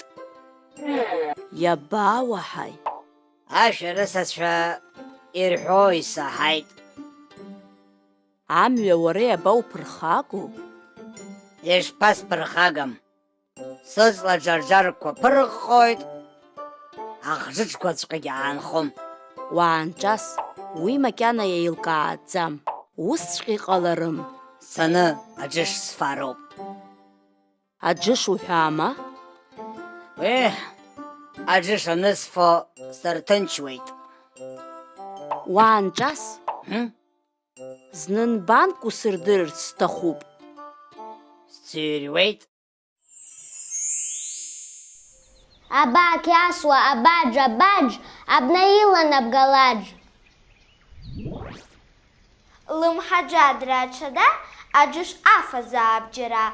Иабауаҳаи? Ашәарыцацәа ирҳәо исаҳаит. Амҩа уара иабауԥырхагоу? Ишԥасԥырхагам? Сыҵла џарџарқәа ԥырҟҟоит, ахџыџқәаҵәҟьагьы аанхом. Уаанҿас, уи макьана еилкааӡам, усҵәҟьа иҟаларым. Сцаны аџьыш сфароуп. Аџьыш уҳәама? Еҳ, аџьыш анысфо сырҭынчуеит. Уаанҿас? М? Зны нбанк усырдырырц сҭахуп. Сӡырҩуеит. Абаақь асуа, абаџ, абаџ, абна илан абгалаџ. Лымҳаџьадраа ҽада, аџьыш афазаап џьара,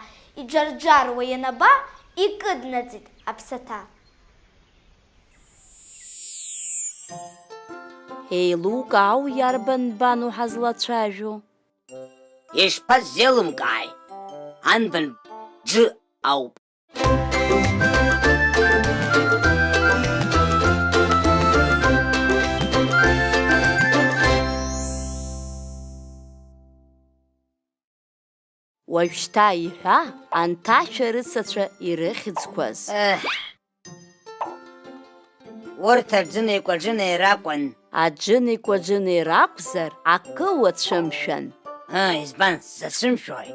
иџарџаруа ианаба, икыднаҵит аԥсаҭа. Еилукаау иарбан нбану ҳазлацәажәо? Ишԥасзеилымкааи? Анбан џы ауп. Уажәшьҭа иҳәа анҭ ашәарыцацәа ирыхьӡқәаз. Еҳ. Урҭ аџыни-кәаџыни ракәын. Аџыни-кәаџыни ракәзар, акы уацәымшәан. Ыы, избан, сзацәымшәои?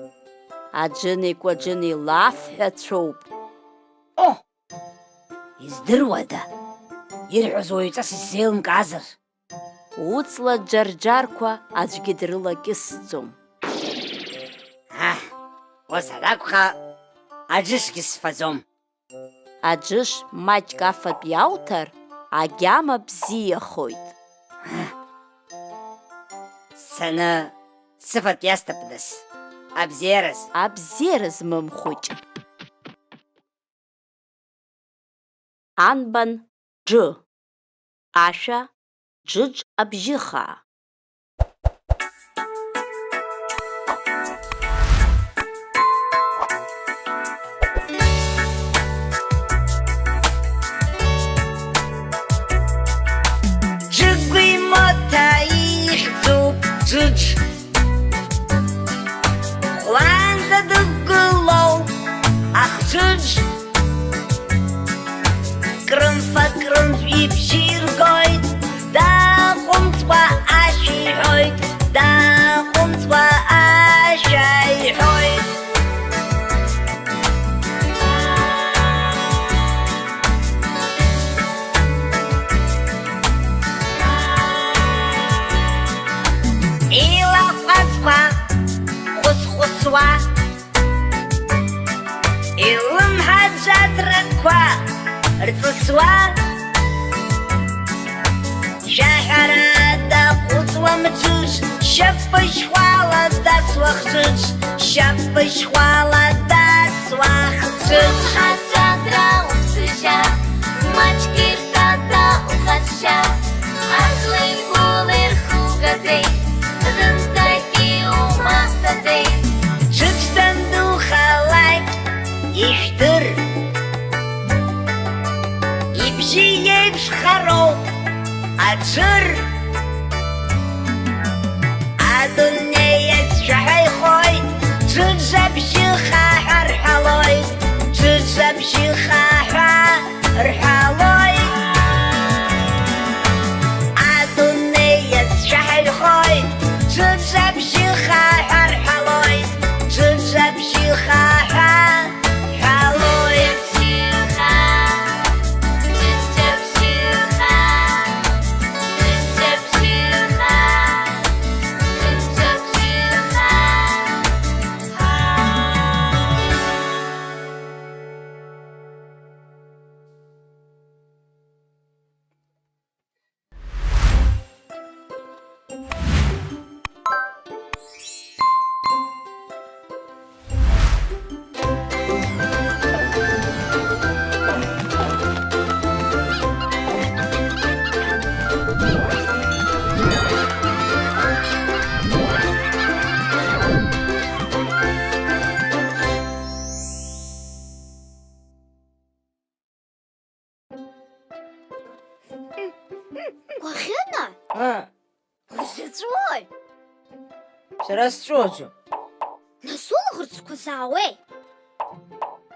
Аџыни-кәаџыни лафҳәацәоуп. О! Издыруада? Ирҳәоз уаҩҵас исзеилымкаазар? Уҵла џарџарқәа аӡәгьы дрылакьысӡом. Аҳ, ус анакәха, аџьышгьы сфаӡом. Аџьыш маҷк афатә иауҭар, агьама бзиахоит. Сцаны сыфатә иасҭап нас. Абзиараз. Абзиараз, мымхәыҷ. Анбан џы. Ашәа џыџ абжьыхаа. Џыгәи Моҭа ихьӡуп џыџ. Хәлаанӡа дықәгылоуп ахџыџ. Крымфа-крымф ибжьы иргоит, дааҟәымҵкәа ашәа иҳәоит, дааҟәымҵкәа ашәа иҳәоит. Илаҟәазқәа хәыс-хәысуа, илымҳа ӡадрақәа рҵысуа, жәаҳәарада ҟәыҵуам џыџ, шьапышьхәала дасуа хџыџ, шьапышьхәала дасуа хџыџ. Ҳаҵәадра уԥсышьа, маҷк ирҭада уҟазшьа, аӡәи гәыла ирхугаӡеит, зынӡагьы умаҳҵаӡеит. Џыџ дандухалак ижәдыр, ибжьы иеиԥшхароуп аџыр. Адунеи азшәа ҳәа ихоит, џыџ абжьы хаа ҳәа рҳәалоит, џыџ абжьы хаа ҳәа рҳәалоит. Адунеи азшәа ҳәа ихоит, џыџ абжьы хаа ҳәа рҳәалоит, џыџ абжьы хаа ҳәа. Ыы. Узыҵәуои? Сара сҵәуаӡом. Нас улаӷырӡқәа заауеи?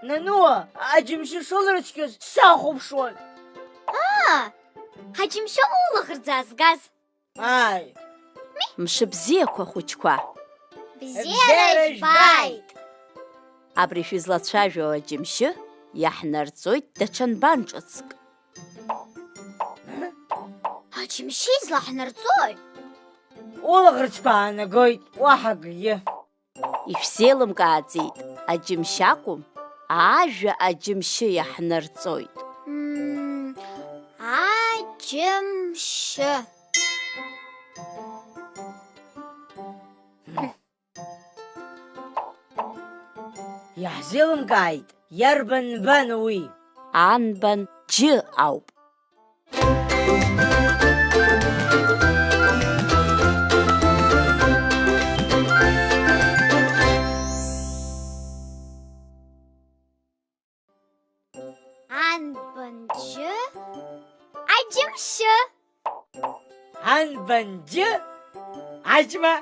Нануа, аџьымшьы шылрыцқьоз сахәаԥшуан. Аа, аџьымшьы улаӷырӡ аазгаз. Ааи. Мшыбзиақәа, хәыҷқәа. Бзиара жәбааит! Абри шәызлацәажәо аџьымшьы иаҳнарҵоит даҽа нбан ҿыцк. Аџьымшьы излаҳнарҵои? Улаӷырӡқәа аанагоит, уаҳа акгьы. Ишәзеилымкааӡеит, аџьымшьы акәым, ажәа аџьымшьы иаҳнарҵоит. Мм, аџьымшьы. Иаҳзеилымкааит, иарбан нбан уи? Анбан џьы ауп. Анбан џьы? Аџьымшьы. Анбан џьы? Аџьма.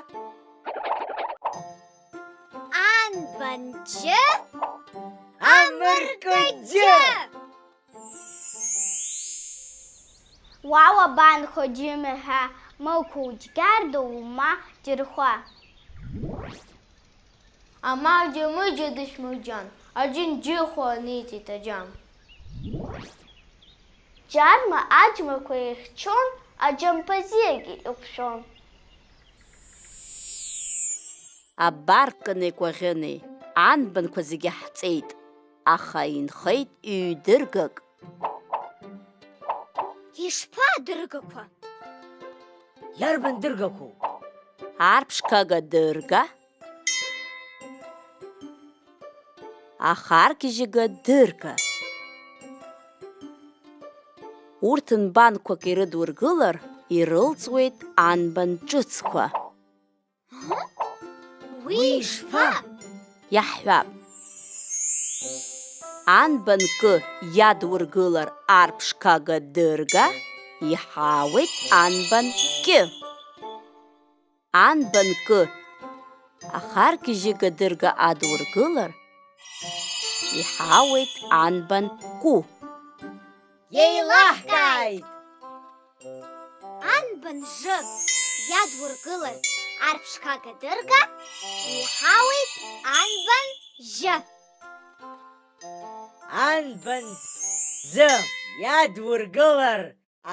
Анбан џьы? Амыркыџьы. Уа уабанхо, џьымҳәа, мықә уџьгьарда ума џьырхәа. Амал џьамыџьа дышәмырџьан, аџьынџьыхәа аниҵеит аџьам. Џьарма аџьмақәа еихьчон, аџьампазиагьы иҟәшәон. Абар Кынеи Кәаӷьынеи, анбанқәа зегьы ҳҵеит, аха инхеит ҩдыргак. Ишԥа адыргақәа? Иарбан дыргақәоу? Арԥшқага дырга, ахаргьежьыга дырга. Урҭ нбанқәак ирыдургылар, ирылҵуеит анбан ҿыцқәа. Уи ишԥа? Иаҳҳәап. Анбан кы иадургылар арԥшқага дырга, иҳауеит анбан кьы. Анбан кы ахаргьежьыга дырга адургылар, иҳауеит анбан кәы. Еилаҳкааит! Анбан жы иадургылар арԥшқага дырга, иҳауеит анбан жьы. Анбан зы иадургылар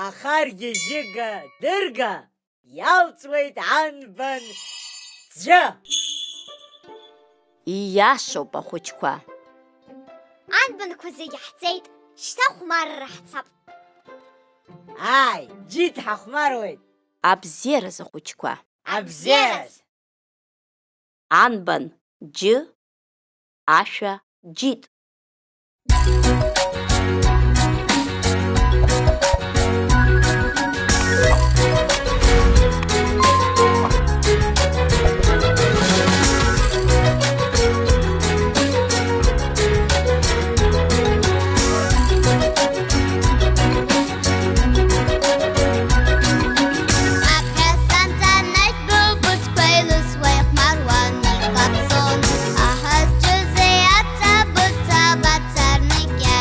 ахаргьежьыга дырга, иалҵуеит анбан ӡәы. Ииашоуп, ахәыҷқәа. Анбанқәа зегь ҳҵеит, шьҭа хәмарра ҳцап. Ааи, џьит ҳахәмаруеит. Абзиараз, ахәыҷқәа. Абзиараз. Анбан џьы ашәа џьит. Аԥҳәыс анҵанатә былбыцқәа еилысуа ихәмаруан, икаԥсон. Аҳа зҽызеи аца быца бацарныкьа